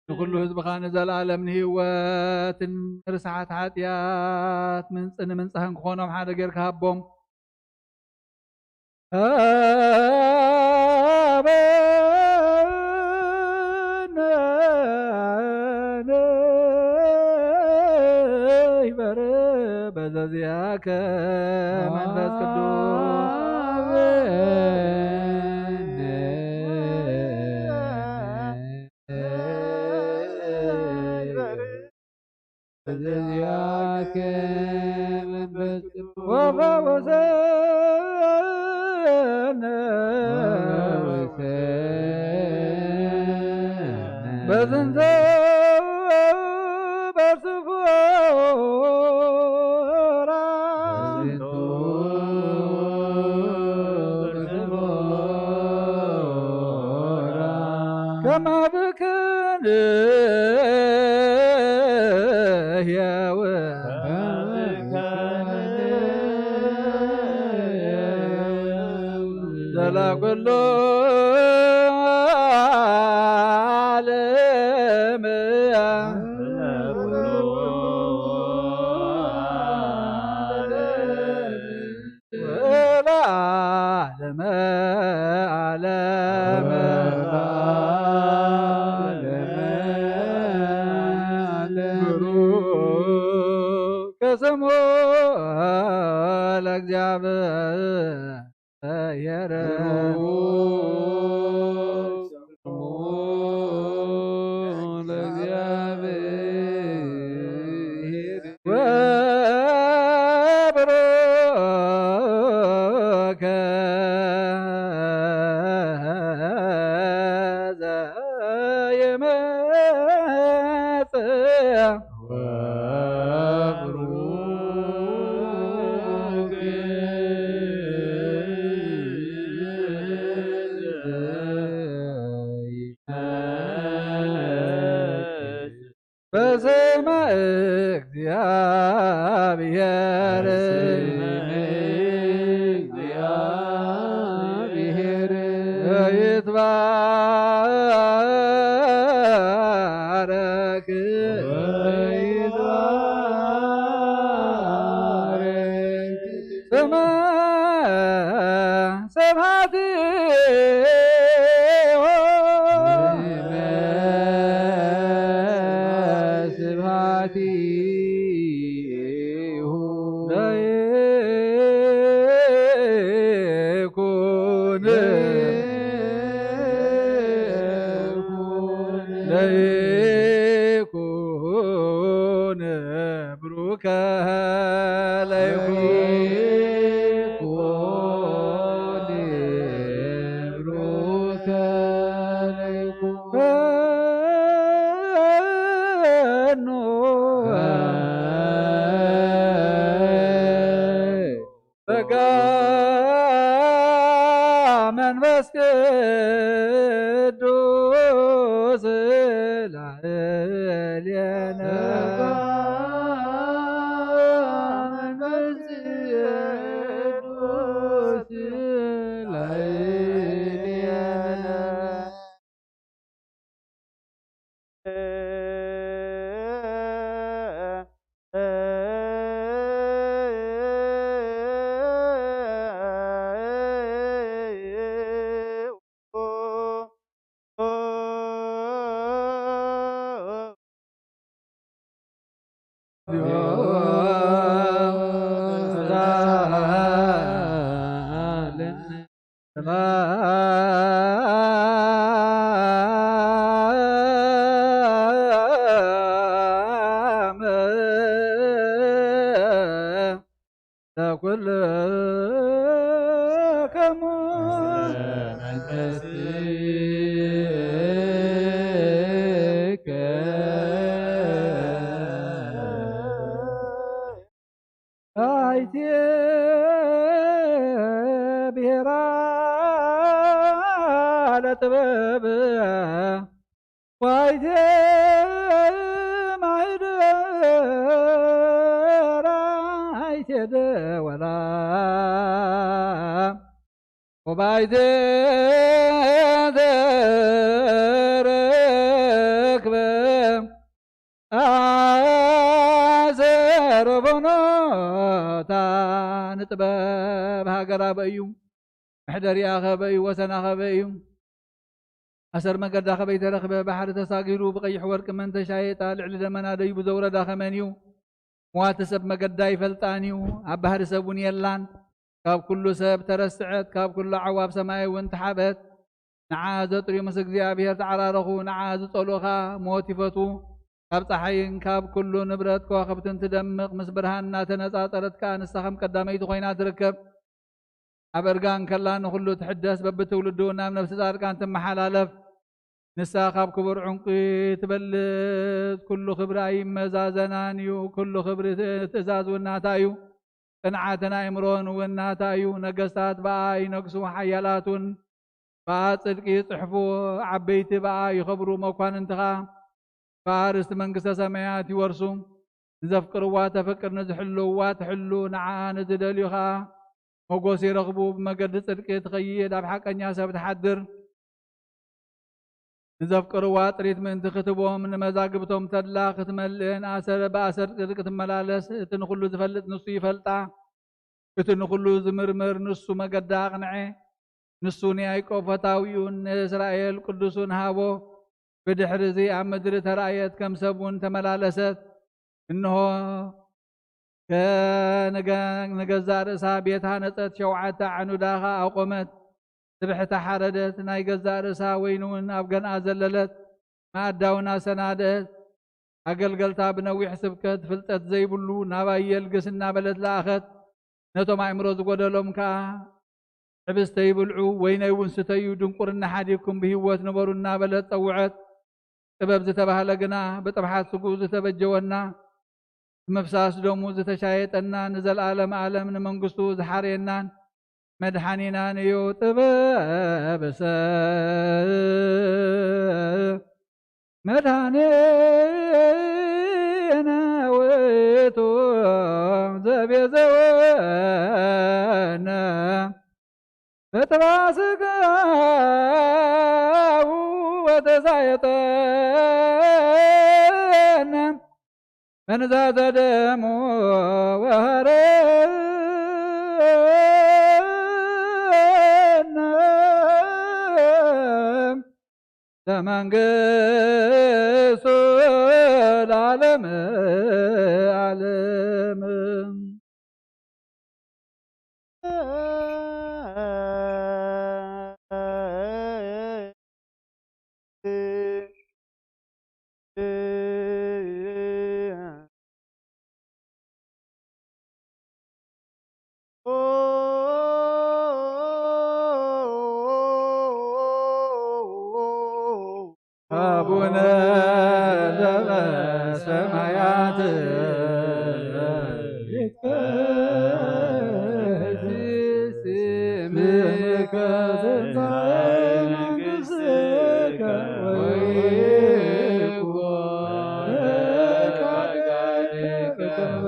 ንኹሉ ህዝብኻ ንዘለኣለም ንህይወትን ንርስሓት ሓጢኣት ምንጽ-፣ ንምንጻህን ክኾኖም ሓደ ጌርካ ሃቦም። ሃበነ ንሕበር በዘዚኣከ መንፈስ ቅዱስ። በዘዚኣከ መንፈስ ቅዱስ ወፈወሰነ። በዝንተ በስፎራ ከማብክን ህያው ዘላኩሉ ዓለም ወለዓለመ ዓለም። ብሩክ ስሙ ለእግዚኣብሔር። ወብሩክ ዘየመጽእ በስመ እግዚአብሔር። በስመ እግዚአብሔር። ወይትባረክ። ወይትባረክ። ስመ ስብሐቲሁ ስብሐቲሁ ለይኩን ለይኩን ብሩከ ለይኩን ጸጋ መንፈስ ቅዱስ ላዕሌነ። ጸጋ መንፈስ ቅዱስ ላዕሌነ። ኣይቴ ብሔራ ለጥበብ ዋይቴ ማይደራ ኣይቴ ደወላ ወባይቴ ተረክበ ኣዘረቦኖታ ንጥበብ ሃገራ በእዩ። መሕደሪኣ ኸበእዩ፣ ወሰና ኸበእዩ። ኣሰር መገዳ ኸበይ ተረኽበ፣ ባሕሪ ተሳጊሩ ብቐይሕ ወርቂ መን ተሻየጣ፣ ልዕሊ ደመና ደይቡ ዘውረዳ ኸመን እዩ። ምዋቲ ሰብ መገዳ ይፈልጣን እዩ፣ ኣብ ባህሪ ሰብ እውን የላን። ካብ ኩሉ ሰብ ተረስዐት፣ ካብ ኩሉ ዓዋብ ሰማይ እውን ተሓበት። ንዓ ዘጥርዩ ምስ እግዚኣብሔር ተዓራረኹ፣ ንዓ ዝጸልኡ ኸኣ ሞት ይፈትዉ። ካብ ጸሓይን ካብ ኩሉ ንብረት ከዋኽብትን ትደምቕ፣ ምስ ብርሃን እናተነጻጸረት ከኣ ንሳ ከም ቀዳመይቲ ኮይና ትርከብ። ኣብ እርጋን ከላ ንኹሉ ትሕደስ፣ በብትውልዱ ናብ ነፍሲ ጻድቃን ትመሓላለፍ። ንሳ ካብ ክቡር ዕንቁ ትበልጽ፣ ኩሉ ክብራ ይመዛዘናን እዩ፣ ኩሉ ክብሪ ትእዛዝ እውን ናታ እዩ። ጽንዓትን ኣእምሮን እውን ናታ እዩ። ነገስታት ብኣ ይነግሱ፣ ሓያላት እውን ብኣ ጽድቂ ይጽሕፉ። ዓበይቲ ብኣ ይኸብሩ፣ መኳንንቲ ኸኣ ብኣ ርስቲ መንግስተ ሰማያት ይወርሱ። ንዘፍቅርዋ ተፍቅር፣ ንዝሕልውዋ ትሕሉ፣ ንዓኣ ንዝደልዩ ኸኣ ሞጎስ ይረኽቡ። ብመገዲ ጽድቂ ትኸይድ፣ ኣብ ሓቀኛ ሰብ ትሓድር። ንዘፍቅርዋ ጥሪት ምእንቲ ክትቦም፣ ንመዛግብቶም ተድላ ክትመልእን፣ ኣሰር ብኣሰር ጽድቂ ትመላለስ። እቲ ንኹሉ ዝፈልጥ ንሱ ይፈልጣ፣ እቲ ንኹሉ ዝምርምር ንሱ መገዳ ኣቕንዐ። ንሱ ንያዕቆብ ፈታዊኡን ንእስራኤል ቅዱሱን ሃቦ። ብድሕሪ እዚ ኣብ ምድሪ ተራእየት፣ ከም ሰብ እውን ተመላለሰት። እንሆ፣ ከ-፣ ንገ-፣ ንገዛእ ርእሳ ቤት ሃነጸት፣ ሸውዓተ ዓኑዳ ኸኣ ኣቖመት። ስብሕታ ሓረደት፣ ናይ ገዛእ ርእሳ ወይኒ እውን ኣብ ገንኣ ዘለለት፣ መኣዳ እውን ኣሰናድአት። ኣገልገልታ ብነዊሕ ስብከት፣ ፍልጠት ዘይብሉ ናባይ የልግስ እናበለት ለኣኸት። ነቶም ኣእምሮ ዝጎደሎም ከኣ፣ ሕብስተ ይብልዑ፣ ወይነይ እውን ስተዩ፣ ድንቁርና ሓዲግኩም ብህይወት ንበሩ እናበለት ጸውዐት። ጥበብ ዝተባህለ ግና ብጥብሓት ስግኡ ዝተበጀወና፣ ብምፍሳስ ደሙ ዝተሻየጠና፣ ንዘለዓለም ዓለም ንመንግስቱ ዝሓርየናን መድሓኒናን እዩ። ጥበብሰ መድኃኔነ ውእቱ ዘቤዘወነ በጥባ ሥጋሁ ወተሳየጠነ መንዛተ ደሙ ወሐረነ ለመንግስቱ ለዓለመ ዓለም። አቡነ ዘበ ሰማያት ይትቀደስ ስምከ ትምጻእ መንግሥትከ ወይኩን ፈቃድከ በከመ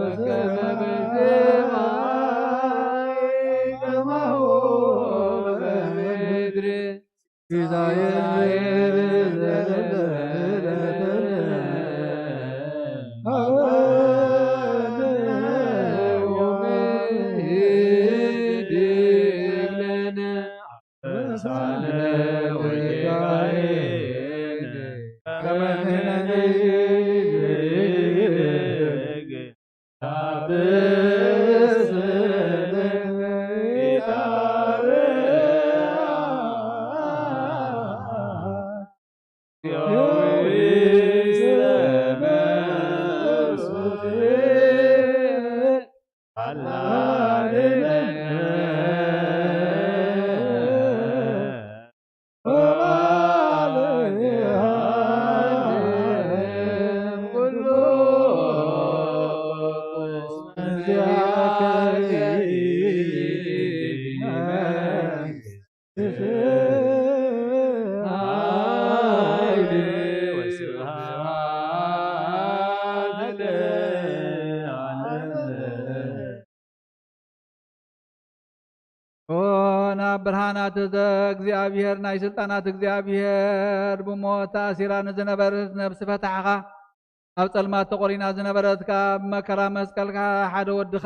በሰማይ ከማሁ በምድር። ሲሳየነ ዘለለዕለትነ ሀበነ ዮም ህድግ ለነ አበሳነ ወጌጋየነ ከመ ንሕነኒ ንህድግ ኦ፣ ናብ ብርሃናት እግዚኣብሔር፣ ናይ ስልጣናት እግዚኣብሔር፣ ብሞት ተኣሲራ ንዝነበረት ነብሲ ፈታሕኻ፣ ኣብ ጸልማት ተቖሪና ዝነበረት ከኣ ብመከራ መስቀልካ ሓደ ወድኻ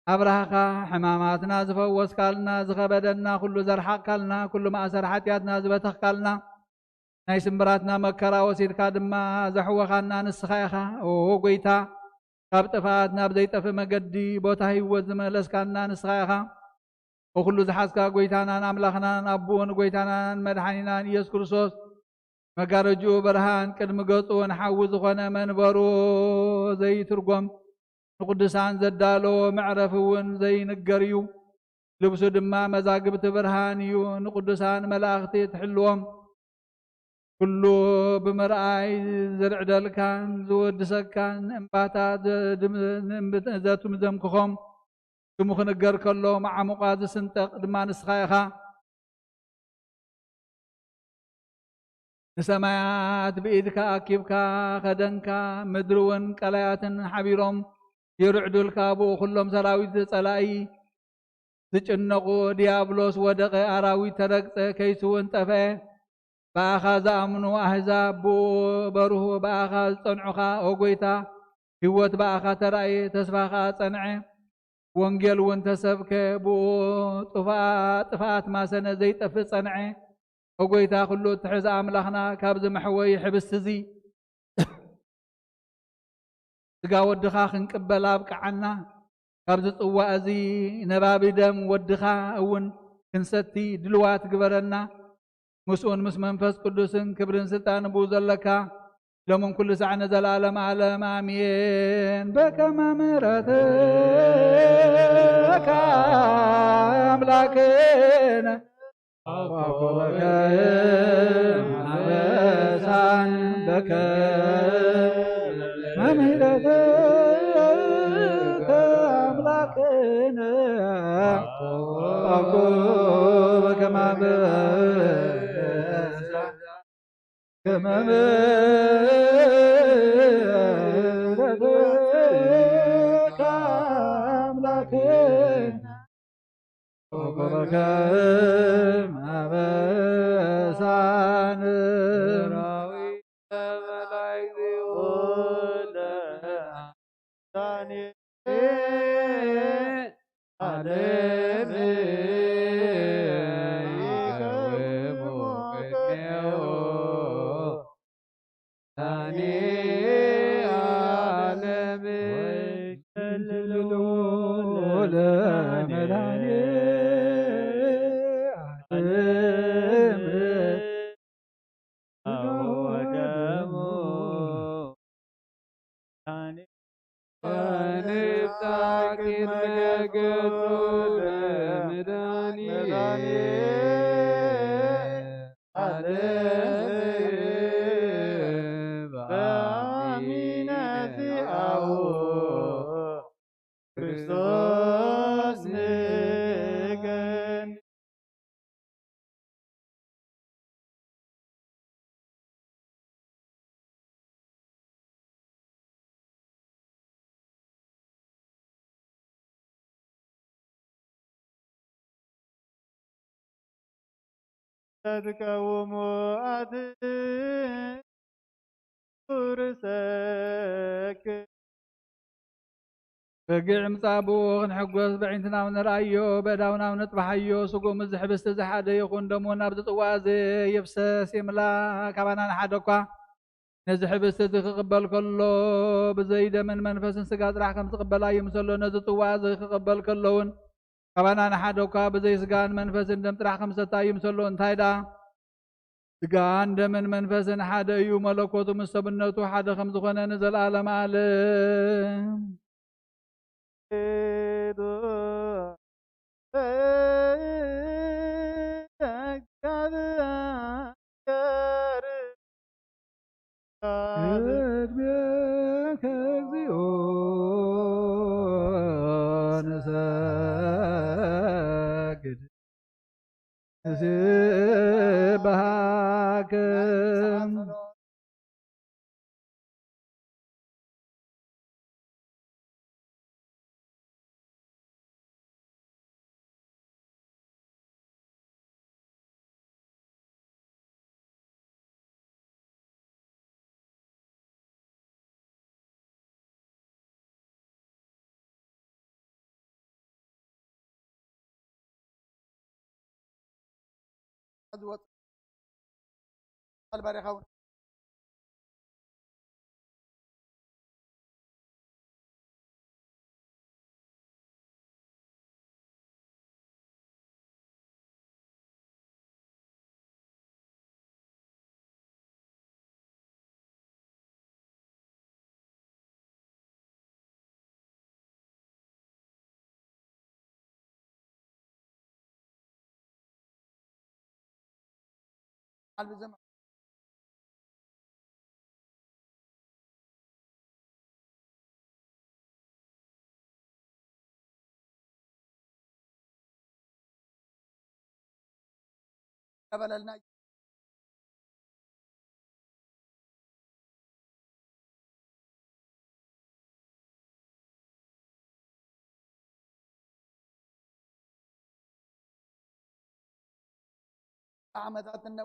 ኣብራህኻ፣ ሕማማትና ዝፈወስካልና፣ ዝኸበደና ኩሉ ዘርሓቕካልና፣ ኩሉ ማእሰር ሓጢኣትና ዝበተኽካልና፣ ናይ ስምብራትና መከራ ወሲድካ ድማ ዘሕወኻና ንስኻ ኢኻ። ኦ ጎይታ፣ ካብ ጥፍኣት ናብ ዘይጠፍእ መገዲ፣ ቦታ ህይወት ዝመለስካና ንስኻ ኢኻ። ኦ ኩሉ ዝሓዝካ ጎይታናን ኣምላኽናን፣ ኣቦን ጎይታናን መድሓኒናን ኢየሱስ ክርስቶስ፣ መጋረጅኡ ብርሃን፣ ቅድሚ ገጹ እውን ሓዊ ዝኾነ፣ መንበሩ ዘይትርጎም፣ ንቅዱሳን ዘዳለዎ መዕረፊ እውን ዘይንገር እዩ። ልብሱ ድማ መዛግብቲ ብርሃን እዩ። ንቅዱሳን መላእኽቲ ትሕልዎም። ኩሉ ብምርኣይ ዝርዕደልካን ዝወድሰካን እምባታት ዘድም-፣ ንእምብ-፣ ዘትምዘምክኾም፣ ስሙ ክንገር ከሎ መዓሙቓ ዝስንጠቕ ድማ ንስኻ ኢኻ። ንሰማያት ብኢድካ ኣኪብካ ከደንካ፣ ምድሪ እውን ቀላያትን ሓቢሮም ይርዕዱልካ። ብኡ ኩሎም ሰራዊት ጸላኢ ዝጭነቑ፣ ዲያብሎስ ወደቐ፣ ኣራዊት ተረግጸ፣ ከይሲ እውን ጠፍአ። ብኣኻ ዝኣምኑ ኣህዛብ ብኡ በርሁ፣ ብኣኻ ዝጸንዑኻ፣ ኦ ጐይታ፣ ህይወት ብኣኻ ተራእየ፣ ተስፋ ኸኣ ጸንዐ። ወንጌል እውን ተሰብከ፣ ብኡ ጥፍኣ-፣ ጥፍኣት ማሰነ ዘይጠፍእ ጸንዐ። ኦ ጐይታ፣ ኩሉ እትሕዝ ኣምላኽና፣ ካብዚ መሕወዪ ሕብስቲ እዚ ስጋ ወድኻ ክንቅበል ኣብቅዓና። ካብዚ ጽዋእ እዚ ነባቢ ደም ወድኻ እውን ክንሰቲ ድልዋት ግበረና። ምስኡን ምስ መንፈስ ቅዱስን ክብርን ስልጣን ብኡ ዘለካ ሎምን ኩሉ ሳዕ ንዘለዓለም ዓለም ኣሜን። በከመ ምሕረትከ ኣምላክነ አበሳን በከመ ምሕረትከ አምላክነ አኮ በከመ አበሳን ከመ ምሕረትከ አምላክነ አኮ በከመ አበሳን ዓለም ይቀውሙ ቅድሜሁ ዳኒ ዓለም ወይሰልሉ ለመድኃኔ ዓለም ወደሙ ዳኒ ወንብጻሕ ቅድመ ገጹ ለመድኃኔ ዓለም በአሚን ተትቀውሙ ኣትርሰክ። በጊዕ ምጻእ ብኡ ክንሕጎስ፣ በዒንትናው ንርኣዮ፣ በእዳውናው ንጥባሓዮ። ስግኡ ምስዚ ሕብስቲ እዚ ሓደ ይኹን፣ ደሙ ናብዚ ጽዋእ እዚ ይፍሰስ። ይምላ ካባና ንሓደ እኳ ነዚ ሕብስቲ እዚ ክቕበል ከሎ፣ ብዘይ ደምን መንፈስን ስጋ ጥራሕ ከም ዝቕበል ኣይምሰሎ። ነዚ ጽዋእ እዚ ክቕበል ከሎ እውን፣ ካባና ንሓደ እኳ ብዘይ ስጋን መንፈስን ደም ጥራሕ ከም ዝሰቲ ኣይምሰሎ። እንታይ ደኣ? ስጋን ደምን መንፈስን ሓደ እዩ፣ መለኮቱ ምስ ሰብነቱ ሓደ ከም ዝኾነ ንዘለዓለም ዓለም። ቅድሜከ እግዚኦ ንሰግድ ንስብሐከ። ዝወጽእ ቃል ባሪኻ እውን ተበለልና። ዓመታት እነ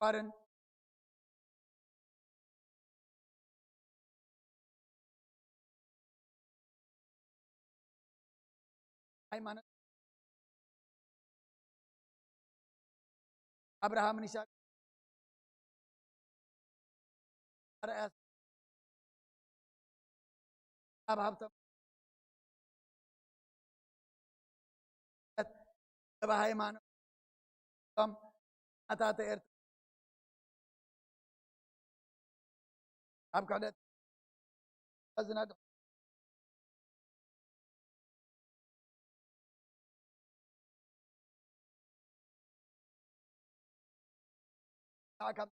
ባርን ሃይማኖት ኣብርሃምን ይስሐቅ ኣርኣያ ኣብ ሃብቶም ኣብ ሃይማኖት እቶም ኣታተ ኤርትራ ኣብ ክሕደት ዝነድሑ ካብ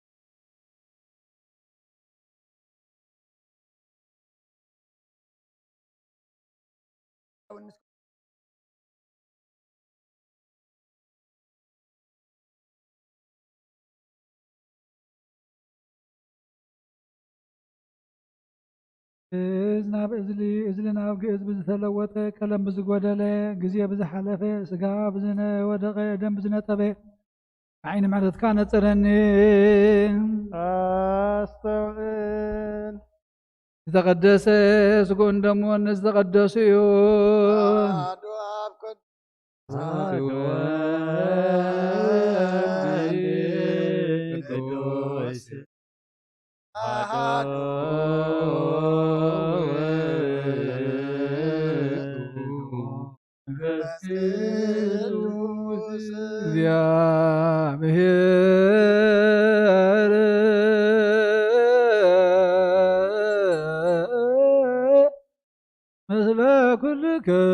እዝ ናብ እዝሊ፣ እዝሊ ናብ ግእዝ ብዝተለወጠ፣ ቀለም ብዝጎደለ፣ ግዜ ብዝሓለፈ፣ ስጋ ብዝነወደቐ፣ ደም ብዝነጠበ፣ ዓይኒ ምሕረትካ ነጽረኒ። ኣስተውዕል። ዝተቐደሰ ስግኡን ደሙን ዝተቐደሱ እዩ። ኣሐዱ ኣብ ቅዱስ ኣሐዱ መንፈስ ቅዱስ እግዚኣብሔር ምስለ ኩልክሙ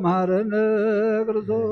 መሐረነ ክርስቶስ።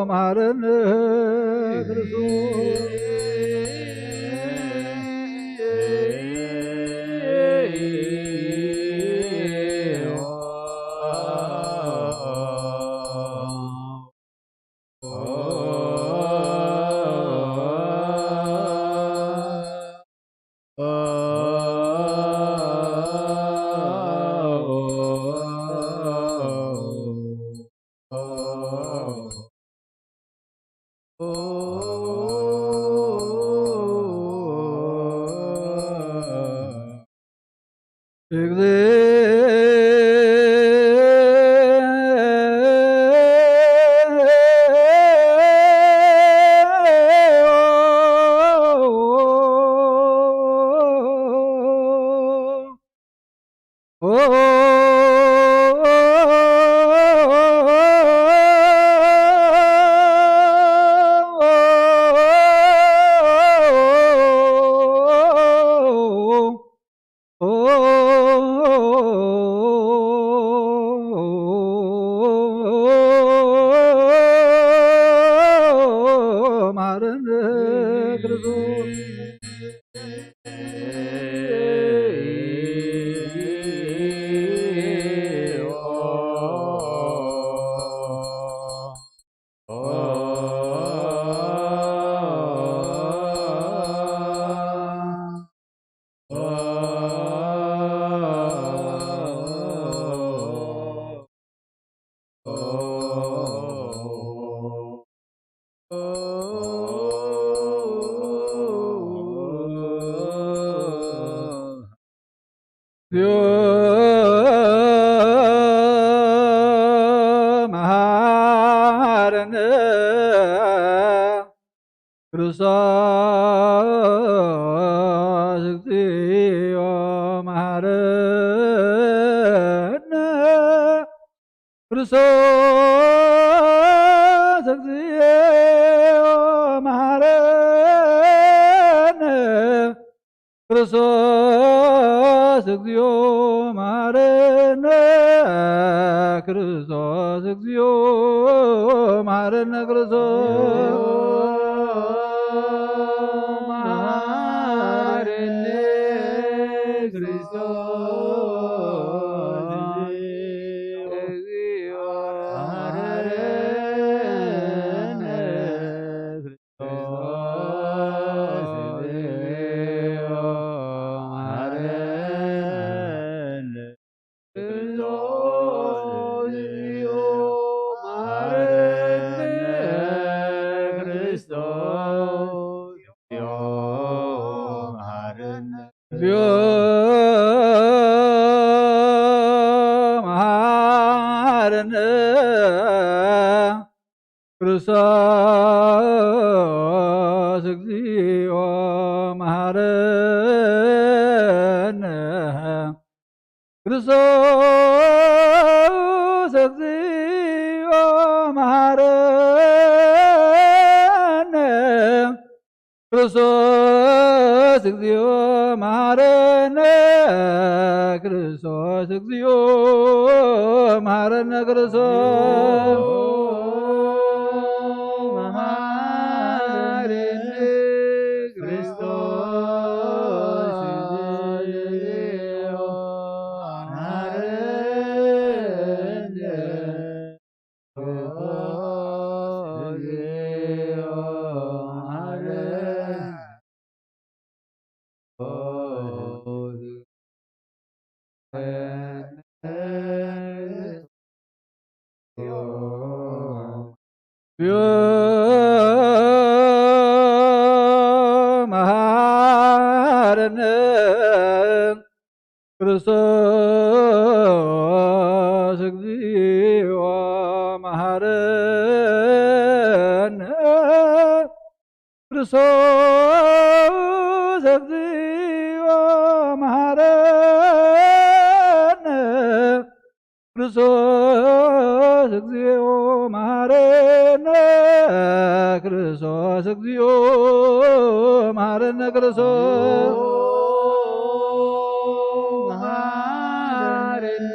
መሐረነ ክርስቶስ። መሐረነ ክርስቶስ። እግዚኦ መሐረነ ክርስቶስ፣ እግዚኦ መሐረነ ክርስቶስ፣ እግዚኦ መሐረነ ክርስቶስ፣ እግዚኦ መሐረነ ክርስቶስ፣ እግዚኦ መሐረነ ክርስቶስ። መሐረነ ክርስቶስ፣ እግዚኦ መሐረነ እግዚኦ መሐረነ ክርስቶስ፣ እግዚኦ መሐረነ ክርስቶስ እግዚኦ መሐረነ። ክርስቶስ እግዚኦ መሐረነ። ክርስቶስ እግዚኦ መሐረነ። ክርስቶስ መሐረነ። ክርስቶስ እግዚኦ መሐረነ። መሐረነ። ክርስቶስ እግዚኦ መሐረነ። ክርስቶስ እግዚኦ መሐረነ። ክርስቶስ እግዚኦ መሐረነ። ክርስቶስ እግዚኦ መሐረነ። ክርስቶስ መሐረነ።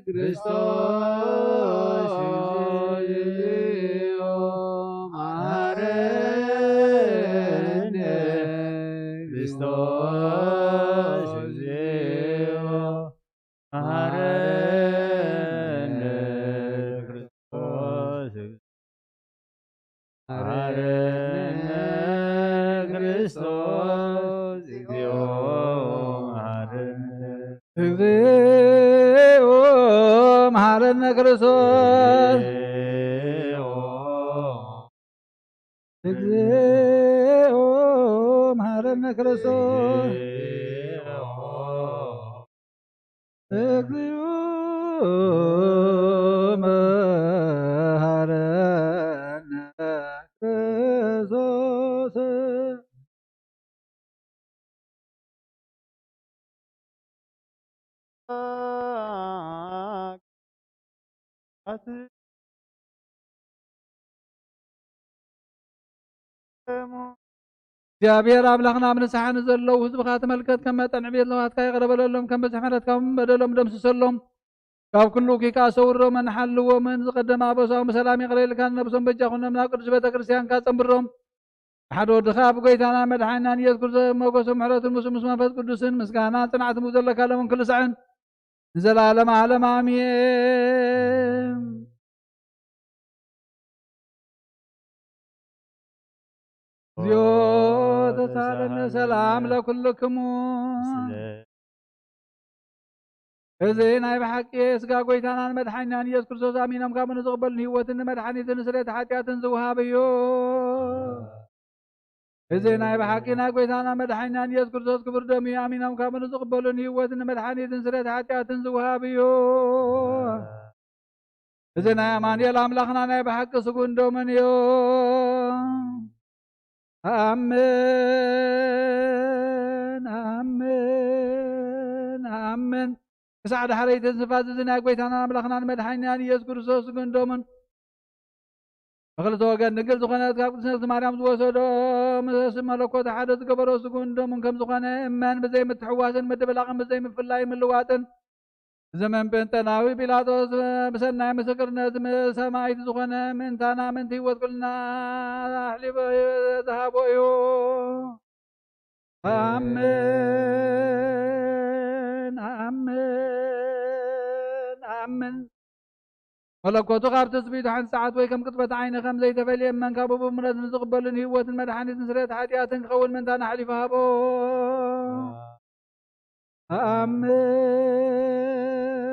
ክርስቶስ እግዚኦ መሐረነ። ክርስቶስ እግዚኦ መሐረነ። ክርስቶስ መሐረነ። ክርስቶስ እግዚኦ መሐረነ። እግዚኦ መሐረነ። ክርስቶስ እግዚኦ መሐረነ። ክርስቶስ እግዚኦ መሐረነ። ክርስቶስ እግዚኣብሔር ኣምላኽና፣ ኣብ ንስሓ ንዘለዉ ህዝብኻ ተመልከት። ከም መጠን ዕብየት ለውሃትካ ይቕረ በለሎም። ከም ብዝሒ ምሕረትካ እውን በደሎም ደምስሰሎም። ካብ ኩሉ ኪካ ሰውሮምን ሓልዎምን። ዝቐደመ ኣበሳኦም ብሰላም ይቕረ ኢልካ ንነብሶም በጃ ኩኖም። ናብ ቅዱስ ቤተ ክርስቲያንካ ጸንብሮም። ሓደ ወድኻ ኣብ ጎይታና መድሓኒናን ኢየሱስ ክርስቶስ ሞገሱ ምሕረቱን ምስ ምስ መንፈስ ቅዱስን ምስጋና ጽንዓት ዘለካ ለምን ኩሉ ሳዕን ንዘለዓለመ ዓለም ኣሜን። እግዚኦ ተሳለነ ሰላም ለኩልክሙ። እዚ ናይ ብሓቂ ስጋ ጎይታናን መድሓኒናን ኢየሱስ ክርስቶስ ኣሚኖም ካብ ንዝቕበሉን ህይወትን ንመድሓኒትን ስርየት ሓጢኣትን ዝውሃብ እዩ። እዚ ናይ ብሓቂ ናይ ጎይታና መድሓኒናን ኢየሱስ ክርስቶስ ክቡር ደም እዩ። ኣሚኖም ካብ ንዝቕበሉን ህይወትን ንመድሓኒትን ስርየት ሓጢኣትን ዝውሃብ እዩ። እዚ ናይ ኣማኑኤል ኣምላኽና ናይ ብሓቂ ስጉን ደሙን እዩ። ኣሜን፣ ኣሜን፣ ኣሜን። ክሳዕ ዳሕረይቲ ትንስፋት እዚ ናይ ጎይታናን ኣምላኽናን መድሓኒናን ኢየሱስ ክርስቶስ ስጉን ደሙን ብኽልተ ወገን ድንግል ዝኾነት ካብ ቅድስቲ ማርያም ዝወሰዶ ምስ መለኮት ሓደ ዝገበሮ ስጉን ደሙን ከም ዝኾነ እመን። ብዘይ ምትሕዋስን ምድብላቕን ብዘይ ምፍላይ ምልዋጥን እዚ መንጴንጠናዊ ጲላጦስ ብሰናይ ምስክርነት ምስ ሰማዕት ዝኾነ ምእንታና ምእንቲ ህይወት ኩልና ኣሕሊፈ ዝሃቦ እዩ። ኣሜን፣ ኣሜን፣ ኣሜን። መለኮቱ ካብ ትጽቢቱ ሓንቲ ሰዓት ወይ ከም ቅጽበት ዓይኒ ከም ዘይተፈልየ እመን። ካብ ብኡ ምሕረት ንዝቕበሉን ህይወትን መድሓኒትን ስርየት ሓጢኣትን ክኸውን ምእንታና ኣሕሊፉ ሃቦ።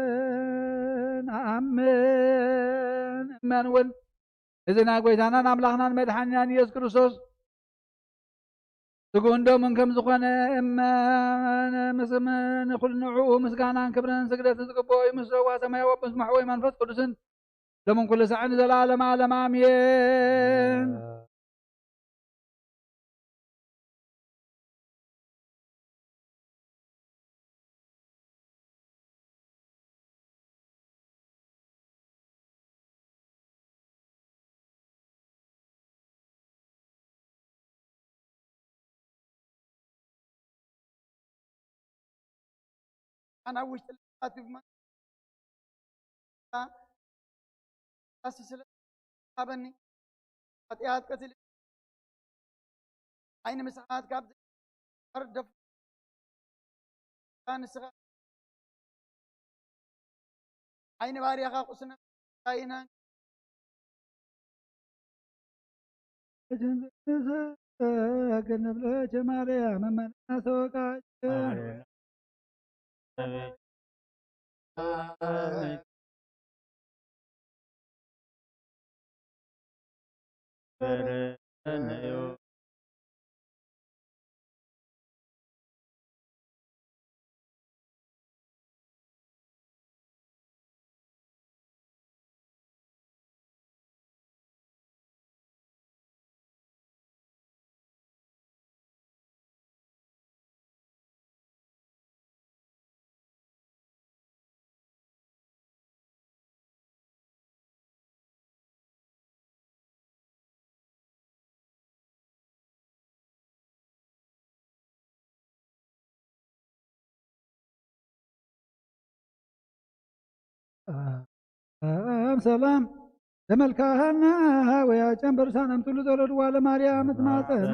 ኣሜን፣ ኣሜን። እመን እውን እዚ ናይ ጎይታናን ኣምላኽናን መድሓኒናን ኢየሱስ ክርስቶስ ስግኡን ደሙን ከም ዝኾነ እመን። ምስ እመን ኩሉ ንዕኡ ምስጋናን ክብርን ስግደትን ዝግብኦ እዩ። ምስ ለዋህ ሰማያዊ ኣቦ፣ ምስ መሕወይ መንፈስ ቅዱስን ደሙን ኩሉ ሳዕን ንዘለዓለመ ዓለም ኣሜን። ኣነ ኣብ ውሽጢ ልባ ኣትዩ ብመንፈስካ ስለ ዝሃበኒ፣ ሓጢኣት ቀቲሉ ዓይኒ ምስዓት ካብ ዘይሓርደፉ ንስኻ ዓይኒ ባርያኻ ቁስነ ኣይነ ገነብለኪ ማርያም መመና ተወቃሽ ሰላም ሰላም ለመልካሃና ሃወያ ጨንበርሳን ኣምትሉ ዘረድዋ ለማርያም ትማፀና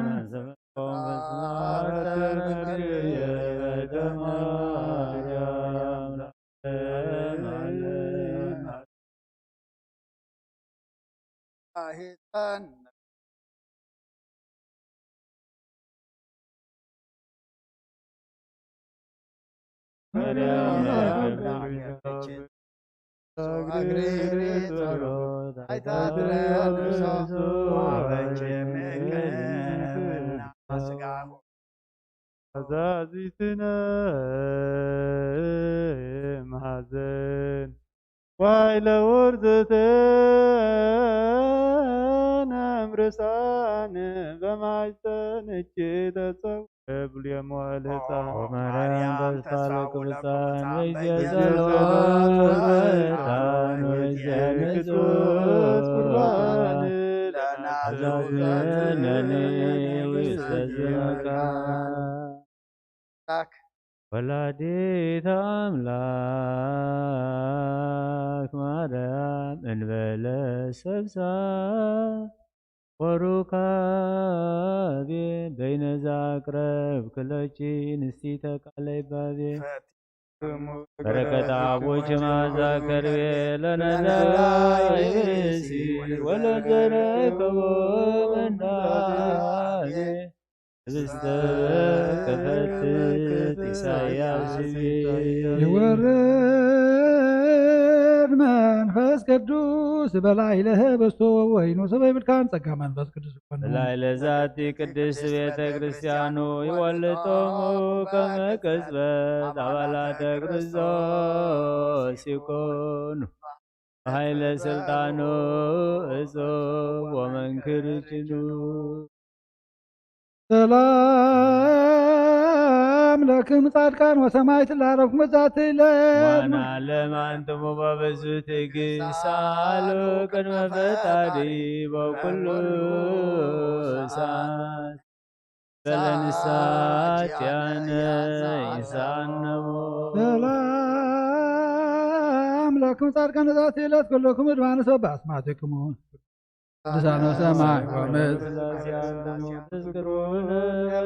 ኣዛዚትነ መሃዘን ዋይለ ውርዝትን እምርሳን በማይፀን እጅ ተፀው ብልዮም ወልፃ ማርያም ተስፋ ለቅዱሳን ወይዜ ጸሎት ወይዜ ንጹህ ቁርባን ለናዘውተነኒ ውስተ ዝመካ ወላዲተ ኣምላክ ማርያም እንበለ ሰብሳ ወሩካቤ በይነዛ ቅረብ ክለቺ ንስቲተ ቃለ ይባቤ በረከት ኣቦች ማዛ ከርቤ ለነዳይ ርእሲ ወለዘረከቦ መንዳቤ ህብስተ ከፈትት ኢሳያስ ይወርድ መንፈስ ቅዱስ በላዕለ ህብስቱ ወወይኑ ሰበ ይብልካን ጸጋ መንፈስ ቅዱስ ይኮነ። በላዕለ ዛቲ ቅድስት ቤተ ክርስቲያኑ ይወልጦሙ ከመ ቅጽበት ኣባላተ ክርስቶስ ይኮኑ። ኃይለ ስልጣኑ እጹብ ወመንክር ችሉ ሰላም ለክም ጻድቃን ወሰማዕት ላረፍኩም በዛቲ ዕለት። ዋና ለማንትሙ በብዙ ትዕግስት ሳሉ ቅድመ ፈጣሪ በኩሉ ሰዓት ሰለንሳት ያነ ይሳነሙ። ሰላም ለክም ጻድቃን በዛቲ ዕለት ኩልኩም እድማን ሰባ አስማትክሙ። ልሳነ ሰማይ ወምድር። ስላሴ አንትሙ ትዝክሩነ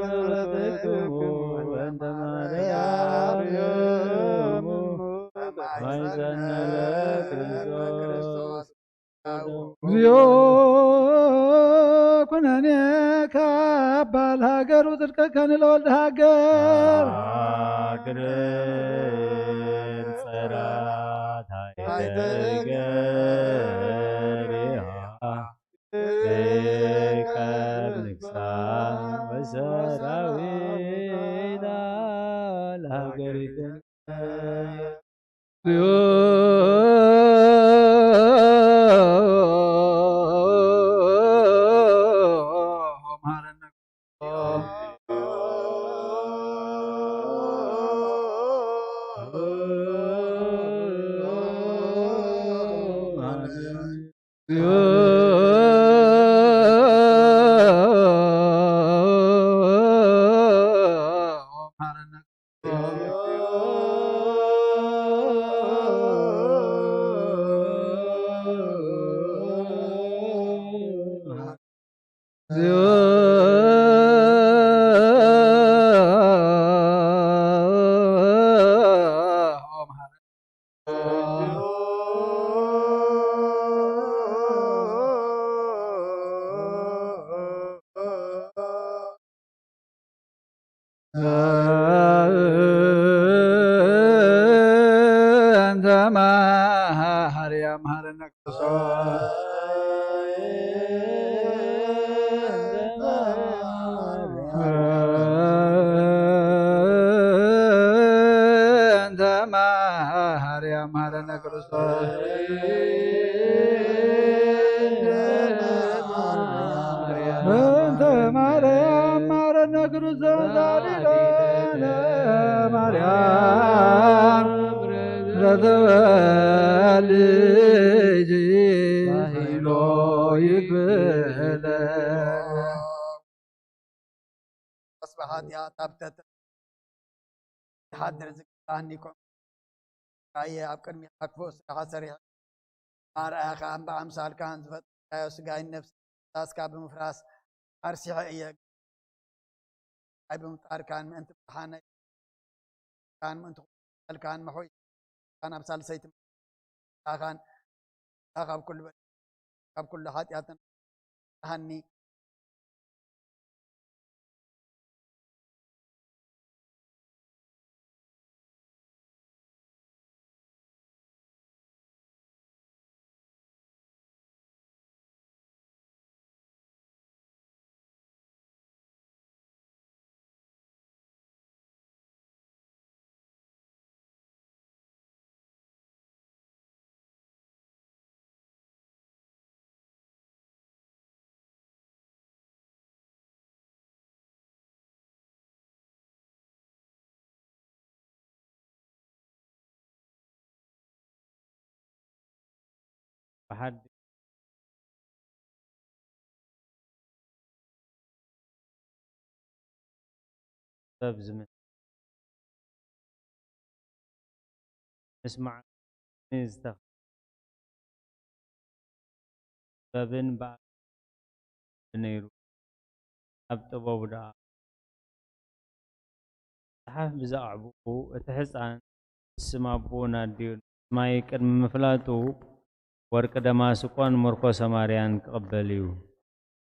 በጸሎትክሙ በእንተ ማርያም ማይጸነ ለክርስቶስ። እግዚኦ ኩነኔ ካባል ሃገር ውጽድቀከኒ ለወልድ ሃገር። ሃገርን ጸራት ኣይተገሪሃ። ከብንግሳ ወሰራዊታ ለሃገሪትን እግዚኦ። እንተ ማርያም መሐረነ ክርስቶስ። እንተ ማርያም መሐረነ ክርስቶስ። እንተ ማርያም መሐረነ ክርስቶስ። ዛሊለነ ማርያም ዘተወልጅ ኃይሎ ይክፍለነ። ስብሐት ያ ታብተተ ሓድር ዝግባኒ ኮም ኣየ ኣብ ቅድሚ ኣክፎ ስራሓ ሰሪሐ ኣርኣያኻ እምበኣምሳልካን ዝፈጠርካዮ ስጋይን ነፍስን ትእዛዝካ ብምፍራስ ኣርሲሐ እየ። ኣይ ብምፍጣርካን ምእንቲ ብርሃነይ ካን ምእንቲ ኩልካን መሖይ ካን ኣብ ሳልሰይቲ ካን ካብ ኩሉ በ-፣ ካብ ኩሉ ሓጢኣትን ሃኒ። ብሓዲ ሰብ ዝም-፣ ምስማዕ ንዝተኽ-፣ ጥበብን በዓል ነይሩ። ኣብ ጥበቡ ደኣ መጽሓፍ ብዛዕባኡ፣ እቲ ሕጻን ስም ኣቦኡን ኣዲኡን ምስማይ ቅድሚ ምፍላጡ፣ ወርቂ ደማስቆን ምርኮ ሰማርያን ክቕበል እዩ።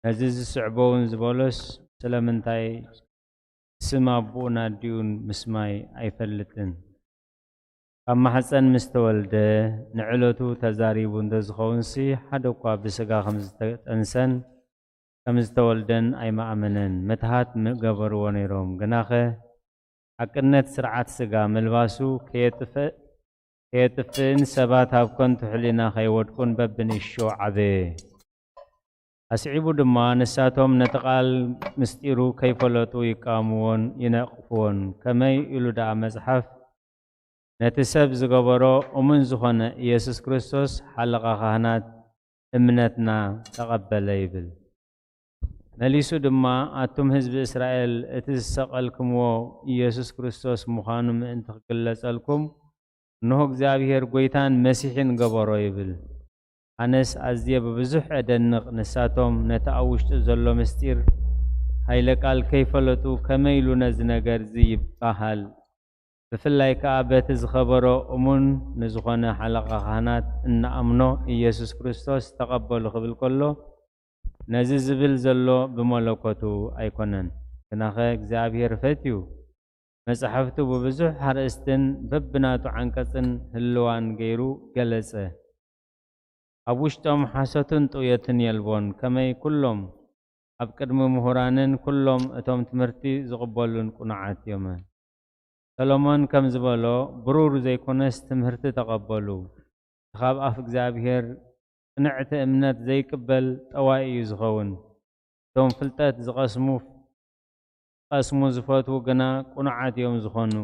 ነዚ ዝስዕቦ እውን ዝበሎስ፣ ስለምንታይ ስም ኣቦኡን ኣዲኡን ምስማይ ኣይፈልጥን? ካብ ማሕፀን ምስ ተወልደ ንዕለቱ ተዛሪቡ እንተዝኸውንሲ፣ ሓደ እኳ ብስጋ ከም ዝተጠንሰን ከም ዝተወልደን ኣይምኣመነን። ምትሃት ምገበርዎ ነይሮም። ግናኸ ሓቅነት ስርዓት ስጋ ምልባሱ ከየጥፍእ፣ ከየጥፍእን ሰባት ኣብ ከንቱ ሕሊና ከይወድቁን በብንእሽቶ ዓበየ። ኣስዒቡ ድማ ንሳቶም ነቲ ቃል ምስጢሩ ከይፈለጡ ይቃወምዎን ይነቕፍዎን። ከመይ ኢሉ ደኣ መጽሓፍ ነቲ ሰብ ዝገበሮ እሙን ዝኾነ ኢየሱስ ክርስቶስ ሓለቓ ካህናት እምነትና ተቐበለ ይብል። መሊሱ ድማ፣ ኣቱም ህዝቢ እስራኤል፣ እቲ ዝሰቐልክምዎ ኢየሱስ ክርስቶስ ምዃኑ ምእንቲ ክግለጸልኩም፣ እንሆ እግዚኣብሔር ጐይታን መሲሕን ገበሮ ይብል። ኣነስ ኣዝየ ብብዙሕ እደንቕ፣ ንሳቶም ነቲ ኣብ ውሽጡ ዘሎ ምስጢር ኃይለ ቃል ከይፈለጡ ከመይ ኢሉ ነዚ ነገር እዚ ይበሃል? ብፍላይ ከኣ በቲ ዝኸበሮ እሙን ንዝኾነ ሓለቓ ካህናት እንኣምኖ ኢየሱስ ክርስቶስ ተቐበሉ ክብል ከሎ፣ ነዚ ዝብል ዘሎ ብመለኮቱ ኣይኮነን፣ ግናኸ እግዚኣብሔር ፈትዩ መጻሕፍቱ ብብዙሕ ኣርእስትን በብናቱ ዓንቀጽን ህልዋን ገይሩ ገለጸ። ኣብ ውሽጦም ሓሶትን ጥውየትን የልቦን፣ ከመይ ኩሎም ኣብ ቅድሚ ምሁራንን ኩሎም እቶም ትምህርቲ ዝቕበሉን ቅኑዓት እዮመ። ሰሎሞን ከም ዝበሎ፣ ብሩር ዘይኮነስ ትምህርቲ ተቐበሉ። ካብ ኣፍ እግዚኣብሔር ቅንዕቲ እምነት ዘይቅበል ጠዋይ እዩ ዝኸውን። እቶም ፍልጠት ዝቐስሙ፣ ቀስሙ ዝፈትዉ ግና ቅኑዓት እዮም ዝኾኑ።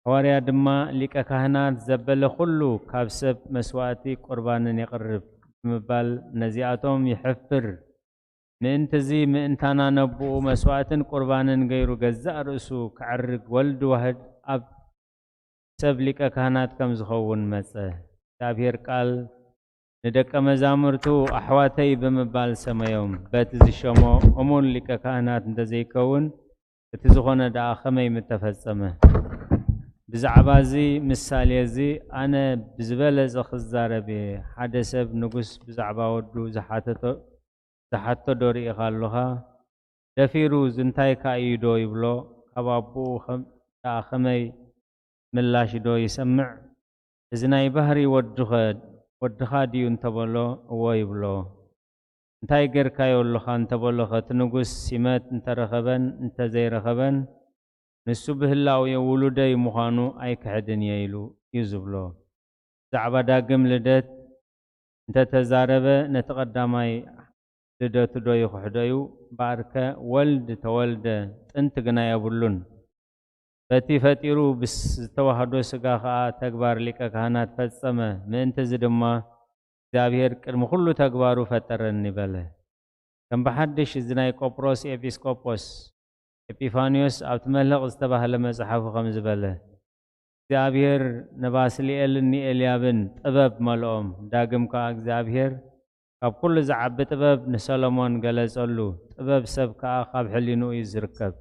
ሃዋርያ ድማ፣ ሊቀ ካህናት ዘበለ ኩሉ ካብ ሰብ መስዋእቲ ቁርባንን የቕርብ ብምባል ነዚኣቶም ይሕፍር። ምእንትዚ ምእንታና ነብኡ መስዋእትን ቁርባንን ገይሩ ገዛእ ርእሱ ከዕርግ ወልድ ዋህድ ኣብ ሰብ ሊቀ ካህናት ከም ዝኸውን መጸ። እግዚኣብሔር ቃል ንደቀ መዛሙርቱ ኣሕዋተይ ብምባል ሰመዮም። በቲ ዝሸሞ እሙን ሊቀ ካህናት እንተዘይከውን፣ እቲ ዝኾነ ደኣ ከመይ ምተፈጸመ? ብዛዕባ እዚ ምሳሌ እዚ ኣነ ብዝበለጸ ክዛረብ እየ። ሓደ ሰብ ንጉስ ብዛዕባ ወዱ ዝሓተቶ፣ ዝሓቶ ዶ ርኢኻ ኣሎኻ? ደፊሩ ዝንታይካ እዩ ዶ ይብሎ? ካብ ኣቦኡ ከም-፣ ደኣ ከመይ ምላሽ ዶ ይሰምዕ? እዚ ናይ ባህሪ ወድኸ-፣ ወድኻ ድዩ እንተበሎ፣ እወ ይብሎ። እንታይ ጌርካዮ ኣሎኻ እንተበሎ ኸ፣ እቲ ንጉስ ሲመት እንተረኸበን እንተዘይረኸበን፣ ንሱ ብህላዌ ውሉደይ ምዃኑ ኣይክሕድን እየ ኢሉ እዩ ዝብሎ። ብዛዕባ ዳግም ልደት እንተተዛረበ፣ ነቲ ቀዳማይ ልደቱ ዶ ይኽሕዶ እዩ? እምበኣርከ ወልድ ተወልደ፣ ጥንቲ ግና የብሉን። በቲ ፈጢሩ ብስ-፣ ዝተዋህዶ ሥጋ ኸኣ ተግባር ሊቀ ካህናት ፈጸመ። ምእንቲ እዚ ድማ እግዚኣብሔር ቅድሚ ኹሉ ተግባሩ ፈጠረኒ በለ። ከም ብሓድሽ እዚ ናይ ቆጵሮስ ኤጲስቆጶስ ኤጲፋንዮስ ኣብቲ መልህቕ ዝተባህለ መጽሓፉ ከም ዝበለ፣ እግዚኣብሔር ንባስልኤልን ንኤልያብን ጥበብ መልኦም። ዳግም ከኣ እግዚኣብሔር ካብ ኩሉ ዝዓቢ ጥበብ ንሰሎሞን ገለጸሉ። ጥበብ ሰብ ከኣ ካብ ሕሊንኡ እዩ ዝርከብ።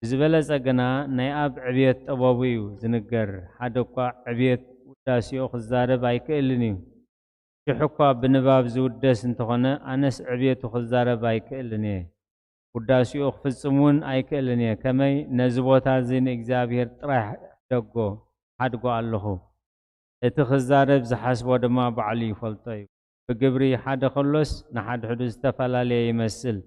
ብዝበለጸ ግና ናይ ኣብ ዕብየት ጥበቡ እዩ ዝንገር። ሓደ እኳ ዕብየት ውዳሴኡ ክዛረብ ኣይክእልን እዩ። ሽሕ እኳ ብንባብ ዝውደስ እንተኾነ፣ ኣነስ ዕብየቱ ክዛረብ ኣይክእልን እየ። ውዳሴኡ ክፍጽም እውን ኣይክእልን እየ። ከመይ ነዚ ቦታ እዚ ንእግዚኣብሔር ጥራይ ሕደጎ፣ ሓድጎ ኣለኹ። እቲ ክዛረብ ዝሓስቦ ድማ ባዕሉ ይፈልጦ እዩ። ብግብሪ ሓደ ከሎስ ንሓድሕዱ ዝተፈላለየ ይመስል።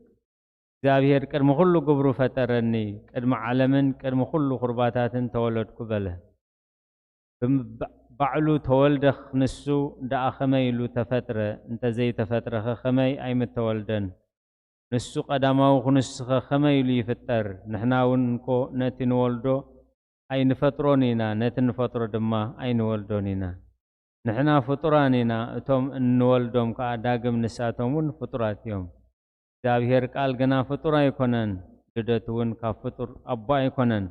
እግዚኣብሔር ቅድሚ ኩሉ ግብሩ ፈጠረኒ፣ ቅድሚ ዓለምን ቅድሚ ኩሉ ቁርባታትን ተወለድኩ በለ። ብም-፣ ባ-፣ ባዕሉ ተወልደ ንሱ ደኣ ከመይ ኢሉ ተፈጥረ? እንተ ዘይተፈጥረኸ ከመይ ኣይምተወልደን? ንሱ ቀዳማዊ ክንሱኸ ከመይ ኢሉ ይፍጠር? ንሕና እውን እንኮ ነቲ ንወልዶ ኣይንፈጥሮን ኢና፣ ነቲ ንፈጥሮ ድማ ኣይንወልዶን ኢና። ንሕና ፍጡራን ኢና፣ እቶም እንወልዶም ከኣ ዳግም ንሳቶም እውን ፍጡራት እዮም። እግዚኣብሔር ቃል ግና ፍጡር ኣይኮነን፣ ልደቱ እውን ካብ ፍጡር ኣቦ ኣይኮነን፣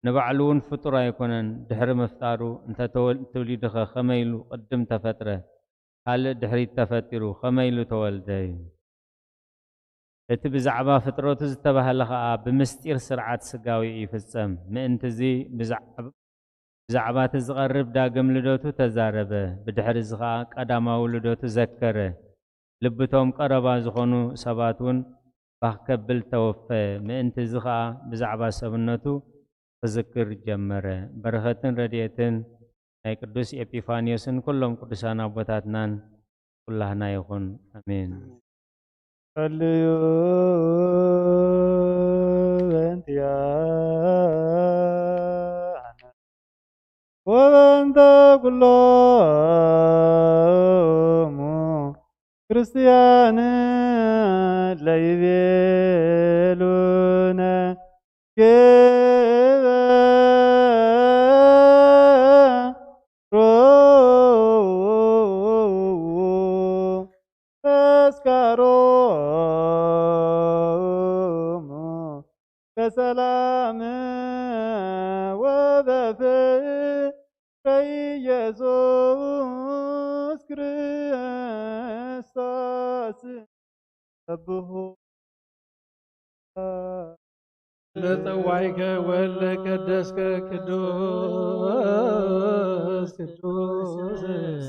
ንባዕሉ እውን ፍጡር ኣይኮነን። ድሕሪ ምፍጣሩ እንተ ተወል-፣ ትውሊድኸ ከመይ ኢሉ ቅድም ተፈጥረ? ካልእ ድሕሪት ተፈጢሩ ከመይ ኢሉ ተወልደ እዩ። እቲ ብዛዕባ ፍጥረቱ ዝተባህለ ኸኣ ብምስጢር ስርዓት ስጋዊ ይፍጸም። ምእንቲ እዚ ብዛዕብ-፣ ብዛዕባ እቲ ዝቐርብ ዳግም ልደቱ ተዛረበ። ብድሕሪ እዚ ኸኣ ቀዳማዊ ልደቱ ዘከረ። ልብቶም ቀረባ ዝኾኑ ሰባት እውን ባህ ከብል ተወፈ። ምእንቲ እዚ ኸኣ ብዛዕባ ሰብነቱ ክዝክር ጀመረ። በረኸትን ረድኤትን ናይ ቅዱስ ኤጲፋንዮስን ኩሎም ቅዱሳን ኣቦታትናን ኩላህና ይኹን። ኣሜን። ጸልዩ በእንቲኣነ ወበእንተ ኩሎሙ ክርስቲያን ለይቤሉነ ግበሮ ተስካሮሙ በሰላም ወበፍቅረ ኢየሱስ ክርስቶስ። ሰብሑ ለጸዋይከ ወለ ቀደስከ ቅዱስ ቅዱስ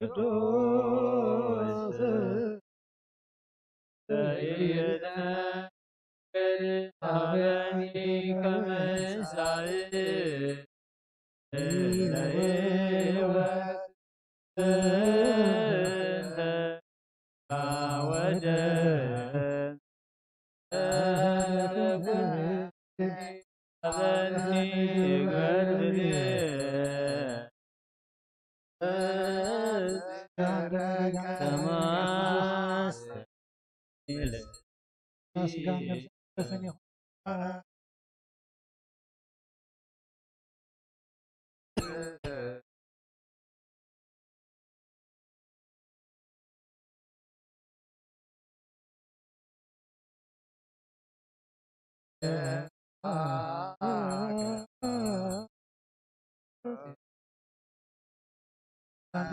ቅዱስ።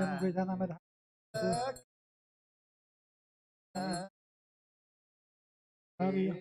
ደም ጎይታና መድሓኒ ኣሜን።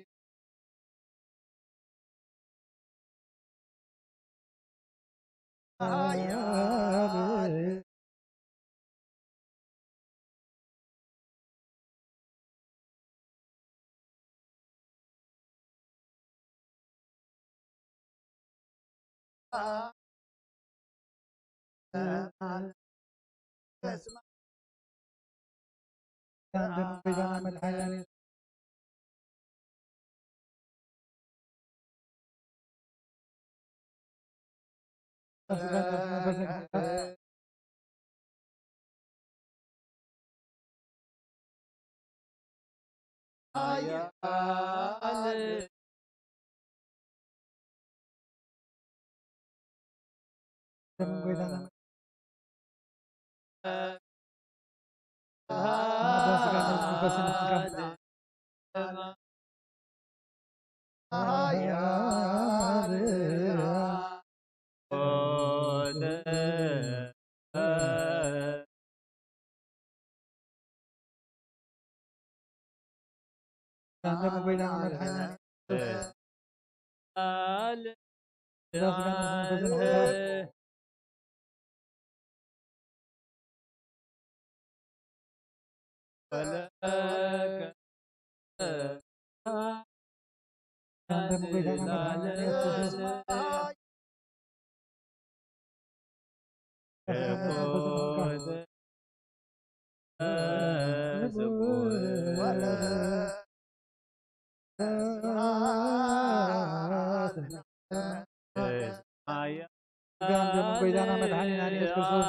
ጎይታና መድሓኒና ኢየሱስ ክርስቶስ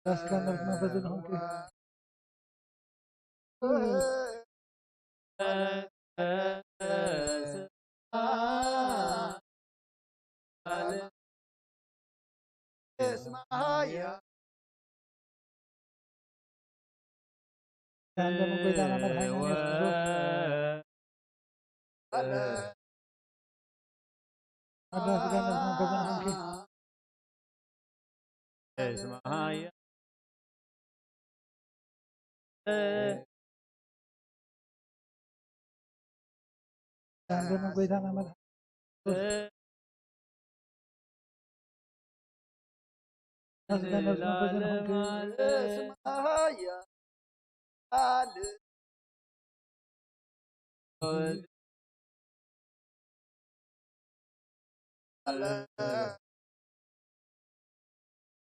ስጋን ነፍስ መንፈስን ይኹንኪ።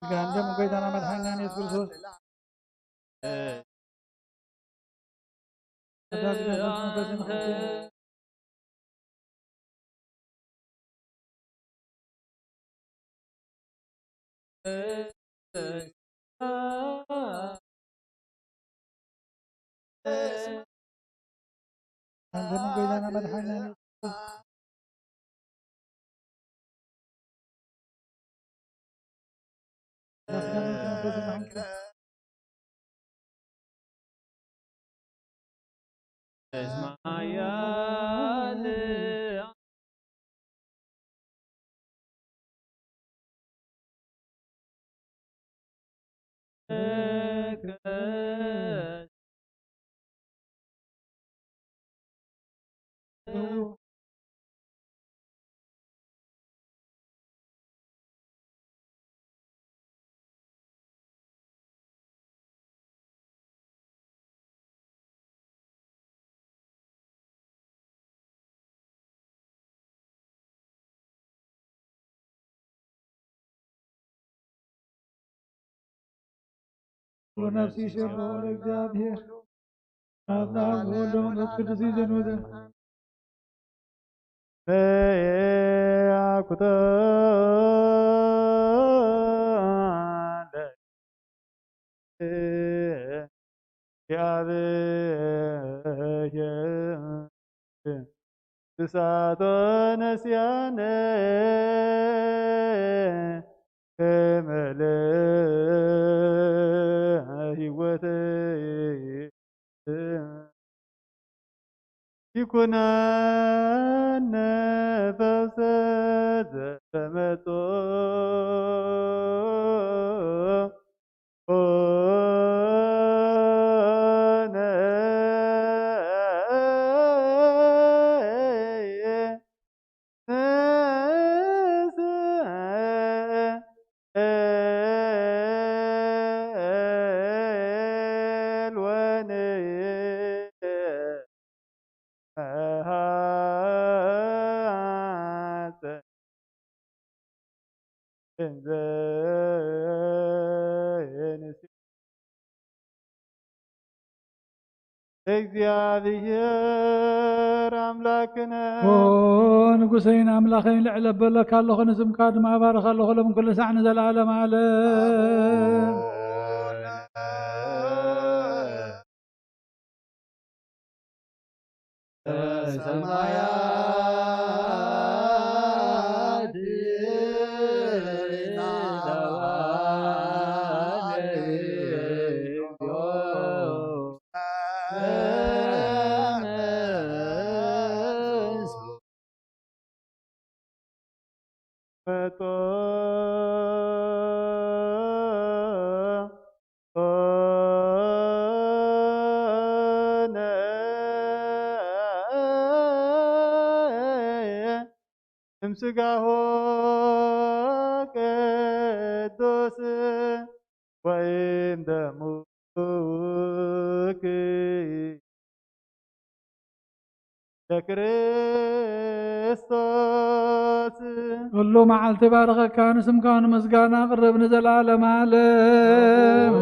ስጋን ደም ጎይታና መድሓኒና ኢየሱስ ክርስቶስ ወነፍሲ ይሴብሖ ለእግዚኣብሔር። ኣብ ለኣብ ወወልድ ወመንፈስ ቅዱስ እዩ ዘንወዘን። እሳቶ ነስያነ መለ ህይወተይ ይኩነነ ፈውሰ ዘተመጦ ዘንስ እግዚኣብሔር ኣምላክነ። ኦ ንጉሰይን ኣምላኸይን፣ ልዕል ኣበለካ ኣለኹ፣ ንስምካ ድማ እባርኽ ኣለኹ፣ ሎም ኩሉ ሳዕ ንዘለዓለም ዓለም። ሰማያት እምስጋሆ ቅዱስ ወይም ደሙክ ለክርስቶስ። ኩሉ መዓልቲ ባርኸካ፣ ንስምካ ንምስጋና ቅርብ ንዘለዓለም ዓለም።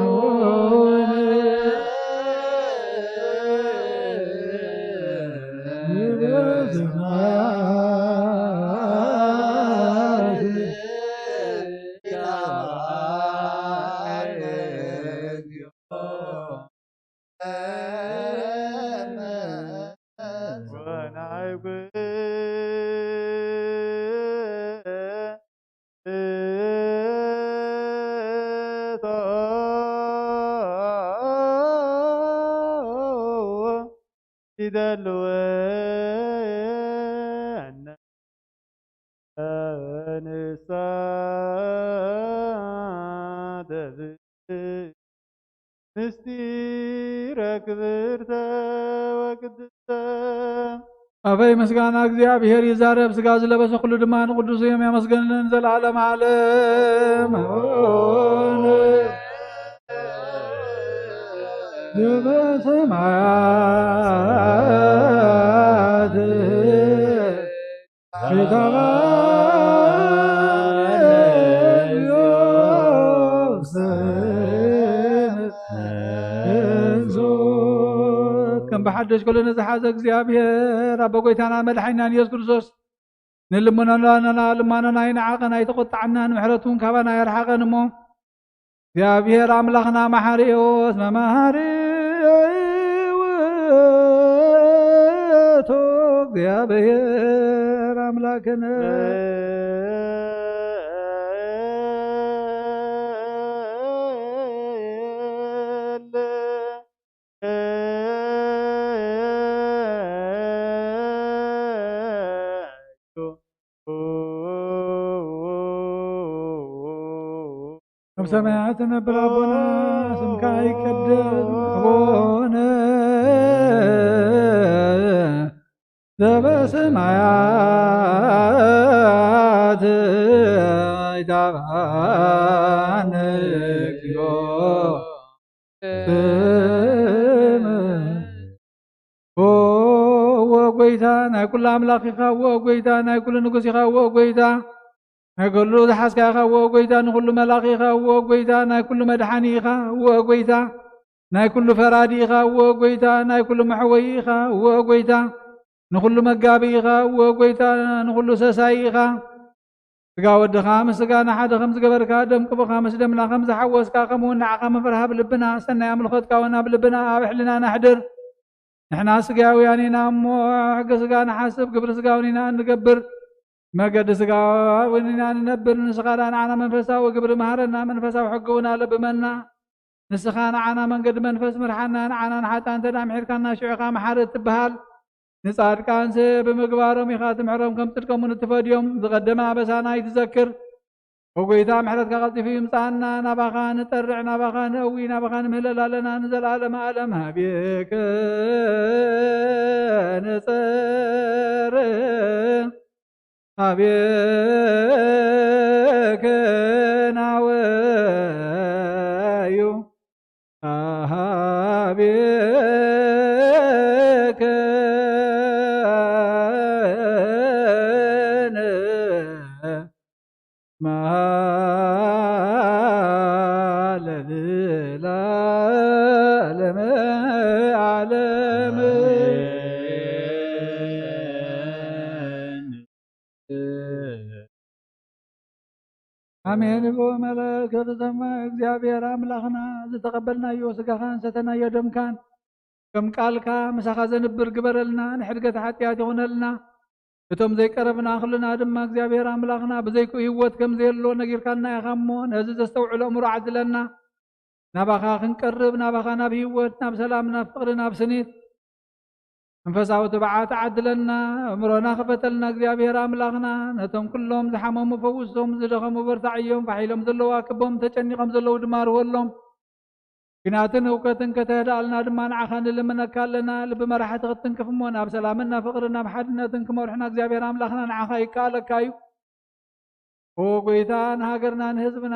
ይደልወነ ንሳ ተብል ምስጢረ ክብርተ ወቅድስተ። ኣበይ ምስጋና እግዚኣብሔር ይዛረብ፣ ሥጋ ዝለበሰ ኩሉ ድማ ንቅዱስ እዮም ያመስገንን ዘለዓለም ዓለም። በሰማያት ከም ብሓደሽ ኩሉ ንዝሓዘ እግዚኣብሔር ኣቦ ጎይታና መድሓኒናን ኢየሱስ ክርስቶስ ንልመናና ልማኖና ይንዓቐን ኣይተቆጣዓናን፣ ምሕረቱ እውን ካባና ኣይርሓቐን እሞ እግዚኣብሔር ኣምላኽና መሓሪ እዩ፣ እስመ መሓሪ ውእቱ እግዚኣብሔር ኣምላክነ። ኣብ ሰማያት ትነብር ኣቦና፣ ስምካ ይቀደስ፣ ኣቦነ ዘበሰማያት ይትባረክ ስምከ። ኦ፣ ኦ ጎይታ፣ ናይ ኩሉ ኣምላኽ ኢኻ፣ ኦ ጎይታ፣ ናይ ኩሉ ንጉስ ኢኻ፣ ኦ ጎይታ፣ ናይ ኩሉ ዝሓዝካ ኢኻ፣ ኦ ጎይታ፣ ንኩሉ መላኺ ኢኻ፣ ኦ ጎይታ፣ ናይ ኩሉ መድሓኒ ኢኻ፣ ኦ ጎይታ፣ ናይ ኩሉ ፈራዲ ኢኻ፣ ኦ ጎይታ፣ ናይ ኩሉ መሕወዪ ኢኻ፣ ኦ ጎይታ፣ ንኩሉ መጋቢ ኢኻ፣ ኦ ጎይታ፣ ንኩሉ ሰሳይ ኢኻ። ስጋ ወድኻ ምስ ስጋና ሓደ ከም ዝገበርካ፣ ደም ቅቡኻ ምስ ደምና ከም ዝሓወስካ፣ ከምኡ እውን ንዓኻ ምፍራህ ኣብ ልብና፣ ሰናይ ኣምልኾትካ እውን ኣብ ልብና፣ ኣብ ሕልናና ኣሕድር። ንሕና ስጋውያን ኢና እሞ፣ ሕጊ ስጋ ንሓስብ፣ ግብሪ ስጋ እውን ኢና እንገብር፣ መገዲ ስጋ እውን ኢና ንነብር። ንስኻ ደኣ ንዓና መንፈሳዊ ግብሪ መሃረና፣ መንፈሳዊ ሕጊ እውን ኣለብመና። ንስኻ ንዓና መንገዲ መንፈስ ምርሓና፣ ንዓና ንሓጥኣን እንተ ደኣ ምሒርካና፣ ሽዑ ኢኻ መሓሪ እትበሃል። ንጻድቃንስ ብምግባሮም ኢኻ ትምሕሮም፣ ከም ጽድቆም እውን እትፈድዮም። ዝቐደመ ኣበሳና ኣይትዘክር። ኦጎይታ፣ ምሕረትካ ቀልጢፉ ይምጻና። ናባኻ ንጠርዕ፣ ናባኻ ንእዊ፣ ናባኻ ንምህለል ኣለና። ንዘለኣለመ ኣለም ሃቤከ ንጸርዕ፣ ሃቤከ ናወዩ፣ ሃቤከ ንመሃ ለዓለመ ዓለም። ኣሜን። ብኡ መለከት ተሰማ እግዚኣብሔር ኣምላኽና፣ ዝተቐበልናዮ ስጋኻን ሰተናዮ ደምካን ከም ቃልካ ምሳኻ ዘንብር ግበረልና፣ ንሕድገት ሓጢኣት ይኹነልና። እቶም ዘይቀረብና ኩልና ድማ እግዚኣብሔር ኣምላኽና ብዘይክኡ ህይወት ከም ዘየሎ ነጊርካና ኢኻ እሞ፣ ነዚ ዘስተውዕሎ እምሮ ዓድለና። ናባኻ ክንቀርብ፣ ናባኻ ናብ ህይወት፣ ናብ ሰላም፣ ናብ ፍቕሪ፣ ናብ ስኒት መንፈሳዊ ትብዓት ዓድለና። እምሮና ክፈተልና እግዚኣብሔር ኣምላኽና። ነቶም ኩሎም ዝሓመሙ ፈውሶም፣ ዝደኸሙ በርታዕዮም፣ ፋሕ ኢሎም ዘለዉ ኣክቦም፣ ተጨኒቖም ዘለዉ ድማ ርወሎም። ኲናትን ህውከትን ከተህድኣልና ድማ ንዓኻ ንልምነካ ኣለና። ልቢ መራሕቲ ክትትንክፍ እሞ ናብ ሰላምን ናብ ፍቕርን ናብ ሓድነትን ክመርሑና እግዚኣብሔር ኣምላኽና ንዓኻ ይከኣለካ እዩ። ኦ ጎይታ፣ ንሃገርና ንህዝብና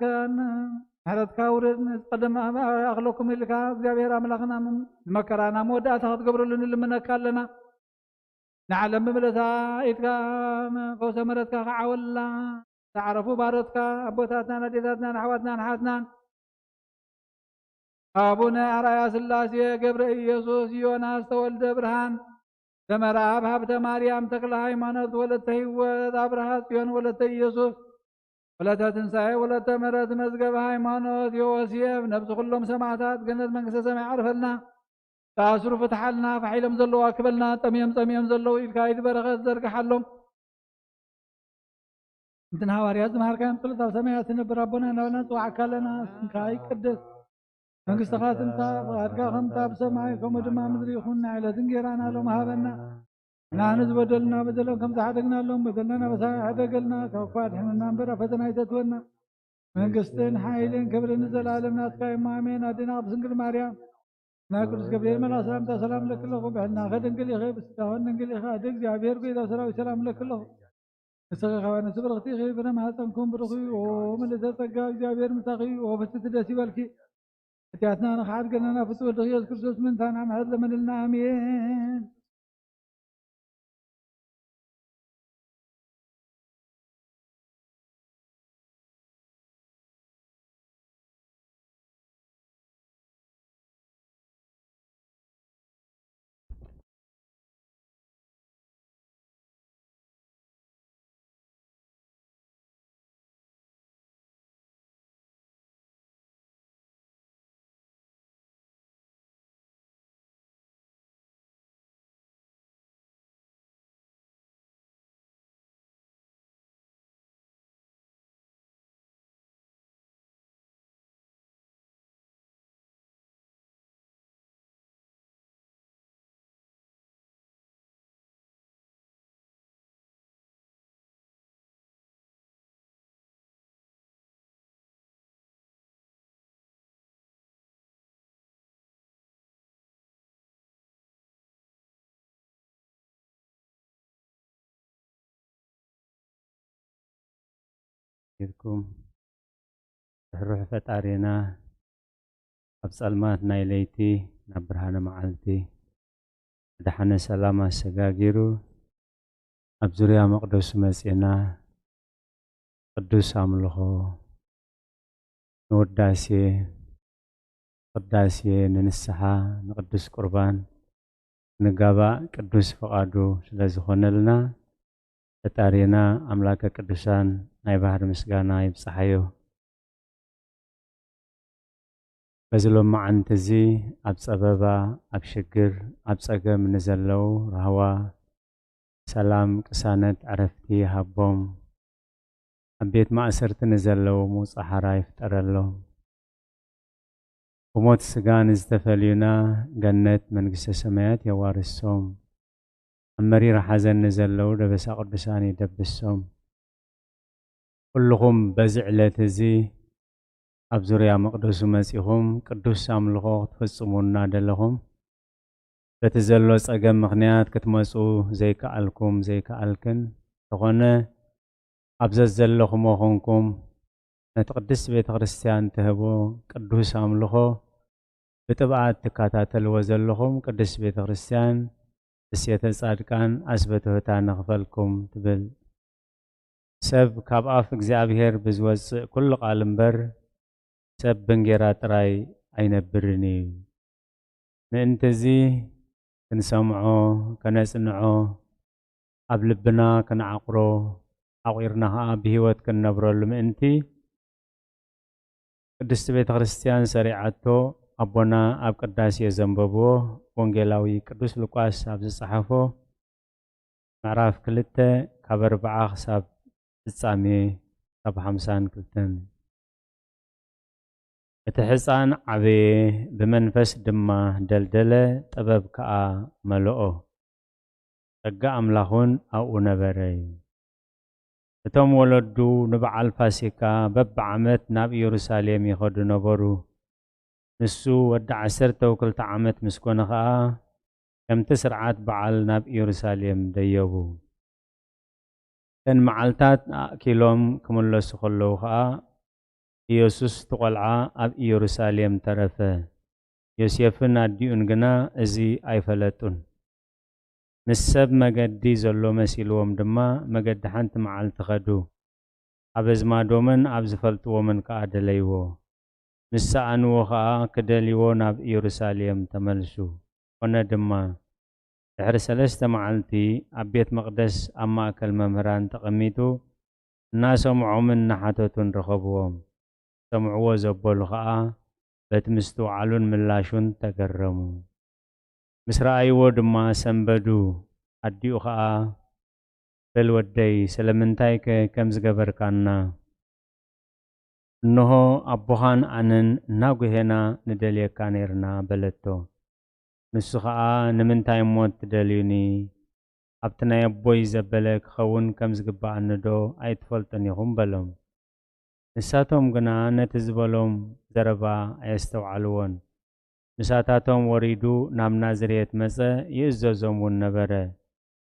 ከን ምሕረትካ ውርድ። ነዚ ቀደም ኣኽለኩም ኢልካ እግዚኣብሔር ኣምላኽና ንመከራና መወዳእታ ክትገብረሉ ንልምነካ ኣለና። ንዓለም ብምልእታ ኢድካ ፈውሰ ምሕረትካ ክዓወላ። ዝዓረፉ ባሮትካ ኣቦታትናን ኣዴታትናን ኣሕዋትናን ሓትናን ኣቡነ ኣርኣያ ስላሴ፣ ገብረ ኢየሱስ፣ ዮናስ፣ ተወልደ ብርሃን፣ ሰመረኣብ፣ ሃብተ ማርያም፣ ተክለ ሃይማኖት፣ ወለተ ህይወት፣ ኣብርሃ ጽዮን፣ ወለተ ኢየሱስ፣ ወለተ ትንሳኤ፣ ወለተ ምሕረት፣ መዝገበ ሃይማኖት፣ ዮሴፍ፣ ነብሲ ኩሎም ሰማዕታት ገነት መንግስተ ሰማይ ዓርፈልና። ተኣስሩ ፍትሓልና፣ ፋሕ ኢሎም ዘለዉ ኣክበልና፣ ጠምዮም ጸሚኦም ዘለዉ ኢድካ ኢድ በረኸት ዘርግሓሎም። እንትን ሃዋርያት ዝመሃርካዮም ጸሎት ኣብ ሰማያት ትነብር ኣቦና እናበልና ንጽዋዓካ ኣለና። ስምካ ይቀደስ፣ መንግስትኻ ትምጻእ፣ ፍቓድካ ከምታ ኣብ ሰማይ ከምኡ ድማ ምድሪ ይኹን። ናይ ዕለት እንጌራና ሎም ሃበና። ንዓና ዝበደሉና በደሎም ከም ዝሓደግናሎም በደልና ናበሳ ይሕደገልና፣ ካብ ክፉእ ኣድሕነና እምበር ኣብ ፈተና ኣይተእትወና። መንግስትን ሓይልን ክብርን ንዘለኣለም ናትካ እዩ። ኣሜን። ኣዴና ቅድስት ድንግል ማርያም ናይ ቅዱስ ገብርኤል መልኣክ ሰላምታ ሰላም ለኪ ኣለኹ። ብሕልናኸ ድንግል ኢኺ፣ ብስጋኸን ድንግል ኢኺ። ኣደ እግዚኣብሔር ጎይታ ሰራዊት ሰላም ለኪ ኣለኹ። ንስኺ ከዋንስ ብርኽቲ ኢኺ፣ ፍረ ማህፀንኩም ብሩኽ እዩ። ኦ ምልእተ ጸጋ፣ እግዚኣብሔር ምሳኺ እዩ። ኦ ፍስቲ ደስ ይበልኪ፣ ሓጢኣትና ንኽሓድገና ናብ ፍትወ ወልድኺ ኢየሱስ ክርስቶስ ምእንታና ምሕረት ለመንልና። ኣሜን። ኢልኩም ርሕሩሕ ፈጣሪና ኣብ ጸልማት ናይ ለይቲ ናብ ብርሃነ መዓልቲ ኣድሓነ ሰላም ኣሰጋጊሩ ኣብ ዙርያ መቕደሱ መጺእና ቅዱስ ኣምልኾ ንውዳሴ፣ ቅዳሴ፣ ንንስሓ፣ ንቅዱስ ቁርባን ንጋባእ ቅዱስ ፍቓዱ ስለ ዝኾነልና ፈጣሪና ኣምላከ ቅዱሳን ናይ ባህሪ ምስጋና ይብጽሓዮ። በዚ ሎማዓንቲ እዚ ኣብ ጸበባ፣ ኣብ ሽግር፣ ኣብ ጸገም ንዘለዉ ራህዋ፣ ሰላም፣ ቅሳነት፣ ዕረፍቲ ይሃቦም። ኣብ ቤት ማእሰርቲ ንዘለዉ ምውጻእ ሓራ ይፍጠረሎም። ብሞት ስጋ ንዝተፈልዩና ገነት መንግስተ ሰማያት የዋርሶም። ኣብ መሪር ሓዘን ንዘለዉ ደበሳ ቅዱሳን ይደብሶም። ኩልኹም በዚ ዕለት እዚ ኣብ ዙርያ መቕደሱ መጺኹም ቅዱስ ኣምልኾ ክትፍጽሙ እናደለኹም በቲ ዘሎ ጸገም ምኽንያት ክትመጹ ዘይከኣልኩም ዘይከኣልክን እንተኾነ ኣብ ዘዘለኹሞ ኾንኩም ነቲ ቅድስት ቤተ ክርስቲያን ትህቦ ቅዱስ ኣምልኾ ብጥብኣት ትከታተልዎ ዘለኹም ቅድስት ቤተ ክርስቲያን እሴተ ጻድቃን ኣስበትሑታ ንኽፈልኩም ትብል። ሰብ ካብ ኣፍ እግዚኣብሔር ብዝወጽእ ኩሉ ቃል እምበር ሰብ ብእንጌራ ጥራይ ኣይነብርን እዩ። ምእንቲ እዚ ክንሰምዖ፣ ከነጽንዖ፣ ኣብ ልብና ክንዓቑሮ፣ ዓቑርና ኸኣ ብህይወት ክንነብረሉ ምእንቲ ቅድስቲ ቤተ ክርስቲያን ሰሪዓቶ ኣቦና ኣብ ቅዳሴ ዘንበብዎ ወንጌላዊ ቅዱስ ሉቃስ ኣብ ዝጸሓፎ ምዕራፍ ክልተ ካብ ኣርብዓ ክሳብ ፍጻሜ ካብ ሓምሳን ክልተን። እቲ ሕፃን ዓበየ፣ ብመንፈስ ድማ ደልደለ፣ ጥበብ ከኣ መለኦ። ጸጋ ኣምላኽ እውን ኣብኡ ነበረ። እቶም ወለዱ ንበዓል ፋሲካ በብዓመት ናብ ኢየሩሳሌም ይኸዱ ነበሩ። ንሱ ወዲ ዓሰርተ ክልተ ዓመት ምስ ኮነ ኸኣ፣ ከምቲ ስርዓት በዓል ናብ ኢየሩሳሌም ደየቡ። እተን መዓልታት ኣእኪሎም ክምለሱ ከለዉ ኸኣ፣ ኢየሱስ እቲ ቈልዓ ኣብ ኢየሩሳሌም ተረፈ። ዮሴፍን ኣዲኡን ግና እዚ ኣይፈለጡን። ምስ ሰብ መገዲ ዘሎ መሲልዎም ድማ፣ መገዲ ሓንቲ መዓልቲ ኸዱ። ኣብ ኣዝማዶምን ኣብ ዝፈልጥዎምን ከኣ ደለይዎ። ምስ ሰኣንዎ ኸኣ ክደልይዎ ናብ ኢየሩሳሌም ተመልሱ። ኮነ ድማ፣ ድሕሪ ሰለስተ መዓልቲ ኣብ ቤት መቕደስ ኣብ ማእከል መምህራን ተቐሚጡ እናሰምዖምን እናሓተቱን ረኸብዎም። ሰምዕዎ ዘበሉ ኸኣ በቲ ምስትውዓሉን ምላሹን ተገረሙ። ምስ ረኣይዎ ድማ ሰንበዱ። ኣዲኡ ኸኣ፣ "በል ወደይ፣ ስለምንታይከ ከምዚ ገበርካና? እንሆ ኣቦኻን ኣነን እናጒሄና ንደልየካ ነይርና" በለቶ። ንሱ ኸኣ፣ "ንምንታይ እሞ ትደልዩኒ? ኣብቲ ናይ ኣቦይ ዘበለ ክኸውን ከም ዝግብኣኒዶ ኣይትፈልጡን ኢኹም?" በሎም። ንሳቶም ግና ነቲ ዝበሎም ዘረባ ኣየስተውዓልዎን። ምሳታቶም ወሪዱ ናብ ናዝሬት መጸ፣ ይእዘዞም እውን ነበረ።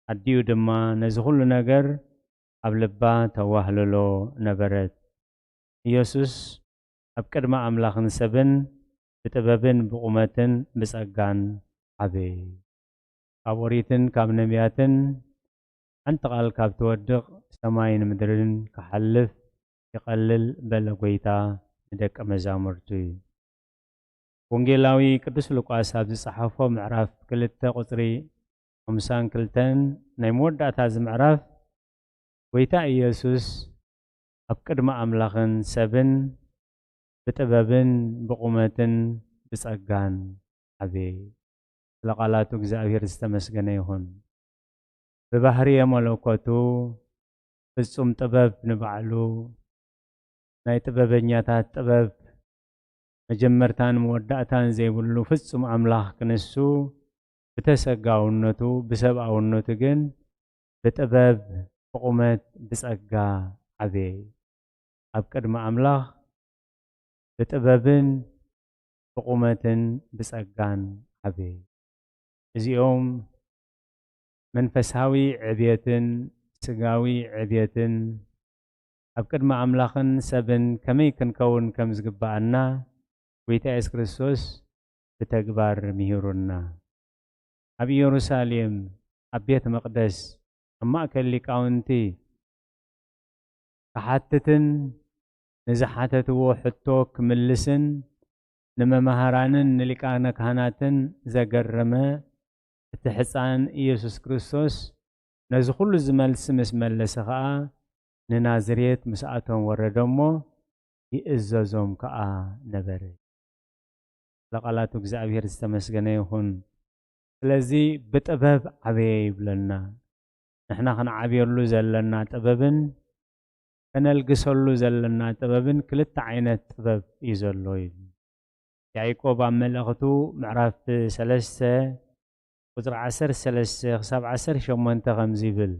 ኣዲኡ ድማ ነዚ ኹሉ ነገር ኣብ ልባ ተዋህልሎ ነበረት። ኢየሱስ ኣብ ቅድሚ ኣምላኽን ሰብን ብጥበብን ብቑመትን ብጸጋን ዓበየ። ካብ ኦሪትን ካብ ነቢያትን ሓንቲ ቓል ካብ ትወድቕ፣ ሰማይን ምድርን ክሓልፍ ይቐልል በለ ጐይታ ንደቀ መዛሙርቱ። ወንጌላዊ ቅዱስ ሉቃስ ኣብ ዝጸሓፎ ምዕራፍ ክልተ ቁጽሪ ሓምሳን ክልተን፣ ናይ መወዳእታ እዚ ምዕራፍ፣ ጐይታ ኢየሱስ ኣብ ቅድሚ ኣምላኽን ሰብን ብጥበብን ብቑመትን ብጸጋን ዓበየ። ስለ ቃላቱ እግዚኣብሔር ዝተመስገነ ይኹን። ብባህርየ መለኮቱ ፍጹም ጥበብ ንባዕሉ፣ ናይ ጥበበኛታት ጥበብ፣ መጀመርታን መወዳእታን ዘይብሉ ፍጹም ኣምላኽ ክንሱ፣ ብተሰጋውነቱ፣ ብሰብኣውነቱ ግን ብጥበብ፣ ብቑመት፣ ብጸጋ ዓበየ። ኣብ ቅድሚ ኣምላኽ ብጥበብን ብቑመትን ብጸጋን ዓበየ። እዚኦም መንፈሳዊ ዕብየትን ስጋዊ ዕብየትን ኣብ ቅድሚ ኣምላኽን ሰብን ከመይ ክንከውን ከም ዝግብኣና ጐይታ የሱስ ክርስቶስ ብተግባር ምሂሩና። ኣብ ኢየሩሳሌም፣ ኣብ ቤት መቕደስ፣ ኣብ ማእከል ሊቃውንቲ ክሓትትን ንዝሓተትዎ ሕቶ ክምልስን ንመማህራንን ንሊቃነ ካህናትን ዘገረመ እቲ ሕፃን ኢየሱስ ክርስቶስ ነዚ ኹሉ ዝመልስ ምስ መለሰ ኸኣ ንናዝሬት ምስኣቶም ወረደ እሞ ይእዘዞም ከኣ ነበረ። ለቃላቱ እግዚኣብሔር ዝተመስገነ ይኹን። ስለዚ ብጥበብ ዓበየ ይብለና። ንሕና ክንዓብየሉ ዘለና ጥበብን ከነልግሰሉ ዘለና ጥበብን ክልተ ዓይነት ጥበብ እዩ ዘሎ ይብል። ያዕቆብ ኣብ መልእኽቱ ምዕራፍ ሰለስተ ቁጽሪ ዓሰርተ ሰለስተ ክሳብ ዓሰርተ ሸሞንተ ከምዚ ይብል፣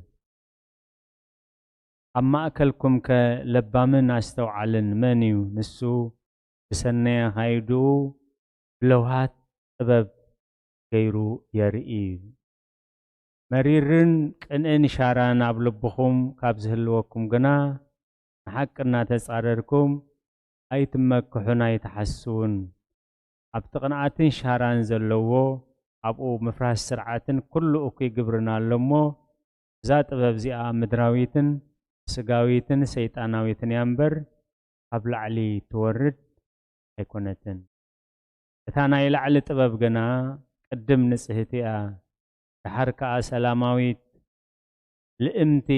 ኣብ ማእከልኩምከ ለባምን ኣስተውዓልን መን እዩ? ንሱ ብሰናይ ኣኻይድኡ ብለውሃት ጥበብ ገይሩ የርኢ። መሪርን ቅንእን ሻራን ኣብ ልብኹም ካብ ዝህልወኩም ግና፣ ንሓቂ እናተጻረርኩም ኣይትመክሑን ኣይትሓስዉን። ኣብቲ ቅንኣትን ሻራን ዘለዎ፣ ኣብኡ ምፍራስ ስርዓትን ኩሉ እኩይ ግብርን ኣሎ እሞ፣ እዛ ጥበብ እዚኣ ምድራዊትን ስጋዊትን ሰይጣናዊትን እያ እምበር፣ ካብ ላዕሊ ትወርድ ኣይኮነትን። እታ ናይ ላዕሊ ጥበብ ግና ቅድም ንጽህቲ እያ፣ ደሓር ከኣ ሰላማዊት፣ ልእምቲ፣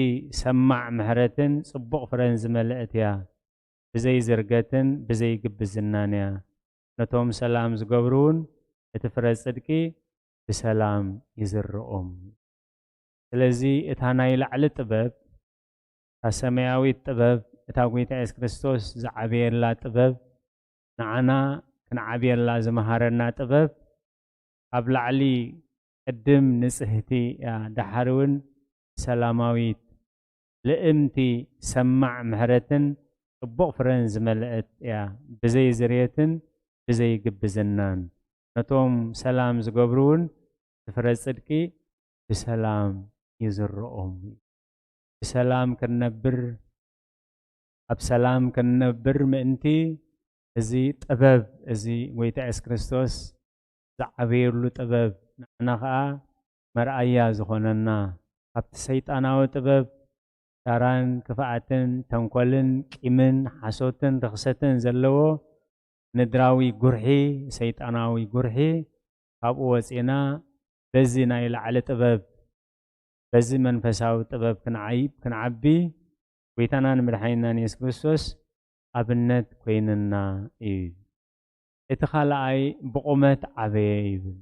ሰማዕ ምሕረትን ጽቡቕ ፍረን ዝመልአት እያ። ብዘይ ዝርገትን ብዘይ ግብዝናን እያ። ነቶም ሰላም ዝገብሩ እውን እቲ ፍረ ጽድቂ ብሰላም ይዝርኦም። ስለዚ እታ ናይ ላዕሊ ጥበብ፣ እታ ሰማያዊት ጥበብ፣ እታ ጐይታ የሱስ ክርስቶስ ዝዓበየላ ጥበብ፣ ንዓና ክንዓብየላ ዝመሃረና ጥበብ፣ ካብ ላዕሊ ቅድም ንጽህቲ እያ፣ ደሓር እውን ሰላማዊት፣ ልእምቲ፣ ሰማዕ ምሕረትን ጽቡቕ ፍረን ዝመልአት እያ፣ ብዘይ ዝርየትን ብዘይ ግብዝናን። ነቶም ሰላም ዝገብሩ እውን እቲ ፍረ ጽድቂ ብሰላም ይዝርኦም። ብሰላም ክንነብር፣ ኣብ ሰላም ክንነብር ምእንቲ እዚ ጥበብ፣ እዚ ጐይታ የሱስ ክርስቶስ ዝዓበየሉ ጥበብ፣ ንዓና ኸኣ መርኣያ ዝኾነና፣ ካብቲ ሰይጣናዊ ጥበብ፣ ዳራን ክፍኣትን ተንኮልን ቂምን ሓሶትን ርኽሰትን ዘለዎ ምድራዊ ጉርሒ፣ ሰይጣናዊ ጉርሒ፣ ካብኡ ወጺእና በዚ ናይ ላዕሊ ጥበብ፣ በዚ መንፈሳዊ ጥበብ ክንዓይብ፣ ክንዓቢ፣ ጐይታናን መድሓኒናን የሱስ ክርስቶስ ኣብነት ኮይንና እዩ። እቲ ካልኣይ ብቑመት ዓበየ ይብል።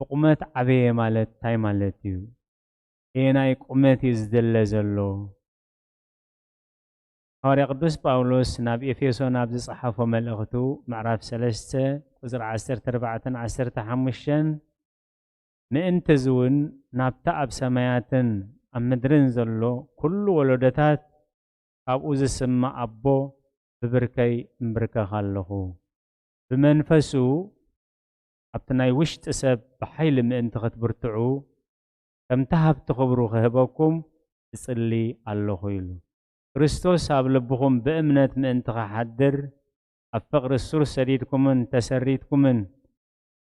ብቑመት ዓበየ ማለት እንታይ ማለት እዩ? ኣየናይ ቁመት እዩ ዝድለ ዘሎ? ሃዋርያ ቅዱስ ጳውሎስ ናብ ኤፌሶን ኣብ ዝጸሓፎ መልእኽቱ ምዕራፍ ሰለስተ ቁጽሪ ዓሰርተ ኣርባዕተን ዓሰርተ ሓሙሽተን፣ ምእንቲ እዚ እውን ናብታ ኣብ ሰማያትን ኣብ ምድርን ዘሎ ኩሉ ወለዶታት ካብኡ ዝስማዕ ኣቦ ብብርከይ እምብርከኽ ኣለኹ። ብመንፈሱ ኣብቲ ናይ ውሽጢ ሰብ ብሓይሊ ምእንቲ ክትብርትዑ፣ ከምቲ ሃብቲ ክብሩ ክህበኩም እጽሊ ኣለኹ ኢሉ። ክርስቶስ ኣብ ልብኹም ብእምነት ምእንቲ ክሓድር፣ ኣብ ፍቕሪ ሱር ሰዲድኩምን ተሰሪትኩምን፣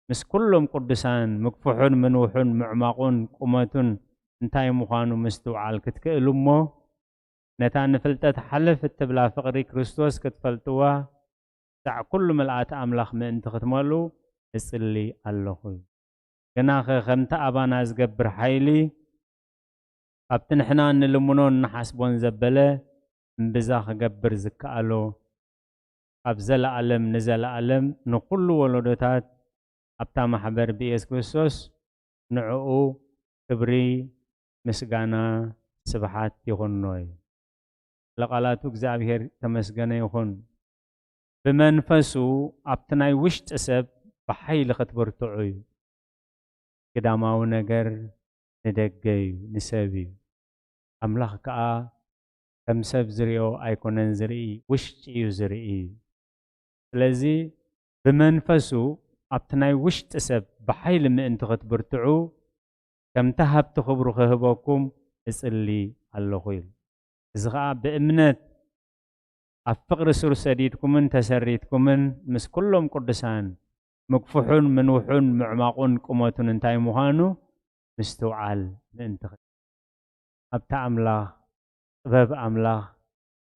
ምስ ኩሎም ቅዱሳን ምግፍሑን ምንውሑን ምዕማቑን ቁመቱን እንታይ ምዃኑ ምስትውዓል ክትክእሉ እሞ፣ ነታ ንፍልጠት ሓለፍ እትብላ ፍቕሪ ክርስቶስ ክትፈልጥዋ፣ ክሳዕ ኩሉ ምልኣት ኣምላኽ ምእንቲ ክትመልኡ እጽሊ ኣለኹ። ግናኸ ከምቲ ኣባና ዝገብር ሓይሊ፣ ኣብቲ ንሕና እንልምኖን እንሓስቦን ዘበለ እምብዛ ክገብር ዝከኣሎ፣ ካብ ዘለኣለም ንዘለኣለም ንኹሉ ወለዶታት ኣብታ ማሕበር ብኢየሱስ ክርስቶስ ንዕኡ ክብሪ፣ ምስጋና፣ ስብሓት ይኹኖ እዩ። ለቃላቱ እግዚኣብሔር ተመስገነ ይኹን። ብመንፈሱ ኣብቲ ናይ ውሽጢ ሰብ ብሓይሊ ክትብርትዑ እዩ። ግዳማዊ ነገር ንደገ እዩ፣ ንሰብ እዩ። ኣምላኽ ከኣ ከም ሰብ ዝርእዮ ኣይኮነን ዝርኢ፣ ውሽጢ እዩ ዝርኢ። ስለዚ ብመንፈሱ ኣብቲ ናይ ውሽጢ ሰብ ብሓይሊ ምእንቲ ክትብርትዑ፣ ከምቲ ሃብቲ ክብሩ ክህበኩም እጽሊ ኣለኹ ኢሉ። እዚ ኸኣ ብእምነት ኣብ ፍቕሪ ሱር ሰዲድኩምን ተሰሪትኩምን ምስ ኩሎም ቅዱሳን ምግፍሑን ምንውሑን ምዕማቑን ቁመቱን እንታይ ምዃኑ ምስትውዓል ምእንቲ ክእል። ኣብታ ኣምላኽ፣ ጥበብ ኣምላኽ፣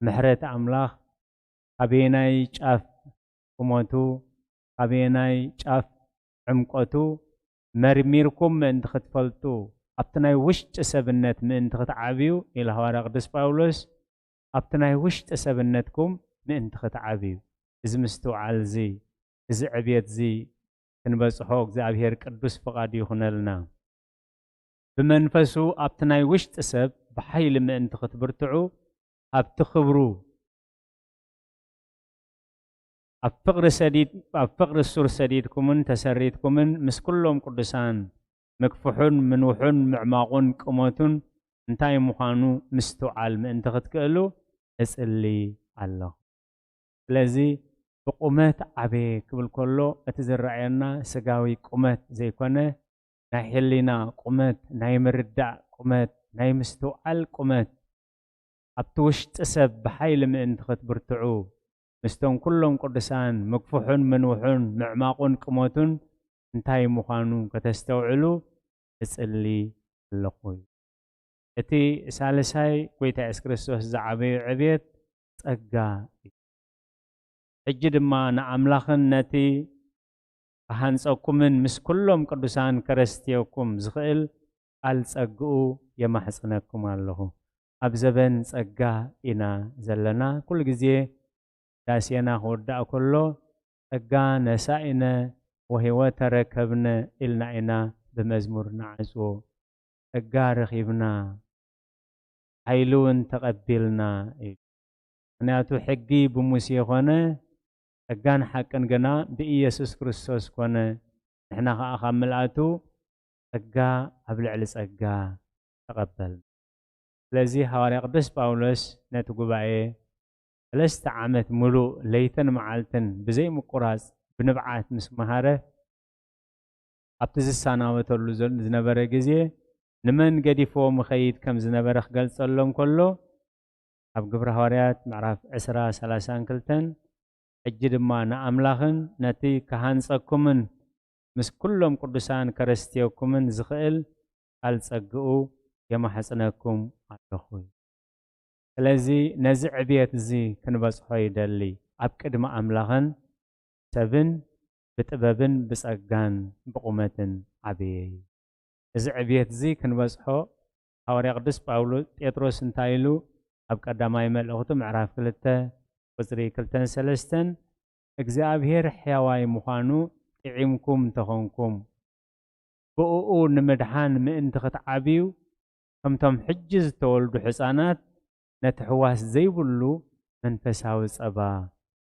ምሕረት ኣምላኽ ኣበየናይ ጫፍ ቁመቱ፣ ኣበየናይ ጫፍ ዕምቆቱ መርሚርኩም ምእንቲ ክትፈልጡ፣ ኣብቲ ናይ ውሽጢ ሰብነት ምእንቲ ክትዓብዩ ኢሉ ሃዋርያ ቅዱስ ጳውሎስ፣ ኣብቲ ናይ ውሽጢ ሰብነትኩም ምእንቲ ክትዓብዩ። እዚ ምስትውዓል እዚ፣ እዚ ዕብየት እዚ ክንበጽሖ እግዚኣብሔር ቅዱስ ፍቓዱ ይኹነልና። ብመንፈሱ ኣብቲ ናይ ውሽጢ ሰብ ብሓይሊ ምእንቲ ክትብርትዑ፣ ኣብቲ ክብሩ ኣብ ፍቕሪ ሰዲድ-፣ ኣብ ፍቕሪ ሱር ሰዲድኩምን ተሰሪትኩምን ምስ ኩሎም ቅዱሳን ምግፍሑን ምንውሑን ምዕማቑን ቁመቱን እንታይ ምዃኑ ምስትውዓል ምእንቲ ክትክእሉ እጽሊ ኣለኹ። ስለዚ ብቁመት ዓበየ ክብል ከሎ እቲ ዝረኣየና ስጋዊ ቁመት ዘይኮነ ናይ ሕሊና ቁመት፣ ናይ ምርዳእ ቁመት፣ ናይ ምስትውዓል ቁመት፣ ኣብቲ ውሽጢ ሰብ ብሓይሊ ምእንቲ ክትብርትዑ፣ ምስቶም ኩሎም ቅዱሳን ምግፍሑን ምንውሑን ምዕማቑን ቁመቱን እንታይ ምዃኑ ከተስተውዕሉ እጽሊ ኣለኹ። እቲ ሳልሳይ ጐይታ የሱስ ክርስቶስ ዝዓበዩ ዕብየት ጸጋ እዩ። ሕጂ ድማ ንኣምላኽን ነቲ ክሃንጸኩምን ምስ ኩሎም ቅዱሳን ከረስትየኩም ዝኽእል ቃል ጸግኡ የማሕጽነኩም ኣለኹ። ኣብ ዘበን ጸጋ ኢና ዘለና። ኩሉ ግዜ ዳሴና ክውዳእ ከሎ፣ "ጸጋ ነሳኢነ ወህይወት ተረከብነ" ኢልና ኢና ብመዝሙር ንዓጽዎ። ጸጋ ረኺብና፣ ሓይሊ እውን ተቐቢልና እዩ። ምኽንያቱ ሕጊ ብሙሴ ኮነ፣ ጸጋን ሓቅን ግና ብኢየሱስ ክርስቶስ ኮነ። ንሕና ኸኣ ካብ ምልኣቱ ጸጋ ኣብ ልዕሊ ጸጋ ተቐበልና። ስለዚ ሃዋርያ ቅዱስ ጳውሎስ ነቲ ጉባኤ ሰለስተ ዓመት ምሉእ ለይትን መዓልትን ብዘይምቁራጽ ብንብዓት ምስ መሃረ፣ ኣብቲ ዝሰናበተሉ ዘ-፣ ዝነበረ ግዜ ንመን ገዲፍዎ ምኸይድ ከም ዝነበረ ክገልጸሎም ከሎ፣ ኣብ ግብረ ሃዋርያት ምዕራፍ ዕስራ ሰላሳን ክልተን፣ "ሕጂ ድማ ንኣምላኽን ነቲ ክሃንጸኩምን ምስ ኩሎም ቅዱሳን ከረስትየኩምን ዝኽእል ቃል ጸግኡ የማሕጽነኩም ኣለኹ" እዩ። ስለዚ ነዚ ዕብየት እዚ ክንበጽሖ ይደሊ። ኣብ ቅድሚ ኣምላኽን ሰብን ብጥበብን ብጸጋን ብቑመትን ዓብየ እዩ። እዚ ዕብየት እዚ ክንበጽሖ ሃዋርያ ቅዱስ ጳውሎ-፣ ጴጥሮስ እንታይ ኢሉ ኣብ ቀዳማይ መልእኽቱ ምዕራፍ ክልተ ቁጽሪ ክልተን ሰለስተን፣ "እግዚኣብሔር ሕያዋይ ምዃኑ ጥዒምኩም እንተኾንኩም፣ ብእኡ ንምድሓን ምእንቲ ክትዓብዩ፣ ከምቶም ሕጂ ዝተወልዱ ሕፃናት ነቲ ሕዋስ ዘይብሉ መንፈሳዊ ጸባ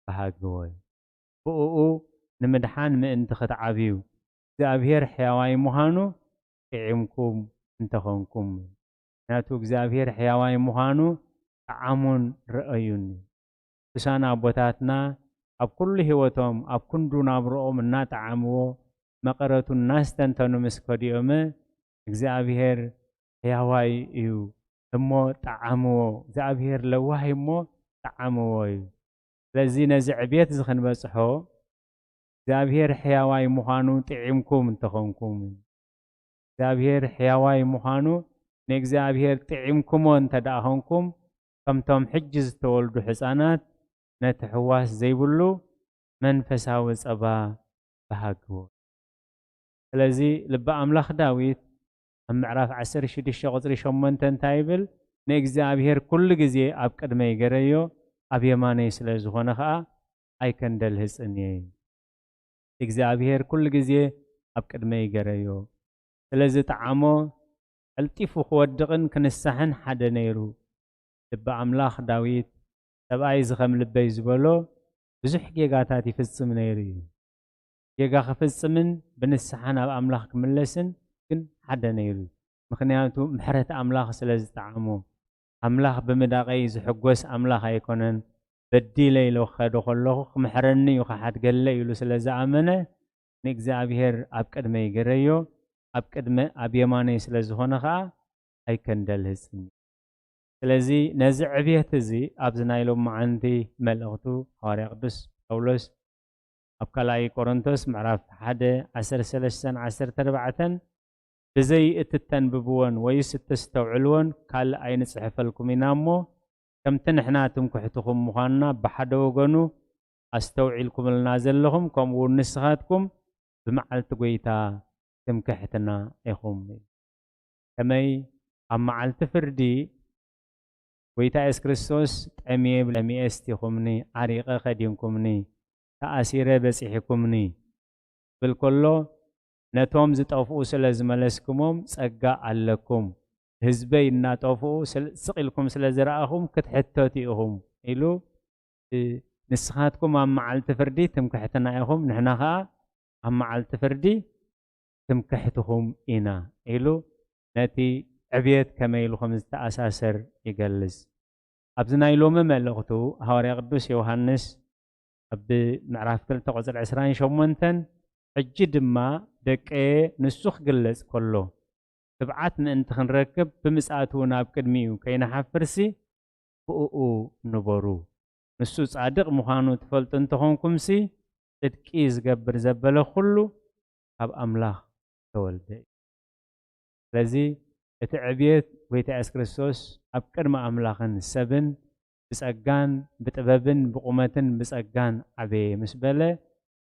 ተሃግዎ እዩ። ብእኡ ንምድሓን ምእንቲ ክትዓብዩ፣ እግዚኣብሔር ሕያዋይ ምዃኑ ጥዒምኩም እንተኾንኩም" እዩ። ምኽንያቱ እግዚኣብሔር ሕያዋይ ምዃኑ ጠዓሙን ረኣዩን እዩ። ቅዱሳን ኣቦታትና ኣብ ኩሉ ህይወቶም፣ ኣብ ክንዱ ናብርኦም እናጠዓምዎ፣ መቐረቱ እናስተንተኑ ምስ ከድኦመ፣ "እግዚኣብሔር ሕያዋይ እዩ እሞ ጠዓምዎ፣ እግዚኣብሔር ለዋህ እዩ እሞ ጠዓምዎ" እዩ። ስለዚ ነዚ ዕብየት እዚ ክንበጽሖ፣ እግዚኣብሔር ሕያዋይ ምዃኑ ጥዒምኩም እንተኾንኩም፣ እግዚኣብሔር ሕያዋይ ምዃኑ ንእግዚኣብሔር ጥዒምኩሞ እንተ ደኣ ኾንኩም፣ ከምቶም ሕጂ ዝተወልዱ ሕፃናት ነቲ ሕዋስ ዘይብሉ መንፈሳዊ ጸባ ተሃግዎ። ስለዚ ልበ ኣምላኽ ዳዊት ኣብ ምዕራፍ ዓሰርተ ሽዱሽተ ቁጽሪ ሸሞንተ እንታይ ይብል? "ንእግዚኣብሔር ኩሉ ግዜ ኣብ ቅድመይ ገረዮ፣ ኣብ የማነይ ስለ ዝኾነ ኸኣ ኣይከንደልህጽን እየ" ይብል። እግዚኣብሔር ኩሉ ግዜ ኣብ ቅድመይ ገረዮ። ስለዚ ጠዓሞ ቀልጢፉ ክወድቕን ክንሳሕን ሓደ ነይሩ። ልበ ኣምላኽ ዳዊት፣ "ሰብኣይ እዚ ከም ልበይ" ዝበሎ ብዙሕ ጌጋታት ይፍጽም ነይሩ እዩ። ጌጋ ክፍጽምን ብንስሓ ናብ ኣምላኽ ክምለስን ግን ሓደ ነይሩ። ምኽንያቱ ምሕረት ኣምላኽ ስለ ዝጠዓሞ፣ ኣምላኽ ብምዳቐይ ዝሕጎስ ኣምላኽ ኣይኮነን፣ በዲለ ኢለ ክኸዶ ከለኹ ክምሕረኒ እዩ ክሓድገለይ ኢሉ ስለ ዝኣመነ፣ ንእግዚኣብሔር ኣብ ቅድመይ ገረዮ፣ ኣብ ቅድመ፣ ኣብ የማነይ ስለ ዝኾነ ኸኣ ኣይከንደልህጽን። ስለዚ ነዚ ዕብየት እዚ ኣብዚ ናይ ሎማዓንቲ መልእኽቱ ሃዋርያ ቅዱስ ጳውሎስ ኣብ ካልኣይ ቆሮንቶስ ምዕራፍ ሓደ ዓሰርተ ሰለስተን ዓሰርተ ኣርባዕተን፣ "ብዘይ እትተንብብዎን ወይስ እተስተውዕልዎን ካልእ ኣይንጽሕፈልኩም ኢና እሞ፣ ከምቲ ንሕና ትምክሕትኹም ምዃንና ብሓደ ወገኑ ኣስተውዒልኩምልና ዘለኹም፣ ከምኡ እውን ንስኻትኩም ብመዓልቲ ጐይታ ትምክሕትና ኢኹም" ኢሉ። ከመይ ኣብ መዓልቲ ፍርዲ ጐይታ የሱስ ክርስቶስ፣ "ጠምየ ጠሚየ ስቲኹምኒ፣ ዓሪቐ ከዲንኩምኒ፣ ተኣሲረ በጺሕኩምኒ" ክብል ከሎ፣ ነቶም ዝጠፍኡ ስለ ዝመለስኩሞም ጸጋ ኣለኩም። ህዝበይ እናጠፍኡ ስል-፣ ስቕ ኢልኩም ስለ ዝረኣኹም ክትሕተቱ ኢኹም ኢሉ፣ እ፣ ንስኻትኩም ኣብ መዓልቲ ፍርዲ ትምክሕትና ኢኹም፣ ንሕና ኸኣ ኣብ መዓልቲ ፍርዲ ትምክሕትኹም ኢና ኢሉ ነቲ ዕብየት ከመይ ኢሉ ከም ዝተኣሳሰር ይገልጽ። ኣብዚ ናይ ሎሚ መልእኽቱ ሃዋርያ ቅዱስ ዮሃንስ ኣብ ምዕራፍ ክልተ ቁጽሪ ዕስራን ሸሞንተን፣ "ሕጂ ድማ ደቀየ ንሱ ክግለጽ ከሎ፣ ትብዓት ምእንቲ ክንረክብ ብምጽኣቱ እውን ኣብ ቅድሚኡ ከይንሓፍርሲ ብእኡ ንበሩ። ንሱ ጻድቕ ምዃኑ ትፈልጡ እንተኾንኩምሲ፣ ጽድቂ ዝገብር ዘበለ ኩሉ ካብ ኣምላኽ ተወልደ እዩ." ስለዚ እቲ ዕብየት ጐይታ የሱስ ክርስቶስ ኣብ ቅድሚ ኣምላኽን ሰብን ብጸጋን ብጥበብን ብቑመትን ብጸጋን ዓበየ ምስ በለ፣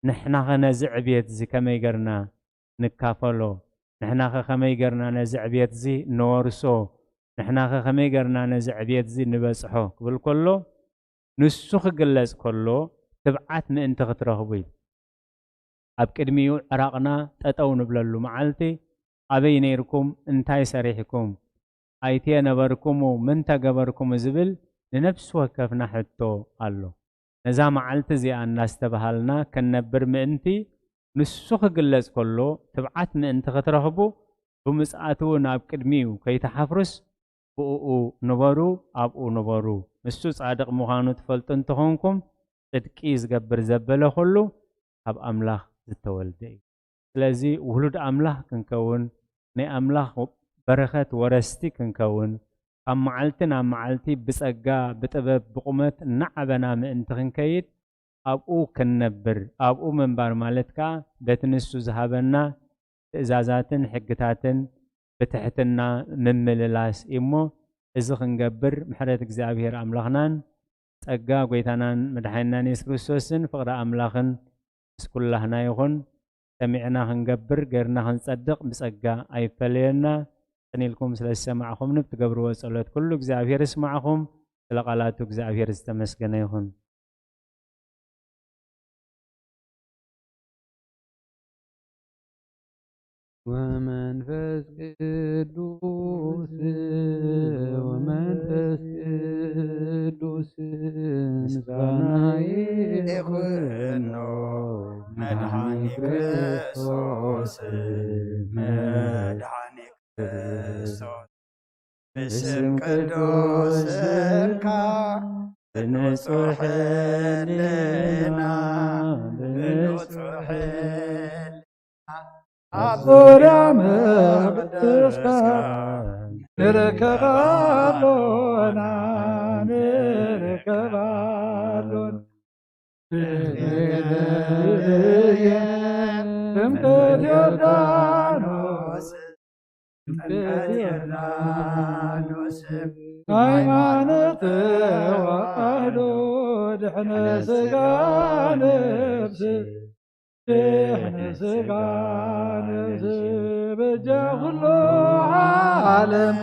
ንሕናኸ ነዚ ዕብየት እዚ ከመይ ገርና ንካፈሎ? ንሕናኸ ከመይ ገርና ነዚ ዕብየት እዚ ንወርሶ? ንሕናኸ ከመይ ገርና ነዚ ዕብየት እዚ ንበጽሖ? ክብል ከሎ፣ ንሱ ክግለጽ ከሎ፣ ትብዓት ምእንቲ ክትረኽቡ ኢሉ። ኣብ ቅድሚኡ ዕራቕና ጠጠው ንብለሉ መዓልቲ፣ ኣበይ ነይርኩም? እንታይ ሰሪሕኩም? ኣይትየ ነበርኩሙ? ምን ተገበርኩሙ? ዝብል ንነፍሲ ወከፍና ሕቶ ኣሎ። ነዛ መዓልቲ እዚኣ እናስተብሃልና ክንነብር ምእንቲ፣ ንሱ ክግለጽ ከሎ፣ ትብዓት ምእንቲ ክትረኽቡ፣ ብምጽኣቱ እውን ኣብ ቅድሚኡ ከይትሓፍሩስ፣ ብእኡ ንበሩ፣ ኣብኡ ንበሩ። ንሱ ጻድቕ ምዃኑ ትፈልጡ እንተኾንኩም፣ ጽድቂ ዝገብር ዘበለ ኹሉ ካብ ኣምላኽ ዝተወልደ እዩ። ስለዚ ውሉድ ኣምላኽ ክንከውን፣ ናይ ኣምላኽ በረኸት ወረስቲ ክንከውን፣ ካብ መዓልቲ ናብ መዓልቲ ብጸጋ፣ ብጥበብ፣ ብቑመት እናዓበና ምእንቲ ክንከይድ፣ ኣብኡ ክንነብር፣ ኣብኡ ምንባር ማለት ከኣ በቲ ንሱ ዝሃበና ትእዛዛትን ሕግታትን ብትሕትና ምምልላስ እዩ እሞ፣ እዚ ክንገብር ምሕረት እግዚኣብሔር ኣምላኽናን ጸጋ ጐይታናን መድሓኒናን የሱስ ክርስቶስን ፍቕሪ ኣምላኽን ምስ ኩላህና ይኹን። ሰሚዕና ክንገብር፣ ገርና ክንጸድቕ ብጸጋ ኣይፈለየና። ጽን ኢልኩም ስለ ዝሰማዕኹምኒ ብትገብርዎ ጸሎት ኩሉ እግዚኣብሔር ይስማዕኹም። ስለ ቃላቱ እግዚኣብሔር ዝተመስገነ ይኹን። ወመንፈስ ቅዱስ፣ ወመንፈስ ቅዱስ ምስጋና ይኹኖ፣ መድሓኒ ክርስቶስ፣ መድሓኒ ክርስቶስ። ብስም ቅዱስ ስምካ ብንጹሕ ሕልና፣ ብንጹሕ ሕልና ኣብ ዙርያ መቕደስካ ንርከብ ኣሎና፣ ንርከብ ኣሎና። ጥምቀት ዮርዳኖስ፣ ጥምቀት ዮርዳኖስ፣ ሃይማኖት ተዋህዶ፣ ድሕነ ስጋ ነፍስ፣ ድሕነ ስጋ ነፍስ፣ በጃ ኩሉ ዓለም፣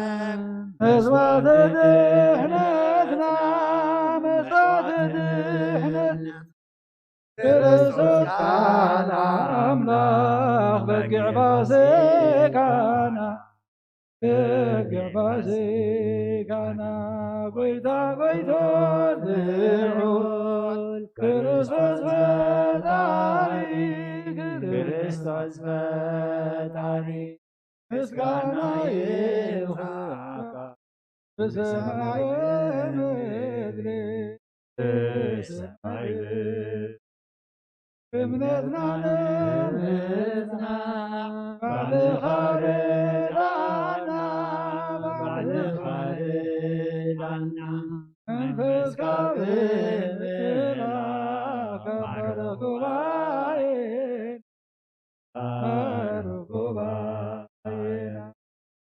መስዋዕተ ድሕነትና፣ መስዋዕተ ድሕነት፣ ክርስቶስ ቃል ኣምላኽ በጊዕ ፋሲካና፣ በጊዕ ፋሲካና፣ ጐይታ ጐይቶት ልዑል ክርስቶስ ፈጣሪ፣ ክርስቶስ ፈጣሪ፣ ምስጋና ይብቃዓካ። ብሰማይ ብምድሪ፣ ብሰማይ ብምድሪ፣ እምነትና ንምጽና፣ ባዕልኻ ርዳና፣ ባዕልኻ ርዳና። መንፈስካ ብምልኣኽ፣ ባርኽ ጉባኤ፣ ባርኽ ጉባኤና።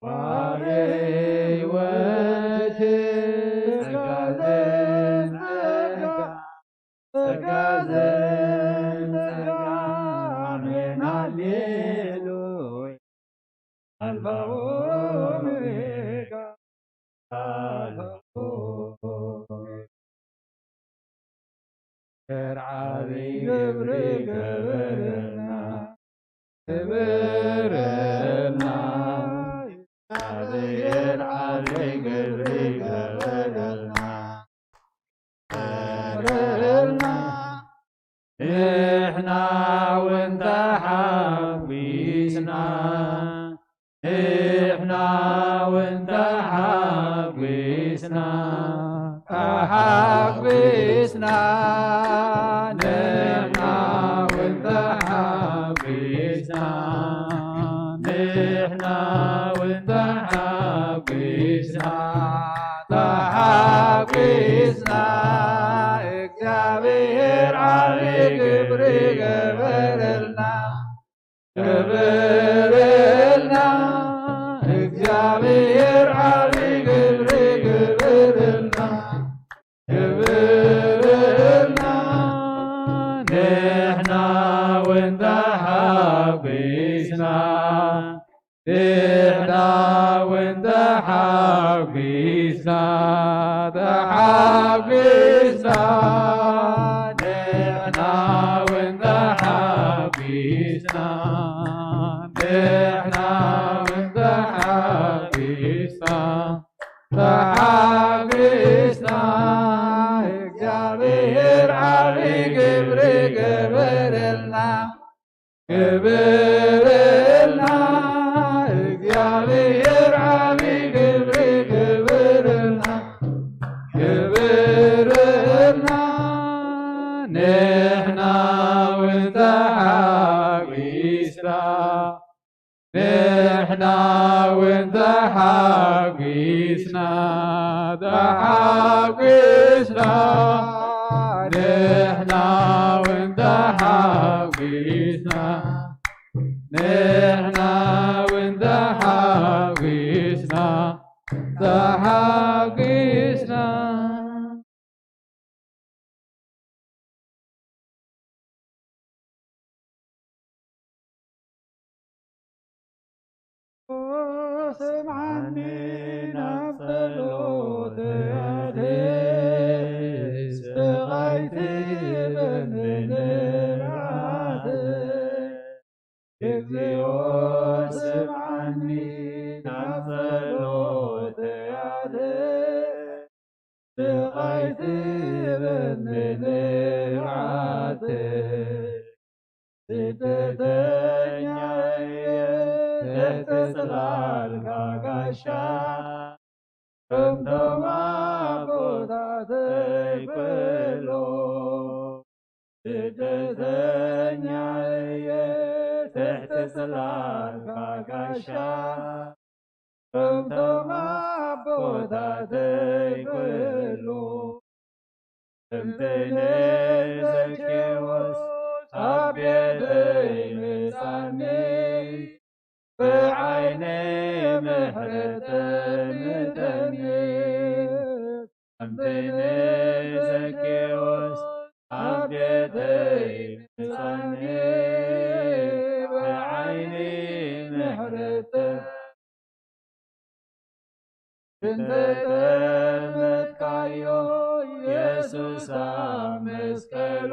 ወሃቤ ሕይወት ጸጋ ዘንጸጋ፣ ጸጋ ዘንጸጋ፣ ኣሜን ሃሌሉያ። ኣልፋ ኦሜጋ፣ ኣልፋ ኦሜጋ። ዓቢ ግብሪ ገበረልና፣ ገበረልና። እግዚኣብሔር ዓቢ ግብሪ ገበረልና፣ ገበረልና። ንሕና እውን ተሓጒስና፣ ንሕና እውን ተሓጒስና፣ ተሓጒስና። ንሕና እውን ተሓጒስና፣ ንሕና እውን ተሓጒስና፣ ተሓጒስና። እግዚኣብሔር ዓቢ ግብሪ ገበረልና፣ ገበረልና። እግዚኣብሔር ዓቢ ግብሪ ገበረልና፣ ተሓጒስና፣ ንሕና እውን ተሓጒስና፣ ተሓጒስና፣ ንሕና እውን ተሓጒስና፣ ንሕና እውን ተሓጒስና፣ ተሓጒስና። እግዚኣብሔር ዓቢ ግብሪ ገበረልና፣ ገበረልና። እግዚኣብሔር ዓቢ ግብሪ ገበረልና፣ ገበረልና። ንሕና እውን ተሓጒስና፣ ንሕና እውን ተሓጒስና፣ ተሓጒስና። ንሕና እውን ተሓጒስና፣ ንሕና እውን ተሓጒስና፣ ተሓጒስና። ስምዓኒ ናብ ጸሎተይ ኣድህብ፣ ስቓይ ትህበኒ ንብዓተይ። እግዚኦ ስምዓኒ ናብ ጸሎተይ ኣድህብ፣ ስቓይ ትህበኒ ንብዓተይ። ስደተኛ እየ ትሕቲ ጽላልካ ጋሻ፣ ከምቶም ኣቦታተይ ክብሎ። ስደተኛ እየ ትሕቲ ጽላልካ ጋሻ፣ ከምቶም ኣቦታተይ ክብሎ። ከምቲ ንዘኬዎስ ኣብ ቤተይ ምጻኒ፣ ብዓይኒ ምሕረት ጠምተኒ። ከምቲ ንዘኬዎስ ኣብ ቤተይ ምጻኒ፣ ብዓይኒ ምሕረት እንተ ጠመትካዮ የሱስ ኣብ መስቀሉ፣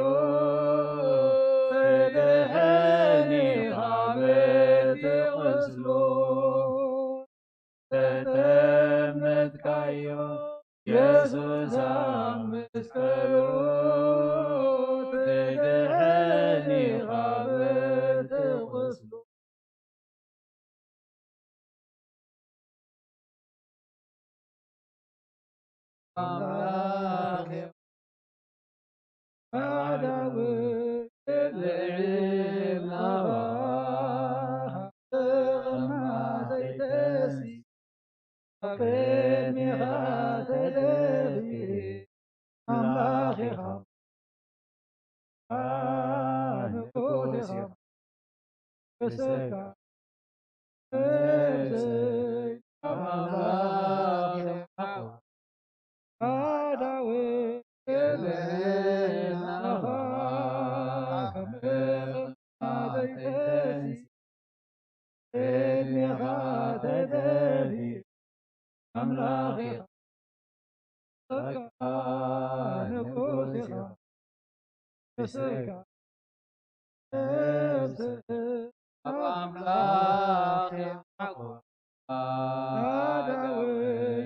ትድሕን ኢኻ በቲ ቁስሉ። እንተ ጠመትካዮ የሱስ ኣብ መስቀሉ፣ ትድሕን ኢኻ በቲ ቁስሉ። ኣምላኽ ኣዳዊ ልዕል ናባኻ ተቐማጠይ ተሲ ኣብ ቅድሜኻ ተደፊ ኣምላኽ ኢኻ። ንጉስ ኢኻ። ብስጋ ነብሰይ ኣብ ኣምላኽ ይሓቑ። ኣዳዊ የለና ከም ቅድሜኻ ተደፊ ኣምላኽ ኢኻ። በቃ ንጉስ ኢኻ። ብስጋ ነብሰይ ኣብ ኣምላኽ ይሓቑ። ኣዳዊ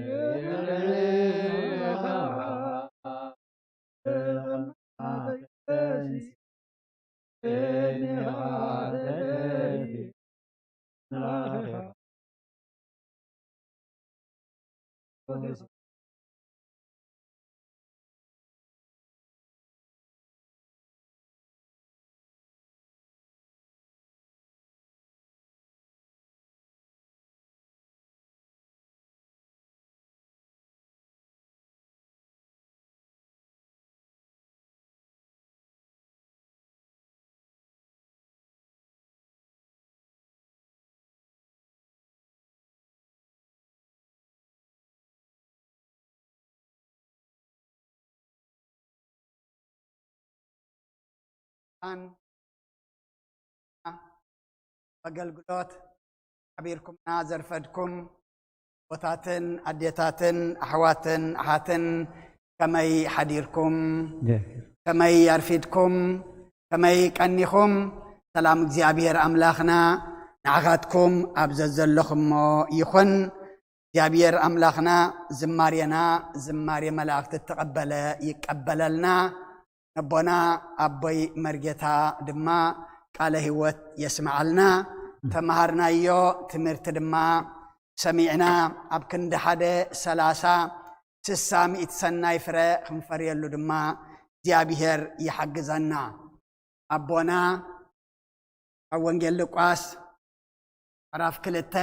ይልዕል ኢኻ። ኣን ኣገልግሎት ሓቢርኩምና ዘርፈድኩም ኣቦታትን ኣዴታትን ኣሕዋትን ኣሓትን ከመይ ሓዲርኩም? ከመይ ኣርፊድኩም? ከመይ ቀኒኹም? ሰላም እግዚኣብሔር ኣምላኽና ንዓኻትኩም ኣብ ዘዘለኹሞ ይኹን። እግዚኣብሔር ኣምላኽና ዝማሬና ዝማሬ መላእኽቲ እተቐበለ ይቀበለልና። ነቦና ኣቦይ መርጌታ ድማ ቃለ ህይወት የስምዓልና። ተምሃርናዮ ትምህርቲ ድማ ሰሚዕና ኣብ ክንዲ ሓደ ሰላሳ ስሳ ሚእቲ ሰናይ ፍረ ክንፈርየሉ ድማ እግዚኣብሔር ይሓግዘና። ኣቦና ኣብ ወንጌል ሉቃስ ምዕራፍ ክልተ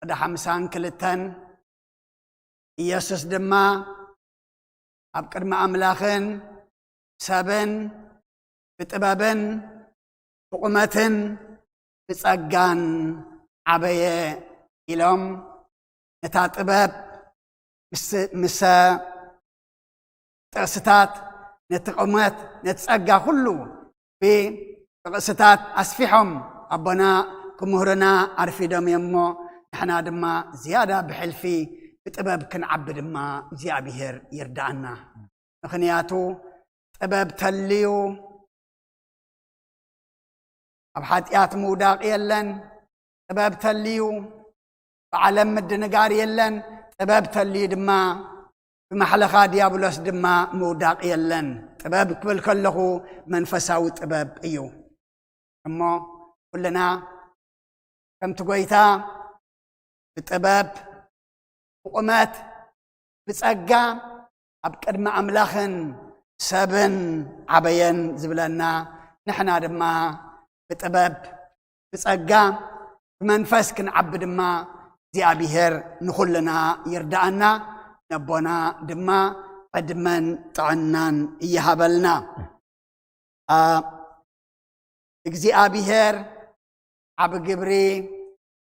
ቅዲ ሓምሳን ክልተን ኢየሱስ ድማ ኣብ ቅድሚ ኣምላኽን ሰብን ብጥበብን ብቑመትን ብጸጋን ዓበየ ኢሎም ነታ ጥበብ ምስ ጥቕስታት ነቲ ቁመት ነቲ ጸጋ ኩሉ ብጥቕስታት ኣስፊሖም ኣቦና ክምህሩና ኣርፊዶም እዮም እሞ ንሕና ድማ ዝያዳ ብሕልፊ ብጥበብ ክንዓቢ ድማ እግዚኣብሔር ይርዳኣና። ምኽንያቱ ጥበብ ተልዩ ኣብ ሓጢኣት ምውዳቕ የለን። ጥበብ ተልዩ ብዓለም ምድንጋር የለን። ጥበብ ተልዩ ድማ ብማሕለኻ ዲያብሎስ ድማ ምውዳቕ የለን። ጥበብ ክብል ከለኹ መንፈሳዊ ጥበብ እዩ። እሞ ኩልና ከምቲ ጎይታ ብጥበብ ብቑመት ብጸጋ ኣብ ቅድሚ ኣምላኽን ሰብን ዓበየን ዝብለና ንሕና ድማ ብጥበብ ብጸጋ ብመንፈስ ክንዓቢ ድማ እግዚኣብሔር ንኹልና ይርዳኣና። ነቦና ድማ ዕድመን ጥዕናን ይሃበልና። እግዚኣብሔር ዓቢ ግብሪ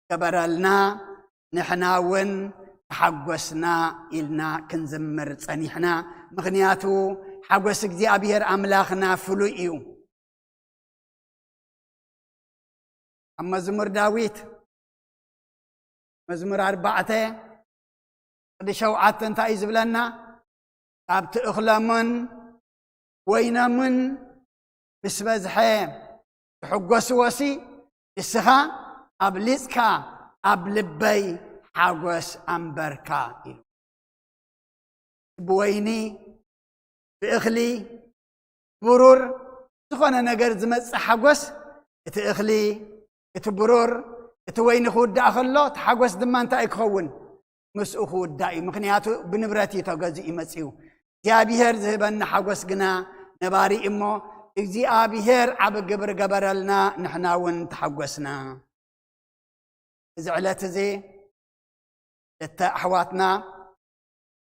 ገበረልና። ንሕና እውን ተሓጎስና ኢልና ክንዝምር ጸኒሕና። ምኽንያቱ ሓጎስ እግዚኣብሔር ኣምላኽና ፍሉይ እዩ። ኣብ መዝሙር ዳዊት መዝሙር ኣርባዕተ ቅዲ ሸውዓተ እንታይ እዩ ዝብለና? ካብቲ እኽሎምን ወይኖምን ምስ በዝሐ ትሕጎስዎሲ ንስኻ ኣብሊጽካ ኣብ ልበይ ሓጎስ ኣንበርካ ኢሉ። ብወይኒ ብእኽሊ ብሩር ዝኾነ ነገር ዝመጽእ ሓጎስ እቲ እኽሊ እቲ ብሩር እቲ ወይኒ ክውዳእ ከሎ እቲ ሓጎስ ድማ እንታይ ክኸውን ምስኡ ክውዳእ እዩ። ምኽንያቱ ብንብረት እዩ ተገዚኡ መጽኡ። እግዚኣብሔር ዝህበና ሓጎስ ግና ነባሪ እሞ እግዚኣብሔር ዓብ ግብሪ ገበረልና። ንሕና እውን ተሓጎስና። እዚ ዕለት እዚ እተ ኣሕዋትና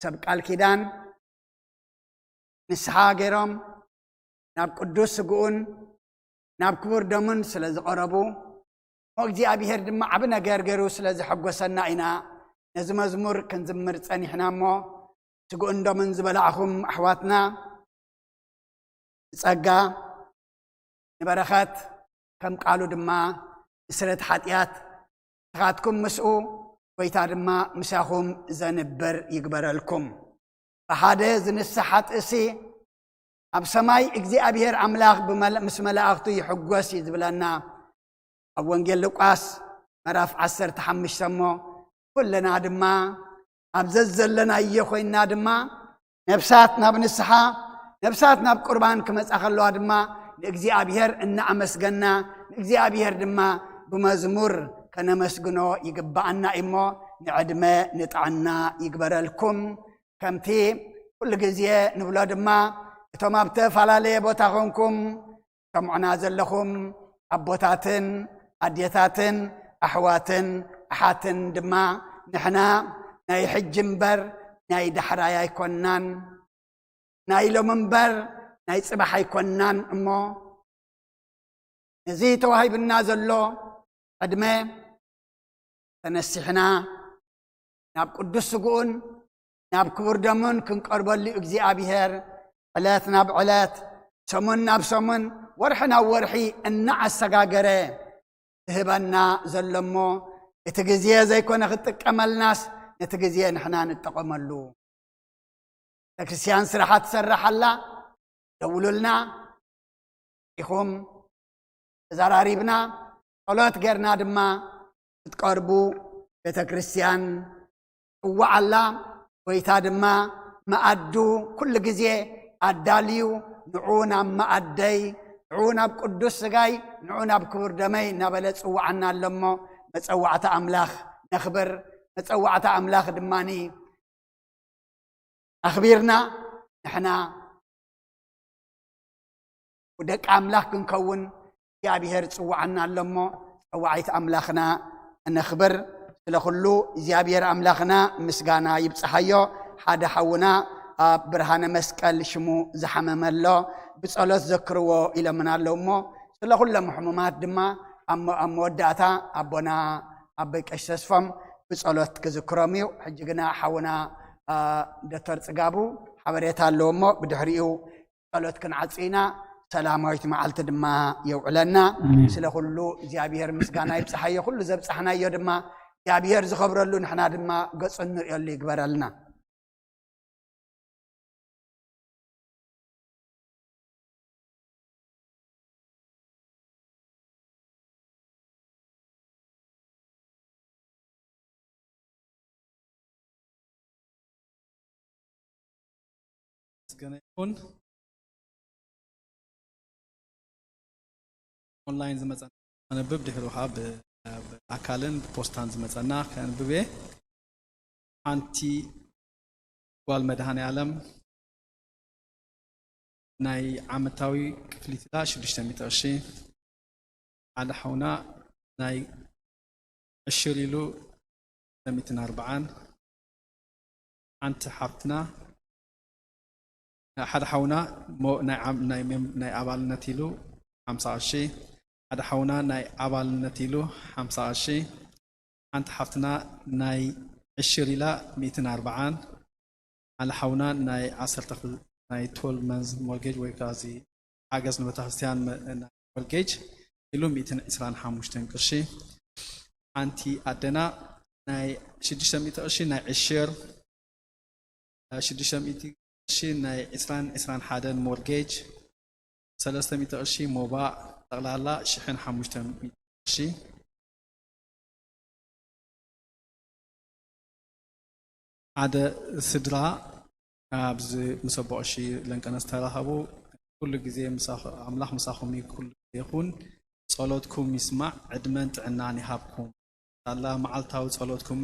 ሰብ ቃል ኪዳን ንስሓ ገይሮም ናብ ቅዱስ ስግኡን ናብ ክቡር ደሙን ስለ ዝቐረቡ እሞ እግዚኣብሔር ድማ ዓብ ነገር ገይሩ ስለ ዘሐጎሰና ኢና ነዚ መዝሙር ክንዝምር ጸኒሕና እሞ ስግኡን ደሙን ዝበላዕኹም ኣሕዋትና ብጸጋ ንበረኸት ከም ቃሉ ድማ ንስረት ሓጢኣት ንስኻትኩም ምስኡ ጎይታ ድማ ምሳኹም ዘንብር ይግበረልኩም። ብሓደ ዝንስሕ ሓጥእሲ ኣብ ሰማይ እግዚኣብሔር ኣምላኽ ምስ መላእኽቱ ይሕጎስ እዩ ዝብለና። ኣብ ወንጌል ሉቃስ መራፍ ዓሰርተ ሓሙሽተ እሞ ኩልና ድማ ኣብ ዘዘለናዮ ኮይንና ድማ ነፍሳት ናብ ንስሓ ነፍሳት ናብ ቁርባን ክመጻ ከለዋ ድማ ንእግዚኣብሔር እናኣመስገና ንእግዚኣብሔር ድማ ብመዝሙር ከነመስግኖ ይግባኣና እሞ ንዕድመ ንጥዕና ይግበረልኩም። ከምቲ ኩሉ ግዜ ንብሎ ድማ እቶም ኣብ ተፈላለየ ቦታ ኮንኩም ሰምዑና ዘለኹም ኣቦታትን ኣዴታትን ኣሕዋትን ኣሓትን ድማ ንሕና ናይ ሕጂ እምበር ናይ ዳሕራይ ኣይኮንናን፣ ናይ ሎም እምበር ናይ ጽባሕ ኣይኮንናን። እሞ ነዚ ተዋሂብና ዘሎ ዕድመ ተነሲሕና ናብ ቅዱስ ስግኡን ናብ ክቡር ደሙን ክንቀርበሉ እግዚኣብሔር ዕለት ናብ ዕለት ሰሙን ናብ ሰሙን ወርሒ ናብ ወርሒ እናኣሰጋገረ ትህበና ዘሎ እሞ፣ እቲ ግዜ ዘይኮነ ክትጥቀመልናስ፣ ነቲ ግዜ ንሕና ንጠቐመሉ። ቤተክርስትያን ስራሓ ትሰርሕ ኣላ፣ ደውሉልና ኢኹም፣ ተዘራሪብና፣ ጸሎት ጌርና ድማ ክትቀርቡ ቤተክርስትያን ትጽዋዕ ኣላ። ጎይታ ድማ መኣዱ ኩሉ ግዜ ኣዳልዩ፣ "ንዑ ናብ መኣደይ፣ ንዑ ናብ ቅዱስ ስጋይ፣ ንዑ ናብ ክቡር ደመይ" እናበለ ጽዋዓና ኣሎ እሞ፣ መጸዋዕታ ኣምላኽ ነኽብር። መጸዋዕታ ኣምላኽ ድማኒ ኣኽቢርና፣ ንሕና ደቂ ኣምላኽ ክንከውን እግዚኣብሔር ጽዋዓና ኣሎ እሞ፣ ጸዋዒት ኣምላኽና ነኽብር። ስለ ኩሉ እግዚኣብሔር ኣምላኽና ምስጋና ይብጽሓዮ። ሓደ ሓውና ኣብ ብርሃነ መስቀል ሽሙ ዝሓመመ ኣሎ፣ ብጸሎት ዘክርዎ ኢሎምና ኣለዉ እሞ፣ ስለ ኩሎም ሕሙማት ድማ ኣብ መ-፣ ኣብ መወዳእታ ኣቦና ኣቦይ ቀሺ ተስፎም ብጸሎት ክዝክሮም እዩ። ሕጂ ግና ሓውና፣ አ፣ ዶክተር ጽጋቡ ሓበሬታ ኣለዎ እሞ፣ ብድሕሪኡ ጸሎት ክንዓጽ ኢና። ሰላማዊት መዓልቲ ድማ የውዕለና። ኣሜን። ስለ ኩሉ እግዚኣብሔር ምስጋና ይብጽሓዮ። ኩሉ ዘብጻሕናዮ ድማ እግዚኣብሔር ዝኸብረሉ፣ ንሕና ድማ ገጹ እንርእየሉ ይግበረልና። ምስጋና ይኹን። ኦንላይን ዝመጸና ከነብብ፣ ድሕሩ ኸዓ ብ-፣ ብኣካልን ብፖስታን ዝመጸና ከነብብ እየ። ሓንቲ ጓል መድሃኔ ዓለም ናይ ዓመታዊ ክፍሊትላ ሽዱሽተ ሚእቲ ቅርሺ፣ ሓደ ሓውና ናይ ዕሽር ኢሉ ክልተ ሚእትን ኣርባዓን፣ ሓንቲ ሓፍትና፣ ሓደ ሓውና ሞ-፣ ናይ ዓም-፣ ናይ ሜም-፣ ናይ ኣባልነት ኢሉ ሓምሳ ቅርሺ፣ ሓደ ሓውና ናይ ኣባልነት ኢሉ ሓምሳ ቅርሺ፣ ሓንቲ ሓፍትና ናይ ዕሽር ኢላ ሚእትን ኣርባዓን፣ ሓደ ሓውና ናይ ዓሰርተ ክል-፣ ናይ ትወልቭ መንዝ ሞርጌጅ ወይ ከዓ እዚ ሓገዝ ንቤተክርስትያን መ-፣ ናይ ሞርጌጅ ኢሉ ሚእትን ዕስራን ሓሙሽተን ቅርሺ፣ ሓንቲ ኣደና ናይ ሽዱሽተ ሚእቲ ቅርሺ ናይ ዕሽር፣ ሽዱሽተ ሚእቲ ቅርሺ ናይ ዕስራን ዕስራን ሓደን ሞርጌጅ፣ ሰለስተ ሚእቲ ቅርሺ ሞባእ፣ ጠቕላላ ሽሕን ሓሙሽተ ሚእቲ ቅርሺ። ሓደ ስድራ ኣብዚ ምስ ኣቦ ቀሺ ለንቀነ ዝተራኸቡ፣ ኩሉ ግዜ ምሳኹ-፣ ኣምላኽ ምሳኹም ይኩን፣ ጸሎትኩም ይስማዕ፣ ዕድመን ጥዕናን ይሃብኩም። ሳላ መዓልታዊ ጸሎትኩም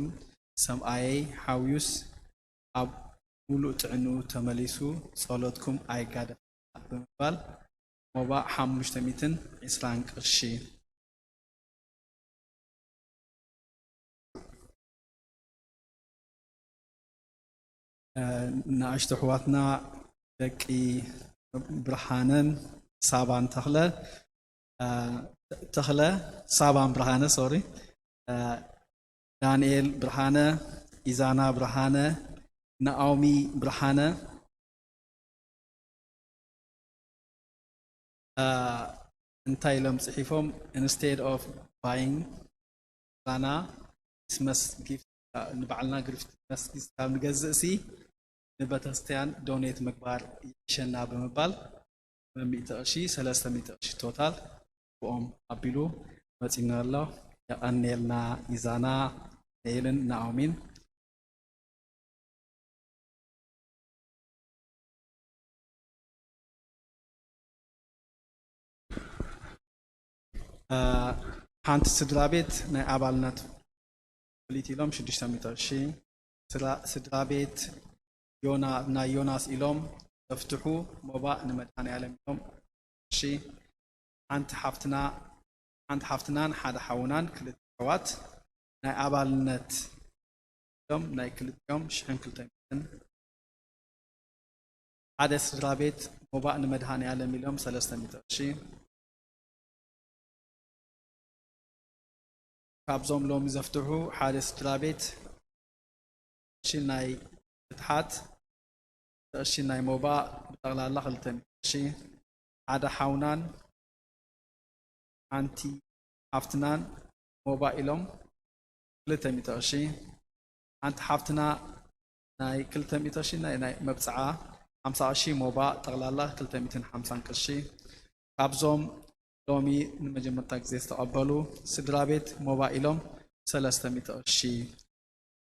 ሰምኣየይ ሓውዩስ ኣብ ሙሉእ ጥዕንኡ ተመሊሱ፣ ጸሎትኩም ኣይጋደፈ ብምባል ሞባእ ሓሙሽተ ሚእትን ዕስራን ቅርሺ። እ፣ ንኣሽቱ ኣሕዋትና ደቂ ብርሃነን ሳባን ተኽለ፣ እ፣ ተኽለ፣ ሳባን ብርሃነ፣ ሶሪ፣ እ፣ ዳንኤል ብርሃነ፣ ኢዛና ብርሃነ፣ ናኦሚ ብርሃነ፣ እ፣ እንታይ ኢሎም ጽሒፎም? Instead of buying Christmas gift፣ እ፣ ንባዕልና Christmas gift ካብ ንገዝእ ሲ ንቤተክርስትያን ዶኔት ምግባር ይሕሸና ብምባል፣ ሚእቲ ቅርሺ፣ ሰለስተ ሚእቲ ቅርሺ ቶታል ብኦም ኣቢሉ መጺና ኣሎ። የቐንየልና ኢዛና፣ ዳንኤልን ናኦሚን። እ፣ ሓንቲ ስድራ ቤት ናይ ኣባልነት ክፍሊት ኢሎም ሽዱሽተ ሚእቲ ቅርሺ፣ ስድራ፣ ስድራ ቤት ዮና-፣ ናይ ዮናስ ኢሎም ዘፍትሑ ሞባእ ንመድሃኔ ዓለም ኢሎም ቅርሺ፣ ሓንቲ ሓፍትና፣ ሓንቲ ሓፍትናን ሓደ ሓውናን ክልተ ኣሕዋት ናይ ኣባልነት ኢሎም ናይ ክልቲኦም ሽሕን ክልተ ሚእትን። ሓደ ስድራ ቤት ሞባእ ንመድሃኔ ዓለም ኢሎም ሰለስተ ሚእቲ ቅርሺ። ካብዞም ሎሚ ዘፍትሑ ሓደ ስድራ ቤት ቅርሺ ናይ ፍትሓት፣ ቅርሺ ናይ ሞባእ ብጠቕላላ ክልተ ሚእቲ ቅርሺ። ሓደ ሓውናን ሓንቲ ሓፍትናን ሞባይሎም ክልተ ሚእቲ ቅርሺ፣ ሓንቲ ሓፍትና ናይ ክልተ ሚእቲ ቅርሺ ናይ፣ ናይ መብጽዓ ሓምሳ ቅርሺ ሞባ ጠቕላላ ክልተ ሚእትን ሓምሳን ቅርሺ። ካብዞም ሎሚ ንመጀመርታ ግዜ ዝተቐበሉ ስድራ ቤት ሞባይሎም ሰለስተ ሚእቲ ቅርሺ።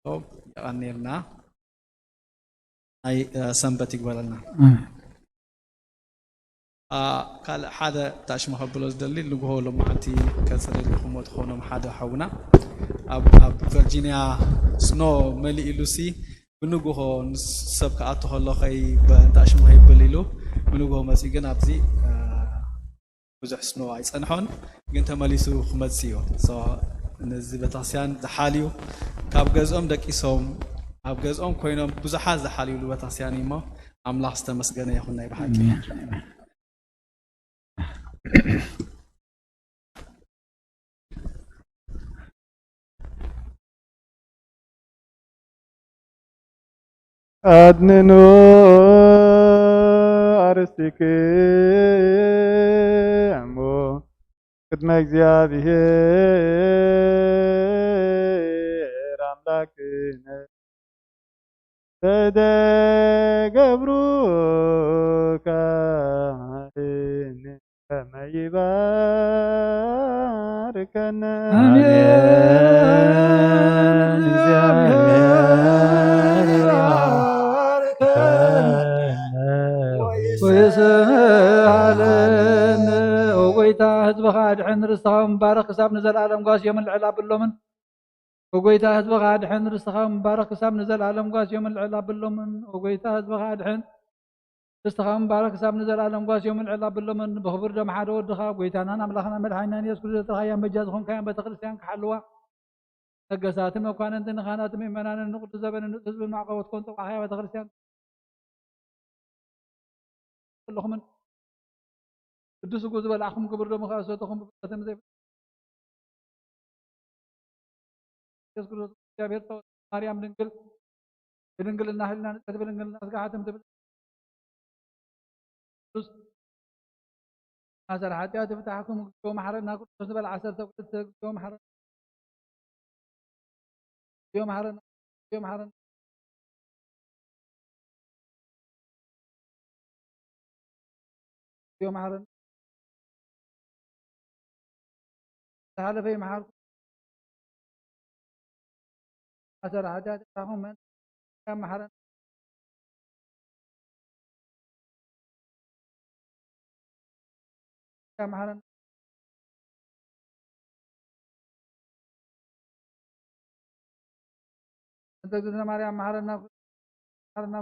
የቐንየልና። ናይ ሰንበት ይግበረልና። ካልእ ሓደ ታሽሙ ከብሎ ዝደሊ ንግሆ ሎማዓንቲ ከፅርልኹሞ ትኾኖም ሓደ ሓውና ኣብ ቨርጂኒያ ስኖ መሊእ ኢሉሲ ብንግሆ ሰብ ክኣቱ ከሎ ከይ ታሽሙ ከይብል ኢሉ ብንግሆ መፂኡ ግን ኣብዚ ብዙሕ ስኖ ኣይፀንሖን፣ ግን ተመሊሱ ክመፅእ እዩ። ነዚ ቤተክርስትያን ዝሓልዩ ካብ ገዝኦም ደቂሶም ኣብ ገዝኦም ኮይኖም ብዙሓት ዝሓልዩሉ ቤተክርስትያን እዩ እሞ ኣምላኽ ዝተመስገነ ይኹን። ናይ ብሓቂ ኣድንኑ ኣርስትክሙ ቅድመ እግዚኣብሔር ኣምላክነ ተደገብሩ ካህን ከመ ይባርከነ። ኣሜን። እግዚኣብሔር ይባርከነ ወይስሃለነ። ኦ ጎይታ ህዝብኻ ኣድሕን ርስትኻ ምባረኽ ክሳብ ንዘለኣለም ጓስ እዮም ልዕል ኣብሎምን ኦጎይታ ህዝብኻ ኣድሕን ርስትኻ ምባረኽ ክሳብ ንዘለኣለም ጓስዮምን ልዕል ኣብሎምን። ኦጎይታ ህዝብኻ ኣድሕን ርስትኻ ምባረኽ ክሳብ ንዘለኣለም ጓስዮምን ልዕል ኣብሎምን። ብኽቡር ደም ሓደ ወድኻ ጎይታናን ኣምላኽና መድሓኒናን የሱስ ክርስቶስ ተኻያን በጃ ዝኾንካያን ቤተክርስትያን ክሓልዋ ነገሳትን መኳንንትን ንኻህናትን ምእመናንን ንቅዱስ ዘበንን ንእቱ ህዝብን ማዕቆቦት ኮን ጸውዓኻያ ቤተክርስትያን ከለኹምን ቅዱስ ስግኡ ዝበላዕኹም ክቡር ደሙ ከኣ ዝሰተኹም ብፍጥረትን ብዘይ ኢየሱስ ክርስቶስ እግዚኣብሔር ጸወት ማርያም ድንግል ብድንግልና ህልና ንጽሕት ብድንግልና ስጋሓትም ትብል ማሰር ሓጢኣት ይፍታሕኩም። እግዚኦ መሓረና ክርስቶስ ዝበል ዓሰርተ ክልተ። እግዚኦ መሓረና፣ እግዚኦ መሓረና፣ እግዚኦ መሓረና። እግዚኦ መሓረና። ዝሓለፈ ይምሓርኩም። ኣሰር ሓጢኣት ይፍታሕኩም። መን መሓረና። መሓረና። እንተ እግዝእትነ ማርያም መሓረና። መሓረና።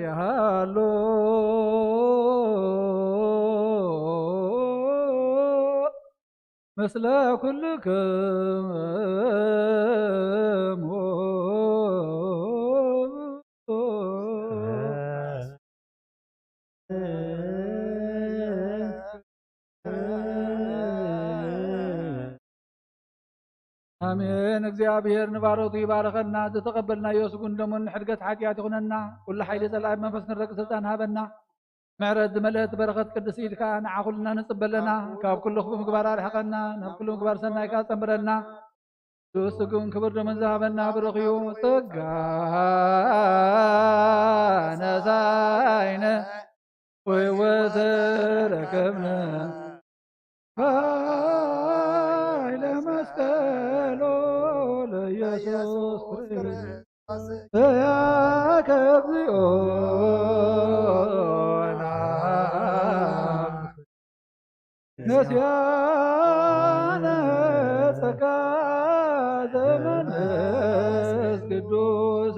ይሃሎ ምስለ ኩልክሙ። ኣሜን። እግዚኣብሔር ንባሮቱ ይባርኸና። ዝተቐበልናዮ ስጉን ደሙን ንሕድገት ሓጢኣት ይኹነና። ኩሉ ሓይሊ ጸላኢ መንፈስ ንረቂ ስልጣን ሃበና። ምሕረት ዝመልአት በረኸት ቅድስቲ ኢድካ ንዓ ኩልና ንጽበለና። ካብ ኩሉ ክፉእ ምግባር ኣርሕቐና። ናብ ኩሉ ምግባር ሰናይ ከኣ ጸንብረልና። ስግውን ክብር ደሙን ዝሃበና ብሩኽ እዩ። ጸጋ ነሳይነ ወሕይወት ረከብነ። ኃይለ መስቀሎ ለኢየሱስ ክርስቶስ ያከብዮና ነስያነ ጸጋ ዘመንፈስ ቅዱስ።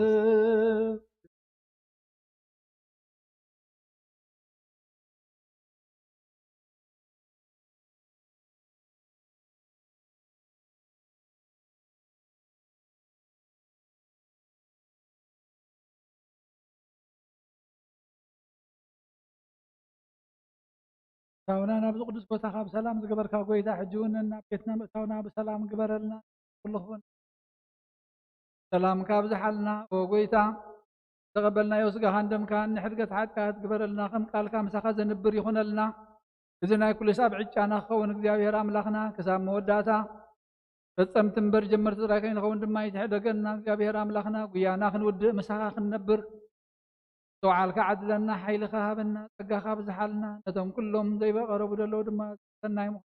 ኣታውና ናብዚ ቅዱስ ቦታኻ ብሰላም ዝገበርካ ጎይታ፣ ሕጂ እውን ናብ ቤትና ምእታውና ብሰላም ግበረልና። ኩሉ ክውን ሰላምካ ኣብዝሓልና። ኦ ጎይታ፣ ዝተቐበልናዮ ስጋኻን ደምካን ንሕድገት ሓጢኣት ግበረልና፣ ከም ቃልካ ምሳኻ ዘንብር ይኹነልና። እዚ ናይ ኩሉ ሳብ ዕጫና ክኸውን እግዚኣብሔር ኣምላኽና ክሳብ መወዳእታ ፈጸምቲ እምበር ጀመርቲ ጥራይ ከይንኸውን ድማ ይትሕደገና። እግዚኣብሔር ኣምላኽና ጉያና ክንውድእ ምሳኻ ክንነብር ዝተውዓልካ ዓድለና፣ ሓይልኻ ሃበና፣ ጸጋኻ ብዝሓልና። ነቶም ኩሎም ዘይበቐረቡ ዘለዉ ድማ ሰናይ ምዃን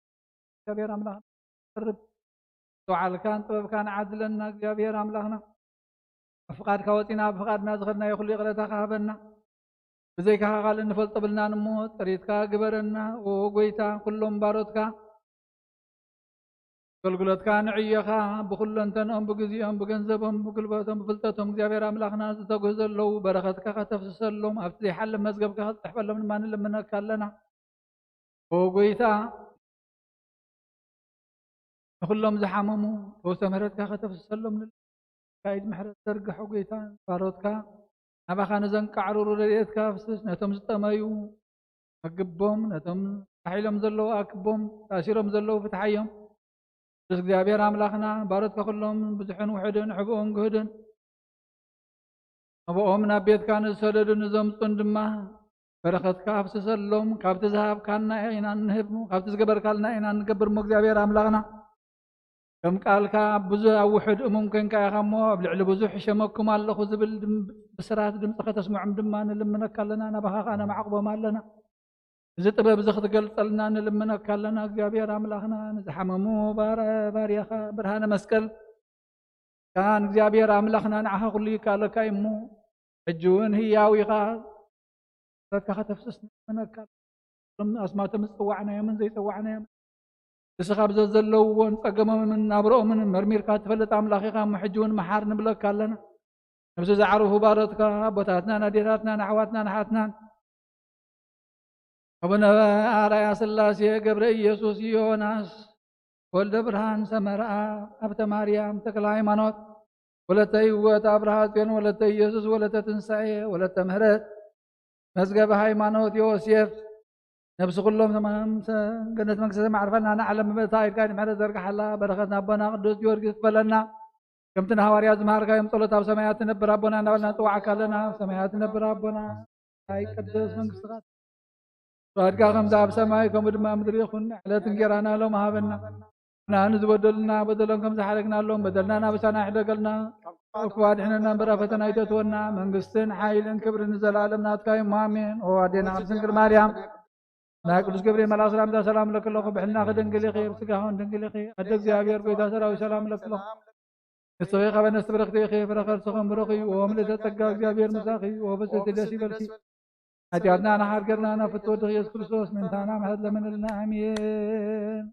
እግዚኣብሔር ኣምላኽና ተርብ። ዝተውዓልካን ጥበብካን ዓድለና እግዚኣብሔር ኣምላኽና። ብፍቓድካ ወጺና ብፍቓድና ዝኸድናዮ ኩሉ ይቕረታኻ ሃበና። ብዘይካኻ ካልእ እንፈልጦ ብልናን እሞ ጥሪትካ ግበረና። ኦ ጎይታ፣ ኩሎም ባሮትካ ኣገልግሎትካ ንዕዮኻ ብኩለንተንኦም፣ ብግዜኦም፣ ብገንዘቦም፣ ብጉልበቶም፣ ብፍልጠቶም እግዚኣብሔር ኣምላኽና ዝተጉህ ዘለዉ በረኸትካ ከተፍስሰሎም፣ ኣብቲ ዘይሓልፍ መዝገብካ ክትጽሕፈሎም ድማ ንልምነካ ኣለና። ኦ ጎይታ፣ ንኹሎም ዝሓመሙ ፈውሰ ምሕረትካ ከተፍስሰሎም ንል-፣ ካይድ ምሕረት ዘርግሖ ጎይታ፣ ባሮትካ ናባኻ ንዘንቃዕርሩ ረድኤትካ ፍስስ፣ ነቶም ዝጠመዩ ኣግቦም፣ ነቶም ተታሒሎም ዘለዉ ኣክቦም፣ ተኣሲሮም ዘለዉ ፍትሓዮም። ቅዱስ እግዚኣብሔር ኣምላኽና፣ ባሮትካ ኩሎም ብዙሕን ውሑድን፣ ሕቡእን ግህድን፣ ናብኦም ናብ ቤትካ ንዝሰደዱ ንዘምጹን ድማ በረኸትካ ኣፍስሰሎም። ካብቲ ዝሃብካና ኢና እንህብ፣ ካብቲ ዝገበርካልና ኢና እንገብር። እሞ እግዚኣብሔር ኣምላኽና፣ ከም ቃልካ ኣብ ብዙ-፣ ኣብ ውሑድ እሙን ኮንካ ኢኻ እሞ፣ ኣብ ልዕሊ ብዙሕ እሸመኩም ኣለኹ ዝብል ድም-፣ ብስራት ድምፂ ከተስምዖም ድማ ንልምነካ ኣለና፣ ናባኻ ኸኣ ነማዕቕቦም ኣለና። እዚ ጥበብ እዚ ክትገልጸልና ንልምነካ ኣለና። እግዚኣብሔር ኣምላኽና፣ ንዝሓመሙ ባር-፣ ባርያኻ ብርሃነ መስቀል ካን እግዚኣብሔር ኣምላኽና፣ ንዓኻ ኩሉ ይከኣለካ እዩ እሞ፣ ሕጂ እውን ህያው ኢኻ፣ ፍረትካ ከተፍስስ ንልምነካ። እቶም ኣስማቶም ዝጸዋዕናዮምን ዘይጸዋዕናዮም፣ ንስኻ ኣብ ዘዘለውዎን ጸገሞምን ናብርኦምን መርሚርካ ትፈልጥ ኣምላኽ ኢኻ እሞ፣ ሕጂ እውን መሓር ንብለካ ኣለና። ነብሲ ዝዓረፉ ባሮትካ፣ ኣቦታትናን ኣዴታትናን ኣሕዋትናን ኣሓትናን፣ ኣቡነ ኣርኣያ ስላሴ፣ ገብረ ኢየሱስ፣ ዮናስ፣ ወልደ ብርሃን፣ ሰመርኣ፣ ሃብተ ማርያም፣ ተክለ ሃይማኖት፣ ወለተ ህይወት፣ ኣብርሃ ጽዮን፣ ወለተ ኢየሱስ፣ ወለተ ትንሳኤ፣ ወለተ ምህረት፣ መዝገበ ሃይማኖት፣ ዮሴፍ፣ ነብሲ ኩሎም ተማም ሰ-፣ ገነት መንግስተ ሰማይ ዓርፋልና፣ ንዓለም ብመታ ኢድካ ምሕረት ዘርግሓላ። በረኸት ናቦና ቅዱስ ጊዮርጊስ ክፈለና። ከምቲ ንሃዋርያት ዝመሃርካዮም ጸሎት ኣብ ሰማያት ትነብር ኣቦና እናበልና ንጽዋዓካ ኣለና። ኣብ ሰማያት ትነብር ኣቦና፣ ኣይቀደስ መንግስትኻ፣ ፍቓድካ ከምቲ ኣብ ሰማይ ከምኡ ድማ ኣብ ምድሪ ይኹን። ዕለት እንጌራና ሎም ሃበና። ንዓና ንዝበደሉና በደሎም ከም ዝሓረግናሎም በደልና ናብሳና ይሕደገልና። ካብ ክፉ ኣድሕነና እምበር ኣብ ፈተና ኣይተእትወና። መንግስትን ሓይልን ክብርን ንዘለኣለም ናትካ እዮም። ኣሜን። ኦ ኣዴና ቅድስት ድንግል ማርያም፣ ናይ ቅዱስ ገብርኤል መልኣክ ሰላምታ ሰላም ለክለኹ። ብሕልና ክድንግል ኢኺ፣ ብስጋ ኹን ድንግል ኢኺ። ኣደ እግዚኣብሔር ጎይታ ሰራዊት ሰላም ለክለኹ። ንስኺ ካብ ኣንስቲ ብርኽቲ ኢኺ፣ ፍረ ከርስኺ እውን ብሩኽ እዩ። ኦ ምልእተ ጸጋ፣ እግዚኣብሔር ምሳኺ እዩ። ኦ ብፅዕቲ ደስ ይበልኪ። ሓጢኣትና ንሓርገልና ናብ ፍትወ ወድኺ ኢየሱስ ክርስቶስ ምእንታና ምሕረት ለምንልና። ኣሜን።